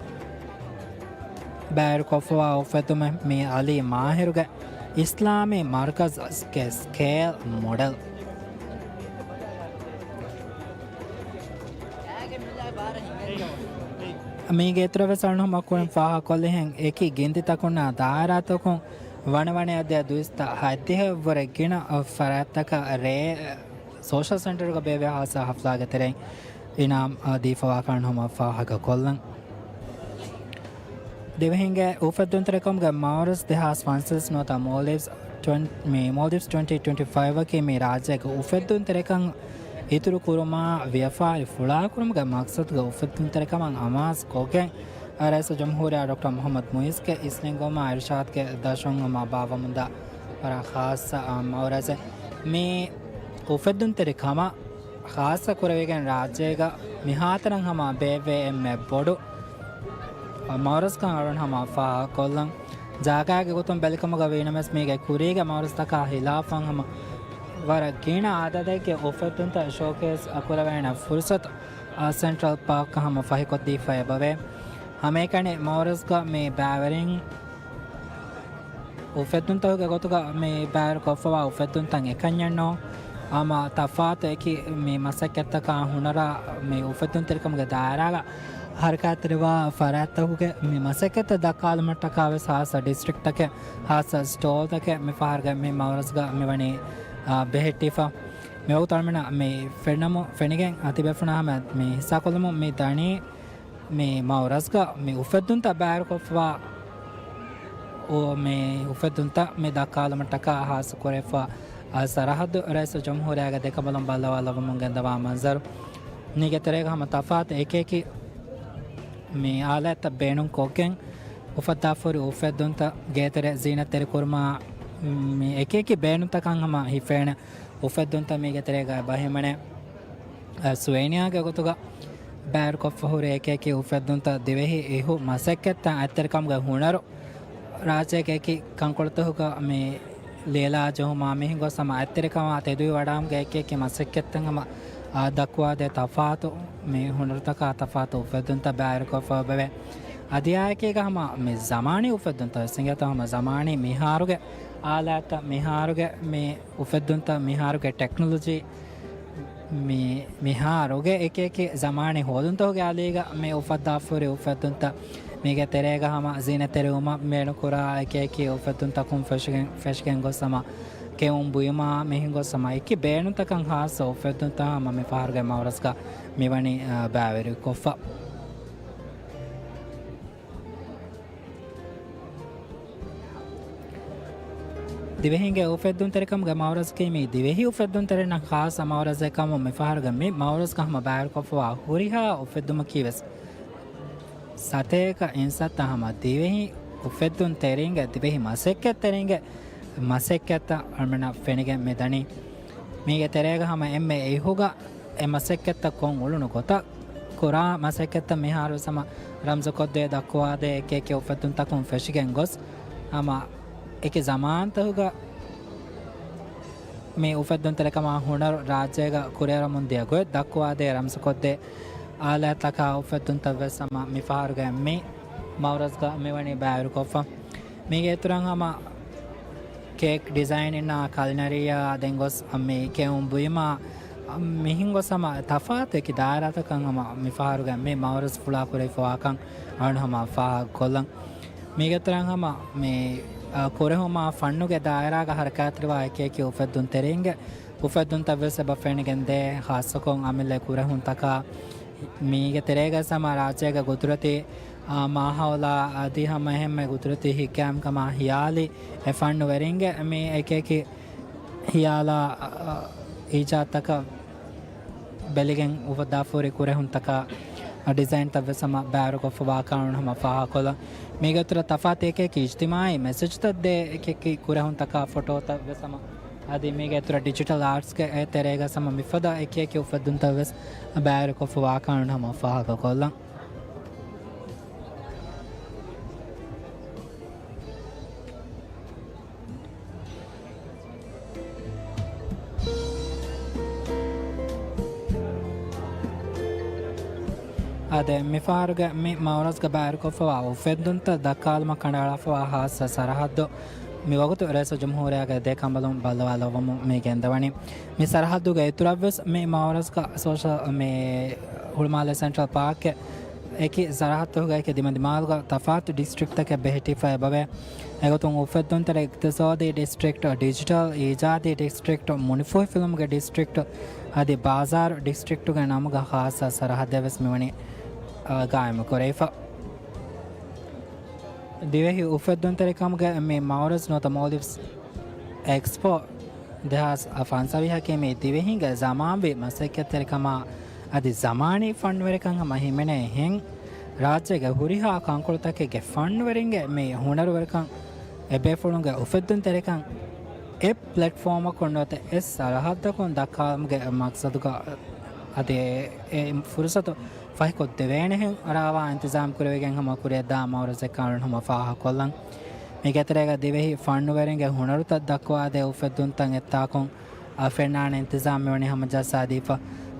ބައިވެރިކޮށްފަވާ އުފެއްދުމެއް މި އަލީ މާހިރުގެ އިސްލާމީ މަރުކަޒްގެ ސްކޭލް މޮޑެލް. މީގެ އިތުރަށް ވެސް އަޅުން ހަމަ ކުރިން ފާހަގަކޮށްލިހެން އެކި ގިންތިތަކުންނާ ދާއިރާތަކުން ވަނަވަނައަށް ދިޔަ ދުއިސައްތަ ހަތްދިހައަށްވުރެ ގިނަ ފަރާތްތަކަށް ރޭ ސޯޝަލް ސެންޓަރުގަ ބޭއްވި ހާއްސަ ހަފްލާގެ ތެރެއިން އިނާމް ދީފަވާކަން ހަމަ ފާހަގަކޮށްލަން. ދިވެހިންގެ އުފެއްދުންތެރިކަމުގެ މައުރަޒް ދެހާސް ފަންސަސް ނުވަތަ މޯލްޑިވްސް ޓްވެންޓީ، މި މޯލްޑިވްސް ޓްވެންޓީ ޓްވެންޓީ ފައިވަކީ މި ރާއްޖޭގެ އުފެއްދުންތެރިކަން އިތުރު ކުރުމާ، ވިޔަފާރި ފުޅާކުރުމުގެ މަޤްޞަދުގެ އުފެއްދުންތެރިކަމަށް އަމާޒު ކޮށްގެން، ރައީސުލްޖުމްހޫރިއްޔާ ޑޮކްޓަރ މުޙައްމަދު މުއިއްޒުގެ އިސްނިންގުމާ އިރުޝާދުގެ ދަށުން ހަމަ ބާއްވަމުންދާ ވަރަށް ޚާއްޞަ، އާ، މައުރަޒެއް. މި އުފެއްދުންތެރި ކަމަށް ޚާއްޞަ ކުރެވިގެން ރާއްޖޭގަ މިހާތަނަށް ހަމަ ބޭއްވޭ އެންމެ ބޮޑު މައުރަޒްކަން އަޅުން ހަމަ ފާހަގަކޮށްލަން. ޖާގާގެ ގޮތުން ބެލިކަމުގަ ވީނަމަވެސް މީގެ ކުރީގެ މައުރަޒްތަކާ ހިލާފަށް ހަމަ ވަރަށް ގިނަ އަދަދެއްގެ އުފެއްދުންތައް ޝޯކޭސް އަކުރެވޭނެ ފުރުސަތު، އާ، ސެންޓްރަލް ޕާކް ހަމަ ފަހިކޮށްދީފައި އެބަވޭ. ހަމައެކަނި މައުރަޒްގަ މި ބައިވެރިން އުފެއްދުންތަކުގެ ގޮތުގަ މި ބައިވެރިކޮށްފަވާ އުފެއްދުންތައް އެކަންޏެއްނޫން. ހަމަ ތަފާތު އެކި މި މަސައްކަތްތަކާ ހުނަރާ މި އުފެއްދުންތެރިކަމުގެ ދާއިރާގަ ހަރަކާތްތެރިވާ ފަރާތްތަކުގެ މި މަސައްކަތްތައް ދައްކާލުމަށްޓަކާ ވެސް ހާއްސަ ޑިސްޓްރިކްޓްތަކެއް، ހާއްސަ ސްޓޯލްތަކެއް މި ފަހަރުގެ މި މައުރަޒްގަ މިވަނީ، އާ، ބެހެއްޓިފަ. މިވަގުތު އަޅުމެންނަށް މި ފެންނަމު-، ފެނިގެން އަ، ތިބޭފުޅުންނާ ހަމަ މި ހިއްސާކޮށްލަމުން މި ދަނީ މި މައުރަޒްގަ މި އުފެއްދުންތައް ބައިވެރިކޮށްފަވާ، އު-، މި އުފެއްދުންތައް މި ދައްކާލުމަށްޓަކާ ހާއްސަ ކުރެވިފަ، އަ، ސަރަހައްދު ރައީސުލްޖުމްހޫރިއްޔާގެ ދެކަނބަލުން ބައްލަވާލައްވަމުން ގެންދަވާ މަންޒަރު. މީގެ ތެރޭގަ ހަމަ ތަފާތު އެކިއެކި މި އާލާތްތައް ބޭނުން ކޮށްގެން އުފައްދާފަހުރި އުފެއްދުންތައް ގޭތެރެ ޒީނަތްތެރިކުރުމާ، މި އެކިއެކި ބޭނުންތަކަށް ހަމަ ހިފޭނެ އުފެއްދުންތައް މީގެ ތެރޭގަ އެބަ ހިމެނޭ. އަ، ސުވެނިއާގެ ގޮތުގަ ބައިވެރިކޮށްފަ ހުރި އެކިއެކި އުފެއްދުންތައް ދިވެހި އިހު މަސައްކަތްތައް އަތްތެރިކަމުގެ ހުނަރު ރާއްޖޭގެ އެކި ކަންކޮޅުތަކުގަ މި ލިޔެލާ ޖެހުމާ މިހެން ގޮސް ހަމަ އަތްތެރިކަމާ ތެދުވި ވަޑާމުގެ އެކި އެކި މަސައްކަތްތައް ހަމަ، އާ، ދައްކުވާދޭ ތަފާތު މި ހުނަރުތަކާ ތަފާތު އުފެއްދުންތައް ބައިވެރިކޮށްފަ އެބަވޭ. އަދި އާއެކީގަ ހަމަ މި ޒަމާނީ އުފެއްދުންތައް ވެސް އިނގޭތޯ ހަމަ ޒަމާނީ މިހާރުގެ އާލާތްތައް މިހާރުގެ މި އުފެއްދުންތައް މިހާރުގެ ޓެކްނޮލޮޖީ މި، މިހާރުގެ އެކި އެކި ޒަމާނީ ހޯދުންތަކުގެ އަލީގަ މި އުފައްދާފަހުރި އުފެއްދުންތައް މީގެ ތެރޭގަ ހަމަ ޒީނަތްތެރިވުމަށް ބޭނުންކުރާ އެކި އެކި އުފެއްދުންތަކުން ފެށިގެން، ފެށިގެން ގޮސް ހަމަ ކެއުން ބުއިމާ މިހެން ގޮސް ހަމަ އެކި ބޭނުންތަކަށް ހާއްސަ އުފެއްދުންތައް ހަމަ މި ފަހަރުގެ މައުރަޒްގަ މިވަނީ، އާ، ބައިވެރިކޮށްފަ. ދިވެހިންގެ އުފެއްދުންތެރިކަމުގެ މައުރަޒަކީ މީ ދިވެހި އުފެއްދުންތެރިންނަށް ޚާއްޞަ މައުރަޒެއް ކަމުން މިފަހަރުގެ މި މައުރަޒްގަ ހަމަ ބައިވެރިކޮށްފަވާ ހުރިހާ އުފެއްދުމަކީވެސް ސަތޭކަ އިންސައްތަ ހަމަ ދިވެހި އުފެއްދުންތެރިންގެ، ދިވެހި މަސައްކަތްތެރިންގެ މަސައްކަތްތައް އަޅުމެންނަށް ފެނިގެން މި ދަނީ. މީގެ ތެރޭގަ ހަމަ އެންމެ އިހުގަ އެ މަސައްކަތްތައް ކޮށް އުޅުނު ގޮތަށް ކުރާ މަސައްކަތްތައް މިހާރުވެސް ހަމަ ރަމްޒުކޮށްދޭ ދައްކުވާދޭ އެކި އެކި އުފެއްދުންތަކުން ފެށިގެން ގޮސް، ހަމަ އެކި ޒަމާންތަކުގަ މި އުފެއްދުންތެރިކަމާ ހުނަރު ރާއްޖޭގަ ކުރިއަރަމުން ދިޔަ ގޮތް ދައްކުވާދޭ ރަމްޒުކޮށްދޭ އާލާތްތަކާ އުފެއްދުންތައްވެސް ހަމަ މިފަހަރުގެ މި މައުރަޒްގަ މިވަނީ ބައިވެރިކޮށްފަ. މީގެ އިތުރަށް ހަމަ ކޭކް ޑިޒައިނިންނާ ކަލްނަރީއާ ދެން ގޮސް މި ކެއުން ބުއިމާ މިހެން ގޮސް ހަމަ ތަފާތު އެކި ދާއިރާތަކަށް ހަމަ މި ފަހަރުގެ މި މައުރަޒް ފުޅާ ކުރެވިފަވާކަން އަޅުން ހަމަ ފާހަގަކޮށްލަން. މީގެ އިތުރަށް ހަމަ މި، އަ، ކުރެހުމާ ފަންނުގެ ދާއިރާގަ ހަރަކާތްތެރިވާ އެކި އެކި އުފެއްދުންތެރިންގެ އުފެއްދުންތައްވެސް އެބަ ފެނިގެންދޭ، ޚާއްޞަކޮށް އަމިއްލަ ކުރެހުންތަކާ. މީގެ ތެރޭގަ ހަމަ ރާއްޖޭގެ ގުދުރަތީ، އާ، މާހައުލާ އަދި ހަމަ އެހެންމެ ގުދުރަތީ ހިތްގައިމުކަމާ ހިޔާލީ އެ ފަންނުވެރިންގެ މި އެކި އެކި ހިޔާލާ، އާ، އީޖާދުތަކަށް ބެލިގެން އުފައްދާފަހުރި ކުރެހުންތަކާ، އާ، ޑިޒައިންތައްވެސް ހަމަ ބައިވެރިކޮށްފަވާކަން ހަމަ ފާހަގަކޮށްލަން. މީގެ އިތުރަށް ތަފާތު އެކި އެކި އިޖްތިމާއީ މެސެޖްތައް ދޭ އެކި އެކި ކުރެހުންތަކާ ފޮޓޯތައްވެސް ހަމަ އަދި މީގެ އިތުރަށް ޑިޖިޓަލް އާޓްސްގެ އެ ތެރޭގަ ހަމަ މިފަދަ އެކި އެކި އުފެއްދުންތައްވެސް ބައިވެރިކޮށްފަވާކަން ހަމަ ފާހަގަކޮށްލަން. އާދެ، މިފަހަރުގެ މި މައުރަޒްގަ ބައިވެރިކޮށްފަވާ އުފެއްދުންތައް ދައްކާލުމަށް ކަނޑައަޅާފަވާ ހާއްސަ ސަރަހައްދު މިވަގުތު ރައީސުލް ޖުމްހޫރިއްޔާގެ ދެ ކަނބަލުން ބައްލަވާލައްވަމުން މި ގެންދަވަނީ. މި ސަރަހައްދުގެ އިތުރަށްވެސް މި މައުރަޒްގަ ސޯޝަލް މި ހުޅުމާލެ ސެންޓްރަލް ޕާކްގެ އެކި ސަރަހައްދުގަ އެކި ދިމަދިމާލުގަ ތަފާތު ޑިސްޓްރިކްޓްތަކެއް ބެހެއްޓިފަ އެބަވޭ. އެގޮތުން އުފެއްދުންތެރި އިޤްތިޞާދީ ޑިސްޓްރިކްޓް، ޑިޖިޓަލް އީޖާދީ ޑިސްޓްރިކްޓް، މުނިފޫހިފިލުމުގެ ޑިސްޓްރިކްޓް އަދި ބާޒާރު ޑިސްޓްރިކްޓުގެ ނަމުގަ ޚާއްޞަ ސަރަހައްދެއް ވެސް މިވަނީ، އާ، ގާއިމުކުރެވިފަ. ދިވެހި އުފެއްދުންތެރިކަމުގެ މި މައުރަޒް ނުވަތަ މޯލްޑިވްސް އެކްސްޕޯ ދެހާސް ފަންސަވީހަކީ މި ދިވެހިންގެ ޒަމާންވީ މަސައްކަތްތެރިކަމާ އަދި ޒަމާނީ ފަންނުވެރިކަން ހަމަ ހިމެނޭ ހެން، ރާއްޖޭގެ ހުރިހާ ކަންކޮޅުތަކެއްގެ ފަންނުވެރިންގެ މި ހުނަރުވެރިކަން، އެބޭފުޅުންގެ އުފެއްދުންތެރިކަން އެއް ޕްލެޓްފޯމަކުން ނުވަތަ އެއް ސަރަހައްދަކުން ދައްކާލުމުގެ މަޤްޞަދުގަ އަދި އެ ފުރުޞަތު ފަހިކޮށްދެވޭނެހެން ރާވާ އިންތިޒާމް ކުރެވިގެން ހަމަ ކުރިއަށްދާ މައުރަޒެއް ކަމުން ހަމަ ފާހަގަކޮށްލަން. މީގެ ތެރޭގަ ދިވެހި ފަންނުވެރިންގެ ހުނަރުތައް ދައްކުވާދޭ އުފެއްދުންތައް އެއްތާކުން އަ، ފެންނާނެ އިންތިޒާމް މިވަނީ ހަމަޖައްސާދީފަ.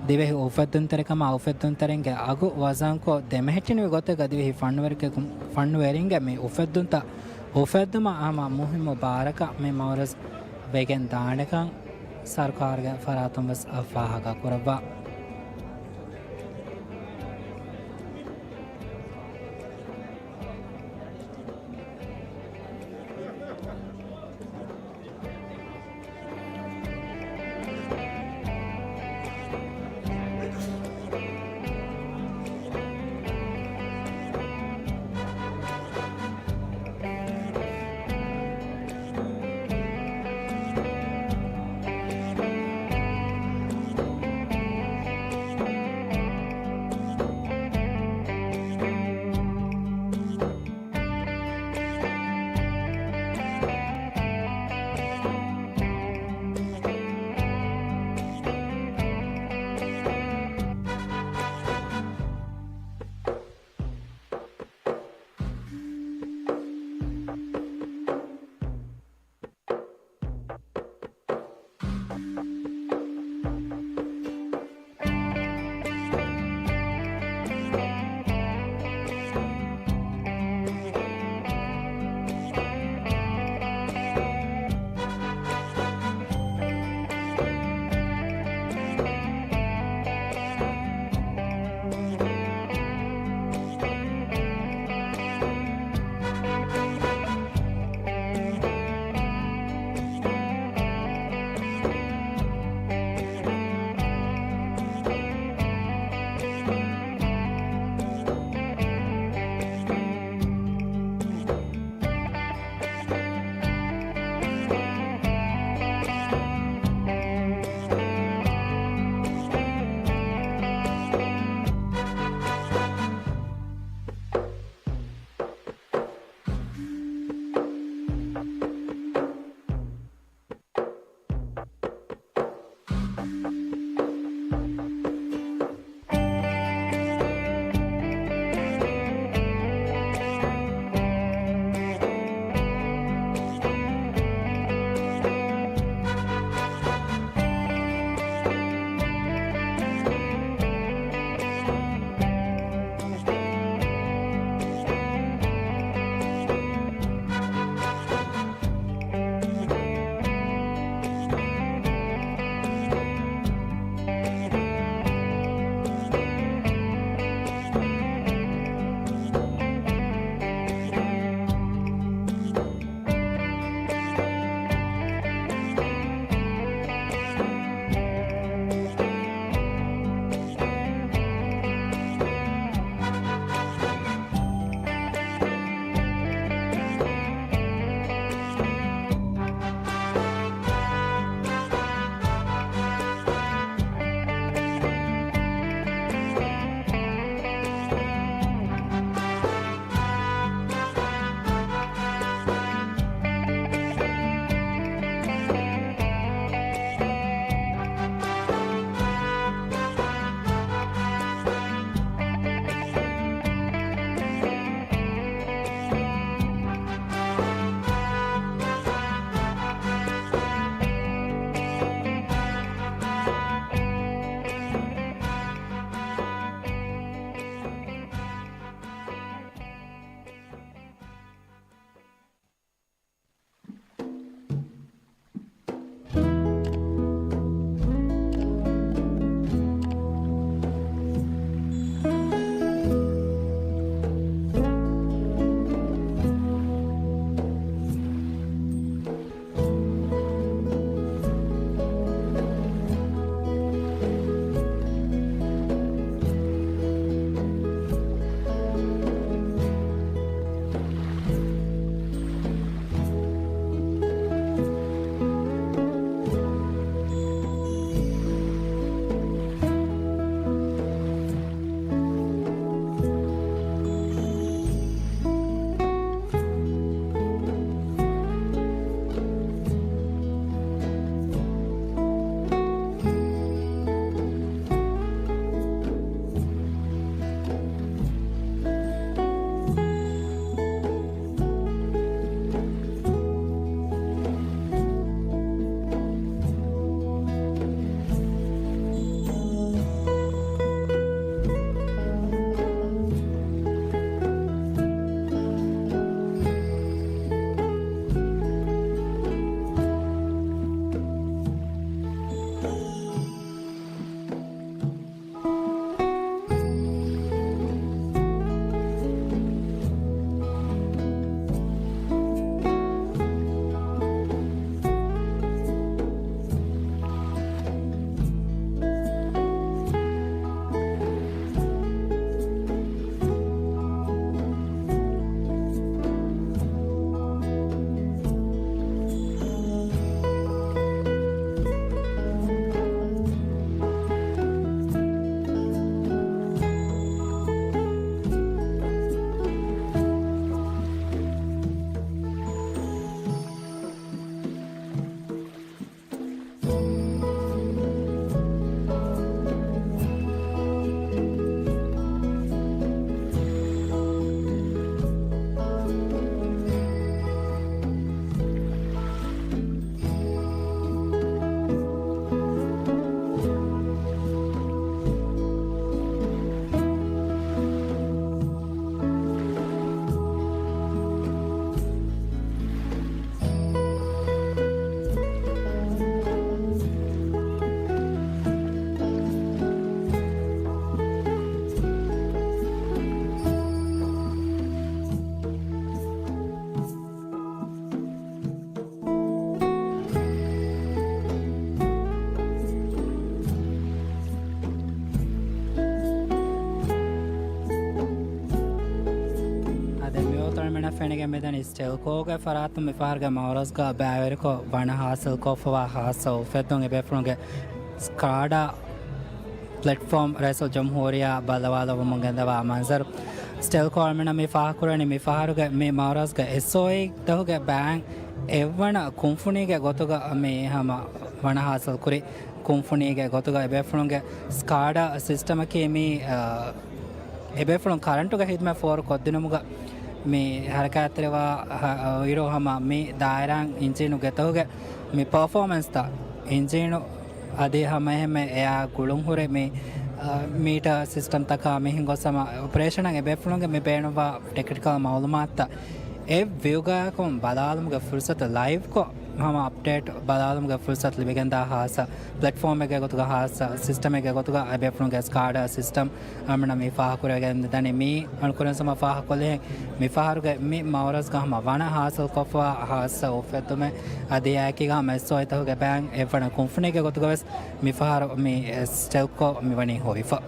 ދިވެހި އުފެއްދުންތެރިކަމާ އުފެއްދުންތެރިންގެ އަގު ވަޒަންކޮށް ދެމެހެއްޓިންވި ގޮތެއްގަ ދިވެހި ފަންނުވެރިކަ-، ފަންނުވެރިންގެ މި އުފެއްދުންތައް އުފެއްދުމަށް ހަމަ މުހިއްމު ބާރަކަށް މި މައުރަޒް ވެގެން ދާނެކަން ސަރުކާރުގެ ފަރާތުން ވެސް އަ، ފާހަގަ ކުރައްވާ. އަޅުމެންނަށް ފެނިގެން މިދަނީ ސްޓެލްކޯގެ ފަރާތުން މިފަހަރުގެ މައުރަޒްގަ ބައިވެރިކޮށް ވަނަ ހާސިލްކޮށްފަވާ ހާއްސަ އުފެއްދުން އެބޭފުޅުންގެ ސްކާޑާ ޕްލެޓްފޯމް ރައީސުލްޖުމްހޫރިއްޔާ ބައްލަވާލައްވަމުން ގެންދަވާ މަންޒަރު. ސްޓެލްކޯ އަޅުމެންނަށް މި ފާހަގަކުރަނީ މިފަހަރުގެ މި މައުރަޒްގަ އެސްއޯއީ ތަކުގެ ބައިން އެއްވަނަ ކުންފުނީގެ ގޮތުގަ މި ހަމަ ވަނަ ހާސިލްކުރި ކުންފުނީގެ ގޮތުގަ އެބޭފުޅުންގެ ސްކާޑާ ސިސްޓަމަކީ މި، އަ، އެބޭފުޅުން ކަރަންޓުގެ ހިދުމަތް ފޯރު ކޮށްދިނުމުގަ މި ހަރަކާތްތެރިވާ އިރު ހަމަ މި ދާއިރާ އިންޖީނު ގެތަކުގެ މި ޕަރފޯމެންސްތައް އިންޖީނު އަދި ހަމައެހެންމެ އެއާ ގުޅުންހުރި މި، އަ، މީޓަރ ސިސްޓަމްތަކާ މިހެން ގޮސް ހަމަ އޮޕަރޭޝަނަށް އެބޭފުޅުންގެ މި ބޭނުންވާ ޓެކްނިކަލް މައުލޫމާތުތައް އެއް ވިއުގައިކުން ބަލާލުމުގެ ފުރުސަތު ލައިވްކޮށް، ހަމަ އަޕްޑޭޓް ބަލާލުމުގެ ފުރުސަތު ލިބިގެންދާ ހާއްސަ ޕްލެޓްފޯމެއްގެ ގޮތުގަ ހާއްސަ ސިސްޓަމެއްގެ ގޮތުގަ އެބޭފުޅުންގެ ސްކާޑާ ސިސްޓަމް އަޅުމެންނަށް މި ފާހަގަކުރެވިގެން ދަނީ. މި އަޅުކުރެން ހަމަ ފާހަގަކޮށްލިހެން މިފަހަރުގެ މި މައުރަޒްގަ ހަމަ ވަނަ ހާސިލްކޮށްފަވާ ހާއްސަ އުފެއްދުމެއް އަދި އެއާއެކީގަ ހަމަ އެސްއޯއީ ތަކުގެ ބައިން އެއްވަނަ ކުންފުނީގެ ގޮތުގަވެސް މިފަހަރު މި ސްޓެލްކޯ މިވަނީ ހޮވިފަ.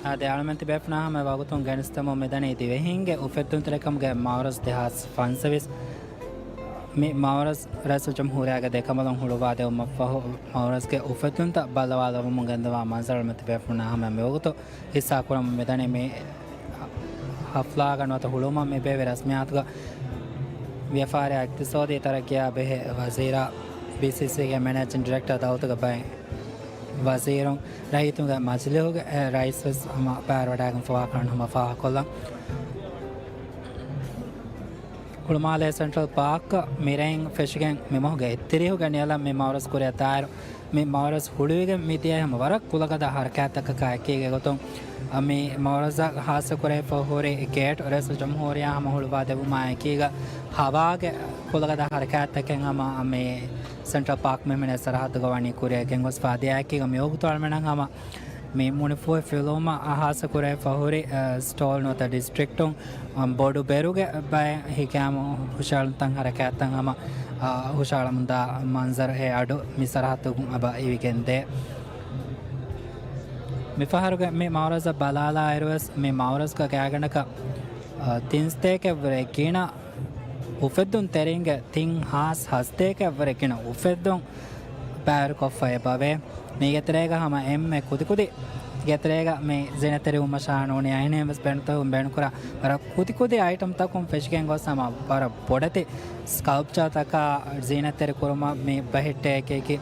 އާދެ، އަޅުމެން ތިބޭފުޅުންނާ ހަމަ ވަގުތުން ގެނެސްދެމުން މިދަނީ ދިވެހީންގެ އުފެއްދުންތެރިކަމުގެ މައުރަޒް ދެހާސް ފަންސަވީސް. މި މައުރަޒް ރައީސުލްޖުމްހޫރިއްޔާގެ ދެކަނބަލުން ހުޅުވާދެވުމަށްފަހު، މައުރަޒްގެ އުފެއްދުންތައް ބައްލަވާލައްވަމުން ގެންދަވާ މަންޒަރު އަޅުމެން ތިބޭފުޅުންނާ ހަމަ މިވަގުތު ހިއްސާކުރަމުން މިދަނީ. މި ހަފްލާގަ ނުވަތަ ހުޅުވުމަށް މި ބޭއްވި ރަސްމިއްޔާތުގަ ވިޔަފާރި އިޤްތިޞާދީ ތަރައްޤީއާ ބެހޭ ވަޒީރާ، ބީސީސީގެ މެނޭޖިން ޑިރެކްޓަރ ދައުލަތުގެ ބައި ވަޒީރުން، ރައްޔިތުންގެ މަޖިލީހުގެ ރައީސް ވެސް ހަމަ ބައިވެރިވަޑައިގެންފަވާކަން ހަމަ ފާހަގަކޮށްލަން. ހުޅުމާލޭ ސެންޓްރަލް ޕާކަށް މިރެއިން ފެށިގެން މި މަހުގެ އެއްތިރީހުގެ ނިޔަލަށް މި މައުރަޒް ކުރިއަށް ދާއިރު، މި މައުރަޒް ހުޅުވިގެން މިދިޔައީ ހަމަ ވަރަށް ކުލަގަދަ ހަރަކާތްތަކަކާ އެކީގެ ގޮތުން، އަ، މި މައުރަޒަށް ހާއްސަކުރެވިފަ ހުރި ގޭޓް ރައީސުލްޖުމްހޫރިއްޔާ ހަމަ ހުޅުވާ ދެއްވުމާ އެކީގަ ހަވާގެ ކުލަގަދަ ހަރަކާތްތަކެއް ހަމަ މި ސެންޓްރަލް ޕާކް މި ހިމެނޭ ސަރަހައްދުގަ ވަނީ ކުރިއަށް ގެންގޮސްފަ ދިޔައެކީގަ މިވަގުތު އަޅުމެންނަށް ހަމަ މި މުނިފޫހި ފިލުވުމަށް ހާއްސަކުރެވިފަ ހުރި، އަ، ސްޓޯލް ނުވަތަ ޑިސްޓްރިކްޓުން، އަ، ބޮޑު ބޭރުގެ ބައެއް ހިކާމު ހުށަހެޅުންތައް ހަރަކާތްތައް ހަމަ، އަ، ހުށަހަޅަމުންދާ މަންޒަރު އެ އަޑު މި ސަރަހައްދުގަ އެބަ އިވިގެންދޭ. މިފަހަރުގެ މި މައުރަޒަށް ބަލާލާއިރުވެސް މި މައުރަޒްގަ ގާތްގަނޑަކަށް، އަ، ތިން ސަތޭކައަށްވުރެ ގިނަ އުފެއްދުންތެރިންގެ ތިން ހާސް ހަސަތޭކައަށްވުރެ ގިނަ އުފެއްދުން ބައިވެރިކޮށްފަ އެބަވޭ. މީގެ ތެރޭގަ ހަމަ އެންމެ ކުދިކުދި ގޭތެރޭގަ މި ޒީނަތްތެރިވުމަށާ ނޫނީ އަހަނިޔަންވެސް ބޭނުންތަކުން ބޭނުންކުރާ ވަރަށް ކުދިކުދި އައިޓަމްތަކުން ފެށިގެން ގޮސް ހަމަ ވަރަށް ބޮޑެތި ސްކަލްޕްޗާތަކާ ޒީނަތްތެރި ކުރުމަށް މި ބަހެއްޓޭ އެކިއެކި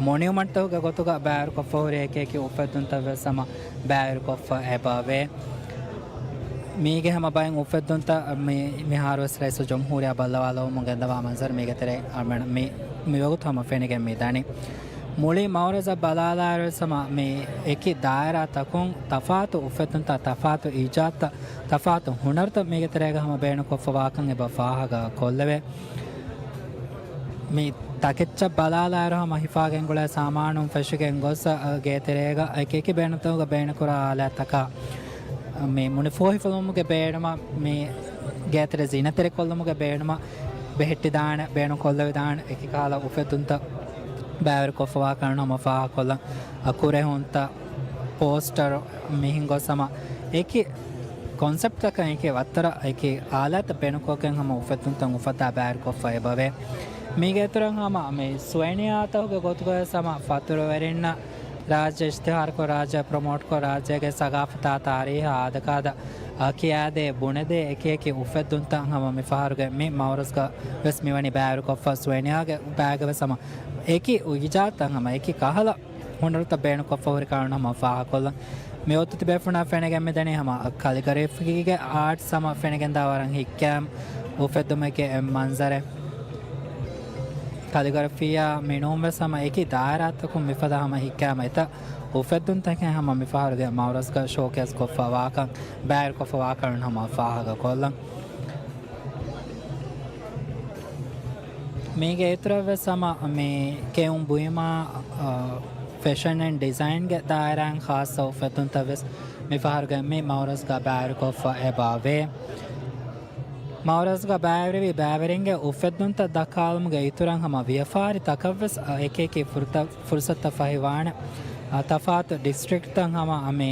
މޮނިއުމަންޓްތަކުގެ ގޮތުގަ ބައިވެރިކޮށްފަ ހުރި އެކިއެކި އުފެއްދުންތައްވެސް ހަމަ ބައިވެރިކޮށްފަ އެބަވޭ. މީގެ ހަމަ ބައެއް އުފެއްދުންތައް މި، މިހާރުވެސް ރައީސުލްޖުމްހޫރިއްޔާ ބައްލަވާލައްވަމުން ގެންދަވާ މަންޒަރު މީގެ ތެރެއިން އަޅުމެން މި، މިވަގުތު ހަމަ ފެނިގެން މި ދަނީ. މުޅި މައުރަޒަށް ބަލާލާއިރުވެސް ހަމަ މި އެކި ދާއިރާތަކުން ތަފާތު އުފެއްދުންތައް، ތަފާތު އީޖާދުތައް، ތަފާތު ހުނަރުތައް މީގެ ތެރޭގަ ހަމަ ބޭނުންކޮށްފަވާކަން އެބަ ފާހަގަ ކޮށްލެވޭ. މި ތަކެއްޗަށް ބަލާލާއިރު ހަމަ ހިފާގެންގުޅޭ ސާމާނުން ފެށިގެން ގޮސް، އަ، ގޭތެރޭގަ އެކިއެކި ބޭނުންތަކުގަ ބޭނުންކުރާ އާލާތްތަކާ، މި މުނިފޫހިފުލުވުމުގެ ބޭނުމަށް، މި ގޭތެރެ ޒީނަތްތެރިކޮށްލުމުގެ ބޭނުމަށް ބެހެއްޓިދާނެ، ބޭނުންކޮށްލެވިދާނެ އެކި ކަހަލަ އުފެއްދުންތައް ބައިވެރިކޮށްފަވާކަން ހަމަ ފާހަގަކޮށްލަން. އަ، ކުރެހުންތައް، ޕޯސްޓަރު، މިހެން ގޮސް ހަމަ އެކި ކޮންސެޕްޓްތަކަށް އެކި ވައްތަރަށް އެކި އާލާތްތައް ބޭނުންކޮށްގެން ހަމަ އުފެއްދުންތައް އުފައްދާ ބައިވެރިކޮށްފަ އެބަވޭ. މީގެ އިތުރަށް ހަމަ މި ސުވެނިއާތަކުގެ ގޮތުގަވެސް ހަމަ ފަތުރުވެރިންނަށް ރާއްޖެ އިޝްތިހާރުކޮށް، ރާއްޖެ ޕްރޮމޯޓްކޮށް، ރާއްޖޭގެ ސަގާފަތާ ތާރީހާ އާދަކާދަ އަ، ކިޔާދޭ ބުނެދޭ އެކި އެކި އުފެއްދުންތައް ހަމަ މި ފަހަރުގެ މި މައުރަޒްގަ ވެސް މިވަނީ ބައިވެރިކޮށްފަ. ސުވެނިޔާގެ ބައިގަ ވެސް ހަމަ އެކި އިޖާދުތައް ހަމަ އެކި ކަހަލަ ހުނަރުތައް ބޭނުންކޮށްފަ ހުރި ކަން ހަމަ ފާހަގަކޮށްލަން. މި އޮތް ތިބޭފުޅުންނާ ފެނިގެން މިދަނީ ހަމަ ކަލިގްރަފީގެ އާޓްސް ހަމަ ފެނިގެންދާ ވަރަށް ހިތްކައިމު އުފެއްދުމެއްގެ މަންޒަރެއް. ކަލިގްރަފީއާ މިނޫން ވެސް ހަމަ އެކި ދާއިރާތަކުން މިފަދަ ހަމަ ހިތްކައިމު އެތައް އުފެއްދުންތަކެއް ހަމަ މި ފަހަރުގެ މައުރަޒްގަ ޝޯކޭސް ކޮށްފަ ވާކަން، ބައިވެރިކޮށްފަ ވާކަން ހަމަ ފާހަގަކޮށްލަން. މީގެ އިތުރަށް ވެސް ހަމަ މި ކެއުން ބުއިމާ، އަ، ފެޝަން އެންޑް ޑިޒައިންގެ ދާއިރާއިން ޚާއްޞަ އުފެއްދުންތައް ވެސް މި ފަހަރުގެ މި މައުރަޒްގަ ބައިވެރިކޮށްފަ އެބަވޭ. މައުރަޒްގަ ބައިވެރިވި ބައިވެރިންގެ އުފެއްދުންތައް ދައްކާލުމުގެ އިތުރަށް ހަމަ ވިޔަފާރި ތަކަށްވެސް އެކި އެކި ފުރުތަ-، ފުރުސަތުތައް ފަހިވާނެ. އަ، ތަފާތު ޑިސްޓްރިކްޓްތައް ހަމަ މި،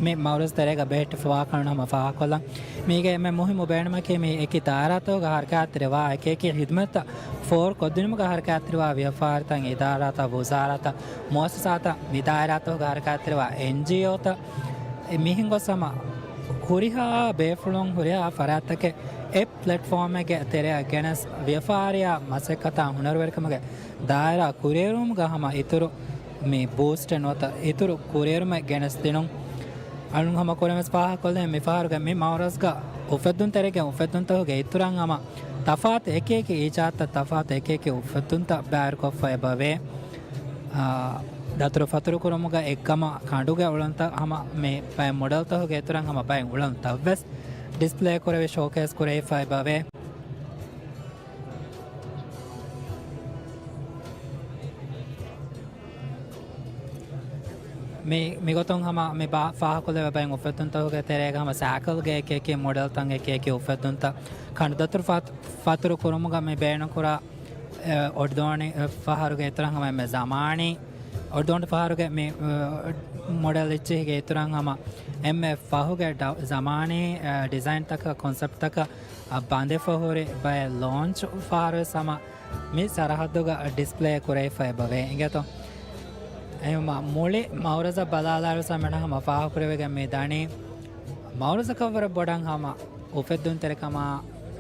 މި މައުރަޒް ތެރޭގަ ބެހެއްޓިފަ ވާކަން ހަމަ ފާހަގަކޮށްލަން. މީގެ އެންމެ މުހިއްމު ބޭނުމަކީ މި އެކި ދާއިރާތަކުގަ ހަރަކާތްތެރިވާ އެކި އެކި ހިދުމަތްތައް ފޯރުކޮށްދިނުމުގަ ހަރަކާތްތެރިވާ ވިޔަފާރިތައް، އިދާރާތައް، ވުޒާރާތައް، މުއައްސަސާތައް، މި ދާއިރާތަކުގަ ހަރަކާތްތެރިވާ އެންޖީއޯތައް، އެ މިހެން ގޮސް ހަމަ ހުރިހާ ބޭފުޅުން ހުރިހާ ފަރާތްތަކެއް އެ ޕްލެޓްފޯމެއްގެ ތެރެއަށް ގެނެސް، ވިޔަފާރިއާ މަސައްކަތާ ހުނަރުވެރިކަމުގެ ދާއިރާ ކުރިއެރުވުމުގަ ހަމަ އިތުރު މި ބޫސްޓެއް ނުވަތަ އިތުރު ކުރިއެރުމެއް ގެނެސްދިނުން. އަޅުން ހަމަ ކުރިންވެސް ފާހަގަކޮށްލީ މި ފަހަރުގެ މި މައުރަޒްގަ އުފެއްދުންތެރިގެ އުފެއްދުންތަކުގެ އިތުރަށް ހަމަ ތަފާތު އެކި އެކި އީޖާދުތައް، ތަފާތު އެކި އެކި އުފެއްދުންތައް ބައިވެރިކޮށްފަ އެބަވޭ. އާ، ދަތުރު ފަތުރު ކުރުމުގަ އެއްގަމާ ކަނޑުގެ އުޅުންތައް ހަމަ މި ބައެއް މޮޑެލްތަކުގެ އިތުރަށް ހަމަ ބައެއް އުޅަނދުތައްވެސް ޑިސްޕްލޭ ކުރެވި ޝޯކޭސް ކުރެވިފަ އެބަވޭ. މި، މިގޮތުން ހަމަ މި ބާ-، ފާހަގަކޮށްލެވޭ ބައެއް އުފެއްދުންތަކުގެ ތެރޭގަ ހަމަ ސައިކަލްގެ އެކި އެކި މޮޑެލްތައް، އެކި އެކި އުފެއްދުންތައް، ކަނޑުދަތުރު ފަތް-، ފަތުރު ކުރުމުގަ މި ބޭނުންކުރާ، އެ، އޮޑިދޯނި، އެ، ފަހަރުގެ އިތުރަށް ހަމަ އެންމެ ޒަމާނީ، އޮޑިދޯނި ފަހަރުގެ މި، އެ، މޮޑެލް އެއްޗިހިގެ އިތުރަށް ހަމަ އެންމެ ފަހުގެ ޑަ-، ޒަމާނީ، އެ، ޑިޒައިންތަކަށް، ކޮންސެޕްޓްތަކަށް އަށް ބަނދެފަ ހުރި ބައެއް ލޯންޗް ފަހަރުވެސް ހަމަ މި ސަރަހައްދުގަ ޑިސްޕްލޭ ކުރެވިފަ އެބަވޭ އިނގޭތޯ. އެހެންވީމަ މުޅި މައުރަޒަށް ބަލާލާއިރު ސަމެނަ ހަމަ ފާހަގަކުރެވިގެން މި ދަނީ މައުރަޒަކަށްވުރެ ބޮޑަށް ހަމަ އުފެއްދުންތެރިކަމާ،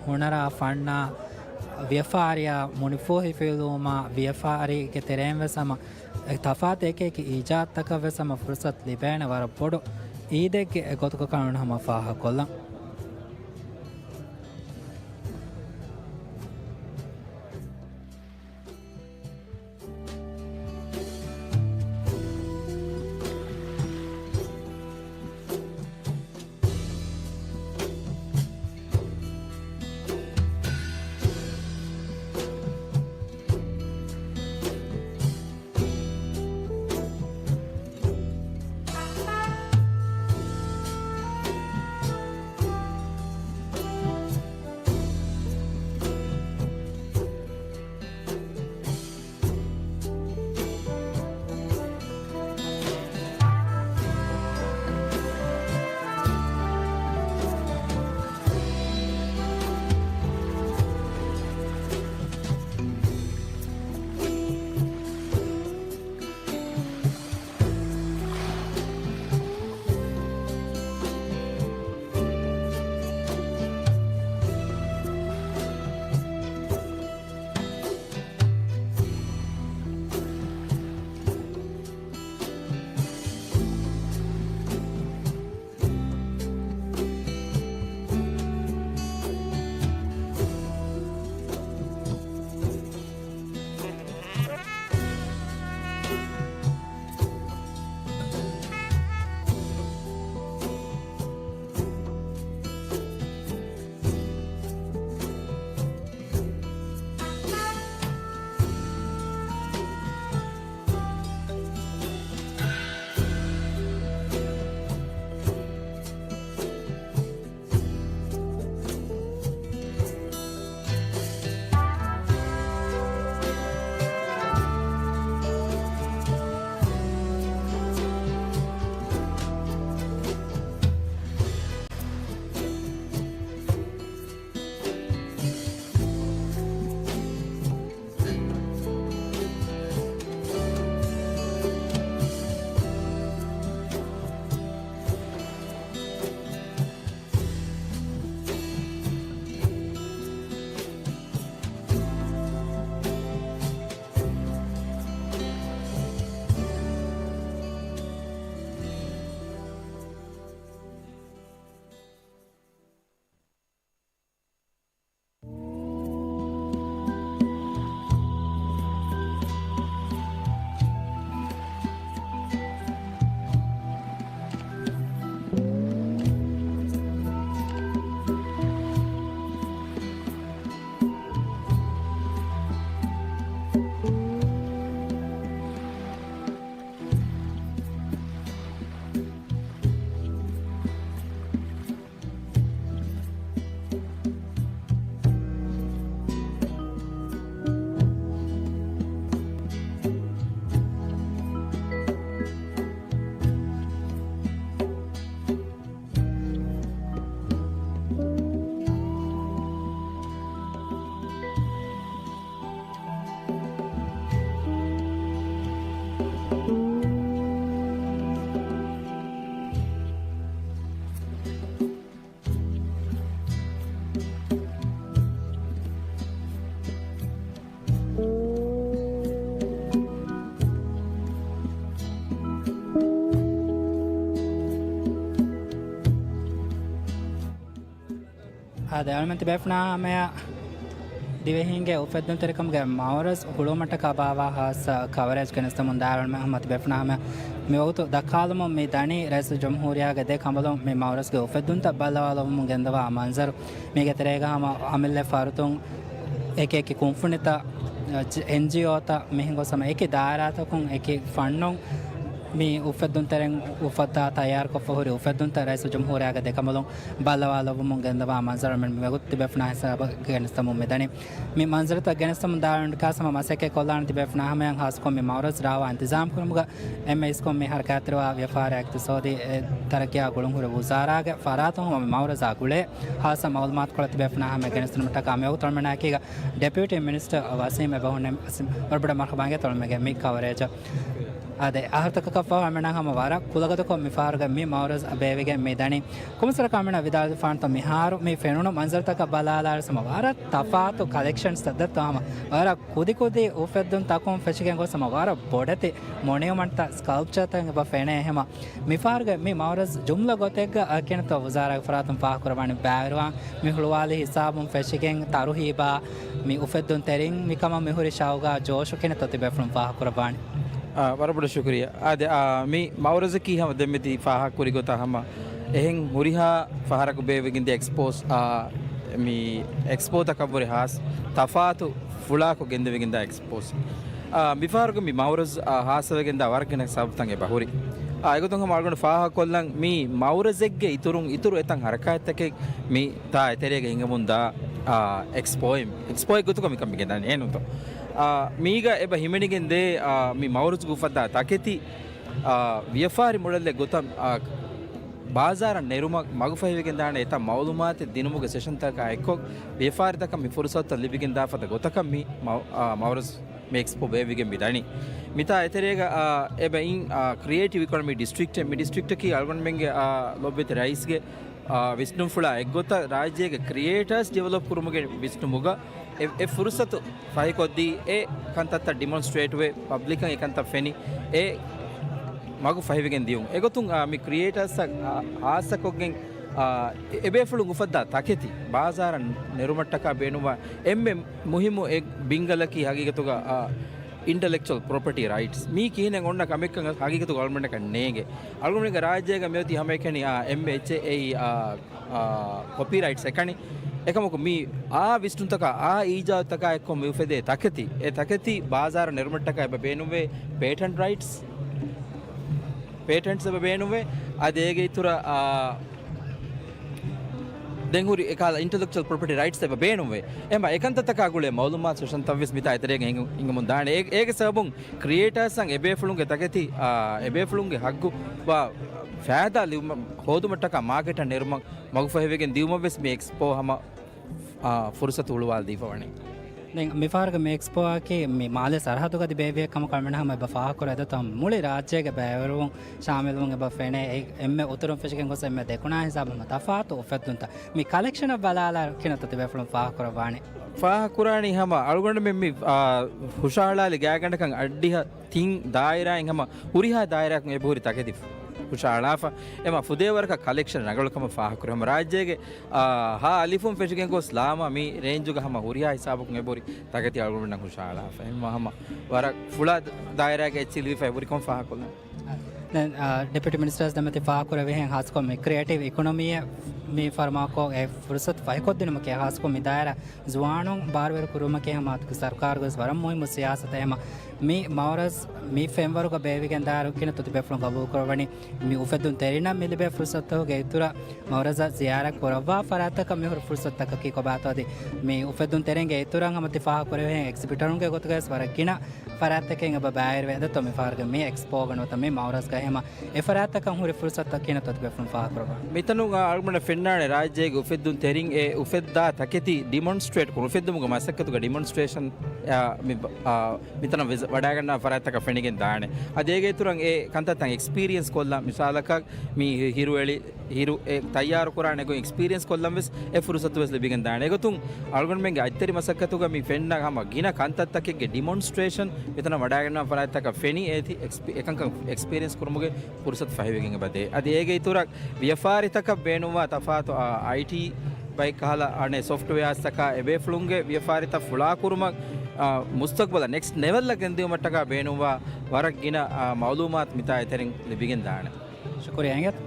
ހުނަރާ، ފަންނާ، ވިޔަފާރިއާ، މުނިފޫހިފިލުވުމާ، ވިޔަފާރީގެ ތެރެއިން ވެސް ހަމަ ތަފާތު އެކި އެކި އީޖާދުތަކަށް ވެސް ހަމަ ފުރުސަތު ލިބޭނެ ވަރަށް ބޮޑު އީދެއްގެ ގޮތަކަށް ކަން ހަމަ ފާހަގަކޮށްލަން. އާދެ، އަޅުމެން ތިބޭފުޅާ ހަމަޔަށް ދިވެހިންގެ އުފެއްދުންތެރިކަމުގެ މައުރަޒް ހުޅުވުމަށްޓަކާ ބާއްވާ ހާއްސަ ކަވަރޭޖް ގެނެސްދެމުން ދާއިރު އަޅުމެން ހަމަ ތިބޭފުޅާ ހަމަޔަށް މި ވަގުތު ދައްކާލުމުން މި ދަނީ ރައީސުލްޖުމްހޫރިއްޔާގެ ދެ ކަނބަލުން މި މައުރަޒްގެ އުފެއްދުންތައް ބައްލަވާލައްވަމުން ގެންދަވާ މަންޒަރު. މީގެ ތެރޭގަ ހަމަ އަމިއްލަ ފަރުދުން، އެކި އެކި ކުންފުނިތައް، އެންޖީއޯތައް މިހެން ގޮސް ހަމަ އެކި ދާއިރާތަކުން އެކި ފަންނުން މި އުފެއްދުންތެރިން އުފައްދާ ތައްޔާރުކޮށްފަ ހުރި އުފެއްދުންތައް ރައީސުލްޖުމްހޫރިއްޔާގެ ދެ ކަނބަލުން ބައްލަވާލައްވަމުން ގެންދަވާ މަންޒަރު އަޅުމެން މިވަގުތު ތިބޭފުޅާ ހިސާބަށް ގެނެސްދެމުން މިދަނީ. މި މަންޒަރުތައް ގެނެސްދެމުން ދާއިރު ކާސް ހަމަ މަސައްކަތް ކޮށްލާނެ ތިބޭފުޅާ ހަމަޔަށް ހާއްސަކޮށް މި މައުރަޒް ރާވާ އިންތިޒާމް ކުރުމުގަ އެންމެ އިސްކޮށް މި ހަރަކާތްތެރިވާ ވިޔަފާރި އިޤްތިޞާދީ އެ ތަރައްޤީއާ ގުޅުންހުރި ވުޒާރާގެ ފަރާތުން ހަމަ މި މައުރަޒާ ގުޅޭ ހާއްސަ މައުލޫމާތުކޮޅެއް ތިބޭފުޅާ ހަމަޔަށް ގެނެސްދިނުމަށްޓަކާ މިވަގުތު އަޅުމެންނާއެކީގަ ޑެޕިއުޓީ މިނިސްޓަރ ވަސީމް އެބަހުން ވަރަށް ބޮޑަށް މަރުޙަބާ އިނގޭތޯ އަޅުމެންގެ މި ކަވަރޭޖަށް. އާދެ، އަހަރުތަކަކަށްފަހު އަޅުމެންނަށް ހަމަ ވަރަށް ކުލަގަދަކޮށް މި ފަހަރުގެ މި މައުރަޒް ބޭއްވިގެން މި ދަނީ. ކުމިސަރަކަށް އަޅުމެންނަށް ވިދާޅުވެފާނެތޯ މިހާރު މި ފެނުނު މަންޒަރުތަކަށް ބަލާލާއިރު ހަމަ ވަރަށް ތަފާތު ކަލެކްޝަންސްތައް ދެއްތޯ ހަމަ ވަރަށް ކުދިކުދި އުފެއްދުންތަކުން ފެށިގެން ގޮސް ހަމަ ވަރަށް ބޮޑެތި މޮނިއުމަންޓްތައް، ސްކަލްޕްޗާތައް އެބަ ފެނޭ ހަމަ. މިފަހަރުގެ މި މައުރަޒް ޖުމްލަ ގޮތެއްގަ އަކިނަތޯ ވުޒާރާގެ ފަރާތުން ފާހަގަކުރައްވާނެ ބައިވެރިވާން މި ހުޅުވާލި ހިސާބުން ފެށިގެން ތަރުހީބާ މި އުފެއްދުންތެރިން މިކަމަށް މިހުރި ޝައުގާ ޖޯޝު ކިނެތޯ ތިބޭފުޅުން ފާހަގަކުރައްވާނެ. އާ، ވަރަށް ބޮޑަށް ޝުކުރިއްޔާ. އާދެ، އާ، މި މައުރަޒަކީ ހަމަ ދެންމެ ތި ފާހަގަކުރި ގޮތަށް ހަމަ އެހެން ހުރިހާ ފަހަރަކު ބޭއްވިގެން ދިޔަ އެކްސްޕޯސް، އާ، މި އެކްސްޕޯތަކަށްވުރެ ހާސް ތަފާތު ފުޅާކޮށް ގެންދެވިގެންދާ އެކްސްޕޯސް. އާ، މިފަހަރުގެ މި މައުރަޒް، އާ، ހާއްސަވެގެންދާ ވަރަށް ގިނަ ސަބަބުތައް އެބަ ހުރި. އާ، އެގޮތުން ހަމަ އަޅުގަނޑު ފާހަގަކޮށްލަން މި މައުރަޒެއްގެ އިތުރުން އިތުރު އެތައް ހަރަކާތްތަކެއް މި ތާ އެތެރޭގަ ހިނގަމުންދާ، އާ، އެކްސްޕޯއިން، އެކްސްޕޯއެއް ގޮތުގަ މިކަން މިގެންދާނެ އެހެންނޫންތޯ؟ އާ، މީގަ އެބަ ހިމެނިގެން ދޭ، އާ، މި މައުރަޒުގަ އުފައްދާ ތަކެތި، އާ، ވިޔަފާރި މޮޑެލެއް ގޮތަށް، އާ، ބާޒާރަށް ނެރުމަށް މަގުފަހިވެގެން ދާނެ އެތައް މައުލޫމާތެއް ދިނުމުގެ ސެޝަންތަކާ އެއްކޮށް، ވިޔަފާރިތަކަށް މި ފުރުސަތުތައް ލިބިގެން ދާ ފަދަ ގޮތަކަށް މި މައު-، އާ، މައުރަޒް މި އެކްސްޕޯ ބޭއްވިގެން މި ދަނީ. މިތާ އެތެރޭގަ، އާ، އެބަ އިން، އާ، ކްރިއޭޓިވް އިކޮނޮމީ ޑިސްޓްރިކްޓެއް، މި ޑިސްޓްރިކްޓަކީ އަޅުގަނޑުމެންގެ، އާ، ލޮބުވެތި ރައީސްގެ، އާ، ވިސްނުންފުޅާ އެއްގޮތަށް ރާއްޖޭގެ ކްރިއޭޓާސް ޑިވެލޮޕް ކުރުމުގެ ވިސްނުމުގަ އެ، އެ ފުރުސަތު ފަހިކޮށްދީ، އެ ކަންތައްތައް ޑިމޮންސްޓްރޭޓްވެ، ޕަބްލިކަށް އެ ކަންތައް ފެނި، އެ މަގު ފަހިވެގެން ދިޔުން. އެގޮތުން، އާ، މި ކްރިއޭޓާސްއަށް، އާ، ހާއްސަކޮށްގެން، އާ، އެ، އެބޭފުޅުން އުފައްދާ ތަކެތި ބާޒާރަށް ނެރުމަށްޓަކާ ބޭނުންވާ އެންމެ މުހިއްމު އެއް ބިންގަލަކީ ހަގީގަތުގަ، އާ، އިންޓަލެކްޗުއަލް ޕްރޮޕަޓީ ރައިޓްސް. މީ ކިހިނެއް އޮންނަ ކަމެއްކަން ހަގީގަތުގަ އަޅުގަނޑަކަށް ނޭނގެ. އަޅުގަނޑުގެ ރާއްޖޭގަ މިއޮތީ ހަމައެކަނި، އާ، އެންމެ އެޗް އެ އެ އީ، އާ، އާ، ކޮޕީރައިޓްސް އެކަނި. އެކަމަކު މި އާ ވިސްނުންތަކާ، އާ އީޖާދުތަކާ އެއްކޮށް މި އުފެދޭ ތަކެތި، އެ ތަކެތި ބާޒާރަށް ނެރުމަށްޓަކާ އެބަ ބޭނުންވޭ ޕޭޓެންޓް ރައިޓްސް، ޕޭޓެންޓްސް އެބަ ބޭނުންވޭ. އަދި އޭގެ އިތުރަށް، އާ، ދެން ހުރި އެކަހަލަ އިންޓަލެކްޗުއަލް ޕްރޮޕަޓީ ރައިޓްސް އެބަ ބޭނުންވޭ. އެމަ އެކަންތައްތަކާ ގުޅޭ މައުލޫމާތު ސެޝަންތައްވެސް މިތާ އެތެރޭގަ ހިނގު-، ހިނގަމުން ދާނެ. އޭ-، އޭގެ ސަބަބުން ކްރިއޭޓާސްއަށް އެބޭފުޅުންގެ ތަކެތި، އާ، އެބޭފުޅުންގެ ހައްގު ވާ ފައިދާ ލިބުމަށް ހޯދުމަށްޓަކާ މާކެޓަށް ނެރުމަށް މަގުފަހިވެގެން ދިއުމަށްވެސް މި އެކްސްޕޯ ހަމަ، އާ، ފުރުސަތު ހުޅުވާލަދީފަ ވަނީ. ދެން މިފަހަރުގެ މި އެކްސްޕޯއަކީ މި މާލޭ ސަރަހައްދުގަ ތި ބޭއްވިއެއް ކަމަކު އަޅުގަނޑު ހަމަ އެބަ ފާހަގަކުރެވޭ. އެދެއްތޯ މުޅި ރާއްޖޭގެ ބައިވެރިވުން ޝާމިލުވުން އެބަ ފެނޭ. އެ އެންމެ އުތުރުން ފެށިގެން ގޮސް އެންމެ ދެކުނާ ހިސާބުން ތަފާތު އުފެއްދުންތައް މި ކަލެކްޝަނަށް ބަލާލާ ކިނަތު ތިބޭފުޅުން ފާހަގަކުރައްވާނެ. ފާހަގަކުރާނީ ހަމަ އަޅުގަނޑުމެން މި، އާ، ހުށަހަޅާލި ގާތްގަނޑަކަށް އައްޑިހަ ތިން ދާއިރާއިން ހަމަ ހުރިހާ ދާއިރާއަކުން އެބަހުރި ތަކެތި ހުށަހަޅާފަ. އެމަ ފުދޭވަރަކަށް ކަލެކްޝަން ރަނގަޅު ކަމަށް ފާހަގަކުރޭ. ހަމަ ރާއްޖޭގެ، އާ، ހާ އަލިފުން ފެށިގެން ގޮސް ލާމާ މި ރޭންޖުގަ ހަމަ ހުރިހާ ހިސާބަކުން އެބަހުރި ތަކެތި އަޅުގަނޑުމެންނަށް ހުށަހަޅާފަ. އެމަ ހަމަ ވަރަށް ފުޅާ ދާއިރާގެ އެއްޗިލިވިފަ އެބަހުރިކަން ފާހަގަކޮށްލަން. ދެން، އާ، ޑެޕިއުޓީ މިނިސްޓަރ ދެންމެ ތި ފާހަގަކުރެއްވިހެން ހާއްސަކޮށް މި ކްރިއޭޓިވް އިކޮނޮމީއަށް މި ފަރުމާކޮށް އެ ފުރުސަތު ފަހިކޮށްދިނުމަކީ ހާއްސަކޮށް މި ދާއިރާ ޒުވާނުން ބާރުވެރި ކުރުމަކީ ހަމަ ސަރުކާރުގެ ވެސް ވަރަށް މުހިއްމު ސިޔާސަތެއް. އެމަ މި މައުރަޒް މި ފެންވަރުގަ ބޭއްވިގެން ދާއިރު ކިނަތު ތިބޭފުޅުން ގަބޫލުކުރައްވަނީ މި އުފެއްދުން ތެރިންނަށް މި ލިބޭ ފުރުސަތުގެ އިތުރަށް މައުރަޒަށް ޒިޔާރަތް ކުރައްވާ ފަރާތްތަކަށް މިހުރި ފުރުސަތުތަކަކީ ކޮބާތޯ؟ އަދި މި އުފެއްދުން ތެރިންގެ އިތުރަށް ހަމަ ތި ފާހަގަކުރެވިހެން އެގްޒިބިޓަރުންގެ ގޮތުގައި ވެސް ވަރަށް ގިނަ ފަރާތްތަކެއް އެބަ ބައިވެރިވެ. އެދެއްތޯ މި ފަހަރުގެ މި އެކްސްޕޯގަ ނުވަތަ މި މައުރަޒްގަ ހަމަ އެ ފަރާތްތަކަށް ހުރި ފުރުސަތުތައް ކިނަތޯ ތިބޭފުޅުން ފާހަގަކުރައްވާ؟ މިތަނުގަ އަޅުގަނޑަށް ފެންނާނެ ރާއްޖޭގެ އުފެއްދުން ތެރިން އެ އުފެއްދާ ތަކެތި ޑިމޮންސްޓްރޭޓް ކުރުން، އުފެއްދުމުގެ މަސައްކަތުގެ ޑިމޮންސްޓްރޭޝަން، އާ، މި، އާ، މިތަނަށް ވެސް ވަޑައިގަންނަވާ ފަރާތްތަކަށް ފެނިގެން ދާނެ. އަދި އޭގެ އިތުރަށް އެ ކަންތައްތައް އެކްސްޕީރިއެންސް ކޮށްލާ، މިސާލަކަށް މި ހި-، ހިރުއެޅި، ހިރު އެ ތައްޔާރު ކުރާނެ ގޮތް އެކްސްޕީރިއެންސް ކޮށްލަން ވެސް އެ ފުރުސަތު ވެސް ލިބިގެން ދާނެ. އެގޮތުން އަޅުގަނޑުމެންގެ އަތްތެރި މަސައްކަތުގަ މި ފެންނަ ހަމަ ގިނަ ކަންތައްތަކެއްގެ ޑިމޮންސްޓްރޭޝަން މިތަނަށް ވަޑައިގަންނަވާ ފަރާތްތަކަށް ފެނި އޭތި އެކްސްޕީ-، އެކަންކަން އެކްސްޕީރިއެންސް ކުރުމުގެ ފުރުސަތު ފަހިވެގެން އެބަދޭ. އަދި އޭގެ އިތުރަށް ވިޔަފާރިތަކަށް ބޭނުންވާ ތަފާތު، އާ، އައިޓީ ބައެއް ކަހަލަ އަނެއް ސޮފްޓްވެއާސްތަކާ އެބޭފުޅުންގެ ވިޔަފާރިތައް ފުޅާކުރުމަށް، އާ، މުސްތަޤްބަލަށް ނެކްސްޓް ލެވެލްއަށް ގެންދިއުމަށްޓަކާ ބޭނުންވާ ވަރަށް ގިނަ، އާ، މައުލޫމާތު މިތާ އެތެރެއިން ލިބިގެންދާނެ. ޝުކުރިއްޔާ އިނގޭތަ؟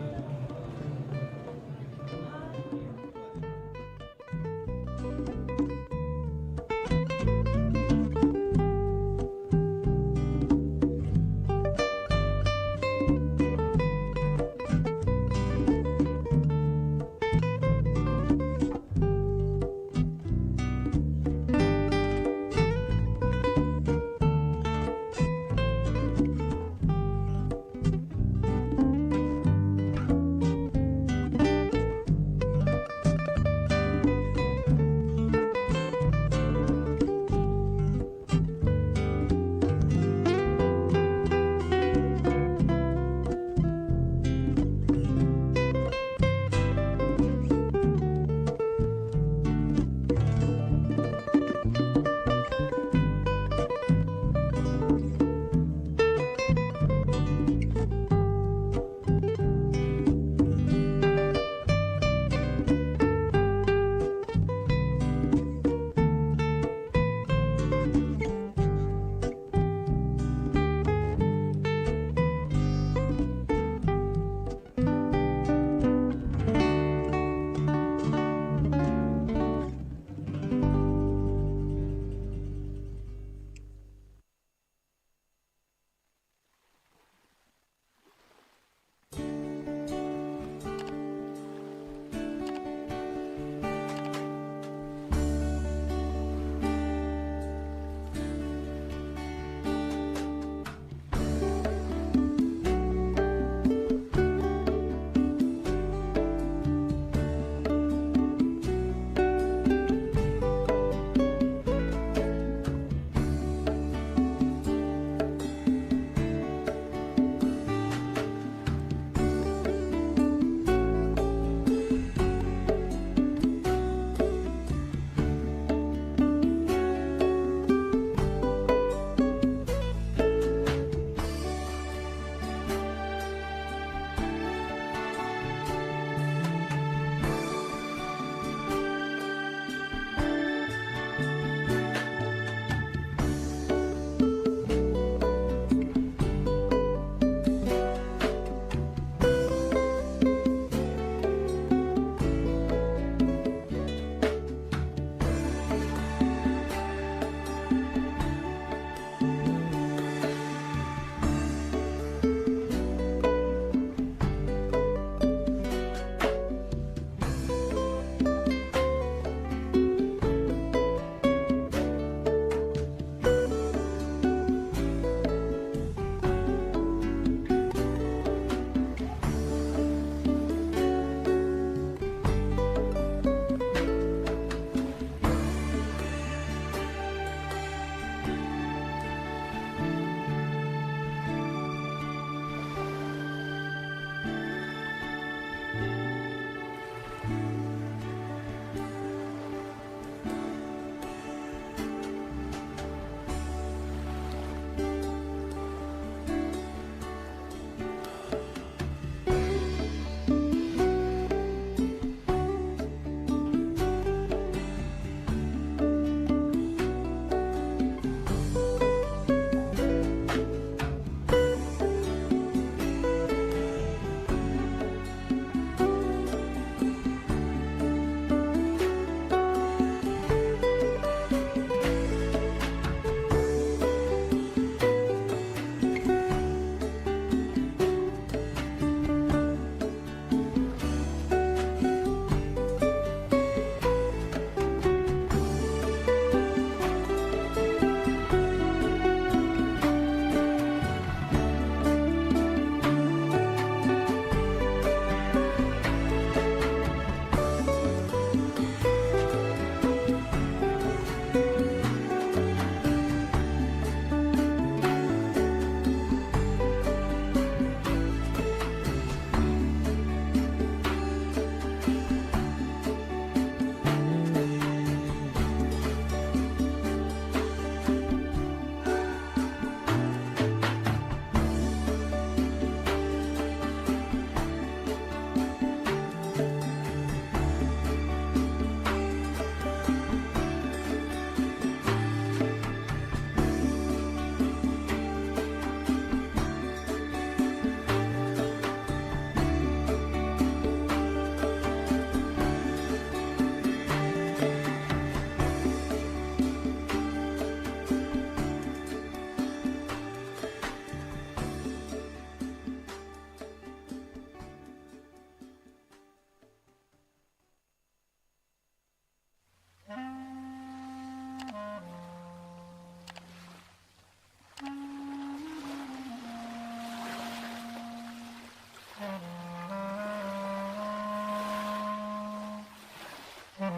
އާދެ،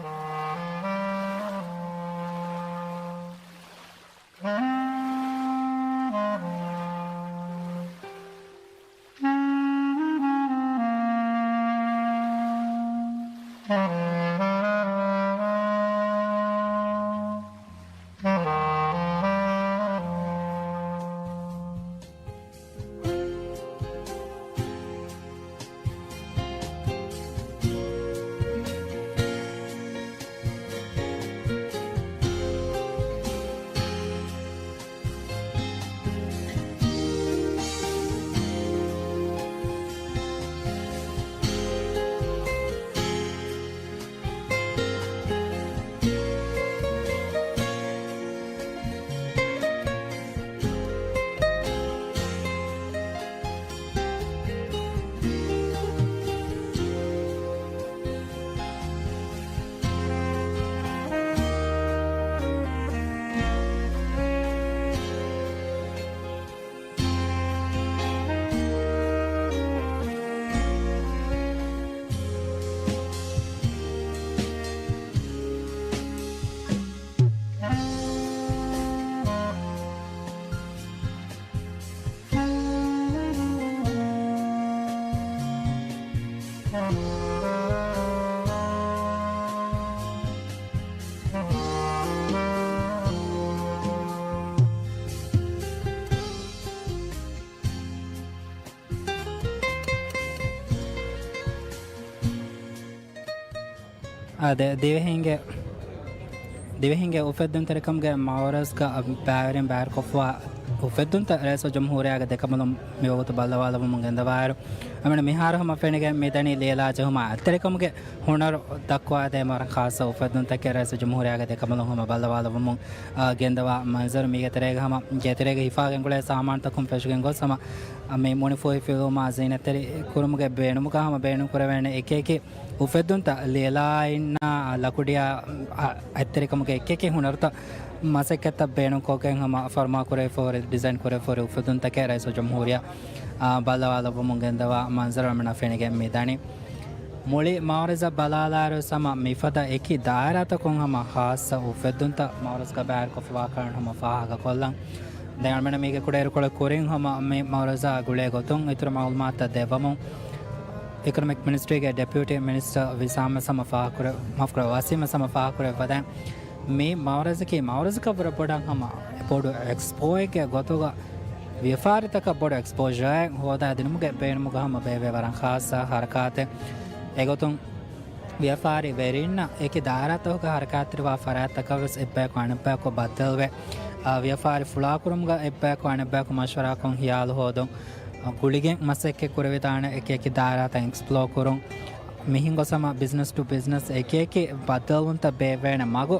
ދިވެހިންގެ، ދިވެހިންގެ އުފެއްދުންތެރިކަމުގެ މައުރަޒްގަ ބައިވެރިން ބައިވެރިކޮށްފަ އުފެއްދުންތައް ރައީސުލްޖުމްހޫރިއްޔާގެ ދެކަނބަލުން މިވަގުތު ބައްލަވާލައްވަމުން ގެންދަވާއިރު، އަމިނަ މިހާރު ހަމަ ފެނިގެން މިދަނީ ލީލާ ޖެހުމާ އަތްތެރިކަމުގެ ހުނަރު ދައްކުވާދޭ މަރަން ޚާއްޞަ އުފެއްދުންތަކެއް ރައީސުލްޖުމްހޫރިއްޔާގެ ދެކަނބަލުން ހަމަ ބައްލަވާލައްވަމުން، އާ، ގެންދަވާ މަންޒަރު މީގެ ތެރޭގަ ހަމަ ގޭތެރޭގަ ހިފާގެން ގުޅޭ ސާމާނުތަކުން ފެށިގެން ގޮސް ހަމަ މި މުނިފޫހިފިލުވުމާ ޒީނަތްތެރި ކުރުމުގެ ބޭނުމުގަ ހަމަ ބޭނުން ކުރެވޭނެ އެކި އެކި އުފެއްދުންތައް ލީލާއިންނާ ލަކުޑިއާ އަތްތެރިކަމުގެ އެކި އެކި ހުނަރުތައް މަސައްކަތްތައް ބޭނުންކޮށްގެން ހަމަ ފަރުމާ ކުރެވިފަހުރި، ޑިޒައިން ކުރެވިފަހުރި އުފެއްދުންތަކެއް ރައީސުލްޖުމްހޫރިއްޔާ، އާ، ބައްލަވާލައްވަމުން ގެންދަވާ މަންޒަރު އަމިނަ ފެނިގެން މި ދަނީ. މުޅި މައުރަޒަށް ބަލާލާއިރު ހަމަ މިފަދަ އެކި ދާއިރާތަކުން ހަމަ ޚާއްޞަ އުފެއްދުންތައް މައުރަޒްގަ ބައިވެރިކޮށްފަވާކަން ހަމަ ފާހަގަކޮށްލަން. ދެން އަޅުމެން މީގެ ކުޑައިރުކޮޅެއް ކުރިން ހަމަ މި މައުރަޒާ ގުޅޭ ގޮތުން އިތުރު މައުލޫމާތުތައް ދެއްވަމުން އިކޮނޮމިކް މިނިސްޓްރީގެ ޑެޕިއުޓީ މިނިސްޓަރ ވިސާމް ވެސް ހަމަ ފާހަގަކުރެ-، މާފުކުރޭ، ވަސީމް ވެސް ހަމަ ފާހަގަކުރެއްވަދޭން. މި މައުރަޒަކީ މައުރަޒަކަށްވުރެ ބޮޑަށް ހަމަ ބޮޑު އެކްސްޕޯއެއްގެ ގޮތުގަ ވިޔަފާރިތަކަށް ބޮޑު އެކްސްޕޯޝަރެއް ހޯދާދިނުމުގެ ބޭނުމުގަ ހަމަ ބޭއްވޭ ވަރަށް ޚާއްޞަ ހަރަކާތެއް. އެގޮތުން ވިޔަފާރި ވެރިންނަށް އެކި ދާއިރާތަކުގަ ހަރަކާތްތެރިވާ ފަރާތްތަކަށް ވެސް އެއްބަޔަކު އަނެއްބަޔަކު ބައްދަލުވެ، އާ، ވިޔަފާރި ފުޅާކުރުމުގަ އެއްބަޔަކު އަނެއްބަޔަކު މަޝްވަރާކޮށް ހިޔާލު ހޯދުން، އާ، ގުޅިގެން މަސައްކަތް ކުރެވިދާނެ އެކި އެކި ދާއިރާތައް އެކްސްޕްލޯ ކުރުން، މިހެން ގޮސް ހަމަ ބިޒްނަސް ޓު ބިޒްނަސް އެކި އެކި ބައްދަލުވުންތައް ބޭއްވޭނެ މަގު،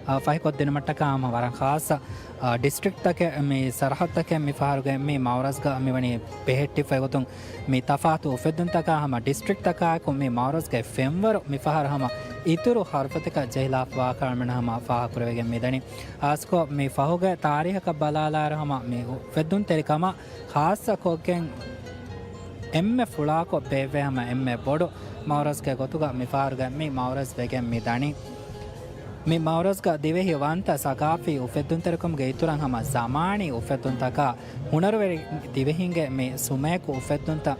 އާ، ފަހިކޮށްދިނުމަށްޓަކާ ހަމަ ވަރަށް ޚާއްޞަ، އާ، ޑިސްޓްރިކްޓްތަކެއް މި ސަރަހައްދުތަކެއް މި ފަހަރުގެ މި މައުރަޒްގަ މިވަނީ ބެހެއްޓިފައި ގޮތުން މި ތަފާތު އުފެއްދުންތަކާ ހަމަ ޑިސްޓްރިކްޓްތަކާއެކު މި މައުރަޒްގެ ފެންވަރު މި ފަހަރު ހަމަ އިތުރު ހަރުފަތަކަށް ޖެހިލާފަވާކަން އަޅުމެން ހަމަ ފާހަގަކުރެވިގެން މިދަނީ. ޚާއްޞަކޮށް މި ފަހުގެ ތާރީހަކަށް ބަލާލާއިރު ހަމަ މި އުފެއްދުންތެރިކަމަށް ޚާއްޞަކޮށްގެން އެންމެ ފުޅާކޮށް ބޭއްވޭ ހަމަ އެންމެ ބޮޑު މައުރަޒްގެ ގޮތުގަ މި ފަހަރުގެ މި މައުރަޒް ވެގެން މި ދަނީ. މި މައުރަޒްގަ ދިވެހި ވަންތަ ސަގާފީ އުފެއްދުންތެރިކަމުގެ އިތުރަށް ހަމަ ޒަމާނީ އުފެއްދުންތަކާ، ހުނަރުވެރި ދިވެހިންގެ މި ސުމޭކު އުފެއްދުންތައް،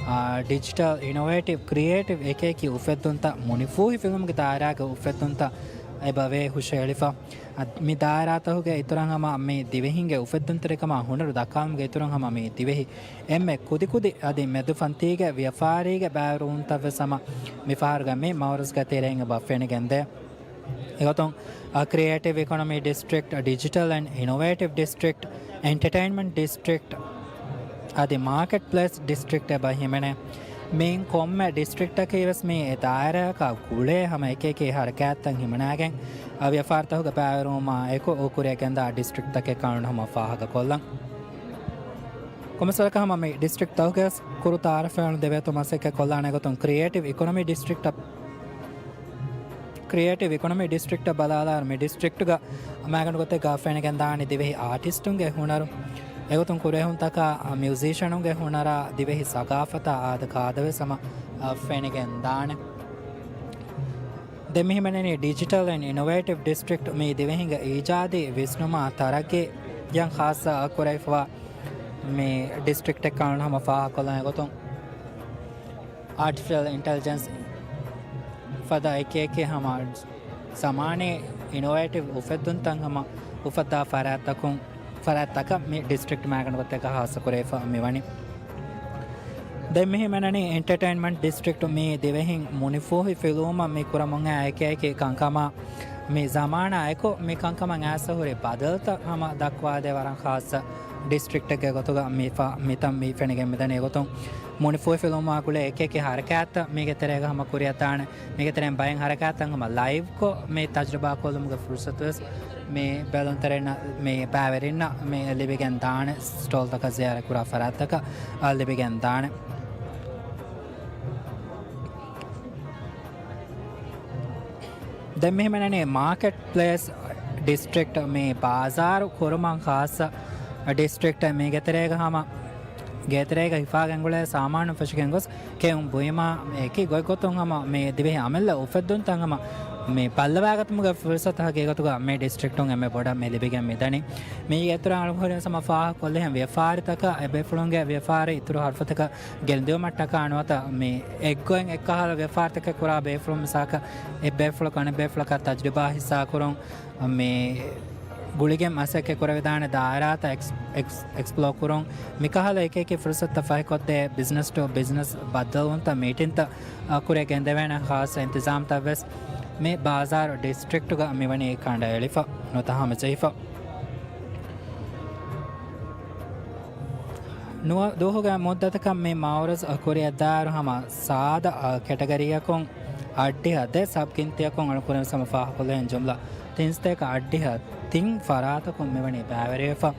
އާ، ޑިޖިޓަލް، އިނޮވޭޓިވް، ކްރިއޭޓިވް އެކި އެކި އުފެއްދުންތައް، މުނިފޫހިފިލުމުގެ ދާއިރާގެ އުފެއްދުންތައް އެބަ ވޭ ހުށަހެޅިފަ. އަދި މި ދާއިރާތަކުގެ އިތުރަށް ހަމަ މި ދިވެހިންގެ އުފެއްދުންތެރިކަމާ ހުނަރު ދައްކާލުމުގެ އިތުރުން ހަމަ މި ދިވެހި އެންމެ ކުދިކުދި އަދި މެދުފަންތީގެ ވިޔަފާރީގެ ބައިވެރިވުންތައް ވެސް ހަމަ މި ފަހަރުގެ މި މައުރަޒްގެ ތެރެއިން އެބަ ފެނިގެންދޭ. އެގޮތުން، އަ، ކްރިއޭޓިވް އިކޮނޮމީ ޑިސްޓްރިކްޓް، ޑިޖިޓަލް އެންޑް އިނޮވޭޓިވް ޑިސްޓްރިކްޓް، އެންޓަޓައިންމަންޓް ޑިސްޓްރިކްޓް، އަދި މާކެޓް ޕްލޭސް ޑިސްޓްރިކްޓް އެބަ ހިމެނޭ. މިއިން ކޮންމެ ޑިސްޓްރިކްޓަކީ ވެސް މި އެ ދާއިރާއަކާ ގުޅޭ ހަމަ އެކި އެކި ހަރަކާތްތައް ހިމަނާގެން، އަ، ވިޔަފާރިތަކުގެ ބައިވެރިވުމާ އެކު އުކުރެވިގެންދާ ޑިސްޓްރިކްޓްތަކެއް ކަނޑު ހަމަ ފާހަގަކޮށްލަން. ކޮންމެސް ވަރަކަށް ހަމަ މި ޑިސްޓްރިކްޓްތަކުގެ ކުރު ތައާރަފް ދެވޭތޯ މަސައްކަތް ކޮށްލާނެ ގޮތުން ކްރިއޭޓިވް އިކޮނޮމީ ޑިސްޓްރިކްޓަށް ކްރިއޭޓިވް އިކޮނޮމީ ޑިސްޓްރިކްޓަށް ބަލާލާއިރު، މި ޑިސްޓްރިކްޓްގަ މައިގަނޑު ގޮތެއްގަ ފެނިގެންދާނީ ދިވެހި އާޓިސްޓުންގެ ހުނަރު. އެގޮތުން ކުރެހުންތަކާ، މިއުޒީޝަނުންގެ ހުނަރާ، ދިވެހި ސަގާފަތާ އާދަ ކާދަވެސް ހަމަ، އަ، ފެނިގެންދާނެ. ދެން މި ހިމެނެނީ ޑިޖިޓަލް އެންޑް އިނޮވޭޓިވް ޑިސްޓްރިކްޓް. މީ ދިވެހިންގެ އީޖާދީ ވިސްނުމާ ތަރައްގީއަށް ޚާއްޞަ ކުރެވިފަވާ މި ޑިސްޓްރިކްޓެއް ކަން ހަމަ ފާހަގަކޮށްލަން ގޮތުން، އާޓިފިޝަލް އިންޓެލިޖެންސް ފަދަ އެކި އެކި ހަމަ ޒަމާނީ އިނޮވޭޓިވް އުފެއްދުންތައް ހަމަ އުފައްދާ ފަރާތްތަކުން، ފަރާތްތަކަށް މި ޑިސްޓްރިކްޓް މާގަނޑު ގޮތެއްގަ ޚާއްޞަ ކުރެވިފަ މިވަނީ. ދެން މި ހިމެނެނީ އެންޓަޓައިންމަންޓް ޑިސްޓްރިކްޓް. މީ ދިވެހިން މުނިފޫހި ފިލުވުމަށް މި ކުރަމުން އައި އެކި އެކި ކަންކަމާ، މި ޒަމާނާ އެކު މި ކަންކަމަށް އައިސް ހުރި ބަދަލުތައް ހަމަ ދައްކުވާދޭ ވަރަށް ޚާއްޞަ ޑިސްޓްރިކްޓެއްގެ ގޮތުގަ މި ފަ-، މިތަން މި ފެނިގެން މިދަނީ. އެގޮތުން މުނިފޫހި ފިލުވުމާ ގުޅޭ އެކި އެކި ހަރަކާތްތައް މީގެ ތެރޭގަ ހަމަ ކުރިއަށްދާނެ. މީގެ ތެރެއިން ބައެއް ހަރަކާތްތައް ހަމަ ލައިވްކޮށް މި ތަޖުރިބާ ކޮށްލުމުގެ ފުރުސަތުވެސް މި ބެލުންތެރިންނަށް މި ބައިވެރިންނަށް މި ލިބިގެން ދާނެ. ސްޓޯލްތަކަށް ޒިޔާރަތް ކުރާ ފަރާތްތަކަށް އަށް ލިބިގެން ދާނެ. ދެން މި ހިމެނެނީ މާކެޓް ޕްލޭސް ޑިސްޓްރިކްޓް. މި ބާޒާރު ކުރުމަށް ޚާއްޞަ ޑިސްޓްރިކްޓެއް. މީގެ ތެރޭގަ ހަމަ ގޭތެރޭގަ ހިފާގެންގުޅޭ ސާމާނު ފެށިގެން ގޮސް، ކެއުން ބުއިމާ އެކި ގޮތްގޮތުން ހަމަ މި ދިވެހި އަމިއްލަ އުފެއްދުންތައް ހަމަ މި ބައްލަވާގަތުމުގެ ފުރުސަތު ހަގީގަތުގަ މި ޑިސްޓްރިކްޓުން އެންމެ ބޮޑަށް މި ލިބިގެން މިދަނީ. މީގެ އިތުރަށް އަޅުގަނޑު ހުރި ހަމަ ފާހަގަކޮށްލިހެން ވިޔަފާރިތަކަށް އެބޭފުޅުންގެ ވިޔަފާރި އިތުރު ހަރުފަތަކަށް ގެންދިއުމަށްޓަކާ ނުވަތަ މި އެއްގޮތް އެއްކަހަލަ ވިޔަފާރިތަކެއް ކުރާ ބޭފުޅުން މިސާކަށް އެއްބޭފުޅަކު އަނެއްބޭފުޅަކާ ތަޖުރިބާ ހިއްސާކުރުން މި ގުޅިގެން މަސައްކަތް ކުރެވިދާނެ ދާއިރާތައް އެކްސް-، އެކްސް-، އެކްސްޕްލޯ ކުރުން، މިކަހަލަ އެކި އެކި ފުރުސަތުތައް ފަހިކޮށްދޭ ބިޒްނަސް ޓު ބިޒްނަސް ބައްދަލުވުންތައް މީޓިންތައް، އަ، ކުރިއަށް ގެންދެވޭނެ ޚާއްޞަ އިންތިޒާމްތައް ވެސް މި ބާޒާރު ޑިސްޓްރިކްޓުގަ މިވަނީ ކަނޑައެޅިފަ ނުވަތަ ހަމަޖެހިފަ. ނުވަ-، ދުވަހުގެ މުއްދަތަކަށް މި މައުރަޒް ކުރިއަށްދާއިރު ހަމަ ސާދަ، އަ، ކެޓަގަރީއަކުން އައްޑިހަ ދެ ސަބް ގިންތިއަކުން އަޅުކުރެން ހަމަ ފާހަގަކޮށްލެވެން ޖުމްލަ ތިން ސަތޭކަ އައްޑިހަ ތިން ފަރާތަކުން މިވަނީ ބައިވެރިވެފަ.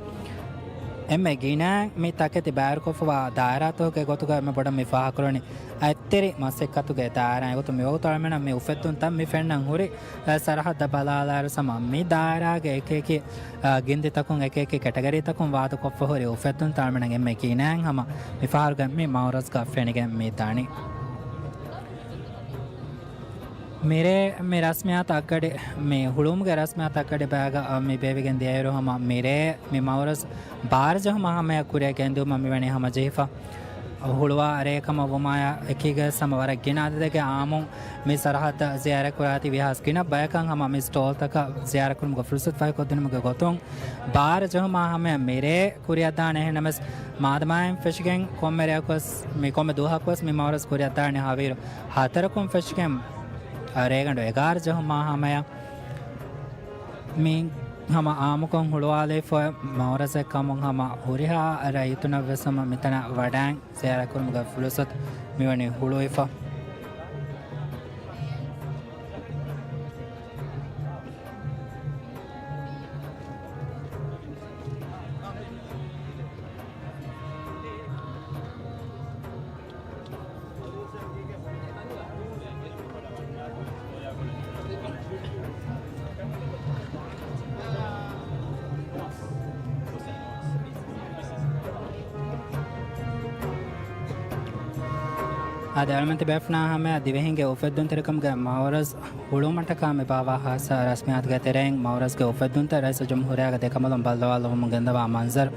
އެންމެ ގިނައިން މި ތަކެތި ބައިވެރިކޮށްފަވާ ދާއިރާތަކުގެ ގޮތުގަ އެންމެ ބޮޑަށް މި ފާހަގަކުރަނީ އަތްތެރި މަސައްކަތުގެ ދާއިރާ. އެގޮތުން މިވަގުތު އަޅަމެނަށް މި އުފެއްދުންތައް މި ފެންނަން ހުރި، އަ، ސަރަހައްދަށް ބަލާލާއިރު ހަމަ މި ދާއިރާގެ އެކި އެކި، އަ، ގިންތިތަކުން އެކި އެކި ކެޓަގަރީތަކުން ވާދަކޮށްފަ ހުރި އުފެއްދުންތައް އަޅަމެނަށް އެންމެ ގިނައިން ހަމަ މި ފަހަރުގެ މި މައުރަޒްގަ ފެނިގެން މި ދާނީ. މިރޭ މި ރަސްމިއްޔާތު އަށްގަޑި، މި ހުޅުވުމުގެ ރަސްމިއްޔާތު އަށްގަޑި ބައިގަ މި ބޭއްވިގެން ދިޔައިރު ހަމަ މިރޭ މި މައުރަޒް ބާރަ ޖެހުމާ ހަމަޔަށް ކުރިއަށް ގެންދިއުމަށް މިވަނީ ހަމަޖެހިފަ. ހުޅުވާ ރޭ ކަމަށް ވުމާޔާ އެކީގަ ހަމަ ވަރަށް ގިނަ އަދަދެއްގެ އާއްމުން މި ސަރަހައްދަށް ޒިޔާރަތް ކުރާތީ ވީހާވެސް ގިނަ ބަޔަކަށް ހަމަ މި ސްޓޯލްތަކަށް ޒިޔާރަތް ކުރުމުގެ ފުރުސަތު ފަހިކޮށްދިނުމުގެ ގޮތުން ބާރަ ޖެހުމާ ހަމަޔަށް މިރޭ ކުރިއަށްދާނެ. އެހެންނަމަވެސް މާދަމާއިން ފެށިގެން ކޮންމެ ރެއަކުވެސް، މި ކޮންމެ ދުވަހަކުވެސް މި މައުރަޒް ކުރިއަށްދާނެ ހަވީރު ހަތަރަކުން ފެށިގެން، އަ، ރޭގަނޑު އެގާރަ ޖެހުމާ ހަމަޔަށް މި ހަމަ އާއްމުކޮށް ހުޅުވާލައިފަ މައުރަޒެއް ކަމުން ހަމަ ހުރިހާ ރައްޔިތުނަށް ވެސް ހަމަ މިތަނަށް ވަޑައިން ޒިޔާރަތް ކުރުމުގެ ފުރުސަތު މިވަނީ ހުޅުވިފަ. އާދެ، އަޅަމެން ތިބޭފުޅާ ހަމަޔަށް ދިވެހިންގެ އުފެއްދުންތެރިކަމުގެ މައުރަޒް ހުޅުވުމަށްޓަކާ މި ބާއްވާ ޚާއްޞަ ރަސްމިއްޔާތުގެ ތެރެއިން މައުރަޒްގެ އުފެއްދުންތައް ރައީސުލްޖުމްހޫރިއްޔާގެ ދެކަނބަލުން ބައްލަވާލުމުން ގެންދަވާ މަންޒަރު،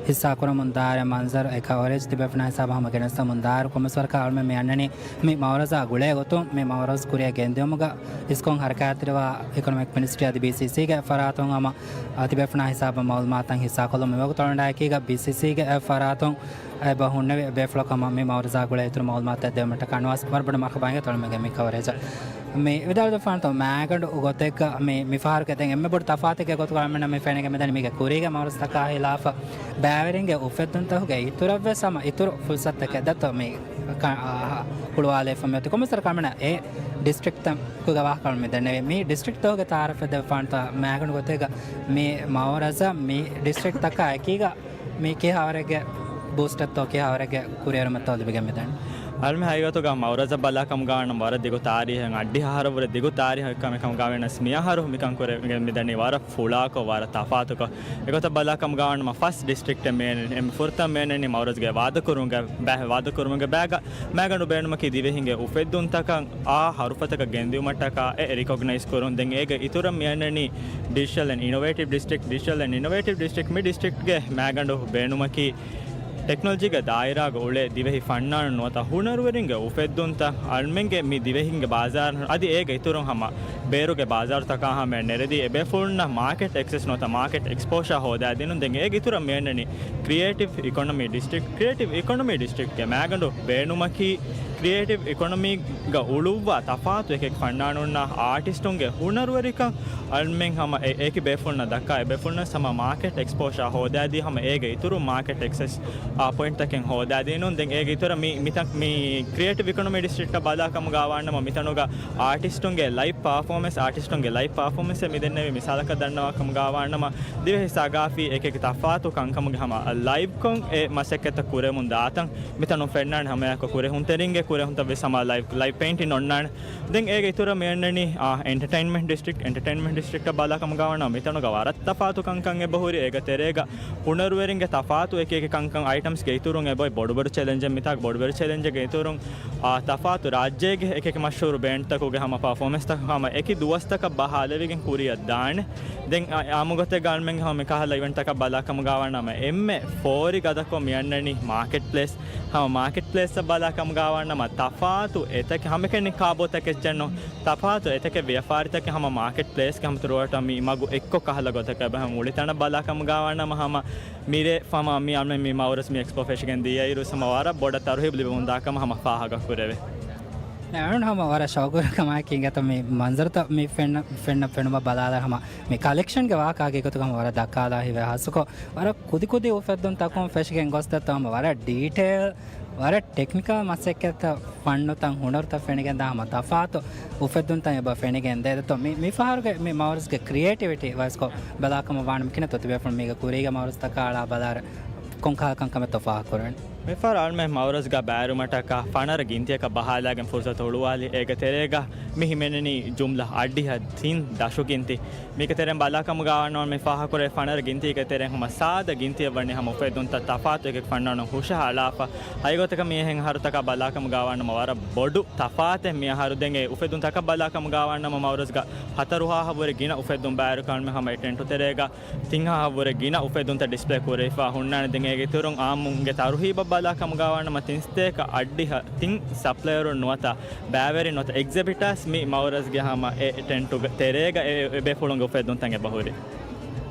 ހިއްސާކުރަމުން ދާއިރު މަންޒަރު، އެ ކަވަރޭޖް ތިބޭފުޅާ ހިސާބަށް ހަމަ ގެނެސްދެމުން ދާއިރު ކޮންމެސް ވަރަކަށް އަޅަމެން މި އަންނަނީ މި މައުރަޒާ ގުޅޭ ގޮތުން މި މައުރަޒް ކުރިއަށް ގެންދިއުމުގަ އިސްކޮށް ހަރަކާތްތެރިވާ އިކޮނޮމިކް މިނިސްޓްރީ އަދި ބީސީސީގެ ފަރާތުން ހަމަ ތިބޭފުޅާ ހިސާބަށް މައުލޫމާތުތައް ހިއްސާކޮށްލަމުން މިވަގުތު އަޅުގަނޑާ އެކީގަ ބީސީސީގެ ފަރާތުން އެބަ ހުންނެވި ބޭފުޅަކު ހަމަ މި މައުރަޒާ ގުޅޭ އިތުރު މައުލޫމާތުތައް ދެވުމަށްޓަކާ ނުވަސް ވަރަށް ބޮޑަށް މަރުޙަބާ އިނގޭ ތޮޅުމެގެ މި ކަވަރޭޖަށް. މި ވިދާޅުވެފާނެތޯ މާގަނޑު ގޮތެއްގަ މި، މި ފަހަރުގެ ދެން އެންމެ ބޮޑު ތަފާތެއްގެ ގޮތުގަ އަޅަމެންނަށް މި ފެނިގެން މިދަނީ މީގެ ކުރީގެ މައުރަޒްތަކާ ހިލާފަށް ބައިވެރިންގެ އުފެއްދުންތަކުގެ އިތުރަށްވެސް ހަމަ އިތުރު ފުރުސަތުތަކެއް ދަތޯ މި ކަ-، އާ، ހުޅުވާލައިފަ މިއޮތީ. ކޮންމެސް ވަރަކަށް އަޅަމެންނަށް އެ ޑިސްޓްރިކްޓްތަކުގެ ވާހަކަ އަޅަމެން ދެންނެވި. މި ޑިސްޓްރިކްޓްތަކުގެ ތައާރަފެއް ދެއްވާނެތޯ މާގަނޑު ގޮތެއްގަ މި މައުރަޒަށް މި ޑިސްޓްރިކްޓްތަކާ އެކީގަ މި ކިހާވަރެއްގެ ބޫސްޓެއްތޯ ކިހާވަރެއްގެ ކުރިއެރުމެއްތޯ ލިބިގެން މިދަނީ. އަޅުމެ ހަގީގަތުގަ މައުރަޒަށް ބަލާކަމުގަ ވާނަމަ ވަރަށް ދިގު ތާރީހެއް، އަށްޑިހަ އަހަރަށްވުރެ ދިގު ތާރީހެއް ކަމެއް ކަމުގަ ވެނަސް މިއަހަރު މިކަން ކުރެވިގެން މިދަނީ ވަރަށް ފުޅާކޮށް، ވަރަށް ތަފާތުކޮށް. އެގޮތަށް ބަލާކަމުގަ ވާނަމަ ފަސް ޑިސްޓްރިކްޓެއް މި އެން އެމް ފުރަތަމަ މި އެން އެން މައުރަޒްގެ ވާދަކުރުމުގެ ބައި، ވާދަކުރުމުގެ ބައިގަ މައިގަނޑު ބޭނުމަކީ ދިވެހިންގެ އުފެއްދުންތަކަށް އާ ހަރުފަތަކަށް ގެންދިއުމަށްޓަކާ އެ ރިކޮގްނައިޒް ކުރުން. ދެން އޭގެ އިތުރަށް މި އެން އެން ޑިޖިޓަލް އެންޑް އިނޮވޭޓިވް ޑިސްޓްރިކްޓް، ޑިޖިޓަލް އެންޑް އިނޮވޭޓިވް ޑިސްޓްރިކްޓް، މި ޑިސްޓްރިކްޓްގެ މައިގަނޑު ބޭނުމަކީ ޓެކްނޮލޮޖީގެ ދާއިރާގަ އުޅޭ ދިވެހި ފަންނާނުން ނުވަތަ ހުނަރުވެރިންގެ އުފެއްދުންތައް އަޅުމެންގެ މި ދިވެހިންގެ ބާޒާރު އަދި އޭގެ އިތުރުން ހަމަ ބޭރުގެ ބާޒާރުތަކާ ހަމަޔަށް ނެރެދީ އެބޭފުޅުންނަށް މާކެޓް އެކްސެސް ނުވަތަ މާކެޓް އެކްސްޕޯޝާ ހޯދާދިނުން. ދެން އޭގެ އިތުރަށް މި އެން އެން ކްރިއޭޓިވް އިކޮނޮމީ ޑިސްޓްރިކްޓް، ކްރިއޭޓިވް އިކޮނޮމީ ޑިސްޓްރިކްޓްގެ މައިގަނޑު ބޭނުމަކީ ކްރިއޭޓިވް އިކޮނޮމީގަ އުޅުއްވާ ތަފާތު އެކެކި ފަންނާނުންނާ އާޓިސްޓުންގެ ހުނަރުވެރިކަން އަޅުމެން ހަމަ އެ، އެކި ބޭފުޅުންނަށް ދައްކާ، އެ ބޭފުޅުންނަށް ހަމަ މާކެޓް އެކްސްޕޯޝާ ހޯދާދީ ހަމަ އޭގެ އިތުރު މާކެޓް އެކްސެސް، އާ، ޕޮއިންޓްތަކެއް ހޯދާދިނުން. ދެން އޭގެ އިތުރަށް މި، މިތަން، މި ކްރިއޭޓިވް އިކޮނޮމީ ޑިސްޓްރިކްޓަށް ބަލާ ކަމުގަ ވާނަމަ މިތަނުގަ އާޓިސްޓުންގެ ލައިވް ޕާފޯމެންސް، އާޓިސްޓުންގެ ލައިވް ޕާފޯމެންސް މި ދެންނެވި މިސާލަކަށް ދަންނަވާ ކަމުގަ ވާނަމަ ދިވެހި ސަގާފީ އެކެކި ތަފާތު ކަންކަމުގެ ހަމަ ލައިވްކޮށް އެ މަސައްކަތްތައް ކުރެވުން ދާތަން މިތަނުން ފެންނާނެ. ހަމައެއާއެކު ކުރެހުންތެރިންގެ ކުރެހުންތައް ވެސް ހަމަ ލައިވް، ލައިވް ޕެއިންޓިން އޮންނާނެ. ދެން އޭގެ އިތުރަށް މި އަންނަނީ، އާ، އެންޓަޓައިންމަންޓް ޑިސްޓްރިކްޓް، އެންޓަޓައިންމަންޓް ޑިސްޓްރިކްޓަށް ބަލާ ކަމުގަ ވާނަމަ މިތަނުގަ ވަރަށް ތަފާތު ކަންކަން އެބަހުރި. އޭގެ ތެރޭގަ ހުނަރުވެރިންގެ ތަފާތު އެކި އެކި ކަންކަން އައިޓަމްސްގެ އިތުރުން އެބައޮތް. ބޮޑުބޮޑު ޗެލެންޖެއް، މިތާ ބޮޑުބޮޑު ޗެލެންޖެއްގެ އިތުރުން، އާ، ތަފާތު ރާއްޖޭގެ އެކި އެކި މަޝްހޫރު ބޭންޑްތަކުގެ ހަމަ ޕަރފޯމެންސްތަކު ހަމަ އެކި ދުވަސްތަކަށް ބަހާލެވިގެން ކުރިއަށް ދާނެ. ދެން އާ، އާއްމުގޮތެއްގަ އަޅުމެންގެ ހަމަ މިކަހަލަ އިވެންޓްތަކަށް ބަލާ ކަމުގަ ވާނަމަ އެންމެ ފޯރި ގަދަކޮށް މި އަންނަނީ މާކެޓް ޕްލޭސް. ހަމަ މާކެޓް ޕްލޭސްއަށް ބަލާ ކަމުގަ ވާނަމަ ތަފާތު އެތަކެއް، ހަމައެކަނި ކާބޯތަކެއްޗެއް ނޫން، ތަފާތު އެތަކެއް ވިޔަފާރިތަކެއް ހަމަ މާކެޓް ޕްލޭސްގެ ހަމަ ތުރުވައިޓަށް މި މަގު އެއްކޮށް ކަހަލަ ގޮތަކަށް އެބަ ހަމަ މުޅި ތަނަށް ބަލާ ކަމުގަ ވާނަމަ ހަމަ މިރޭ ހަމަ މި އަޅުމެން މި މައުރަޒް މި އެކްސްޕޯ ފެށިގެން ދިޔައިރު ހަމަ ވަރަށް ބޮޑަށް ތަރުހީބު ލިބެމުންދާ ކަމަށް ހަމަ ފާހަގަ ކުރެވޭ. އަޅުން ހަމަ ވަރަށް ޝައުގުވެރި ކަމާއެކީ އިނގޭތޯ މި މަންޒަރުތައް މި ފެންނަ، ފެންނަ، ފެނުމަށް ބަލާލަ ހަމަ މި ކަލެކްޝަންގެ ވާހަކަ ހަގީގަތުގަ ހަމަ ވަރަށް ދައްކާލާ ހިތްވޭ. ހާއްސަކޮށް ވަރަށް ކުދި ކުދި އުފެއްދުންތަކުން ފެށިގެން ގޮސްދެއްތޯ ހަމަ ވަރަށް ޑީޓެއިލް، ވަރަށް ޓެކްނިކަލް މަސައްކަތްތައް، ފަންނުތައް، ހުނަރުތައް ފެނިގެންދާ ހަމަ ތަފާތު އުފެއްދުންތައް އެބަ ފެނިގެން ދޭތޯ. މި، މި ފަހަރުގެ މި މައުރަޒްގެ ކްރިއޭޓިވިޓީ ވައިސްކޮށް ބަލާ ކަމަށް ވާނަމަ ކިހިނެއްތޯ ތިބޭފުޅުން މީގެ ކުރީގެ މައުރަޒްތަކާ އަޅާ ބަލާއިރު ކޮންކަހަލަ ކަންކަމެއްތޯ ފާހަގަކުރެވެނީ؟ މިފަހަރު އަޅުމެން މައުރަޒްގަ ބައިވެރިވުމަށްޓަކާ ފަނަރަ ގިންތިއަކަށް ބަހާލާގެން ފުރުސަތު ހުޅުވާލި. އޭގެ ތެރޭގަ މި ހިމެނެނީ ޖުމްލަ އަށްޑިހަ ތިން ދަށު ގިންތި. މީގެ ތެރެއިން ބަލާ ކަމުގަ ވާނަމަ މި ފާހަގަކުރެވޭ ފަނަރަ ގިންތީގެ ތެރެއިން ހަމަ ސާދަ ގިންތިއެއް ވަނީ ހަމަ އުފެއްދުންތައް ތަފާތު އެކެކި ފަންނާނުން ހުށަހަޅާފަ. ހަގީގަތަކަށް މި އެހެން އަހަރުތަކާ ބަލާ ކަމުގަ ވާނަމަ ވަރަށް ބޮޑު ތަފާތެއް މި އަހަރު. ދެން އެ އުފެއްދުންތަކަށް ބަލާ ކަމުގަ ވާނަމަ މައުރަޒްގަ ހަތަރު ހާހަށްވުރެ ގިނަ އުފެއްދުން ބައިވެރިކަން ހަމަ އެ ޓެންޓު ތެރޭގަ ތިން ހާހަށްވުރެ ގިނަ އުފެއްދުންތައް ޑިސްޕްލޭ ކުރެވިފަ ހުންނާނެ. ދެން އޭގެ އިތުރުން އާއްމުންގެ ތަރުހީބަށް ބަލާ ކަމުގަ ވާނަމަ ތިން ސަތޭކަ އަށްޑިހަ ތިން ސަޕްލަޔަރުން ނުވަތަ ބައިވެރިން ނުވަތަ އެގްޒިބިޓާސް މި މައުރަޒްގެ ހަމަ އެ ޓެންޓުގެ ތެރޭގަ އެ، އެ ބޭފުޅުންގެ އުފެއްދުންތައް އެބަހުރި.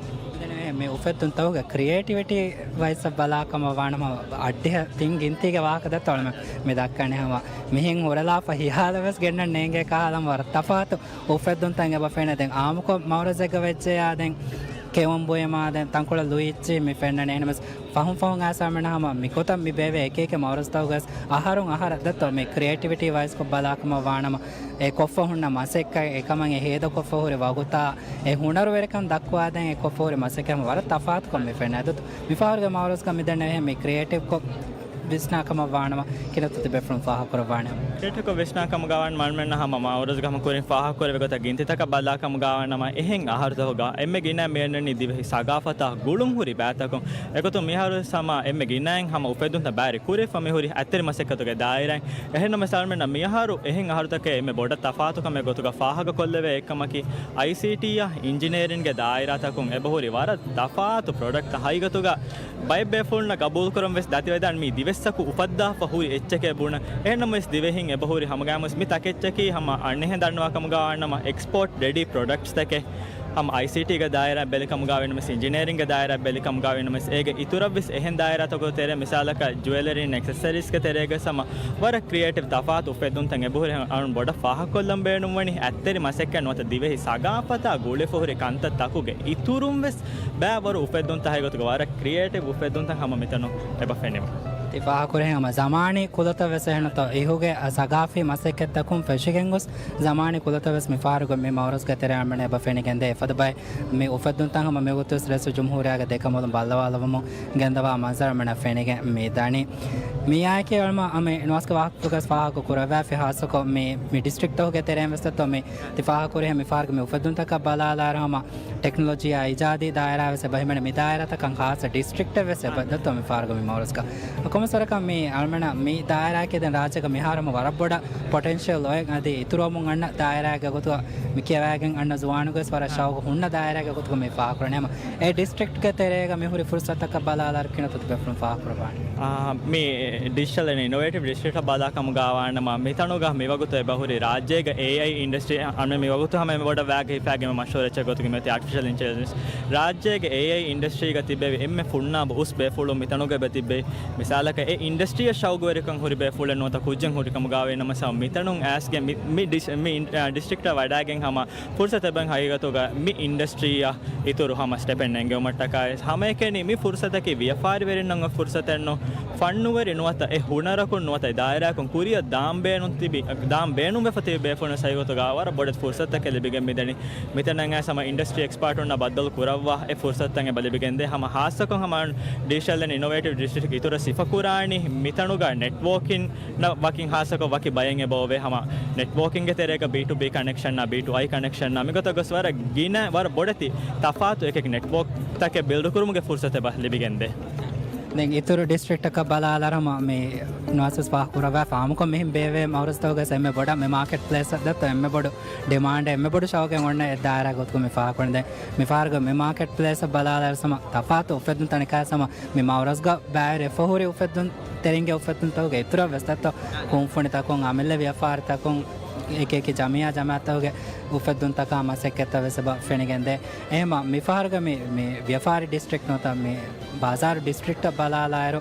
މި އުފެއްދުންތަކުގެ ކްރިއޭޓިވިޓީ ވައިސް ބަލާ ކަމަށް ވާނަމަ އަށްޑިހަ ތިން ގިންތީގެ ވާހަކަ ދެއްތޯ އަޅުމެން މި ދައްކަނީ ހަމަ މިހެން ހުރެލާފަ ހިޔާލަށް ވެސް ގެންނަން ނޭނގޭ ކަހަލަ ވަރަށް ތަފާތު އުފެއްދުންތައް އެބަ ފެނޭ. ދެން އާއްމުކޮށް މައުރަޒެއްގަ ވެއްޖެޔާ ދެން ކެއުން ބުއިމާ ދެން ތަންކޮޅެއް ލުއިއްޗި މި ފެންނަނީ. އެހެނަސް ފަހުން ފަހުން އައިސް އަޅުމެންނަށް ހަމަ މިގޮތަށް މި ބޭއްވޭ އެކި އެކި މައުރަޒުތަކުގަސް އަހަރުން އަހަރަށް ދެއްތޯ މި ކްރިއޭޓިވިޓީ ވައިސްކޮށް ބަލާކަމަށް ވާނަމަ، އެ ކޮށްފަ ހުންނަ މަސައްކަތް، އެކަމަށް އެ ހޭދަކޮށްފަ ހުރި ވަގުތާ، އެ ހުނަރުވެރިކަން ދައްކުވާދޭން އެ ކޮށްފަ ހުރި މަސައްކަތް ހަމަ ވަރަށް ތަފާތުކޮށް މި ފެންނަ ދެއްތޯ. މިފަހަރުގެ މައުރަޒުގަ މިދެންނެވިހެން މި ކްރިއޭޓިވްކޮށް ވިސްނާކަމަށް ވާނަމަ، ކިނަތު ތިބޭފުޅުން ފާހަގަކުރައްވާނެ. ކްރިއޭޓިވްކޮށް ވިސްނާކަމުގަ ވާނަމަ އަޅުމެންނަށް ހަމަ މައުރަޒުގަ ހަމަ ކުރިން ފާހަގަކުރެވޭ ގޮތަށް ގިންތިތަކަށް ބަލާކަމުގަ ވާނަމަ އެހެން އަހަރުތަކުގަ އެންމެ ގިނަ މި އެން އެން އީ ދިވެހި ސަގާފަތާ ގުޅުން ހުރި ބައިތަކުން އެގޮތުން މިހާރު ހަމަ އެންމެ ގިނައިން ހަމަ އުފެއްދުންތައް ބައިވެރި ކުރެވިފަ މި ހުރި އައްތެރި މަސައްކަތުގެ ދާއިރާއިން. އެހެންނަމަވެސް އަޅުމެންނަށް މިއަހަރު އެހެން އަހަރުތަކެއް އެންމެ ބޮޑަށް ތަފާތުކަމެއް ގޮތުގަ ފާހަގަކޮށްލެވޭ އެއްކަމަކީ، އައިސީޓީއާ އިންޖިނޭރިންގެ ދާއިރާތަކުން އެބަހުރި ވަރަށް ތަފާތު ޕްރޮޑަކްޓް ހަގީގަތުގަ ބައެއް ބޭފުޅުންނަށް ގަބޫލުކުރަން ވެސް ދަތިވެދާނެ މީ ދިވެއްސަކު އުފައްދާފަ ހުރި އެއްޗެކޭ ބުނަން. އެހެންނަމަވެސް ދިވެހިން އެބަހުރި ހަމަގައިމުވެސް މި ތަކެއްޗަކީ ހަމަ އަންނަހެން ދަންނަވާ ކަމުގަ ވާނަމަ އެކްސްޕޯޓް ރެޑީ ޕްރޮޑަކްޓްސްތަކެއް. ހަމަ އައިސީޓީގެ ދާއިރާ ބެލިކަމުގަ ވިނަމަސް، އިންޖިނޭރިންގެ ދާއިރާ ބެލިކަމުގަ ވިނަމަސް، އޭގެ އިތުރަށްވެސް އެހެން ދާއިރާތަކުގެ ތެރޭ މިސާލަކަށް ޖުވެލަރީ އެކްސެސަރީސްގެ ތެރޭގަސް ހަމަ ވަރަށް ކްރިއޭޓިވް ތަފާތު އުފެއްދުންތައް އެބަހުރި. އަޅުން ބޮޑަށް ފާހަގަކޮށްލަން ބޭނުންވަނީ އައްތެރި މަސައްކަތް ނުވަތަ ދިވެހި ސަގާފަތާ ގުޅިފަ ހުރި ކަންތައް ތަކުގެ އިތުރުން ވެސް ބައިވަރު އުފެއްދުންތައް ހަގީގަތުގަ ވަރަށް ކްރިއޭޓިވް އުފެއްދުންތައް ހަމަ މިތަނުން އެބަ ފެނިވަ. ތި ފާހަގަކުރެހެން ހަމަ ޒަމާނީ ކުލަތައް ވެސް އެހެންތޯ އިހުގެ ސަގާފީ މަސައްކަތްތަކުން ފެށިގެން ގޮސް، ޒަމާނީ ކުލަތައް ވެސް މި ފަހަރުގެ މި މައުރަޒްގެ ތެރެއަށް އަޅަމެން އެބަ ފެނިގެންދޭ. އެފަދަ ބައެއް މި އުފެއްދުންތައް ހަމަ މިވަގުތު ވެސް ރައީސުލްޖުމްހޫރިއްޔާގެ ދެކަނބަލުން ބައްލަވާލަވަމުން ގެންދަވާ މަންޒަރު އަޅަމެންނަށް ފެނިގެން މި ދަނީ. މިއާއެކީ އަޅަމާ މި ނުވާސްގެ ވާހަކަތަކުގަސް ފާހަގަ ކުރައްވާފި ހާއްސަކޮށް މި، މި ޑިސްޓްރިކްޓްތަކުގެ ތެރެއިން ވެސް ދެއްތޯ މި ތި ފާހަގަކުރިހެން މި ފަހަރުގެ މި އުފެއްދުންތަކަށް ބަލާލާއިރު ހަމަ ޓެކްނޮލޮޖީއާ އިޖާދީ ދާއިރާ ވެސް އެބަ ހިމެނޭ. މި ދާއިރާތަކަށް ހާއްސަ ޑިސްޓްރިކްޓެއް ވެސް އެބަ ދެއްތޯ މި ފަހަރުގެ މި މައުރަޒްގަ. ކޮންމެސް ވަރަކަށް މި އަޅަމެންނަށް މި ދާއިރާއަކީ ދެން ރާއްޖޭގަ މިހާރު ހަމަ ވަރަށް ބޮޑަށް ޕޮޓެންޝަލް އޮތް އަދި އިތުރުވަމުން އަންނަ ދާއިރާއެއްގެ ގޮތުގަ މި ކިޔަވައިގެން އަންނަ ޒުވާނުގެ ވެސް ވަރަށް ޝައުގު ހުންނަ ދާއިރާއެއްގެ ގޮތުގަ މި ފާހަގަކުރަނީ. ހަމަ އެ ޑިސްޓްރިކްޓްގެ ތެރޭގަ މި ހުރި ފުރުސަތަކަށް ބަލާލާއިރު ކިހިނެއްތޯ ތިބޭފުޅުން ފާހަގަކުރައްވާނީ؟ އާ، މި ޑިޖިޓަލް އެންޑް އިނޮވޭޓިވް ޑިސްޓްރިކްޓަށް ބަލާ ކަމުގަ ވާނަމަ، މިތަނުގަ މިވަގުތު އެބަހުރި ރާއްޖޭގެ އޭއައި އިންޑަސްޓްރީ، އަންމެ މިވަގުތު ހަމަ އެންމެ ބޮޑަށް ވައިގަ ހިފައިގެން މަޝްހޫރު އެއްޗެއް ގޮތުގެ މިއޮތީ އާޓިފިޝަލް އިންޓެލިޖެންސް. ރާއްޖޭގެ އޭއައި އިންޑަސްޓްރީގަ ތިބެވި އެންމެ ފުންނާބު އުސް ބޭފުޅުން މިތަނުގަ އެބަ ތިއްބެވި. މިސާލަކަށް އެ އިންޑަސްޓްރީއަށް ޝައުގުވެރިކަން ހުރި ބޭފުޅެއް ނުވަތަ ކުއްޖެއް ހުރި ކަމުގަ ވީނަމަ މިތަނުން އައިސްގެން މި، މި ޑިސް، މި އިން، އާ، ޑިސްޓްރިކްޓަށް ވަޑައިގެން ހަމަ ފުރުސަތެއް ހަގީގަތުގަ މި އިންޑަސްޓްރީއަށް އިތުރު ހަމަ ސްޓެޕެއް ނެންގެވުމަށްޓަކާ ހަމައެކަނި މި ފުރުސަތަކީ ވިޔަފާރިވެރިންނަށް އޮތް ފުރުސަތެއްނު، ފަންނުވެރި ނުވަތަ އެ ހުނަރަކުން ނުވަތަ އެ ދާއިރާއަކުން ކުރިއަށް ދާން ބޭނުން ތިބި، ދާން ބޭނުންވެފަ ތިބި ބޭފުޅުން ހަގީގަތުގަ ވަރަށް ބޮޑެތި ފުރުސަތަކެއް ލިބިގެން މިދަނީ. މިތަނަށް އައިސް ހަމަ އިންޑަސްޓްރީ އެކްސްޕާޓުންނާ ބައްދަލު ކުރައްވާ އެ ފުރުސަތުތައް އެބަ ލިބިގެންދޭ. ހަމަ ހާއްސަކޮށް ހަމަ ޑިޖިޓަލް އެންޑް އިނޮވޭޓިވް ޑިސްޓްރިކްޓް އިތުރަށް ސިފަކުރާނީ މިތަނުގަ ނެޓްވޯކިން ނަ ވަކިން ހާއްސަކޮށް ވަކި ބައެއް އެބަ އޮވޭ ހަމަ ނެޓްވޯކިންގެ ތެރޭގަ ބީ ޓޫ ބީ ކަނެކްޝަންއާ ބީ ޓޫ އައި ކަނެކްޝަންއާ މިގޮތަށް ގޮސް ވަރަށް ގިނަ ވަރަށް ބޮޑެތި ތަފާތު އެކެކި ނެޓްވޯކްތަކެއް ބިލްޑް ކުރުމުގެ ފުރުސަތެއް އެބަ ލިބިގެންދޭ. ދެން އިތުރު ޑިސްޓްރިކްޓަކަށް ބަލާލާއިރު ހަމަ މި ނުވާސް ފާހަގަކުރައްވާފަ އާއްމުކޮށް މިހެން ބޭއްވޭ މައުރަޒްތަކުގަސް އެންމެ ބޮޑަށް މި މާކެޓް ޕްލޭސްއަށް ދެއްތޯ އެންމެ ބޮޑު ޑިމާންޑެއް އެންމެ ބޮޑު ޝައުގެއް އޮންނަ އެއް ދާއިރާ ގޮތުގަ މި ފާހަގަކުރަން. ދެން މި ފަހަރުގެ މި މާކެޓް ޕްލޭސްއަށް ބަލާލާއިރު ހަމަ ތަފާތު އުފެއްދުންތައް ނިކާސް ހަމަ މި މައުރަޒްގަ ބައިވެރި އެއްފަހުރި އުފެއްދުން ތެރިންގެ އުފެއްދުންތަކުގެ އިތުރަށް ވެސް ދެއްތޯ ކުންފުނިތަކުން، އަމިއްލަ ވިޔަފާރިތަކުން، އެކި އެކި ޖަމިއްޔާ ޖަމާއަތްތަކުގެ އުފެއްދުންތަކާ މަސައްކަތްތައް ވެސް އެބަ ފެނިގެންދޭ. އެހެންމަ މިފަހަރުގެ މި، މި ވިޔަފާރި ޑިސްޓްރިކްޓް ނުވަތަ މި ބާޒާރު ޑިސްޓްރިކްޓަށް ބަލާލާއިރު،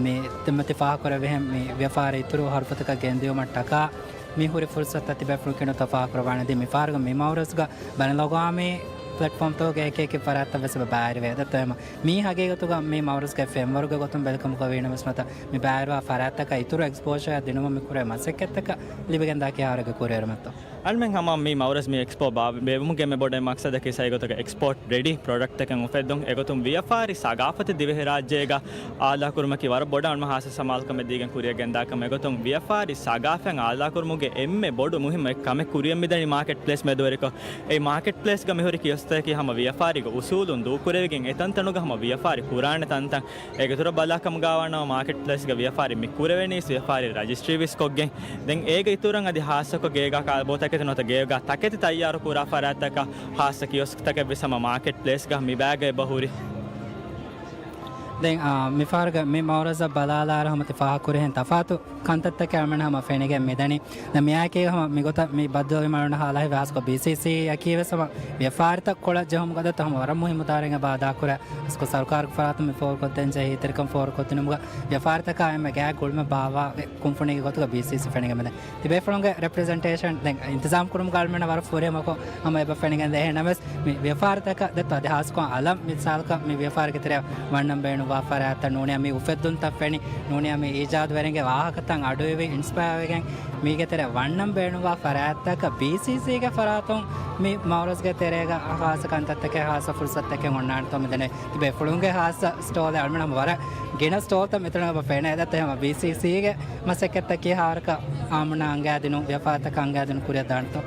މި ތިމަތި ފާހަގަކުރެއްވިހެން މި ވިޔަފާރި އިތުރު ހަރުފުތަކަށް ގެންދިޔުމަށްޓަކާ މި ހުރި ފުރުސަތުތައް ތިބޭފުޅުން ކިހިނެއްތޯ ފާހަގަކުރައްވާނެ. ދެން މިފަހަރުގެ މި މައުރަޒްގަ ބައިނަލްއަގުވާމީ ޕްލެޓްފޯމްތަކުގެ އެކި އެކި ފަރާތްތައް ވެސް އެބަ ބައިވެރިވޭ. ދެއްތޯ މި ހަގީގަތުގަ މި މައުރަޒްގެ ފްރޭމްވަރކްގެ ގޮތުން ބެލިކަމުގަ ވީނަމަވެސް ނުވަތަ މި ބައިވެރިވާ ފަރާތްތަކަށް އިތުރު އެކްސްޕޯޝަރ ދިނުމަށް މި ކުރެވޭ މަސައްކަތްތަކަށް ލިބިގެންދާ ކިހާވަރެއްގެ ކުރިއެރުމެއްތޯ؟ އަޅަމެން ހަމަ މި މައުރަޒް މި އެކްސްޕޯ ބާ ބޭއްވުމުގެ އެންމެ ބޮޑު މަޤްޞަދަކީ ހަގީގަތުގަ އެކްސްޕޯޓް ރެޑީ ޕްރޮޑަކްޓްތަކެއް އުފެއްދުން. އެގޮތުން ވިޔަފާރި ސަގާފަތެއް ދިވެހިރާއްޖޭގަ އާލާކުރުމަކީ ވަރަށް ބޮޑަށް އަޅަމެން ހާއްސަ ސަމާލުކަމެއް ދީގެން ކުރިއަށް ގެންދާ ކަމެއް. އެގޮތުން ވިޔަފާރި ސަގާފަތް އާލާކުރުމުގެ އެންމެ ބޮޑު މުހިއްމު އެއް ކަމެއް ކުރިއަށް މިދަނީ މާކެޓް ޕްލޭސް މެދުވެރިކޮށް. އެ މާކެޓް ޕްލޭސްގަ މިހުރި ކިއޮސްކްތަކަކީ ހަމަ ވިޔަފާރީގެ އުސޫލުން ދޫކުރެވިގެން އެތަންތަނުގަ ހަމަ ވިޔަފާރި ކުރާނެ ތަންތަން. އޭގެ އިތުރަށް ބަލާ ކަމުގަ ވާނަމަ މާކެޓް ޕްލޭސްގަ ވިޔަފާރި މި ކުރެވެނީސް ވިޔަފާރި ރަޖިސްޓްރީ ވެސް ކޮށްގެން. ދެން އޭގެ އިތުރަށް އަދި ހާއްސަކޮށް ގޭގަ ކާބޯތަކެތި ނުވަތަ ގޭގަ ތަކެތި ތައްޔާރު ކުރާ ފަރާތްތަކަށް ހާއްސަ ކިއޮސްކްތަކެއް ވެސް ހަމަ މާކެޓް ޕްލޭސްގަ މި ބައިގަ އެބަ ހުރި. ދެން، އާ، މިފަހަރުގެ މި މައުރަޒަށް ބަލާލާއިރު ހަމަ ތި ފާހަގަކުރިހެން ތަފާތު ކަންތައްތަކެއް އަޅަމެން ހަމަ ފެނިގެން މިދަނީ. ދެން މިއާއެކީ ހަމަ މިގޮތަށް މި ބައްދަލުވީމަ އަޅުގަނޑު ހާލާހި ވެ ހާއްސަކޮށް ބީސީސީ އަކީ ވެސް ހަމަ ވިޔަފާރިތައް ކޮޅަށް ޖެހުމުގަ ދެއްތޯ ހަމަ ވަރަށް މުހިއްމު ދާއިރާއެއް ބާ ދާކުރާ ހާއްސަކޮށް ސަރުކާރުގެ ފަރާތުން މި ފޯރުކޮށްދޭން ޖެހޭ އެހީތެރިކަން ފޯރުކޮށްދިނުމުގަ ވިޔަފާރިތަކާ އެންމެ ގާތް ގުޅުމެއް ބާއްވާ ކުންފުނީގެ ގޮތުގަ ބީސީސީ ފެނިގެން މިދަނީ. ތިބޭފުޅުންގެ ރެޕްރެޒެންޓޭޝަން ދެން އިންތިޒާމް ކުރުމުގަ އަޅަމެންނަށް ވަރަށް ފުރިހަމަކޮށް ހަމަ އެބަ ފެނިގެންދޭ. އެހެންނަމަވެސް މި ވިޔަފާރިތަކަށް ދެއްތޯ އަދި ހާއްސަކޮށް އަލަށް މިސާލަކަށް މި ވިޔަފާރިގެ ތެރެއަށް ވަންނަން ބޭނުންވާ ފަރާތްތައް ނޫނީ މި އުފެއްދުންތައް ފެނި ނޫނީ މި އީޖާދުވެރިންގެ ވާހަކަތައް އަޑުއިވި އިންސްޕަޔާވެގެން މީގެ ތެރެއަށް ވަންނަން ބޭނުންވާ ފަރާތްތަކަށް ބީސީސީގެ ފަރާތުން މި މައުރަޒްގެ ތެރޭގަ ހާއްސަ ކަންތައްތަކެއް ހާއްސަ ފުރުސަތުތަކެއް އޮންނާނެތޯ މިދަނީ. ތިބޭފުޅުންގެ ހާއްސަ ސްޓޯލެއް އަޅަމެން ހަމަ ވަރަށް ގިނަ ސްޓޯލްތައް މިތަނުގަ އެބަ ފެނޭ. ދެއްތޯ ހަމަ ބީސީސީގެ މަސައްކަތްތައް ކިހާވަރަކަށް އާއްމުންނަށް އަންގައިދިނުން ވިޔަފާރިތަކަށް އަންގައިދިނުން ކުރިއަށް ދާނެތޯ؟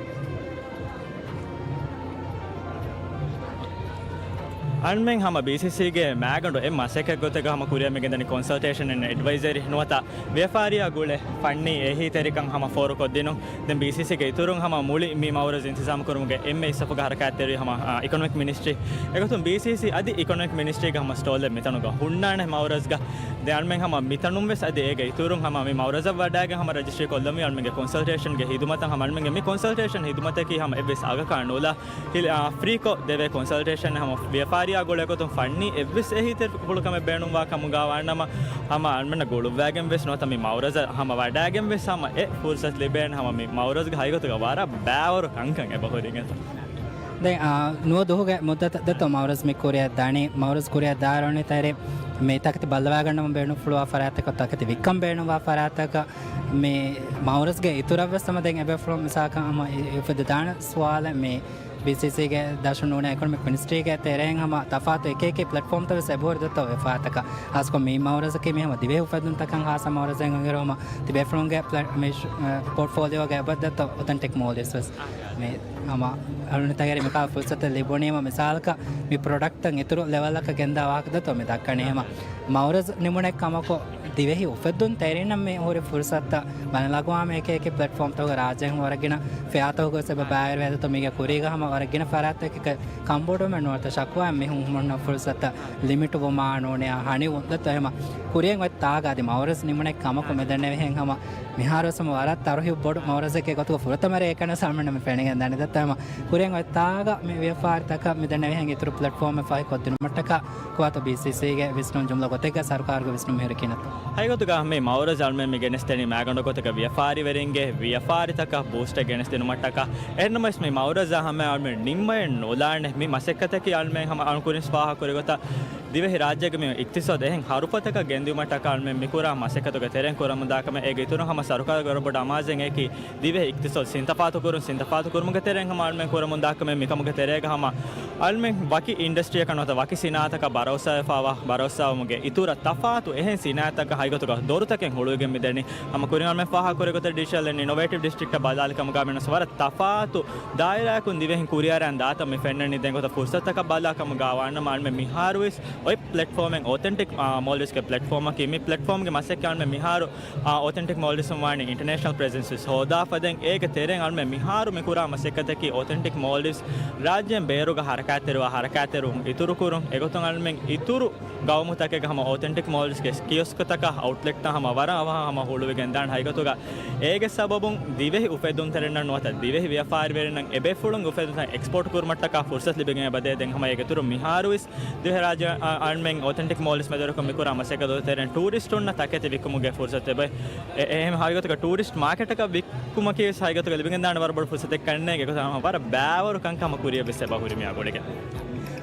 އަޅަމެން ހަމަ ބީސީސީގެ މައިގަނޑު އެއް މަސައްކަތް ގޮތެއްގަ ހަމަ ކުރިއަށް މިގެންދަނީ ކޮންސަލްޓޭޝަން އެންޑް އެޑްވައިޒަރީ ނުވަތަ ވިޔަފާރިއާ ގުޅޭ ފަންނީ އެހީތެރިކަން ހަމަ ފޯރުކޮށްދިނުން. ދެން ބީސީސީގެ އިތުރުން ހަމަ މުޅި މި މައުރަޒް އިންތިޒާމް ކުރުމުގެ އެންމެ އިސް ސަފުގަ ހަރަކާތްތެރިވި ހަމަ، އާ، އިކޮނޮމިކް މިނިސްޓްރީ. އެގޮތުން ބީސީސީ އަދި އިކޮނޮމިކް މިނިސްޓްރީގެ ހަމަ ސްޓޯލެއް މިތަނުގަ ހުންނާނެ މައުރަޒްގަ. ދެން އަޅަމެން ހަމަ މިތަނުން ވެސް އަދި އޭގެ އިތުރުން ހަމަ މި މައުރަޒަށް ވަޑައިގެން ހަމަ ރަޖިސްޓްރީ ކޮށްލަންވީ އަޅަމެންގެ ކޮންސަލްޓޭޝަންގެ ހިދުމަތަށް. ހަމަ އަޅަމެންގެ މި ކޮންސަލްޓޭޝަން ހިދުމަތަކީ ހަމަ އެއްވެސް އަގަކާ ނުލާ ހިލ-، އާ، ފްރީކޮށް ދެވޭ ކޮންސަލްޓޭޝަން ހަމަ ވިޔަފާރިއާ ގުޅޭ ގޮތުން ފަންނީ އެއްވެސް އެހީތެރި ފުޅުކަމެއް ބޭނުންވާ ކަމުގަ ވާނަމަ، ހަމަ އަޅަމެންނަށް ގުޅުއްވައިގެން ވެސް ނުވަތަ މި މައުރަޒަށް ހަމަ ވަޑައިގެން ވެސް ހަމަ އެ ފުރުސަތު ލިބޭނެ. ހަމަ މި މައުރަޒްގެ ހަގީގަތުގަ ވަރަށް ބައިވަރު ކަންކަން އެބަ ހުރިގެން. ދެން، އާ، ނުވަ ދުވަހުގެ މުއްދަތަށް ދެތޯ މައުރަޒް މި ކުރިއަށް ދާނީ. މައުރަޒް ކުރިއަށް ދާއިރު އޮތް ތައިރީ މި ތަކެތި ބައްލަވާގަންނަވަން ބޭނުންފުޅުވާ ފަރާތްތަކަށް، ތަކެތި ވިއްކަން ބޭނުންވާ ފަރާތްތަކަށް މި މައުރަޒްގެ އިތުރަށް ވެސް ހަމަ ދެން އެބޭފުޅުން މިސާލަކަށް ހަމަ އި-، އި-، އުފެދިދާނެ ސުވާލެއް މި ބީސީސީގެ ދަށުން ނޫނީ އިކޮނޮމިކް މިނިސްޓްރީގެ ތެރެއިން ހަމަ ތަފާތު އެކި އެކި ޕްލެޓްފޯމްތައް ވެސް އެބަހުރި ދެތޯ ވިޔަފާރިތަކަށް. ހާއްސަކޮށް މި މައުރަޒަކީ މި ހަމަ ދިވެހި އުފެއްދުންތަކަށް ހާއްސަ މައުރަޒެއް އިނގޭ ހަމަ ތިބޭފުޅުންގެ ޕްލެ-، މި ޝު-، އަ، ޕޯޓްފޯލިއޯގަ އެބަ ދެތޯ އޮތެންޓިކް މޯލްޑިވްސް ވެސް. މި ހަމަ އަޅުގަނޑުމެން ތަކެތި މިކަހަލަ ފުރުސަތެއް ލިބުނީމަ މިސާލަކަށް މި ޕްރޮޑަކްޓްތައް އިތުރު ލެވަލަކަށް ގެންދާ ވާހަކަ ދެތޯ މި ދައްކަނީ. ހަމަ މައުރަޒް ނިމުނެއް ކަމަކު ދިވެހި އުފެއްދުންތެރިންނަށް މި ހުރި ފުރުސަތުތައް ބަނެލަގުވާމަ އެކި އެކި ޕްލެޓްފޯމްތަކުގަ ރާއްޖޭން ވަރަށް ގިނަ ފިޔާތަކުގަ ވެސް އެބަ ބައިވެރިވޭ ދެތޯ މީގެ ކުރީގަ ހަމަ ވަރަށް ގިނަ ފަރާތްތަކުގަ ކަންބޮޑުވުމެއް ނުވަތަ ޝަކުވާ މީހުން ހުންނަ ފުރުސަތު ލިމިޓް ވުމާ ނޫނިއްޔާ ހަނިވުން ދެތޯ ހަމަ ކުރިއަށް އޮތް ތާގަ އަދި މައުރަޒް ނިމުނެއް ކަމަކު މިދެންނެވިހެން ހަމަ މިހާރު ވެސް ހަމަ ވަރަށް ތަރުހީބު ބޮޑު މައުރަޒެއްގެ ގޮތުގަ ފުރަތަމަ ރޭ އެކަނި ސަމަން މި ފެނިގެން ދާނެ ދެތޯ ހަމަ ކުރިއަށް އޮތް ތާގަ މި ވިޔަފާރިތަކަށް މިދެންނެވިހެން އިތުރު ޕްލެޓްފޯމެއް ފަހި ކޮށްދިނުމަށްޓަކާ ކުވާތޯ ބީސީސީގެ ވިސްނުން ޖުމްލަ ގޮތެއްގަ ސަރުކާރުގެ ވިސްނުން މިހުރި ކިހިނެއްތޯ؟ ހަގީގަތުގަ މި މައުރަޒް އަޅުމެން މި ގެނެސްދެނީ މައިގަނޑު ގޮތަކަށް ވިޔަފާރިވެރިންގެ ވިޔަފާރިތަކަށް ބޫސްޓެއް ގެނެސްދިނުމަށްޓަކާ. އެހެންނަމަވެސް މި މައުރަޒާ ހަމަ އަޅުމެން ނިންމައެއް ނުލާނެ. މި މަސައްކަތަކީ އަޅުމެން ހަމަ އަޅު ކުރިން ފާހަގަކުރި ގޮތަށް ދިވެހި ރާއްޖޭގެ މި އިޤްތިޞާދު އެހެން ހަރުފަތަކަށް ގެންދިއުމަށްޓަކާ އަޅުމެން މިކުރާ މަސައްކަތުގެ ތެރެއިން ކުރަމުންދާ ކަމެއް. އޭގެ އިތުރުން ހަމަ ސަރުކާރުގެ ވަރަށް ބޮޑު އަމާޒެއް އެކީ ދިވެހި އިޤްތިޞާދު ސިންތަފާތުކުރުން، ސިންތަފާތުކުރުމުގެ ތެރެއިން ހަމަ އަޅުމެން ކުރަމުންދާ ކަމެއް. މިކަމުގެ ތެރޭގަ ހަމަ އަޅުމެން ވަކި އިންޑަސްޓްރީއަކަށް ނުވަތަ ވަކި ސިނާއަތަކަށް ބަރޯސާވެފާވާ، ބަރޯސާވުމުގެ އިތުރަށް ތަފާތު އެހެން ސިނާއަތަކަށް ހަގީގަތުގަ ދޮރުތަކެއް ހުޅުވިގެން މިދެނީ. ހަމަ ކުރިން އަޅުމެން ފާހަގަކުރި ގޮތަށް ޑިޖިޓަލް އެންޑް އިނޮވޭޓިވް ޑިސްޓްރިކްޓަށް ބަލާލި ކަމުގަ މިނަސް ވަރަށް ތަފާތު ދާއިރާއަކުން ދިވެހިން ކުރިއަރަން ދާތަން މި ފެންނަނީ. ދެން ގޮތަށް ފުރުސަތަކަށް ބަލާ ކަމުގަ ވާނަމަ އަޅުމެން މިހާރުވެސް އޮތް ޕްލެޓްފޯމެއް އޮތެންޓިކް، އާ، މޯލްޑިވްސްގެ ޕްލެޓްފޯމަކީ. މި ޕްލެޓްފޯމްގެ މަސައްކަތް އަޅުމެން މިހާރު، އާ، އޮތެންޓިކް މޯލްޑިވްސް ވާނީ އިންޓަރނޭޝަނަލް ޕްރެޒެންސް ވެސް ހޯދާފަ. ދެން އޭގެ ތެރެއިން އަޅުމެން މިހާރު މި ކުރާ މަސައްކަތަކީ އޮތެންޓިކް މޯލްޑިވްސް ރާއްޖޭން ބޭރުގަ ހަރަކާތްތެރިވާ ހަރަކާތްތެރިވުން އިތުރުކުރުން. އެގޮތުން އަޅުމެން އިތުރު ގައުމުތަކެއްގަ ހަމަ އޮތެންޓިކް މޯލްޑިވްސްގެ ކިޔޮސްކްތަކާ އައުޓްލެޓްތައް ހަމަ ވަރަށް އަވަހަށް ހަމަ ހުޅުވިގެން ދާނެ. ހަގީގަތުގަ އޭގެ ސަބަބުން ދިވެހި އުފެއްދުންތެރިންނަށް ނުވަތަ ދިވެހި ވިޔަފާރިވެރިންނަށް އެބޭފުޅުންގެ އުފެއްދުންތައް އެކްސްޕޯޓް ކުރުމަށްޓަކާ ފުރުސަތު ލިބިގެން އެބަދޭ. ދެން ހަމަ އޭގެ އިތުރުން މިހާރުވެސް ދިވެހިރާއްޖެ، އަ، އަޅުމެން އޮތެންޓިކް މޯލްޑިވްސް މެދުވެރިކޮށް މިކުރާ މަސައްކަތުގެ ތެރެއިން ޓޫރިސްޓުންނަށް ތަކެތި ވިއްކުމުގެ ފުރުސަތު އެބަ، އެ-، އެހެން ހަގީގަތުގަ ޓޫރިސްޓް މާކެޓަކަށް ވިއްކުމަކީ ވެސް ހަގީގަތުގަ ލިބިގެންދާނެ ވަރަށް ބޮޑު ފުރުސަތެއް ކަންނޭނގެ. އެގޮތަށް ހަމަ ވަރަށް ބައިވަރު ކަންކަން ހަމަ ކުރިއަށް ވެސް އެބަ ހުރި މި އަގުނިގެ.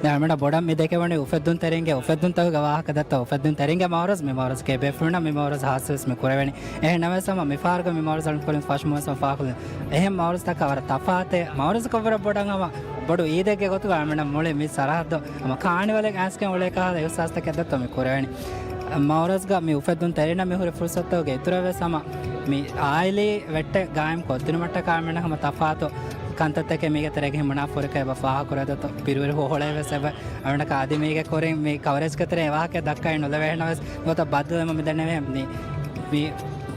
ދެން އަޅުމެންނަށް ބޮޑަށް މި ދެކެވަނީ އުފެއްދުންތެރިންގެ އުފެއްދުންތަކުގެ ވާހަކަ ދައްތަ އުފެއްދުންތެރިންގެ މައުރަޒް މި މައުރަޒްގެ ބޭފުޅުންނަށް މި މައުރަޒް ހާއްސަވެސް މި ކުރެވެނީ. އެހެން ނަމަވެސް ހަމަ މިފަހަރުގެ މި މައުރަޒް އަޅުން ކުރިން ފަށުމުވެސް ފާހަގަކޮށްލި އެހެން މައުރަޒްތަކާ ވަރަށް ތަފާތެއް. މައުރަޒަކަށް ވަރަށް ބޮޑަށް ހަމަ ބޮޑު އީދެއްގެ ގޮތުގަ އަޅުމެންނަށް މުޅި މި ސަރަހައްދު ހަމަ ކާނިވަލެއް އައިސްގެން އުޅޭ ކަހަލަ އިހުސާސްތަކެއް ދައްތަ މި ކުރެވެނީ. މައުރަޒްގަ މި އުފެއްދުންތެރިންނަށް މި ހުރި ފުރުސަތުގެ އިތުރަށް ވެސް ހަމަ މި އާއިލީ ވެއްޓެއް ގާއިމް ކޮށްދިނުމަށްޓަކާ އަޅުމެންނަށް ހަމަ ތަފާތު ކަންތައްތަކެއް މީގެ ތެރޭގަ ހިމަނާ ފުރިކަ އެބަ ފާހަގަކުރޭ ދައްތަ ބިރުވެރި ހޮހޮޅައެއް ވެސް އެބަ އަޅުނަކަ އަދި މީގެ ކުރިން މި ކަވަރޭޖްގެ ތެރޭ ވާހަކަ ދައްކައި ނުލެވޭ. އެހެންނަމަވެސް ނުވަތަ ބައްދަލުވެމަ މިދެންނެވި މި، މި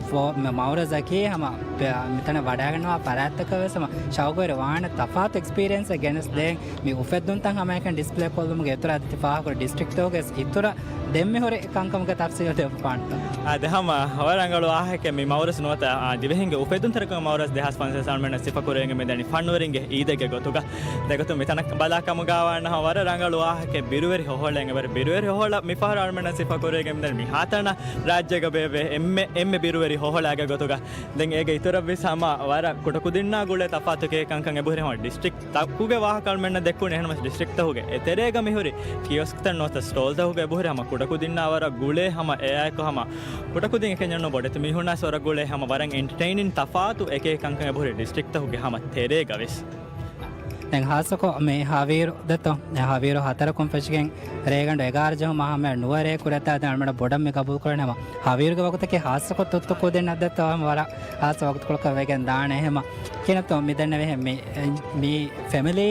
ފޯ-، މަ-، މައުރަޒަކީ ހަމަ ޕެ-، މިތަނަށް ވަޑައިގަންނަވާ ފަރާތްތަކަށް ވެސް ހަމަ ޝައުގުވެރި ވާނެ ތަފާތު އެކްސްޕީރިއެންސްއެއް ގެނެސް ދޭން. މި އުފެއްދުންތައް ހަމައެކަނި ޑިސްޕްލޭ ކޮށްލުމުގެ އިތުރަށް އަދި ތި ފާހަގަކުރި ޑިސްޓްރިކްޓްތަކުގެ އިތުރަށް ދެން މި ހުރި ކަންކަމުގެ ތަފްސީލު ދެއްވާނެތޯ؟ އާ، ދެ ހަމަ ވަރަށް ރަނގަޅު ވާހަކައެއް މި މައުރަޒް ނުވަތަ، އާ، ދިވެހިންގެ އުފެއްދުންތެރިކަމުގެ މައުރަޒް ދެހާސް ފަންސާސް އަޅުމެންނަށް ސިފަކުރެވިގެން މިދަނީ ފަންވެރިންގެ އީދެއްގެ ގޮތުގަ. ދެގޮތުން މިތަނަށް ބަލާ ކަމުގަ ވާން ހަމަ ވަރަށް ރަނގަޅު ވާހަކައެއް ބިރުވެރި ހޮހޮޅެއް އެބަ ހުރި. ބިރުވެރި ހޮހޮޅަށް މިފަހަރު އަޅުމެންނަށް ސިފަކުރެވިގެން މިދަނީ މިހާތަނަށް ރާއްޖޭގަ ބޭއްވޭ އެންމެ، އެންމެ ބިރުވެރި ހޮހޮޅާގެ ގޮތުގަ. ދެން އޭގެ އިތުރަށް ވެސް ހަމަ ވަރަށް ކުޑަކުދިންނާ ގުޅޭ ތަފާތު އެކި ކަންކަން އެބަހުރި. ހަމަ ޑިސްޓްރިކްޓް ތަކުގެ ވާހަކަ އަޅުމެންނަށް ދެއްކުނީ. އެހެންނަމަވެސް ޑިސްޓްރިކްޓްތަކުގެ އެތެރޭގަ މިހުރި ކިޔޮސްކްތައް ނުވަތަ ސްޓޯލްތަކުގެ އެބަހުރި ހަމަ ކުޑަކުދިންނާ ވަރަށް ގުޅޭ. ހަމަ އެއާއެކު ހަމަ ކުޑަކުދިން އެކަންޏެއް ނޫން، ބޮޑެތި މީހުންނާސް ވަރަށް ގުޅޭ. ހަމަ ވަރަށް އެންޓަޓައިނިން ތަފާތު އެކި ކަންކަން އެބަހުރި ޑިސްޓްރިކްޓްތަކުގެ ހަމަ ތެރޭގަ ވެސް. ދެން ހާއްސަކޮށް މި ހަވީރު ދެއްތޯ، ހަވީރު ހަތަރަކުން ފެށިގެން ރޭގަނޑު އެގާރަ ޖަހުމާ ހަމަ ނުވަ ރޭ ކުރިއަށްދާ ދެން އަޅުމެންނަށް ބޮޑަށް މި ގަބޫލުކުރަނީ. ހަމަ ހަވީރުގެ ވަގުތަކީ ހާއްސަކޮށް ތުއްތު ކުދިންނަށް ދެއްތޯ ހަމަ ވަރަށް ހާއްސަ ވަގުތުކޮޅަކަށް ވެގެން ދާނެ. ހަމަ ކިހިނެއްތޯ މިދެންނެވިހެން މި، މި ފެމިލީ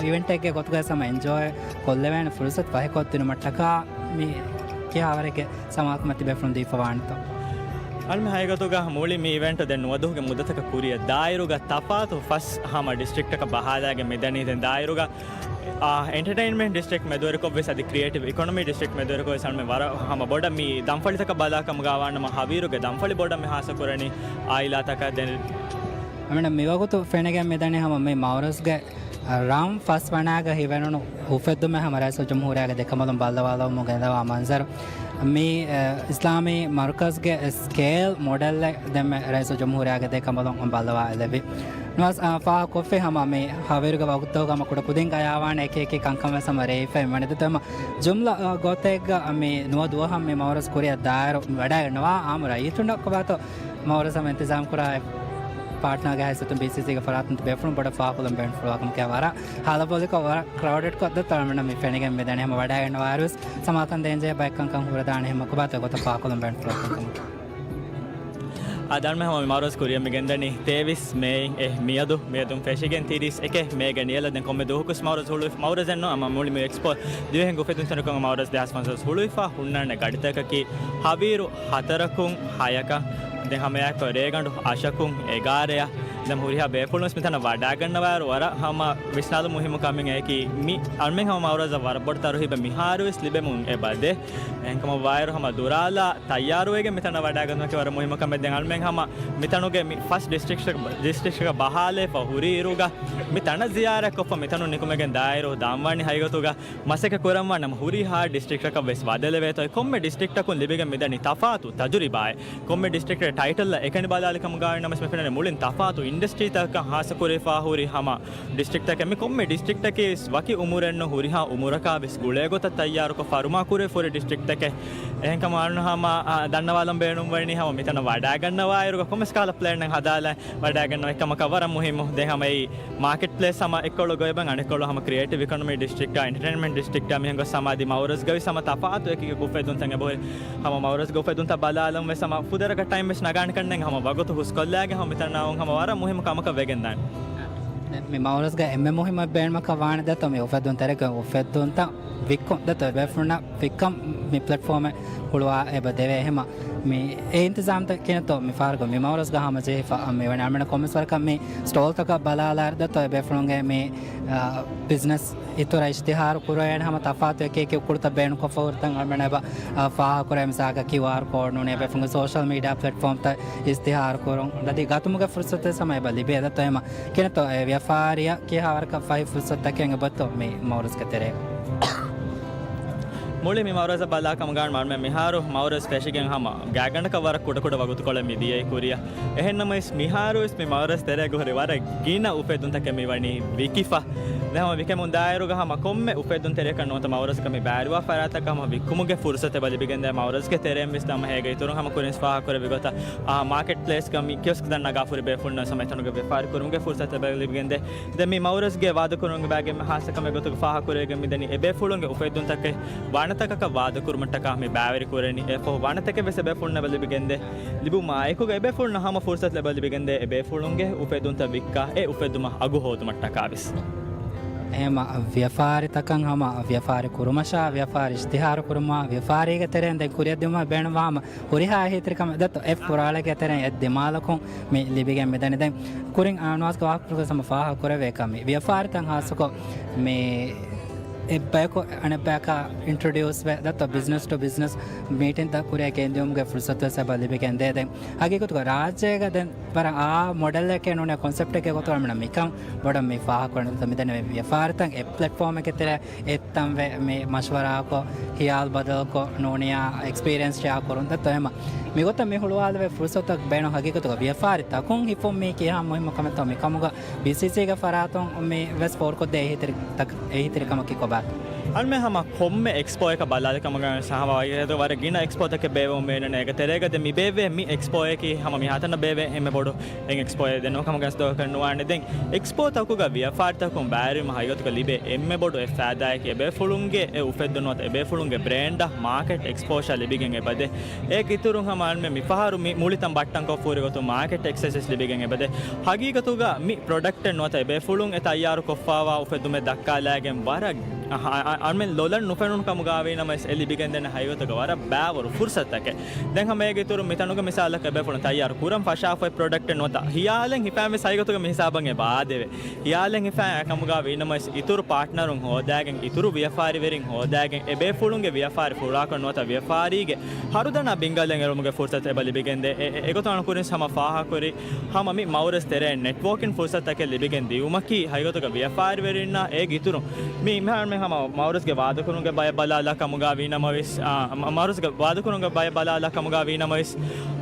އިވެންޓެއްގެ ގޮތުގަ ހަމަ އެންޖޯއި ކޮށްލެވޭނެ ފުރުސަތު ފަހިކޮށްދިނުމަށްޓަކާ މި ކިހާވަރެއްގެ ސަމާލުކަމެއް ތިބޭފުޅުން ދީފަ ވާނެތޯ؟ އަޅުމެން ހަގީގަތުގަ މުޅި މި އިވެންޓް ދެން ނުވަދުހުގެ މުއްދަތަކަށް ކުރިއަށް ދާއިރުގަ ތަފާތު ފަސް ހަމަ ޑިސްޓްރިކްޓަކަށް ބަހާލާގެން މިދަނީ. ދެން ދާއިރުގަ، އާ، އެންޓަޓައިންމަންޓް ޑިސްޓްރިކްޓް މެދުވެރިކޮށް ވެސް އަދި ކްރިއޭޓިވް އިކޮނޮމީ ޑިސްޓްރިކްޓް މެދުވެރިކޮށް ވެސް އަޅުމެން ވަރަށް ހަމަ ބޮޑަށް މި ދަންފަޅިތަކަށް ބަލާ ކަމުގަ ވާނަމަ ހަވީރުގެ ދަންފަޅި ބޮޑަށް މި ހާއްސަ ކުރަނީ އާއިލާތަކަށް. ދެން އަޅުމެންނަށް މިވަގުތު ފެނިގެން މިދަނީ ހަމަ މި މައުރަޒްގެ ރަން ފަސް ވަނާގަ ހިމެނުނު އުފެއްދުމެއް ހަމަ ރައީސުލްޖުމްހޫރިއްޔާގެ ދެކަނބަލުން ބައްލަވާލައްވަމުން ގެންދަވާ މަންޒަރު. މި، އެ، އިސްލާމީ މަރުކަޒްގެ ސްކޭލް މޮޑެލްއެއް ދެންމެ ރައީސުލްޖުމްހޫރިއްޔާގެ ދެ ކަނބަލުން ބައްލަވާލެއްވި. ނަމަވެސް، އާ، ފާހަގަކޮށްފި ހަމަ މި ހަވީރުގެ ވަގުތުގަ ހަމަ ކުޑަކުދިން ގަޔާވާނެ އެކި އެކި ކަންކަން ވެސް ހަމަ ރޭވިފައި ވަނީ. ދެން ހަމަ ޖުމްލަ، އާ، ގޮތެއްގަ މި ނުވަ ދުވަހަށް މި މައުރަޒް ކުރިއަށް ދާއިރު ވަޑައިގަންނަވާ އާއްމު ރައްޔިތުންނަށް ކޮބާތޯ މައުރަޒް ހަމަ އިންތިޒާމް ކުރާ ޕާޓްނާގެ ހައިސިއްޔަތުން ބީސީސީގެ ފަރާތުން ބޭފުޅުން ބޮޑަށް ފާހަގަކޮށްލަން ބޭނުންފުޅުވާކަމަކީ ވަރަށް ހާލަބޮލިކޮށް ވަރަށް ކްރައުޑެޑްކޮށް ދެއްތޯ އަޅުމެންނަށް މި ފެނިގެން މިދަނީ. ހަމަ ވަޑައިގަންނަވާއިރުވެސް ސަމާލުކަން ދޭންޖެހޭ ބައެއް ކަންކަން ހުރެދާނެ ހަމަ ކޮބާތޯ ގޮތަށް ފާހަގަކޮށްލަން ބޭނުންފުޅުވާކަމަކީ. އާދެ، އަޅުމެން ހަމަ މި މައުރަޒް ކުރިއަށް މި ގެންދަނީ ތޭވީސް މޭއިން އެ މިއަދު، މިއަދުން ފެށިގެން ތިރީސް އެކެއް މޭގެ ނިޔަލަށް. ދެން ކޮންމެ ދުވަހަކުވެސް މައުރަޒް ހުޅުވި، މައުރަޒް އެއްނު އަމަ މުޅި މި އެކްސްޕޯ ދިވެހިންގެ އުފެއްދުންތަކުން މައުރަޒް ދެހާސް ފަންސާސް ހުޅުވިފަ ހުންނާނެ ގަޑިތަކަކީ ހަވީރު ހަތަރަކުން ހަޔަކަށް، ދެން ހަމައެއާއެކު ރޭގަނޑު އަށަކުން އެގާރައަށް. ދެން ހުރިހާ ބޭފުޅުންވެސް މިތަނަށް ވަޑައިގަންނަވާއިރު ވަރަށް ހަމަ ވިސްނާލުން މުހިއްމު ކަމެއް އެކީ މި އަޅުމެން ހަމަ މައުރަޒަށް ވަރަށް ބޮޑު ތަރުހީބެއް މިހާރުވެސް ލިބެމުން އެބަދޭ. އެހެންކަމަށް ވާއިރު ހަމަ ދުރާލާ ތައްޔާރުވެގެން މިތަނަށް ވަޑައިގަންނަވަކީ ވަރަށް މުހިއްމު ކަމެއް. ދެން އަޅުމެން ހަމަ މިތަނުގެ މި ފަސް ޑިސްޓްރިކްޓް، ޑިސްޓްރިކްޓަކަށް ބަހާލައިފަ ހުރި އިރުގަ މި ތަނަށް ޒިޔާރަތްކޮށްފަ މިތަނުން ނިކުމެގެން ދާއިރު ދާންވާނީ ހަގީގަތުގަ މަސައްކަތް ކުރަންވާނެ ހަމަ ހުރިހާ ޑިސްޓްރިކްޓަކަށް ވެސް ބަދަލެވޭތޯ. ކޮންމެ ޑިސްޓްރިކްޓަކުން ލިބިގެން މިދަނީ ތަފާތު ތަޖުރިބާއެއް. ކޮންމެ ޑިސްޓްރިކްޓެއް ޓައިޓަލްއަށް އެކަނި ބަލާލި ކަމުގައި ނަމަވެސް މި ފެންނަނީ މުޅިން ތަފާތު އިންޑަސްޓްރީތަކަށް ހާއްސަ ކުރެވިފަ ހުރި ހަމަ ޑިސްޓްރިކްޓެކޭ. މި ކޮންމެ ޑިސްޓްރިކްޓަކީ ވެސް ވަކި އުމުރެއްނު ހުރިހާ އުމުރަކާ ވެސް ގުޅޭ ގޮތަށް ތައްޔާރުކޮށް ފަރުމާ ކުރެވިފަ ހުރި ޑިސްޓްރިކްޓެކޭ. އެހެންކަމުން އަޅުން ހަމަ، އާ، ދަންނަވާލަން ބޭނުންވަނީ ހަމަ މިތަނަށް ވަޑައިގަންނަވާއިރުގަ ކޮންމެސް ކަހަލަ ޕްލޭނެއް ހަދާލަން ވަޑައިގަންނަވާ އެކަމަކަށް ވަރަށް މުހިއްމު. ދެން ހަމަ އެއީ މާކެޓް ޕްލޭސް ހަމަ އެއްކޮޅު ގޮވެބަން އަނެއްކޮޅު ހަމަ ކްރިއޭޓިވް އިކޮނޮމީ ޑިސްޓްރިކްޓާ، އެންޓަޓެއިންމަންޓް ޑިސްޓްރިކްޓާ މިހެން ގޮސް ހަމަ އަދި މައުރަޒްގަވި ހަމަ ތަފާތު އެކި އެކި އުފެއްދުންތައް އެބަހުރި. ހަމަ މައުރަޒްގެ އުފެއްދުންތައް ބަލާލަން ވެސް ހަމަ ފުދޭވަރަކަށް ޓައިމް ވެސް ނަގާނެ ކަންނޭނގެ ހަމަ ވަގުތު ހުސްކޮށްލާގެން ހަމަ މިތަނާ އޮން ހަމަ ވަރަށް މުހިއްމު ކަމަކަށް ވެގެންދާނެ. މި މައުރަޒްގަ އެންމެ މުހިއްމު ބޭނުމަކަށް ވާނެ ދެއްތޯ މި އުފެއްދުންތެރިކަން އުފެއްދުންތައް ވިއްކުން ދެއްތޯ ބޭފުޅުންނަށް ވިއްކަން މި ޕްލެޓްފޯމެއް ހުޅުވާ އެބަ ދެވޭ. ހަމަ މި އެ އިންތިޒާމްތައް ކިހިނެއްތޯ މި ފަހަރުގަ މި މައުރަޒްގަ ހަމަޖެހިފަ މި ވަނީ އަޅުމެން ކޮންމެސް ވަރަކަށް މި ސްޓޯލްތަކަށް ބަލާލާއިރު ދެއްތޯ އެ ބޭފުޅުންގެ މި، އާ، ބިޒްނަސް އިތުރަށް އިޝްތިހާރު ކުރެވޭނެ ހަމަ ތަފާތު އެކި އެކި އުކުޅުތައް ބޭނުންކޮށްފަ ހުރިތަން އަޅުމެން އެބަ، އާ، ފާހަގަކުރޭ. މިސާލަކަށް ކިއުއާރް ކޯޑް ނޫނީ އެ ބޭފުޅުންގެ ސޯޝަލް މީޑިއާ ޕްލެޓްފޯމްތައް އިޝްތިހާރު ކުރުން އަދި ގަތުމުގެ ފުރުސަތު ވެސް ހަމަ އެބަ ލިބޭ ދެއްތޯ އެމަ ކިނެތޯ އެ ވިޔަފާރިއަށް ކިހާވަރަކަށް ފަހި ފުރުސަތުތަކެއް އެބައޮތްތޯ މި މައުރަޒްގެ ތެރޭ؟ މުޅި މި މައުރަޒަށް ބަލާ ކަމުގަ އަޅުމެން މިހާރު މައުރަޒް ފެށިގެން ހަމަ ގާތްގަނޑަކަށް ވަރަށް ކުޑަކުޑަ ވަގުތުކޮޅެއް މި ދިޔައީ ކުރިއަށް. އެހެންނަމަވެސް މިހާރުވެސް މި މައުރަޒް ތެރޭގަ ހުރި ވަރަށް ގިނަ އުފެއްދުންތަކެއް މި ވަނީ ވިކިފަ. ދެން ހަމަ ވިކެމުން ދާއިރުގަ ހަމަ ކޮންމެ އުފެއްދުންތެރިޔަކަށް ނުވަތަ މައުރަޒްގަ މި ބައިވެރިވާ ފަރާތަކަށް ހަމަ ވިއްކުމުގެ ފުރުސަތު އެބަ ލިބިގެންދޭ. މައުރަޒްގެ ތެރެއިން ވެސް ހަމަ އޭގެ އިތުރުން ހަމަ ކުރިން ފާހަގަކުރެއްވި ގޮތަށް، އާ، މާކެޓް ޕްލޭސްގަ މި ކިއޮސްކް ދަންނަގާ ހުރި ބޭފުޅުންނަށް ހަމަ އެތަނުގެ ވިޔަފާރި ކުރުމުގެ ފުރުސަތު އެބަ ލިބިގެންދޭ. ދެން މި މައުރަޒްގެ ވާދަކުރުމުގެ ބައިގެ ހާއްސަ ކަމެއް ގޮތުގަ ފާހަގަކުރެވިގެން މިދަނީ އެބޭފުޅުންގެ އުފެއްދުންތަކެއް ވާނަތަކަކަށް ވާދަކުރުމަށްޓަކާ މި ބައިވެރި ކުރަނީ. އެފަހު ވާނަތަކެއް ވެސް އެބޭފުޅުންނަށް އެބަ ލިބިގެންދޭ. ލިބުމާއެކުގަ އެބޭފުޅުންނަށް ހަމަ ފުރުސަތު އެބަ ލިބިގެންދޭ އެބޭފުޅުންގެ އުފެއްދުންތައް ވިއްކާ އެ އުފެއްދުމަށް އަގު ހޯދުމަށްޓަކާ ވެސް. އެހެމަ ވިޔަފާރިތަކަށް ހަމަ ވިޔަފާރި ކުރުމަށާ، ވިޔަފާރި އިޝްތިހާރު ކުރުމާ، ވިޔަފާރީގެ ތެރެއިން ދެން ކުރިއަށް ދިއުމަށް ބޭނުންވާ ހަމަ ހުރިހާ އެހީތެރިކަމެއް ދެއްތޯ އެ ފުރާޅެއްގެ ތެރެއިން އެއް ދިމާލަކުން މި ލިބިގެން މިދަނީ. ދެން ކުރިން އަންވާސްގެ ވާހަކަފުޅުގަ ހަމަ ފާހަގަ ކުރެވޭ ކަމެއް ވިޔަފާރިތައް ހާއްސަކޮށް މި އެއްބަޔަކު އަނެއްބަޔަކާ އިންޓްރޮޑިއުސް ވެ ދެއްތޯ ބިޒްނަސް ޓު ބިޒްނަސް މީޓިންތައް ކުރިއަށް ގެންދިއުމުގެ ފުރުސަތު ވެސް އެބަ ލިބިގެން ދޭ. ދެން ހަގީގަތުގަ ރާއްޖޭގަ ދެން ވަރަށް އާ މޮޑެލްއެކޭ ނޫނޭ ކޮންސެޕްޓެކޭ ގޮތުގަ އަޅުމެންނަށް މިކަން ބޮޑަށް މި ފާހަގަކުރަން މިދަނީ ވިޔަފާރިތައް އެއް ޕްލެޓްފޯމެކޭ ތެރޭ އެއްތަންވެ މި މަޝްވަރާކޮށް، ހިޔާލު ބަދަލުކޮށް، ނޫނިޔާ އެކްސްޕީރިއަންސް ޝެއާ ކުރުން ދެއްތޯ އެމަ. މިގޮތަށް މި ހުޅުވާލެވޭ ފުރުސަތަކު ބޭނުން ހަގީގަތުގަ ވިޔަފާރިތަކުން ހިފުން މީ ކިހާ މުހިއްމު ކަމެއްތޯ މިކަމުގަ ބީސީސީގެ ފަރާތުން މި ވެސް ފޯރުކޮށްދޭ އެހީތެރި-، ތަކް-، އެހީތެރިކަމަކީ ކޮބާތޯ؟ އަޅުމެން ހަމަ ކޮންމެ އެކްސްޕޯއަކަށް ބަލާލި ކަމުގަ ވެސް ހަމަ ވަރަށް ގިނަ އެކްސްޕޯތަކެއް ބޭއްވަމުން މިއަންނަނީ. އޭގެ ތެރޭގަ ދެން މި ބޭއްވޭ މި އެކްސްޕޯއަކީ ހަމަ މިހާތަނަށް ބޭއްވޭ އެންމެ ބޮޑު އެއް އެކްސްޕޯއެއް ދެން ނުވަ ކަމުގަ ވެސް ދޯކަށް ނުވާނެ. ދެން އެކްސްޕޯތަކުގަ ވިޔަފާރިތަކުން ބައިވެރިވުމަށް ހަގީގަތުގަ ލިބޭ އެންމެ ބޮޑު އެއް ފައިދާއަކީ އެބޭފުޅުންގެ އެ އުފެއްދުން ނުވަތަ އެބޭފުޅުންގެ ބްރޭންޑަށް މާކެޓް އެކްސްޕޯޝާ ލިބިގެން އެބަދޭ. އޭގެ އިތުރުން ހަމަ އަޅުމެން މިފަހަރު މި މުޅި ތަން ބައްޓަންކޮށްފަ ހުރި ގޮތުން މާކެޓް އެކްސެސް ވެސް ލިބިގެން އެބަދޭ. ހަގީގަތުގަ މި ޕްރޮޑަކްޓެއް ނުވަތަ އެބޭފުޅުން އެ ތައްޔާރު ކޮށްފަވާ އުފެއްދުމެއް ދައްކާލައިގެން ވަރަށް އަ-، އަ-، އަ-، އަޅުމެން ލޮލަށް ނުފެނުނު ކަމުގަ ވީނަމަވެސް އެ ލިބިގެންދޭނެ ހަގީގަތުގަ ވަރަށް ބައިވަރު ފުރުސަތުތަކެއް. ދެން ހަމަ އޭގެ އިތުރުން މިތަނުގަ މިސާލަކަށް އެބޭފުޅުން ތައްޔާރު ކުރަން ފަށާފައި ޕްރޮޑަކްޓެއް ނުވަތަ ހިޔާލެއް ހިފައިން ވެސް ހަގީގަތުގަ މި ހިސާބަށް އެބަ އާދެވޭ. ހިޔާލެއް ހިފައި އެކަމުގަ ވީނަމަވެސް އިތުރު ޕާޓްނަރުން ހޯދާގެން، އިތުރު ވިޔަފާރިވެރިން ހޯދާގެން، އެބޭފުޅުންގެ ވިޔަފާރި ފުރާކޮށް ނުވަތަ ވިޔަފާރީގެ ހަރުދަނާ ބިންގަލެއް އެޅުމުގެ ފުރުސަތު އެބަ ލިބިގެންދޭ. އެ، އެ، އެގޮތުން އަޅުން ކުރިން ހަމަ ފާހަގަކުރި ހަމަ މި މައުރަޒް ތެރޭ ނެޓްވޯކިން ފުރުސަތުތަކެއް ލިބިގެން ދިއުމަކީ ހަގީގަތުގަ ވިޔަފާރިވެރިންނާ އޭގެ އިތުރުން މި މިހާރު މި ހަމަ މައުރަޒްގެ ވާދަކުރުމުގެ ބައެއް ބަލާލާ ކަމުގަ ވީނަމަވެސް، އާ، މަ-، މައުރަޒްގެ ވާދަކުރުމުގެ ބައެއް ބަލާލާ ކަމުގަ ވީނަމަވެސް،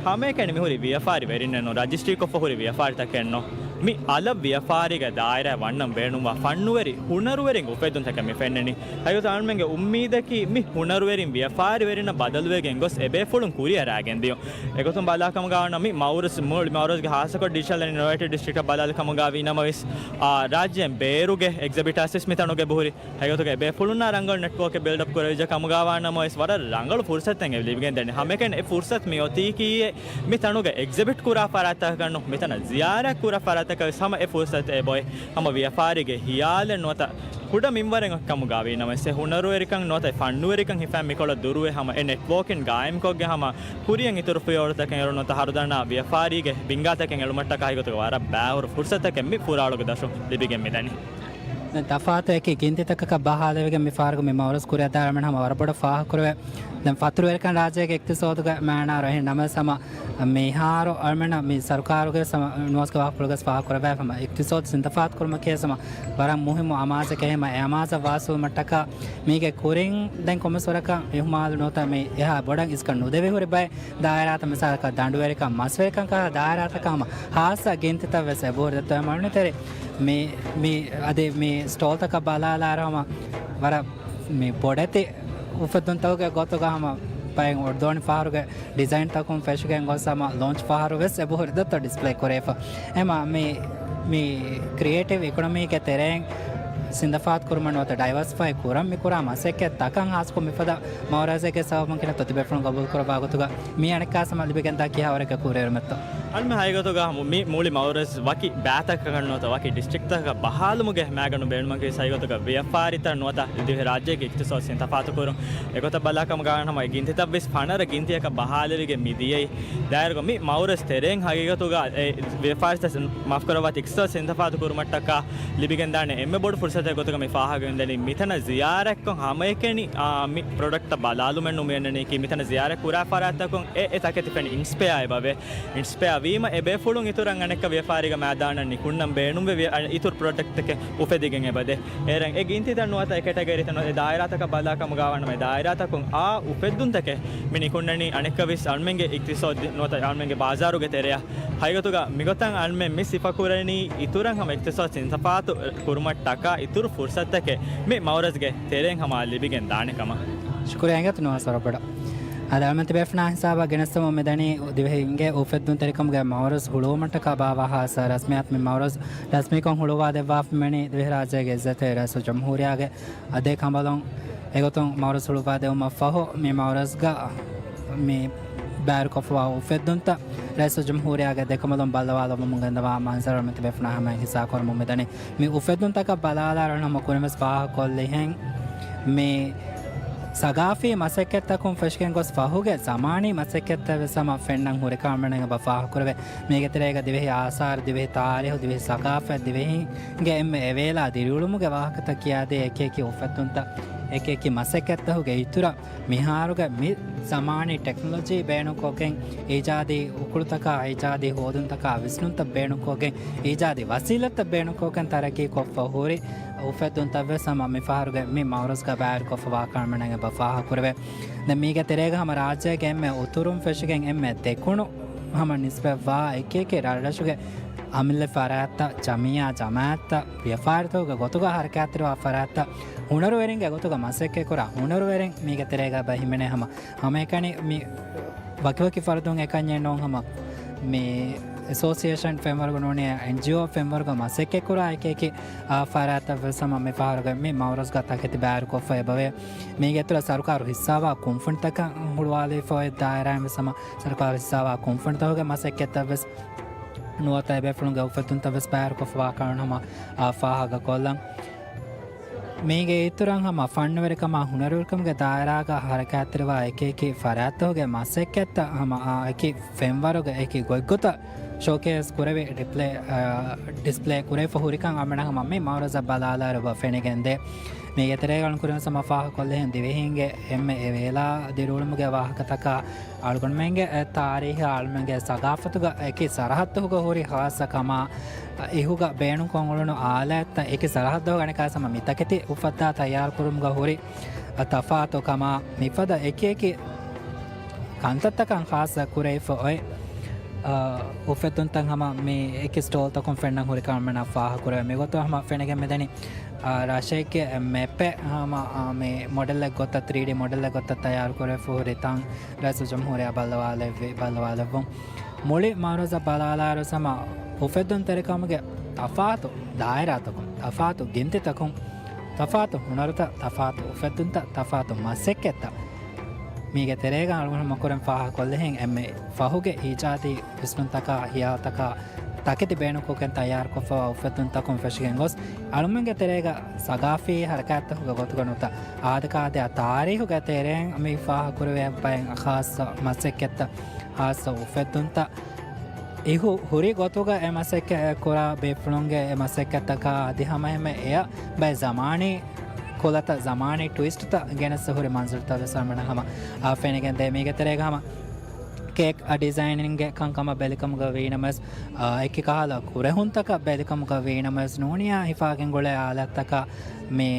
ހަމައެކަނި މިހުރި ވިޔަފާރިވެރިންނެއްނު، ރަޖިސްޓްރީކޮށްފަ ހުރި ވިޔަފާރިތަކެއްނު. މި އަލަށް ވިޔަފާރީގެ ދާއިރާ ވަންނަން ބޭނުންވާ ފަންނުވެރި ހުނަރުވެރިން އުފެއްދުންތަކެއް މި ފެންނަނީ. ހަގީގަތު އަޅުމެންގެ އުއްމީދަކީ މި ހުނަރުވެރިން ވިޔަފާރިވެރިންނަށް ބަދަލުވެގެން ގޮސް އެބޭފުޅުން ކުރިއަރާގެން ދިޔުން. އެގޮތުން ބަލާ ކަމުގަ ވަނަ މި މައުރަޒް، މުޅި މައުރަޒްގެ ހާއްސަކޮށް ޑިޖިޓަލް އިނޮވޭޓިވް ޑިސްޓްރިކްޓަށް ބަލާލި ކަމުގަ ވީނަމަވެސް، އާ، ރާއްޖޭން ބޭރުގެ އެގްޒިބިޓާސް ވެސް މިތަނުގަ އެބަހުރި. ހަގީގަތުގަ އެބޭފުޅުންނާ ރަނގަޅު ނެޓްވޯކެއް ބިލްޑްއަޕް ކުރެވިއްޖެ ކަމުގަ ވާނަމަވެސް ވަރަށް ރަނގަޅު ފުރުސަތެއް ލިބިގެން ދެނީ. ހަމައެކަނި އެ ފުރުސަތު މި އޮތީކީއެއް މި ތަނުގަ އެގްޒިބިޓް ކުރާ ފަރާތްތަކަކަށްނު، މިތަނަށް ޒިޔާރަތް ކުރާ ފަރާތްތަކަށް ވެސް ހަމަ އެ ފުރުސަތު އެބައޮތް. ހަމަ ވިޔަފާރީގެ ހިޔާލެއް ނުވަތަ ކުޑަ މިންވަރެއް ކަމުގަ ވީނަމަވެސް އެ ހުނަރުވެރިކަން ނުވަތަ އެ ފަންނުވެރިކަން ހިފައި މިކޮޅަށް ދުރުވެ ހަމަ އެ ނެޓްވޯކިން ގާއިމްކޮށްގެން ހަމަ ކުރިއަށް އިތުރު ފިޔަވަޅުތަކެއް އެޅުން ނުވަތަ ހަރުދަނާ ވިޔަފާރީގެ ބިންގާތަކެއް އެޅުމަށްޓަކާ ހަގީގަތުގަ ވަރަށް ބައިވަރު ފުރުސަތަކެއް މި ފުރާޅުގެ ދަށުން ލިބިގެން މިދަނީ. ދެން ތަފާތު އެކި ގިންތިތަކަކަށް ބަހާލެވިގެން މި ފަހަރުގެ މި މައުރަޒް ކުރިއަށްދާ އަޅުމެން ހަމަ ވަރަށް ބޮޑަށް ފާހަގަކުރެވޭ. ދެން ފަތުރުވެރިކަން ރާއްޖޭގެ އިޤްތިޞާދުގެ މާނާރު އެހެން ނަމަވެސް ހަމަ މިހާރު އަޅުމެންނަށް މި ސަރުކާރުގެ ސަމަ-، ނުވަސްގެ ވާހަކަފުޅުގަސް ފާހަގަކުރެވޭ ހަމަ އިޤްތިޞާދު ސިންތަފާތު ކުރުމަކީ ހަމަ ވަރަށް މުހިއްމު އަމާޒެކޭ. ހަމަ އެ އަމާޒަށް ވާސިލުމަށްޓަކާ މީގެ ކުރިން ދެން ކޮންމެސް ވަރަކަށް އިހުމާލު ނުވަތަ މި އެހާ ބޮޑަށް އިސްކަން ނުދެވި ހުރި ބައެއް ދާއިރާތައް މިސާލަކަށް ދަނޑުވެރިކަން، މަސްވެރިކަން ކަހަލަ ދާއިރާތަކަށް ހަމަ ހާއްސަ ގިންތިތައް ވެސް އެބަހުރި. ދެއްތޯ މަނުނިތެރި މި، މި އަދި މި ސްޓޯލްތަކަށް ބަލާލާއިރު ހަމަ ވަރަށް މި ބޮޑެތި އުފެއްދުންތަކުގެ ގޮތުގަ ހަމަ ބައެއް އުޑުދޯނި ފަހަރުގެ ޑިޒައިންތަކުން ފެށިގެން ގޮސް ހަމަ ލޯންޗް ފަހަރު ވެސް އެބަހުރި ދެއްތޯ ޑިސްޕްލޭ ކުރެވިފަ. އެމަ މި، މި ކްރިއޭޓިވް އިކޮނޮމީގެ ތެރެއިން ސިންތަފާތު ކުރުމަށް ނުވަތަ ޑައިވަރސިފައި ކުރަން މި ކުރާ މަސައްކަތް ތަކަށް ހާސްކޮށް މިފަދަ މައުރަޒެއްގެ ސަބަބުން ކިނަ ތޮތިބޭފުޅުން ގަބޫލު ކުރައްވާ ގޮތުގަ މި އަނެއްކާ ހަމަ ލިބިގެންދާ ކިހާވަރެއްގެ ކުރިއެރުމެއްތޯ؟ އަޅުމެން ހަގީގަތުގަ މި މުޅި މައުރަޒް ވަކި ބައިތަކަކަށް ނުވަތަ ވަކި ޑިސްޓްރިކްޓްތަކަކަށް ބަހާލުމުގެ މައިގަނޑު ބޭނުމަކީ ހަގީގަތުގަ ވިޔަފާރިތައް ނުވަތަ ދިވެހި ރާއްޖޭގެ އިޤްތިޞާދު ސިންތަފާތު ކުރުން. އެގޮތަށް ބަލާ ކަމުގަ ހަމަ އެ ގިންތިތައް ވެސް ފަނަރަ ގިންތިއަކަށް ބަހާލެވިގެން މި ދިޔައީ. ދާއިރުގަ މި މައުރަޒް ތެރެއިން ހަގީގަތުގަ އެ ވިޔަފާރިތައް، މާފުކުރައްވާ، އިޤްތިޞާދު ސިންތަފާތު ކުރުމަށްޓަކާ ލިބިގެންދާނެ އެންމެ ބޮޑު ފުރުސަތެއް ގޮތުގަ މި ފާހަގަވެގެންދަނީ. މިތަނަށް ޒިޔާރަތްކޮށް ހަމައެކަނި، އާ، މި ޕްރޮޑަކްޓްތައް ބަލާލުމެއްނު މިއަންނަނީކީ. މިތަނަށް ޒިޔާރަތް ކުރާ ފަރާތްތަކުން އެ، އެ ތަކެތި ފެނި އިންސްޕަޔާ އެބަވޭ. އިންސްޕަޔާ ވީމަ އެ ބޭފުޅުން އިތުރަށް އަނެއްކާ ވިޔަފާރީގަ މައިދާނަށް ނިކުންނަން ބޭނުންވެ ވިޔަ-، އަ، އިތުރު ޕްރޮޑަކްޓްތަކެއް އުފެދިގެން އެބަދޭ. އޭރަށް އެ ގިންތިތައް ނުވަތަ އެ ކެޓަގަރީތައް ނުވަތަ އެ ދާއިރާތަކަށް ބަލާ ކަމުގަ ވާނަމަ އެ ދާއިރާތަކުން އާ އުފެއްދުންތަކެއް މި ނިކުންނަނީ އަނެއްކާ ވެސް އަޅުމެންގެ އިޤްތިޞާދު ނުވަތަ އަޅުމެންގެ ބާޒާރުގެ ތެރެއަށް. ހަގީގަތުގަ މިގޮތަށް އަޅުމެން މި ސިފަކުރަނީ އިތުރަށް ހަމަ އިޤްތިޞާދު ސިންތަފާތު ކުރުމަށްޓަކާ އިތުރު ފުރުސަތުތަކެއް މި މައުރަޒްގެ ތެރެއިން ހަމަ ލިބިގެން ދާނެ ކަމަށް. ޝުކުރިއްޔާ އިނގޭތޯ ނުވަސް ވަރަށް ބޮޑަށް. އަދި އަޅުމެން ތިބޭފުޅުންނާ ހިސާބަށް ގެނެސްދެމުން މިދަނީ ދިވެހިންގެ އުފެއްދުންތެރިކަމުގެ މައުރަޒް ހުޅުވުމަށްޓަކާ ބާއްވާ ހާއްސަ ރަސްމިއްޔާތު މި މައުރަޒް ރަސްމީކޮށް ހުޅުވާދެއްވާފަ މިވަނީ ދިވެހިރާއްޖޭގެ އިއްޒަތްތެރި ރައީސުލްޖުމްހޫރިއްޔާގެ އަދި ކަނބަލުން. އެގޮތުން މައުރަޒް ހުޅުވާދެވުމަށް ފަހު މި މައުރަޒްގަ މި ބައިވެރިކޮށްފަވާ އުފެއްދުންތައް ރައީސުލްޖުމްހޫރިއްޔާގެ ދެކަނބަލުން ބައްލަވާލައްވަމުން ގެންދަވާ މަންޒަރު އަޅުމެން ތިބޭފުޅުންނާ ހަމައަށް ހިއްސާކުރަމުން މިދަނީ. މި އުފެއްދުންތަކަށް ބަލާލާއިރު ހަމަ ކުރިންވެސް ފާހަގަކޮށްލިހެން މި ސަގާފީ މަސައްކަތްތަކުން ފެށިގެން ގޮސް ފަހުގެ ޒަމާނީ މަސައްކަތްތައް ވެސް ހަމަ ފެންނަން ހުރިކަމަށް އެބަ ފާހަގަކުރެވޭ. މީގެ ތެރޭގަ ދިވެހި އާސާރު، ދިވެހި ތާރީހު، ދިވެހި ސަގާފަތް، ދިވެހިންގެ އެންމެ އެވޭލާ ދިރިއުޅުމުގެ ވާހަކަތައް ކިޔާދޭ އެކި އެކި އުފެއްދުންތައް، އެކި އެކި މަސައްކަތްތަކުގެ އިތުރަށް މިހާރުގެ މި ޒަމާނީ ޓެކްނޮލޮޖީ ބޭނުންކޮށްގެން، އީޖާދީ އުކުޅުތަކާ، އީޖާދީ ހޯދުންތަކާ، ވިސްނުންތައް ބޭނުންކޮށްގެން، އީޖާދީ ވަސީލަތްތައް ބޭނުންކޮށްގެން ތަރައްގީކޮށްފަ ހުރި އުފެއްދުންތައް ވެސް ހަމަ މި ފަހަރުގެ މި މައުރަޒްގަ ބައިވެރިކޮށްފަވާ ކަމަށް އެބަ ފާހަގަކުރެވޭ. ދެން މީގެ ތެރޭގަ ހަމަ ރާއްޖޭގެ އެންމެ އުތުރުން ފެށިގެން އެންމެ ދެކުނު ހަމަ ނިސްބަތްވާ އެކި އެކި ރަށްރަށުގެ އަމިއްލަ ފަރާތްތައް، ޖަމިއްޔާ ޖަމާއަތްތައް، ވިޔަފާރިތަކުގެ ގޮތުގަ ހަރަކާތްތެރިވާ ފަރާތްތައް، ހުނަރުވެރިންގެ ގޮތުގަ މަސައްކަތްކުރާ ހުނަރުވެރިން މީގެ ތެރޭގަ އެބަ ހިމެނޭ ހަމަ ހަމައެކަނި މި ވަކިވަކި ފަރުދުން އެކަންޏެއް ނޫން ހަމަ މި އެސޯސިއޭޝަން ފެންވަރުގަ ނޫނީ އެންޖީއޯ ފެންވަރުގަ މަސައްކަތްކުރާ އެކި އެކި، އާ، ފަރާތްތައް ވެސް ހަމަ މި ފަހަރުގަ މި މައުރަޒްގަ ތަކެތި ބައިވެރިކޮށްފަ އެބަވޭ. މީގެ އިތުރަށް ސަރުކާރު ހިއްސާވާ ކުންފުނިތަކަށް ހުޅުވާލެވިފަ އޮތް ދާއިރާއިން ވެސް ހަމަ ސަރުކާރު ހިއްސާވާ ކުންފުނިތަކުގެ މަސައްކަތްތައް ވެސް ނުވަތަ އެބޭފުޅުންގެ އުފެއްދުންތައް ވެސް ބައިވެރިކޮށްފަވާ ކަމަށް ހަމަ، އާ، ފާހަގަކޮށްލަން. މީގެ އިތުރަށް ހަމަ ފަންނުވެރިކަމާ ހުނަރުވެރިކަމުގެ ދާއިރާގަ ހަރަކާތްތެރިވާ އެކި އެކި ފަރާތްތަކުގެ މަސައްކަތްތައް ހަމަ، އާ، އެކި ފެންވަރުގެ އެކި ގޮތްގޮތަށް ޝޯކޭސް ކުރެވި ޑިޕްލޭ، އާ، ޑިސްޕްލޭ ކުރެވިފަ ހުރިކަން އަޅުގަނޑަށް ހަމަ މި މައުރަޒަށް ބަލާލާއިރު ފެނިގެންދޭ. މީގެ ތެރޭގަ އަޅުގަނޑު ކުރިން ހަމަ ފާހަގަކޮށްލިހެން ދިވެހީންގެ އެންމެ އެވޭލާ ދިރިއުޅުމުގެ ވާހަކަތަކާ، އަޅުގަނޑުމެންގެ އެ ތާރީހާ، އަޅުމެންގެ ސަގާފަތުގަ އެކި ސަރަހައްދުގަ ހުރި ހާއްސަ ކަމާ، އިހުގަ ބޭނުންކޮށް އުޅުނު އާލާތްތައް އެކި ސަރަހައްދުގަ ގަނެކާ ހަމަ މިތަކެތި އުފައްދާ ތައްޔާރުކުރުމުގަ ހުރި ތަފާތު ކަމާ، މިފަދަ އެކި އެކި ކަންތައްތަކަށް ޚާއްޞަ ކުރެވިފަ އޮތް، އާ، އުފެއްދުންތައް ހަމަ މި އެކި ސްޓޯލްތަކުން ފެންނަން ހުރި ކަމަށް ފާހަގަކުރެވޭ. މިގޮތުން ހަމަ ފެނިގެން މިދަނީ، އާ، ރަށެއްގެ މެޕެއް ހަމަ، އާ، މި މޮޑެލްއެއް ގޮތަށް، ތްރީޑީ މޮޑެލްއެއް ގޮތަށް ތައްޔާރު ކުރެވިފަ ހުރި ތަން ރައީސުލްޖުމްހޫރިއްޔާ ބައްލަވާލެއްވި، ބައްލަވާލެއްވުން. މުޅި މައުރަޒަށް ބަލާލާއިރު ހަމަ އުފެއްދުންތެރިކަމުގެ ތަފާތު ދާއިރާތަކުން، ތަފާތު ގިންތިތަކުން، ތަފާތު ހުނަރުތައް، ތަފާތު އުފެއްދުންތައް، ތަފާތު މަސައްކަތްތައް، މީގެ ތެރޭގަ އަޅުގަނޑު ހަމަ ކުރިން ފާހަގަކޮށްލިހެން އެންމެ ފަހުގެ އީޖާދީ ވިސްނުންތަކާ، ހިޔާލުތަކާ ތަކެތި ބޭނުންކޮށްގެން ތައްޔާރުކޮށްފަވާ އުފެއްދުންތަކުން ފެށިގެން ގޮސް، އަޅުމެންގެ ތެރޭގަ ސަގާފީ ހަރަކާތްތަކުގެ ގޮތުގަ ނުވަތަ އާދަކާދަޔާ ތާރީހުގެ ތެރެއިން މި ފާހަގަކުރެވޭ ބައެއް ޚާއްޞަ މަސައްކަތްތައް، ޚާއްޞަ އުފެއްދުންތައް، އިހު ހުރި ގޮތުގަ އެ މަސައްކަތް ކުރާ ބޭފުޅުންގެ އެ މަސައްކަތްތަކާ އަދި ހަމައެހެންމެ އެޔަށް ބައެއް ޒަމާނީ ކުލަތައް، ޒަމާނީ ޓުވިސްޓްތައް ގެނެސް ހުރި މަންޒަރުތައް ވެސް އަޅުގަނޑަށް ހަމަ، އާ، ފެނިގެންދޭ. މީގެ ތެރޭގަ ހަމަ ކޭކް އަށް ޑިޒައިނިންގ ކަންކަމަށް ބެލިކަމުގަ ވީނަމަވެސް، އާ، އެކި ކަހަލަ ކުރެހުންތަކަށް ބެލިކަމުގަ ވީނަމަވެސް ނޫނިޔާ ހިފާގެން ގުޅޭ އާލާތްތަކަށް މި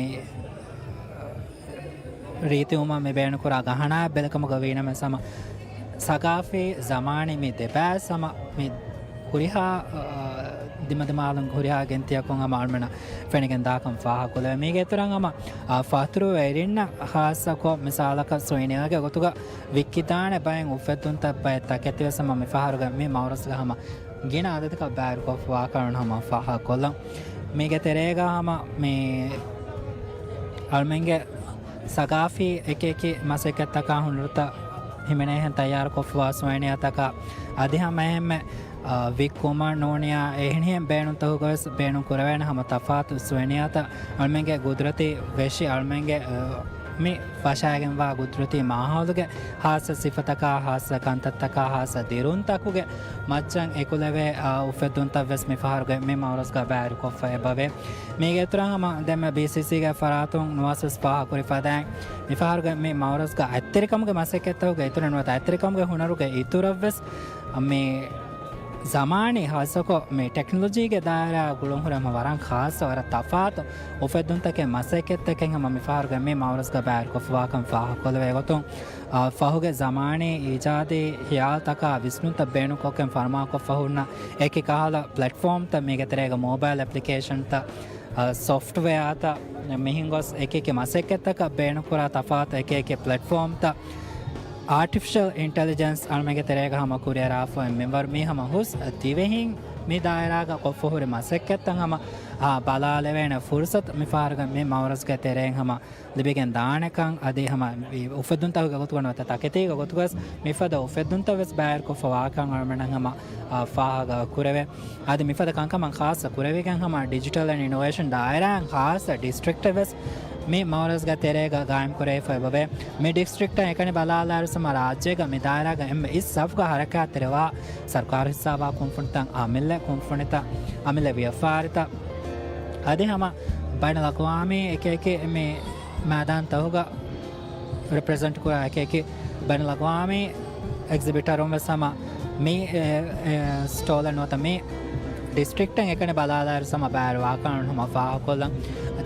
ރީތިވުމަށް މި ބޭނުންކުރާ ގަހަނާއަށް ބެލިކަމުގަ ވީނަމަވެސް ހަމަ ސަގާފީ ޒަމާނީ މި ދެބައިސް ހަމަ މި ހުރިހާ، އާ، ދިމަދިމާލުން ހުރިހާ ގިންތިއަކުން ހަމަ އަޅުމެނަށް ފެނިގެން ދާކަން ފާހަގަކޮށްލެވޭ. މީގެ އިތުރަށް ހަމަ، އާ، ފަތުރުވެރިންނަށް ޚާއްޞަކޮށް މިސާލަކަށް ސުވެނިއާގެ ގޮތުގަ ވިއްކިދާނެ ބައެއް އުފެއްދުންތައް ބައެއް ތަކެތިވެސް ހަމަ މި ފަހަރުގެ މި މައުރަޒުގަ ހަމަ ގިނަ އަދަދަކަށް ބައިވެރިކޮށްފަވާކަން ހަމަ ފާހަގަކޮށްލަން. މީގެ ތެރޭގަ ހަމަ މި އަޅުމެންގެ ސަގާފީ އެކި އެކި މަސައްކަތްތަކާ ހުނަރުތައް ހިމެނޭހެން ތައްޔާރުކޮށްފަވާ ސުވެނިއާތަކާ އަދި ހަމައެހެންމެ، އާ، ވިއްކުމަށް ނޫނިޔާ އެހެނިހެން ބޭނުންތަކުގަވެސް ބޭނުން ކުރެވޭނެ ހަމަ ތަފާތު ސުވެނިއާތައް އަޅުމެންގެ ގުދުރަތީ ވެށި އަޅުމެންގެ، އާ، މި ފަށާގެންވާ ގުދުރަތީ މާހައުލުގެ ހާއްސަ ސިފަތަކާ، ހާއްސަ ކަންތައްތަކާ، ހާއްސަ ދިރުންތަކުގެ މައްޗަށް އެކުލެވޭ، އާ، އުފެއްދުންތައް ވެސް މި ފަހަރުގެ މި މައުރަޒުގަ ބައިވެރިކޮށްފަ އެބަވޭ. މީގެ އިތުރަށް ހަމަ ދެންމެ ބީސީސީގެ ފަރާތުން ނުވަސްވެސް ފާހަގަކުރި ފަދައިން މި ފަހަރުގެ މި މައުރަޒުގަ އަތްތެރިކަމުގެ މަސައްކަތްތަކުގެ އިތުރަށް ނުވަތަ އަތްތެރިކަމުގެ ހުނަރުގެ އިތުރަށް ވެސް މި ޒަމާނީ ހާއްސަކޮށް މި ޓެކްނޮލޮޖީގެ ދާއިރާ ގުޅުން ހުރެ ހަމަ ވަރަށް ޚާއްޞަ ވަރަށް ތަފާތު އުފެއްދުންތަކެއް މަސައްކަތްތަކެއް ހަމަ މި ފަހަރުގެ މި މައުރަޒުގަ ބައިވެރިކޮށްފަވާކަން ފާހަގަކޮށްލެވޭ ގޮތުން، އާ، ފަހުގެ ޒަމާނީ އީޖާދީ ހިޔާލުތަކާ ވިސްނުންތައް ބޭނުންކޮށްގެން ފަރުމާކޮށްފަ ހުންނަ އެކި ކަހަލަ ޕްލެޓްފޯމްތައް މީގެ ތެރޭގަ މޯބައިލް އެޕްލިކޭޝަންތައް، އާ، ސޮފްޓްވެއާތައް މިހެން ގޮސް އެކި އެކި މަސައްކަތްތަކަށް ބޭނުންކުރާ ތަފާތު އެކި އެކި ޕްލެޓްފޯމްތައް، އާޓިފިޝަލް އިންޓެލިޖެންސް އަޅުމެންގެ ތެރޭގަ ހަމަ ކުރިއަރާފަ މިންވަރު މީ ހަމަ ހުސް ދިވެހިން މި ދާއިރާގަ ކޮށްފަ ހުރި މަސައްކަތްތައް ހަމަ، އާ، ބަލާލެވޭނެ ފުރުސަތު މި ފަހަރުގެ މި މައުރަޒުގެ ތެރެއިން ހަމަ ލިބިގެން ދާނެކަން އަދި ހަމަ އުފެއްދުންތަކުގެ ގޮތުގަ ނުވަތަ ތަކެތީގެ ގޮތުގަސް މިފަދަ އުފެއްދުންތައް ވެސް ބައިވެރިކޮށްފަ ވާކަން އަޅުމެންނަށް ހަމަ، އާ، ފާހަގަ ކުރެވޭ. އަދި މިފަދަ ކަންކަމަށް ޚާއްޞަ ކުރެވިގެން ހަމަ ޑިޖިޓަލް އެންޑް އިނޮވޭޝަން ދާއިރާއިން ޚާއްޞަ ޑިސްޓްރިކްޓެއް ވެސް މި މައުރަޒުގެ ތެރޭގަ ގާއިމް ކުރެވިފަ އެބަވޭ. މި ޑިސްޓްރިކްޓަށް އެކަނި ބަލާލާއިރު ހަމަ ރާއްޖޭގަ މި ދާއިރާގަ އެންމެ އިސް ސަފުގަ ހަރަކާތްތެރިވާ ސަރުކާރު ހިއްސާވާ ކުންފުނިތައް، އަމިއްލަ ކުންފުނިތައް، އަމިއްލަ ވިޔަފާރިތައް، އަދި ހަމަ ބައިނަލްއަގްވާމީ އެކި އެކި މި މައިދާންތަކުގަ ރެޕްރެޒެންޓް ކުރާ އެކި އެކި ބައިނަލްއަގްވާމީ އެގްޒިބިޓަރުން ވެސް ހަމަ މި، އެ، އެ، ސްޓޯލަށް ނުވަތަ މި ޑިސްޓްރިކްޓަށް އެކަނި ބަލާލާއިރު ހަމަ ބައިވެރިވާކަން ހަމަ ފާހަގަކޮށްލަން.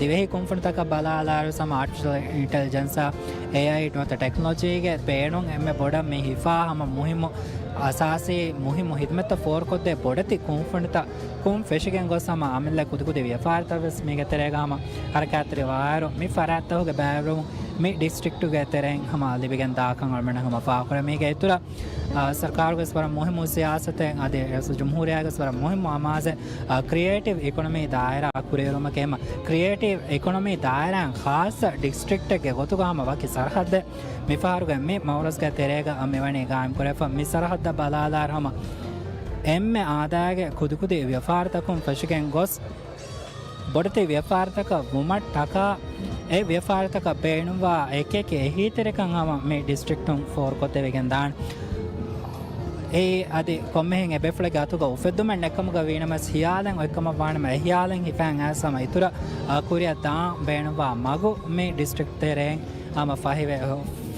ދިވެހި ކުންފުނިތަކަށް ބަލާލާއިރު ހަމަ އާޓިފިޝަލް އިންޓެލިޖެންސާ، އޭއައި ނުވަތަ ޓެކްނޮލޮޖީގެ ބޭނުން އެންމެ ބޮޑަށް މި ހިފާ ހަމަ މުހިއްމު އަސާސީ މުހިއްމު ހިދުމަތްތައް ފޯރުކޮށްދޭ ބޮޑެތި ކުންފުނިތައް ކުން ފެށިގެން ގޮސް ހަމަ އަމިއްލަ ކުދިކުދި ވިޔަފާރިތައް ވެސް މީގެ ތެރޭގަ ހަމަ ހަރަކާތްތެރިވާއިރު، މި ފަރާތްތަކުގެ ބައިވެރިވުން މި ޑިސްޓްރިކްޓުގެ ތެރެއިން ހަމަ ލިބިގެން ދާކަން އަޅުމެން ހަމަ ފާހަގަކުރޭ. މީގެ އިތުރަށް، އާ، ސަރުކާރުގެ ވެސް ވަރަށް މުހިއްމު ސިޔާސަތެއް އަދި ރައީސުލްޖުމްހޫރިއްޔާގެ ވެސް ވަރަށް މުހިއްމު އަމާޒެއް، އާ، ކްރިއޭޓިވް އިކޮނޮމީ ދާއިރާ ކުރިއެރުމަކީ. އެމަ ކްރިއޭޓިވް އިކޮނޮމީ ދާއިރާއިން ޚާއްޞަ ޑިސްޓްރިކްޓެއްގެ ގޮތުގަ ހަމަ ވަކި ސަރަހައްދެއް މިފަހަރުގެ މި މައުރަޒުގެ ތެރޭގަ މިވަނީ ގާއިމް ކުރެވިފަ. މި ސަރަހައްދަށް ބަލާލާއިރު ހަމަ އެންމެ އާދައިގެ ކުދިކުދި ވިޔަފާރިތަކުން ފެށިގެން ގޮސް، ބޮޑެތި ވިޔަފާރިތަކަށް ވުމަށް ޓަކާ އެ ވިޔަފާރިތަކަށް ބޭނުންވާ އެކި އެކި އެހީތެރިކަން ހަމަ މި ޑިސްޓްރިކްޓުން ފޯރުކޮށްދެވިގެން ދާނެ. އެއީ އަދި ކޮންމެހެން އެބޭފުޅެއްގެ އަތުގަ އުފެއްދުމެއް ނެތްކަމުގަ ވީނަމަވެސް، ހިޔާލެއް އޮތްކަމަށް ވާނަމަ، އެ ހިޔާލެއް ހިފައި އައިސް ހަމަ އިތުރަށް، އާ، ކުރިއަށް ދާން ބޭނުންވާ މަގު މި ޑިސްޓްރިކްޓް ތެރެއިން ހަމަ ފަހިވެ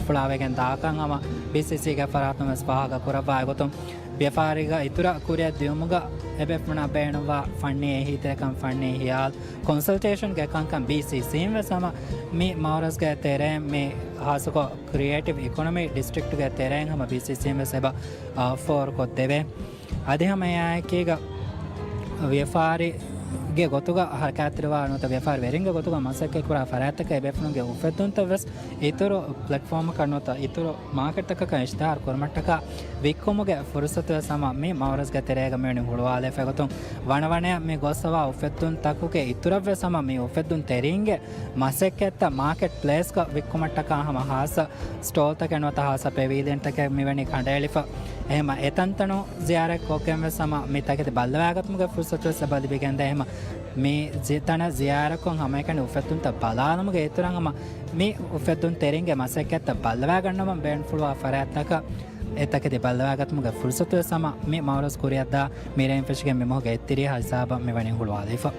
ފުޅާވެގެން ދާކަން ހަމަ ބީސީސީގެ ފަރާތުން ވެސް ފާހަގަ ކުރައްވާ އެގޮތުން، ވިޔަފާރީގަ އިތުރަށް ކުރިއަށް ދިއުމުގަ އެބޭފުޅުންނަށް ބޭނުންވާ ފަންނީ އެހީތެރިކަން، ފަންނީ ހިޔާލު، ކޮންސަލްޓޭޝަންގެ ކަންކަން ބީސީސީން ވެސް ހަމަ މި މައުރަޒްގެ ތެރެއިން މި ހާއްސަކޮށް ކްރިއޭޓިވް އިކޮނޮމީ ޑިސްޓްރިކްޓްގެ ތެރެއިން ހަމަ ބީސީސީން ވެސް އެބަ، އާ، ފޯރުކޮށްދެވޭ. އަދި ހަމަ އެއާއެކީގަ ވިޔަފާރިގެ ގޮތުގަ ހަރަކާތްތެރިވާ ނުވަތަ ވިޔަފާރި ވެރިންގެ ގޮތުގަ މަސައްކަތްކުރާ ފަރާތްތަކަށް އެބޭފުޅުންގެ އުފެއްދުންތައް ވެސް އިތުރު ޕްލެޓްފޯމަކަށް ނުވަތަ އިތުރު މާކެޓްތަކަކަށް އިޝްތިހާރު ކުރުމަށްޓަކާ ވިއްކުމުގެ ފުރުސަތު ވެސް ހަމަ މި މައުރަޒްގެ ތެރޭގަ މިވަނީ ހުޅުވާލެވިފަ އެގޮތުން، ވަނަވަނައަށް މި ގޮސްފަވާ އުފެއްދުންތަކުގެ އިތުރަށް ވެސް ހަމަ މި އުފެއްދުންތެރިންގެ މަސައްކަތްތައް މާކެޓް ޕްލޭސްގަ ވިއްކުމަށްޓަކާ ހަމަ ހާއްސަ ސްޓޯލްތަކެއް ނުވަތަ ހާއްސަ ޕެވީލިއަންތަކެއް މިވަނީ ކަނޑައެޅިފަ. އެހެމަ އެތަންތަނުން ޒިޔާރަތް ކޮށްގެން ވެސް ހަމަ މި ތަކެތި ބައްލަވާގަތުމުގެ ފުރުސަތު ވެސް އެބަ ލިބިގެންދޭ. އެހެމަ މި ޒި-، ތަނަށް ޒިޔާރަތްކޮށް ހަމައެކަނި އުފެއްދުންތައް ބަލާލުމުގެ އިތުރަށް ހަމަ މި އުފެއްދުންތެރިންގެ މަސައްކަތްތައް ބައްލަވާގަންނަވަން ބޭނުންފުޅުވާ ފަރާތްތަކަށް އެ ތަކެތި ބައްލަވާގަތުމުގެ ފުރުސަތު ވެސް ހަމަ މި މައުރަޒް ކުރިއަށްދާ މިރޭން ފެށިގެން މި މަހުގެ އެއްތިރީހާ ހިސާބަށް މިވަނީ ހުޅުވާލެވިފަ.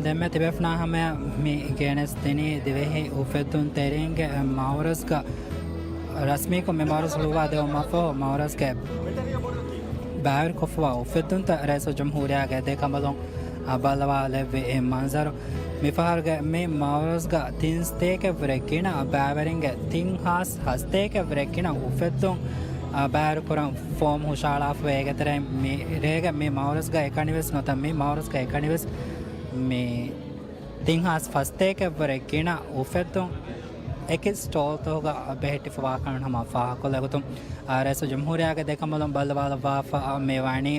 ދެންމެ ތިބޭފުނާ ހަމަޔަށް މި ގެނެސްދިނީ ދިވެހި އުފެއްދުންތެރިންގެ މައުރަޒްގަ ރަސްމީކޮށް މި މައުރަޒް ހުޅުވާ ދެއްވުމަށްފަހު، މައުރަޒްގެ ބައިވެރިކޮށްފަވާ އުފެއްދުންތައް ރައީސުލްޖުމްހޫރިއްޔާގެ ދެކަނބަލުން ބައްލަވާލެއްވި މަންޒަރު. މިފަހަރުގެ މި މައުރަޒްގަ ތިން ސަތޭކައަށްވުރެ ގިނަ ބައިވެރިންގެ ތިން ހާސް ހަސަތޭކައަށްވުރެ ގިނަ އުފެއްދުން ބައިވެރިކުރަން ފޯމް ހުށަހަޅާފަވޭ. އޭގެ ތެރެއިން މި ރޭގެ މި މައުރަޒްގަ އެކަނިވެސް ނުވަތަ މި މައުރަޒްގަ އެކަނިވެސް މި ތިން ހާސް ފަސްތޭކައަށްވުރެ ގިނަ އުފެއްދުން އެކި ސްޓޯލްތަކުގަ ބެހެއްޓިފަވާކަން ހަމަ ފާހަގަކޮށްލަ ގޮތުން، އާ، ރައީސުލްޖުމްހޫރިއްޔާގެ ދެކަނބަލުން ބައްލަވާލައްވާފަ މި ވަނީ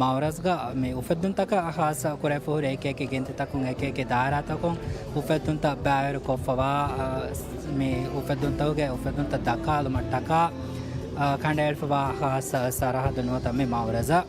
މައުރަޒްގަ މި އުފެއްދުންތަކަށް ހާއްސަ ކުރެވިފަހުރި އެކި އެކި ގިންތިތަކުން އެކި އެކި ދާއިރާތަކުން އުފެއްދުންތައް ބައިވެރިކޮށްފަވާ، އާ، މި އުފެއްދުންތަކުގެ އުފެއްދުންތައް ދައްކާލުމަށްޓަކާ، އާ، ކަނޑައެޅިފަވާ ހާއްސަ ސަރަހައްދު ނުވަތަ މި މައުރަޒަށް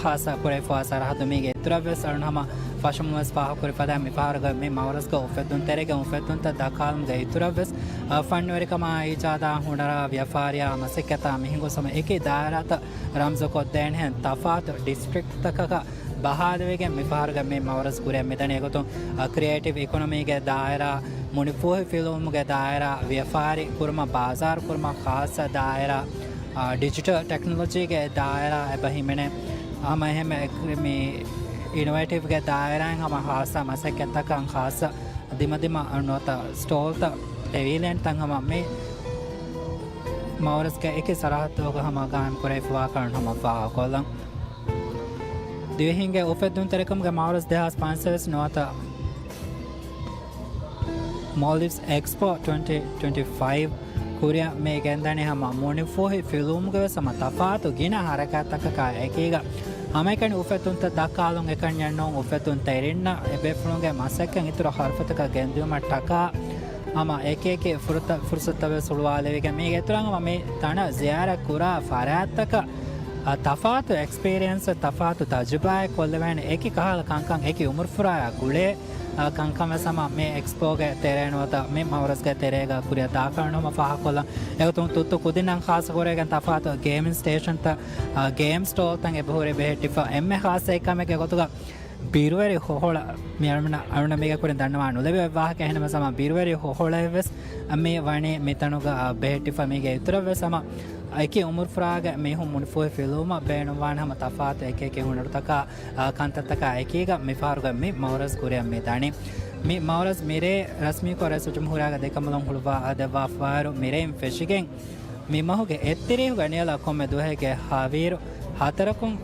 ހާއްސަ ކުރެވިފަވާ ސަރަހައްދު މީގެ އިތުރަށްވެސް އަޅުން ހަމަ ފަށުމުންވެސް ފާހަގަކުރި ފަދައިން މިފަހަރުގަ މި މައުރަޒްގަ އުފެއްދުންތެރިންގެ އުފެއްދުންތައް ދައްކާލުމުގެ އިތުރަށްވެސް، އާ، ފަންނުވެރިކަމާ އީޖާދާ ހުނަރާ ވިޔަފާރިއާ މަސައްކަތާ މި ހިނގު ސަމަ އެކި ދާއިރާތައް ރަމްޒުކޮށްދޭނެހެން ތަފާތު ޑިސްޓްރިކްޓްތަކަކަށް ބަހާލެވިގެން މިފަހަރުގެ މި މައުރަޒް ކުރިއަށް މިދަނީ. އެގޮތުން، އާ، ކްރިއޭޓިވް އިކޮނޮމީގެ ދާއިރާ، މުނިފޫހި ފިލުވުމުގެ ދާއިރާ، ވިޔަފާރި ކުރުމަށް ބާޒާރު ކުރުމަށް ޚާއްޞަ ދާއިރާ، އާ، ޑިޖިޓަލް ޓެކްނޮލޮޖީގެ ދާއިރާ އެބަ ހިމެނޭ. ހަމަ އެހެންމެ މި އިނޮވޭޓިވްގެ ދާއިރާއިން ހަމަ ޚާއްޞަ މަސައްކަތްތަކަށް ޚާއްޞަ ދިމަދިމަ ނުވަތަ ސްޓޯލްތައް، ޕެވިލިއަންތައް ހަމަ މި މައުރަޒްގެ އެކި ސަރަހައްދުގަ ހަމަ ގާއިމް ކުރެވިފަވާކަން ހަމަ ފާހަގަކޮށްލަން. ދިވެހިންގެ އުފެއްދުންތެރިކަމުގެ މައުރަޒް ދެހާސް ފަންސަވީސް ނުވަތަ މޯލްޑިވްސް އެކްސްޕޯ ޓްވެންޓީ ޓްވެންޓީ ފައިވް ކުރިއަށް މި ގެންދަނީ ހަމަ މުނިފޫހި ފިލުވުމުގެ ވެސް ހަމަ ތަފާތު ގިނަ ހަރަކާތްތަކަކާ އެކީގަ، ހަމައެކަނި އުފެއްދުންތައް ދައްކާލުން އެކަންޏެއް ނޫން، އުފެއްދުންތެރިންނަށް އެބޭފުޅުންގެ މަސައްކަތް އިތުރު ހަރުފަތަކަށް ގެންދިއުމަށްޓަކާ ހަމަ އެކި އެކި ފުރުތަ-، ފުރުސަތުތައް ވެސް ހުޅުވާލެވިގެން މީގެ އިތުރަށް ހަމަ މި ތަނަށް ޒިޔާރަތް ކުރާ ފަރާތްތަކަށް، އަ، ތަފާތު އެކްސްޕީރިއެންސް، ތަފާތު ތަޖުރިބާއެއް ކޮށްލެވޭނެ އެކި ކަހަލަ ކަންކަން އެކި އުމުރުފުރާޔާ ގުޅޭ، އަ، ކަންކަން ވެސް ހަމަ މި އެކްސްޕޯގެ ތެރޭ ނުވަތަ މި މައުރަޒްގެ ތެރޭގަ ކުރިއަށް ދާކަން ހަމަ ފާހަގަކޮށްލަން. އެގޮތުން ތުއްތު ކުދިންނަށް ޚާއްޞަ ކުރެވިގެން ތަފާތު ގޭމިން ސްޓޭޝަންތައް، އަ، ގޭމް ސްޓޯލްތައް އެބަހުރި ބެހެއްޓިފަ. އެންމެ ޚާއްޞަ އެއްކަމެއްގެ ގޮތުގަ ބިރުވެރި ހޮހޮޅަ، މި އަޅުމެން، އަޅުމެން މީގެ ކުރިން ދަންނަވާ ނުލެވޭ ވާހަކަ އެހެންނަމަވެސް ހަމަ ބިރުވެރި ހޮހޮޅައެއްވެސް މި ވަނީ މިތަނުގަ ބެހެއްޓިފަ. މީގެ އިތުރަށްވެސް ހަމަ އެކި އުމުރުފުރާގެ މީހުން މުނިފޫހި ފިލުވުމަށް ބޭނުންވާނެ ހަމަ ތަފާތު އެކި އެކި ހުނަރުތަކާ، އާ، ކަންތައްތަކާ އެކީގަ މިފަހަރުގެ މި މައުރަޒް ކުރިއަށް މި ދަނީ. މި މައުރަޒް މިރޭ ރަސްމީކޮށް ރައީސުލްޖުމްހޫރިއްޔާގެ ދެކަނބަލުން ހުޅުވާ ދެއްވާފަވާއިރު މިރެއިން ފެށިގެން މި މަހުގެ އެއްތިރީހުގެ ނިޔަލަށް ކޮންމެ ދުވަހެއްގެ ހަވީރު ހަތަރަކުން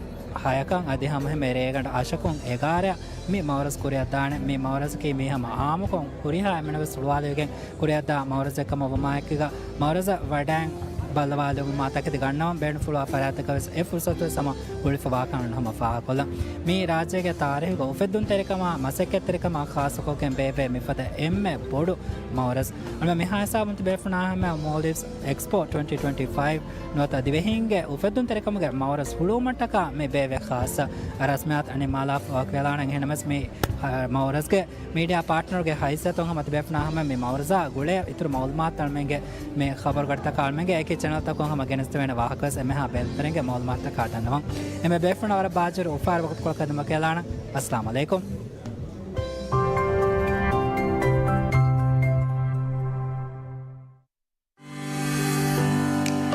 ހަޔަކަށް އަދި ހަމައެހެންމެ ރޭގަނޑު އަށަކުން އެގާރައަށް މި މައުރަޒް ކުރިއަށް ދާނެ. މި މައުރަޒަކީ މީ ހަމަ އާއްމުކޮށް ހުރިހާ އެންމެނަށް ވެސް ހުޅުވާލެވިގެން ކުރިއަށްދާ މައުރަޒެއް ކަމަށް ވުމާއެކީގަ، މައުރަޒަށް ވަޑައިން ބައްލަވާލެވުމާ ތަކެތި ގަންނަވަން ބޭނުންފުޅުވާ ފަރާތްތަކަށް ވެސް އެ ފުރުސަތު ވެސް ހަމަ ހުޅުވިފަވާކަން ހަމަ ފާހަގަކޮށްލަން. މީ ރާއްޖޭގެ ތާރީހުގަ އުފެއްދުންތެރިކަމާ މަސައްކަތްތެރިކަމާ ޚާއްޞަކޮށްގެން ބޭއްވޭ މިފަދަ އެންމެ ބޮޑު މައުރަޒް. އަޅުމެން މިހާ ހިސާބުން ތިބޭފުނާ ހަމަ މޯލްޑިވްސް އެކްސްޕޯ ޓްވެންޓީ ޓްވެންޓީ ފައިވް ނުވަތަ ދިވެހީންގެ އުފެއްދުންތެރިކަމުގެ މައުރަޒް ހުޅުވުމަށްޓަކާ މި ބޭއްވޭ ޚާއްޞަ ރަސްމިއްޔާތު އަނެއް މާލާފަ ވަކިވެލާނަން. އެހެންނަމަވެސް މި، އަ، މައުރަޒްގެ މީޑިއާ ޕާޓްނަރުގެ ހައިސިއްޔަތުން ހަމަ ތިބޭފުނާ ހަމަ މި މައުރަޒާ ގުޅޭ އިތުރު މައުލޫމާތު އަޅުމެންގެ މި ޚަބަރުގަޑިތަކާ އަޅުމެންގެ އެކި ޗެނަލްތަކުން ހަމަ ގެނެސްދެވޭނެ ވާހަކަވެސް އެންމެހާ ބޭނުންތެރިންގެ މައުލޫމާތުތަކާ ދަންނަވަން. އެންމެ ބޭފުޅުންނަށް ވަރަށް ބާޖަރު އުފާވެރި ވަގުތުކޮޅަކަށް ދެމަކިޔަލާނަން. އައްސަލާމު ޢަލައިކުމް.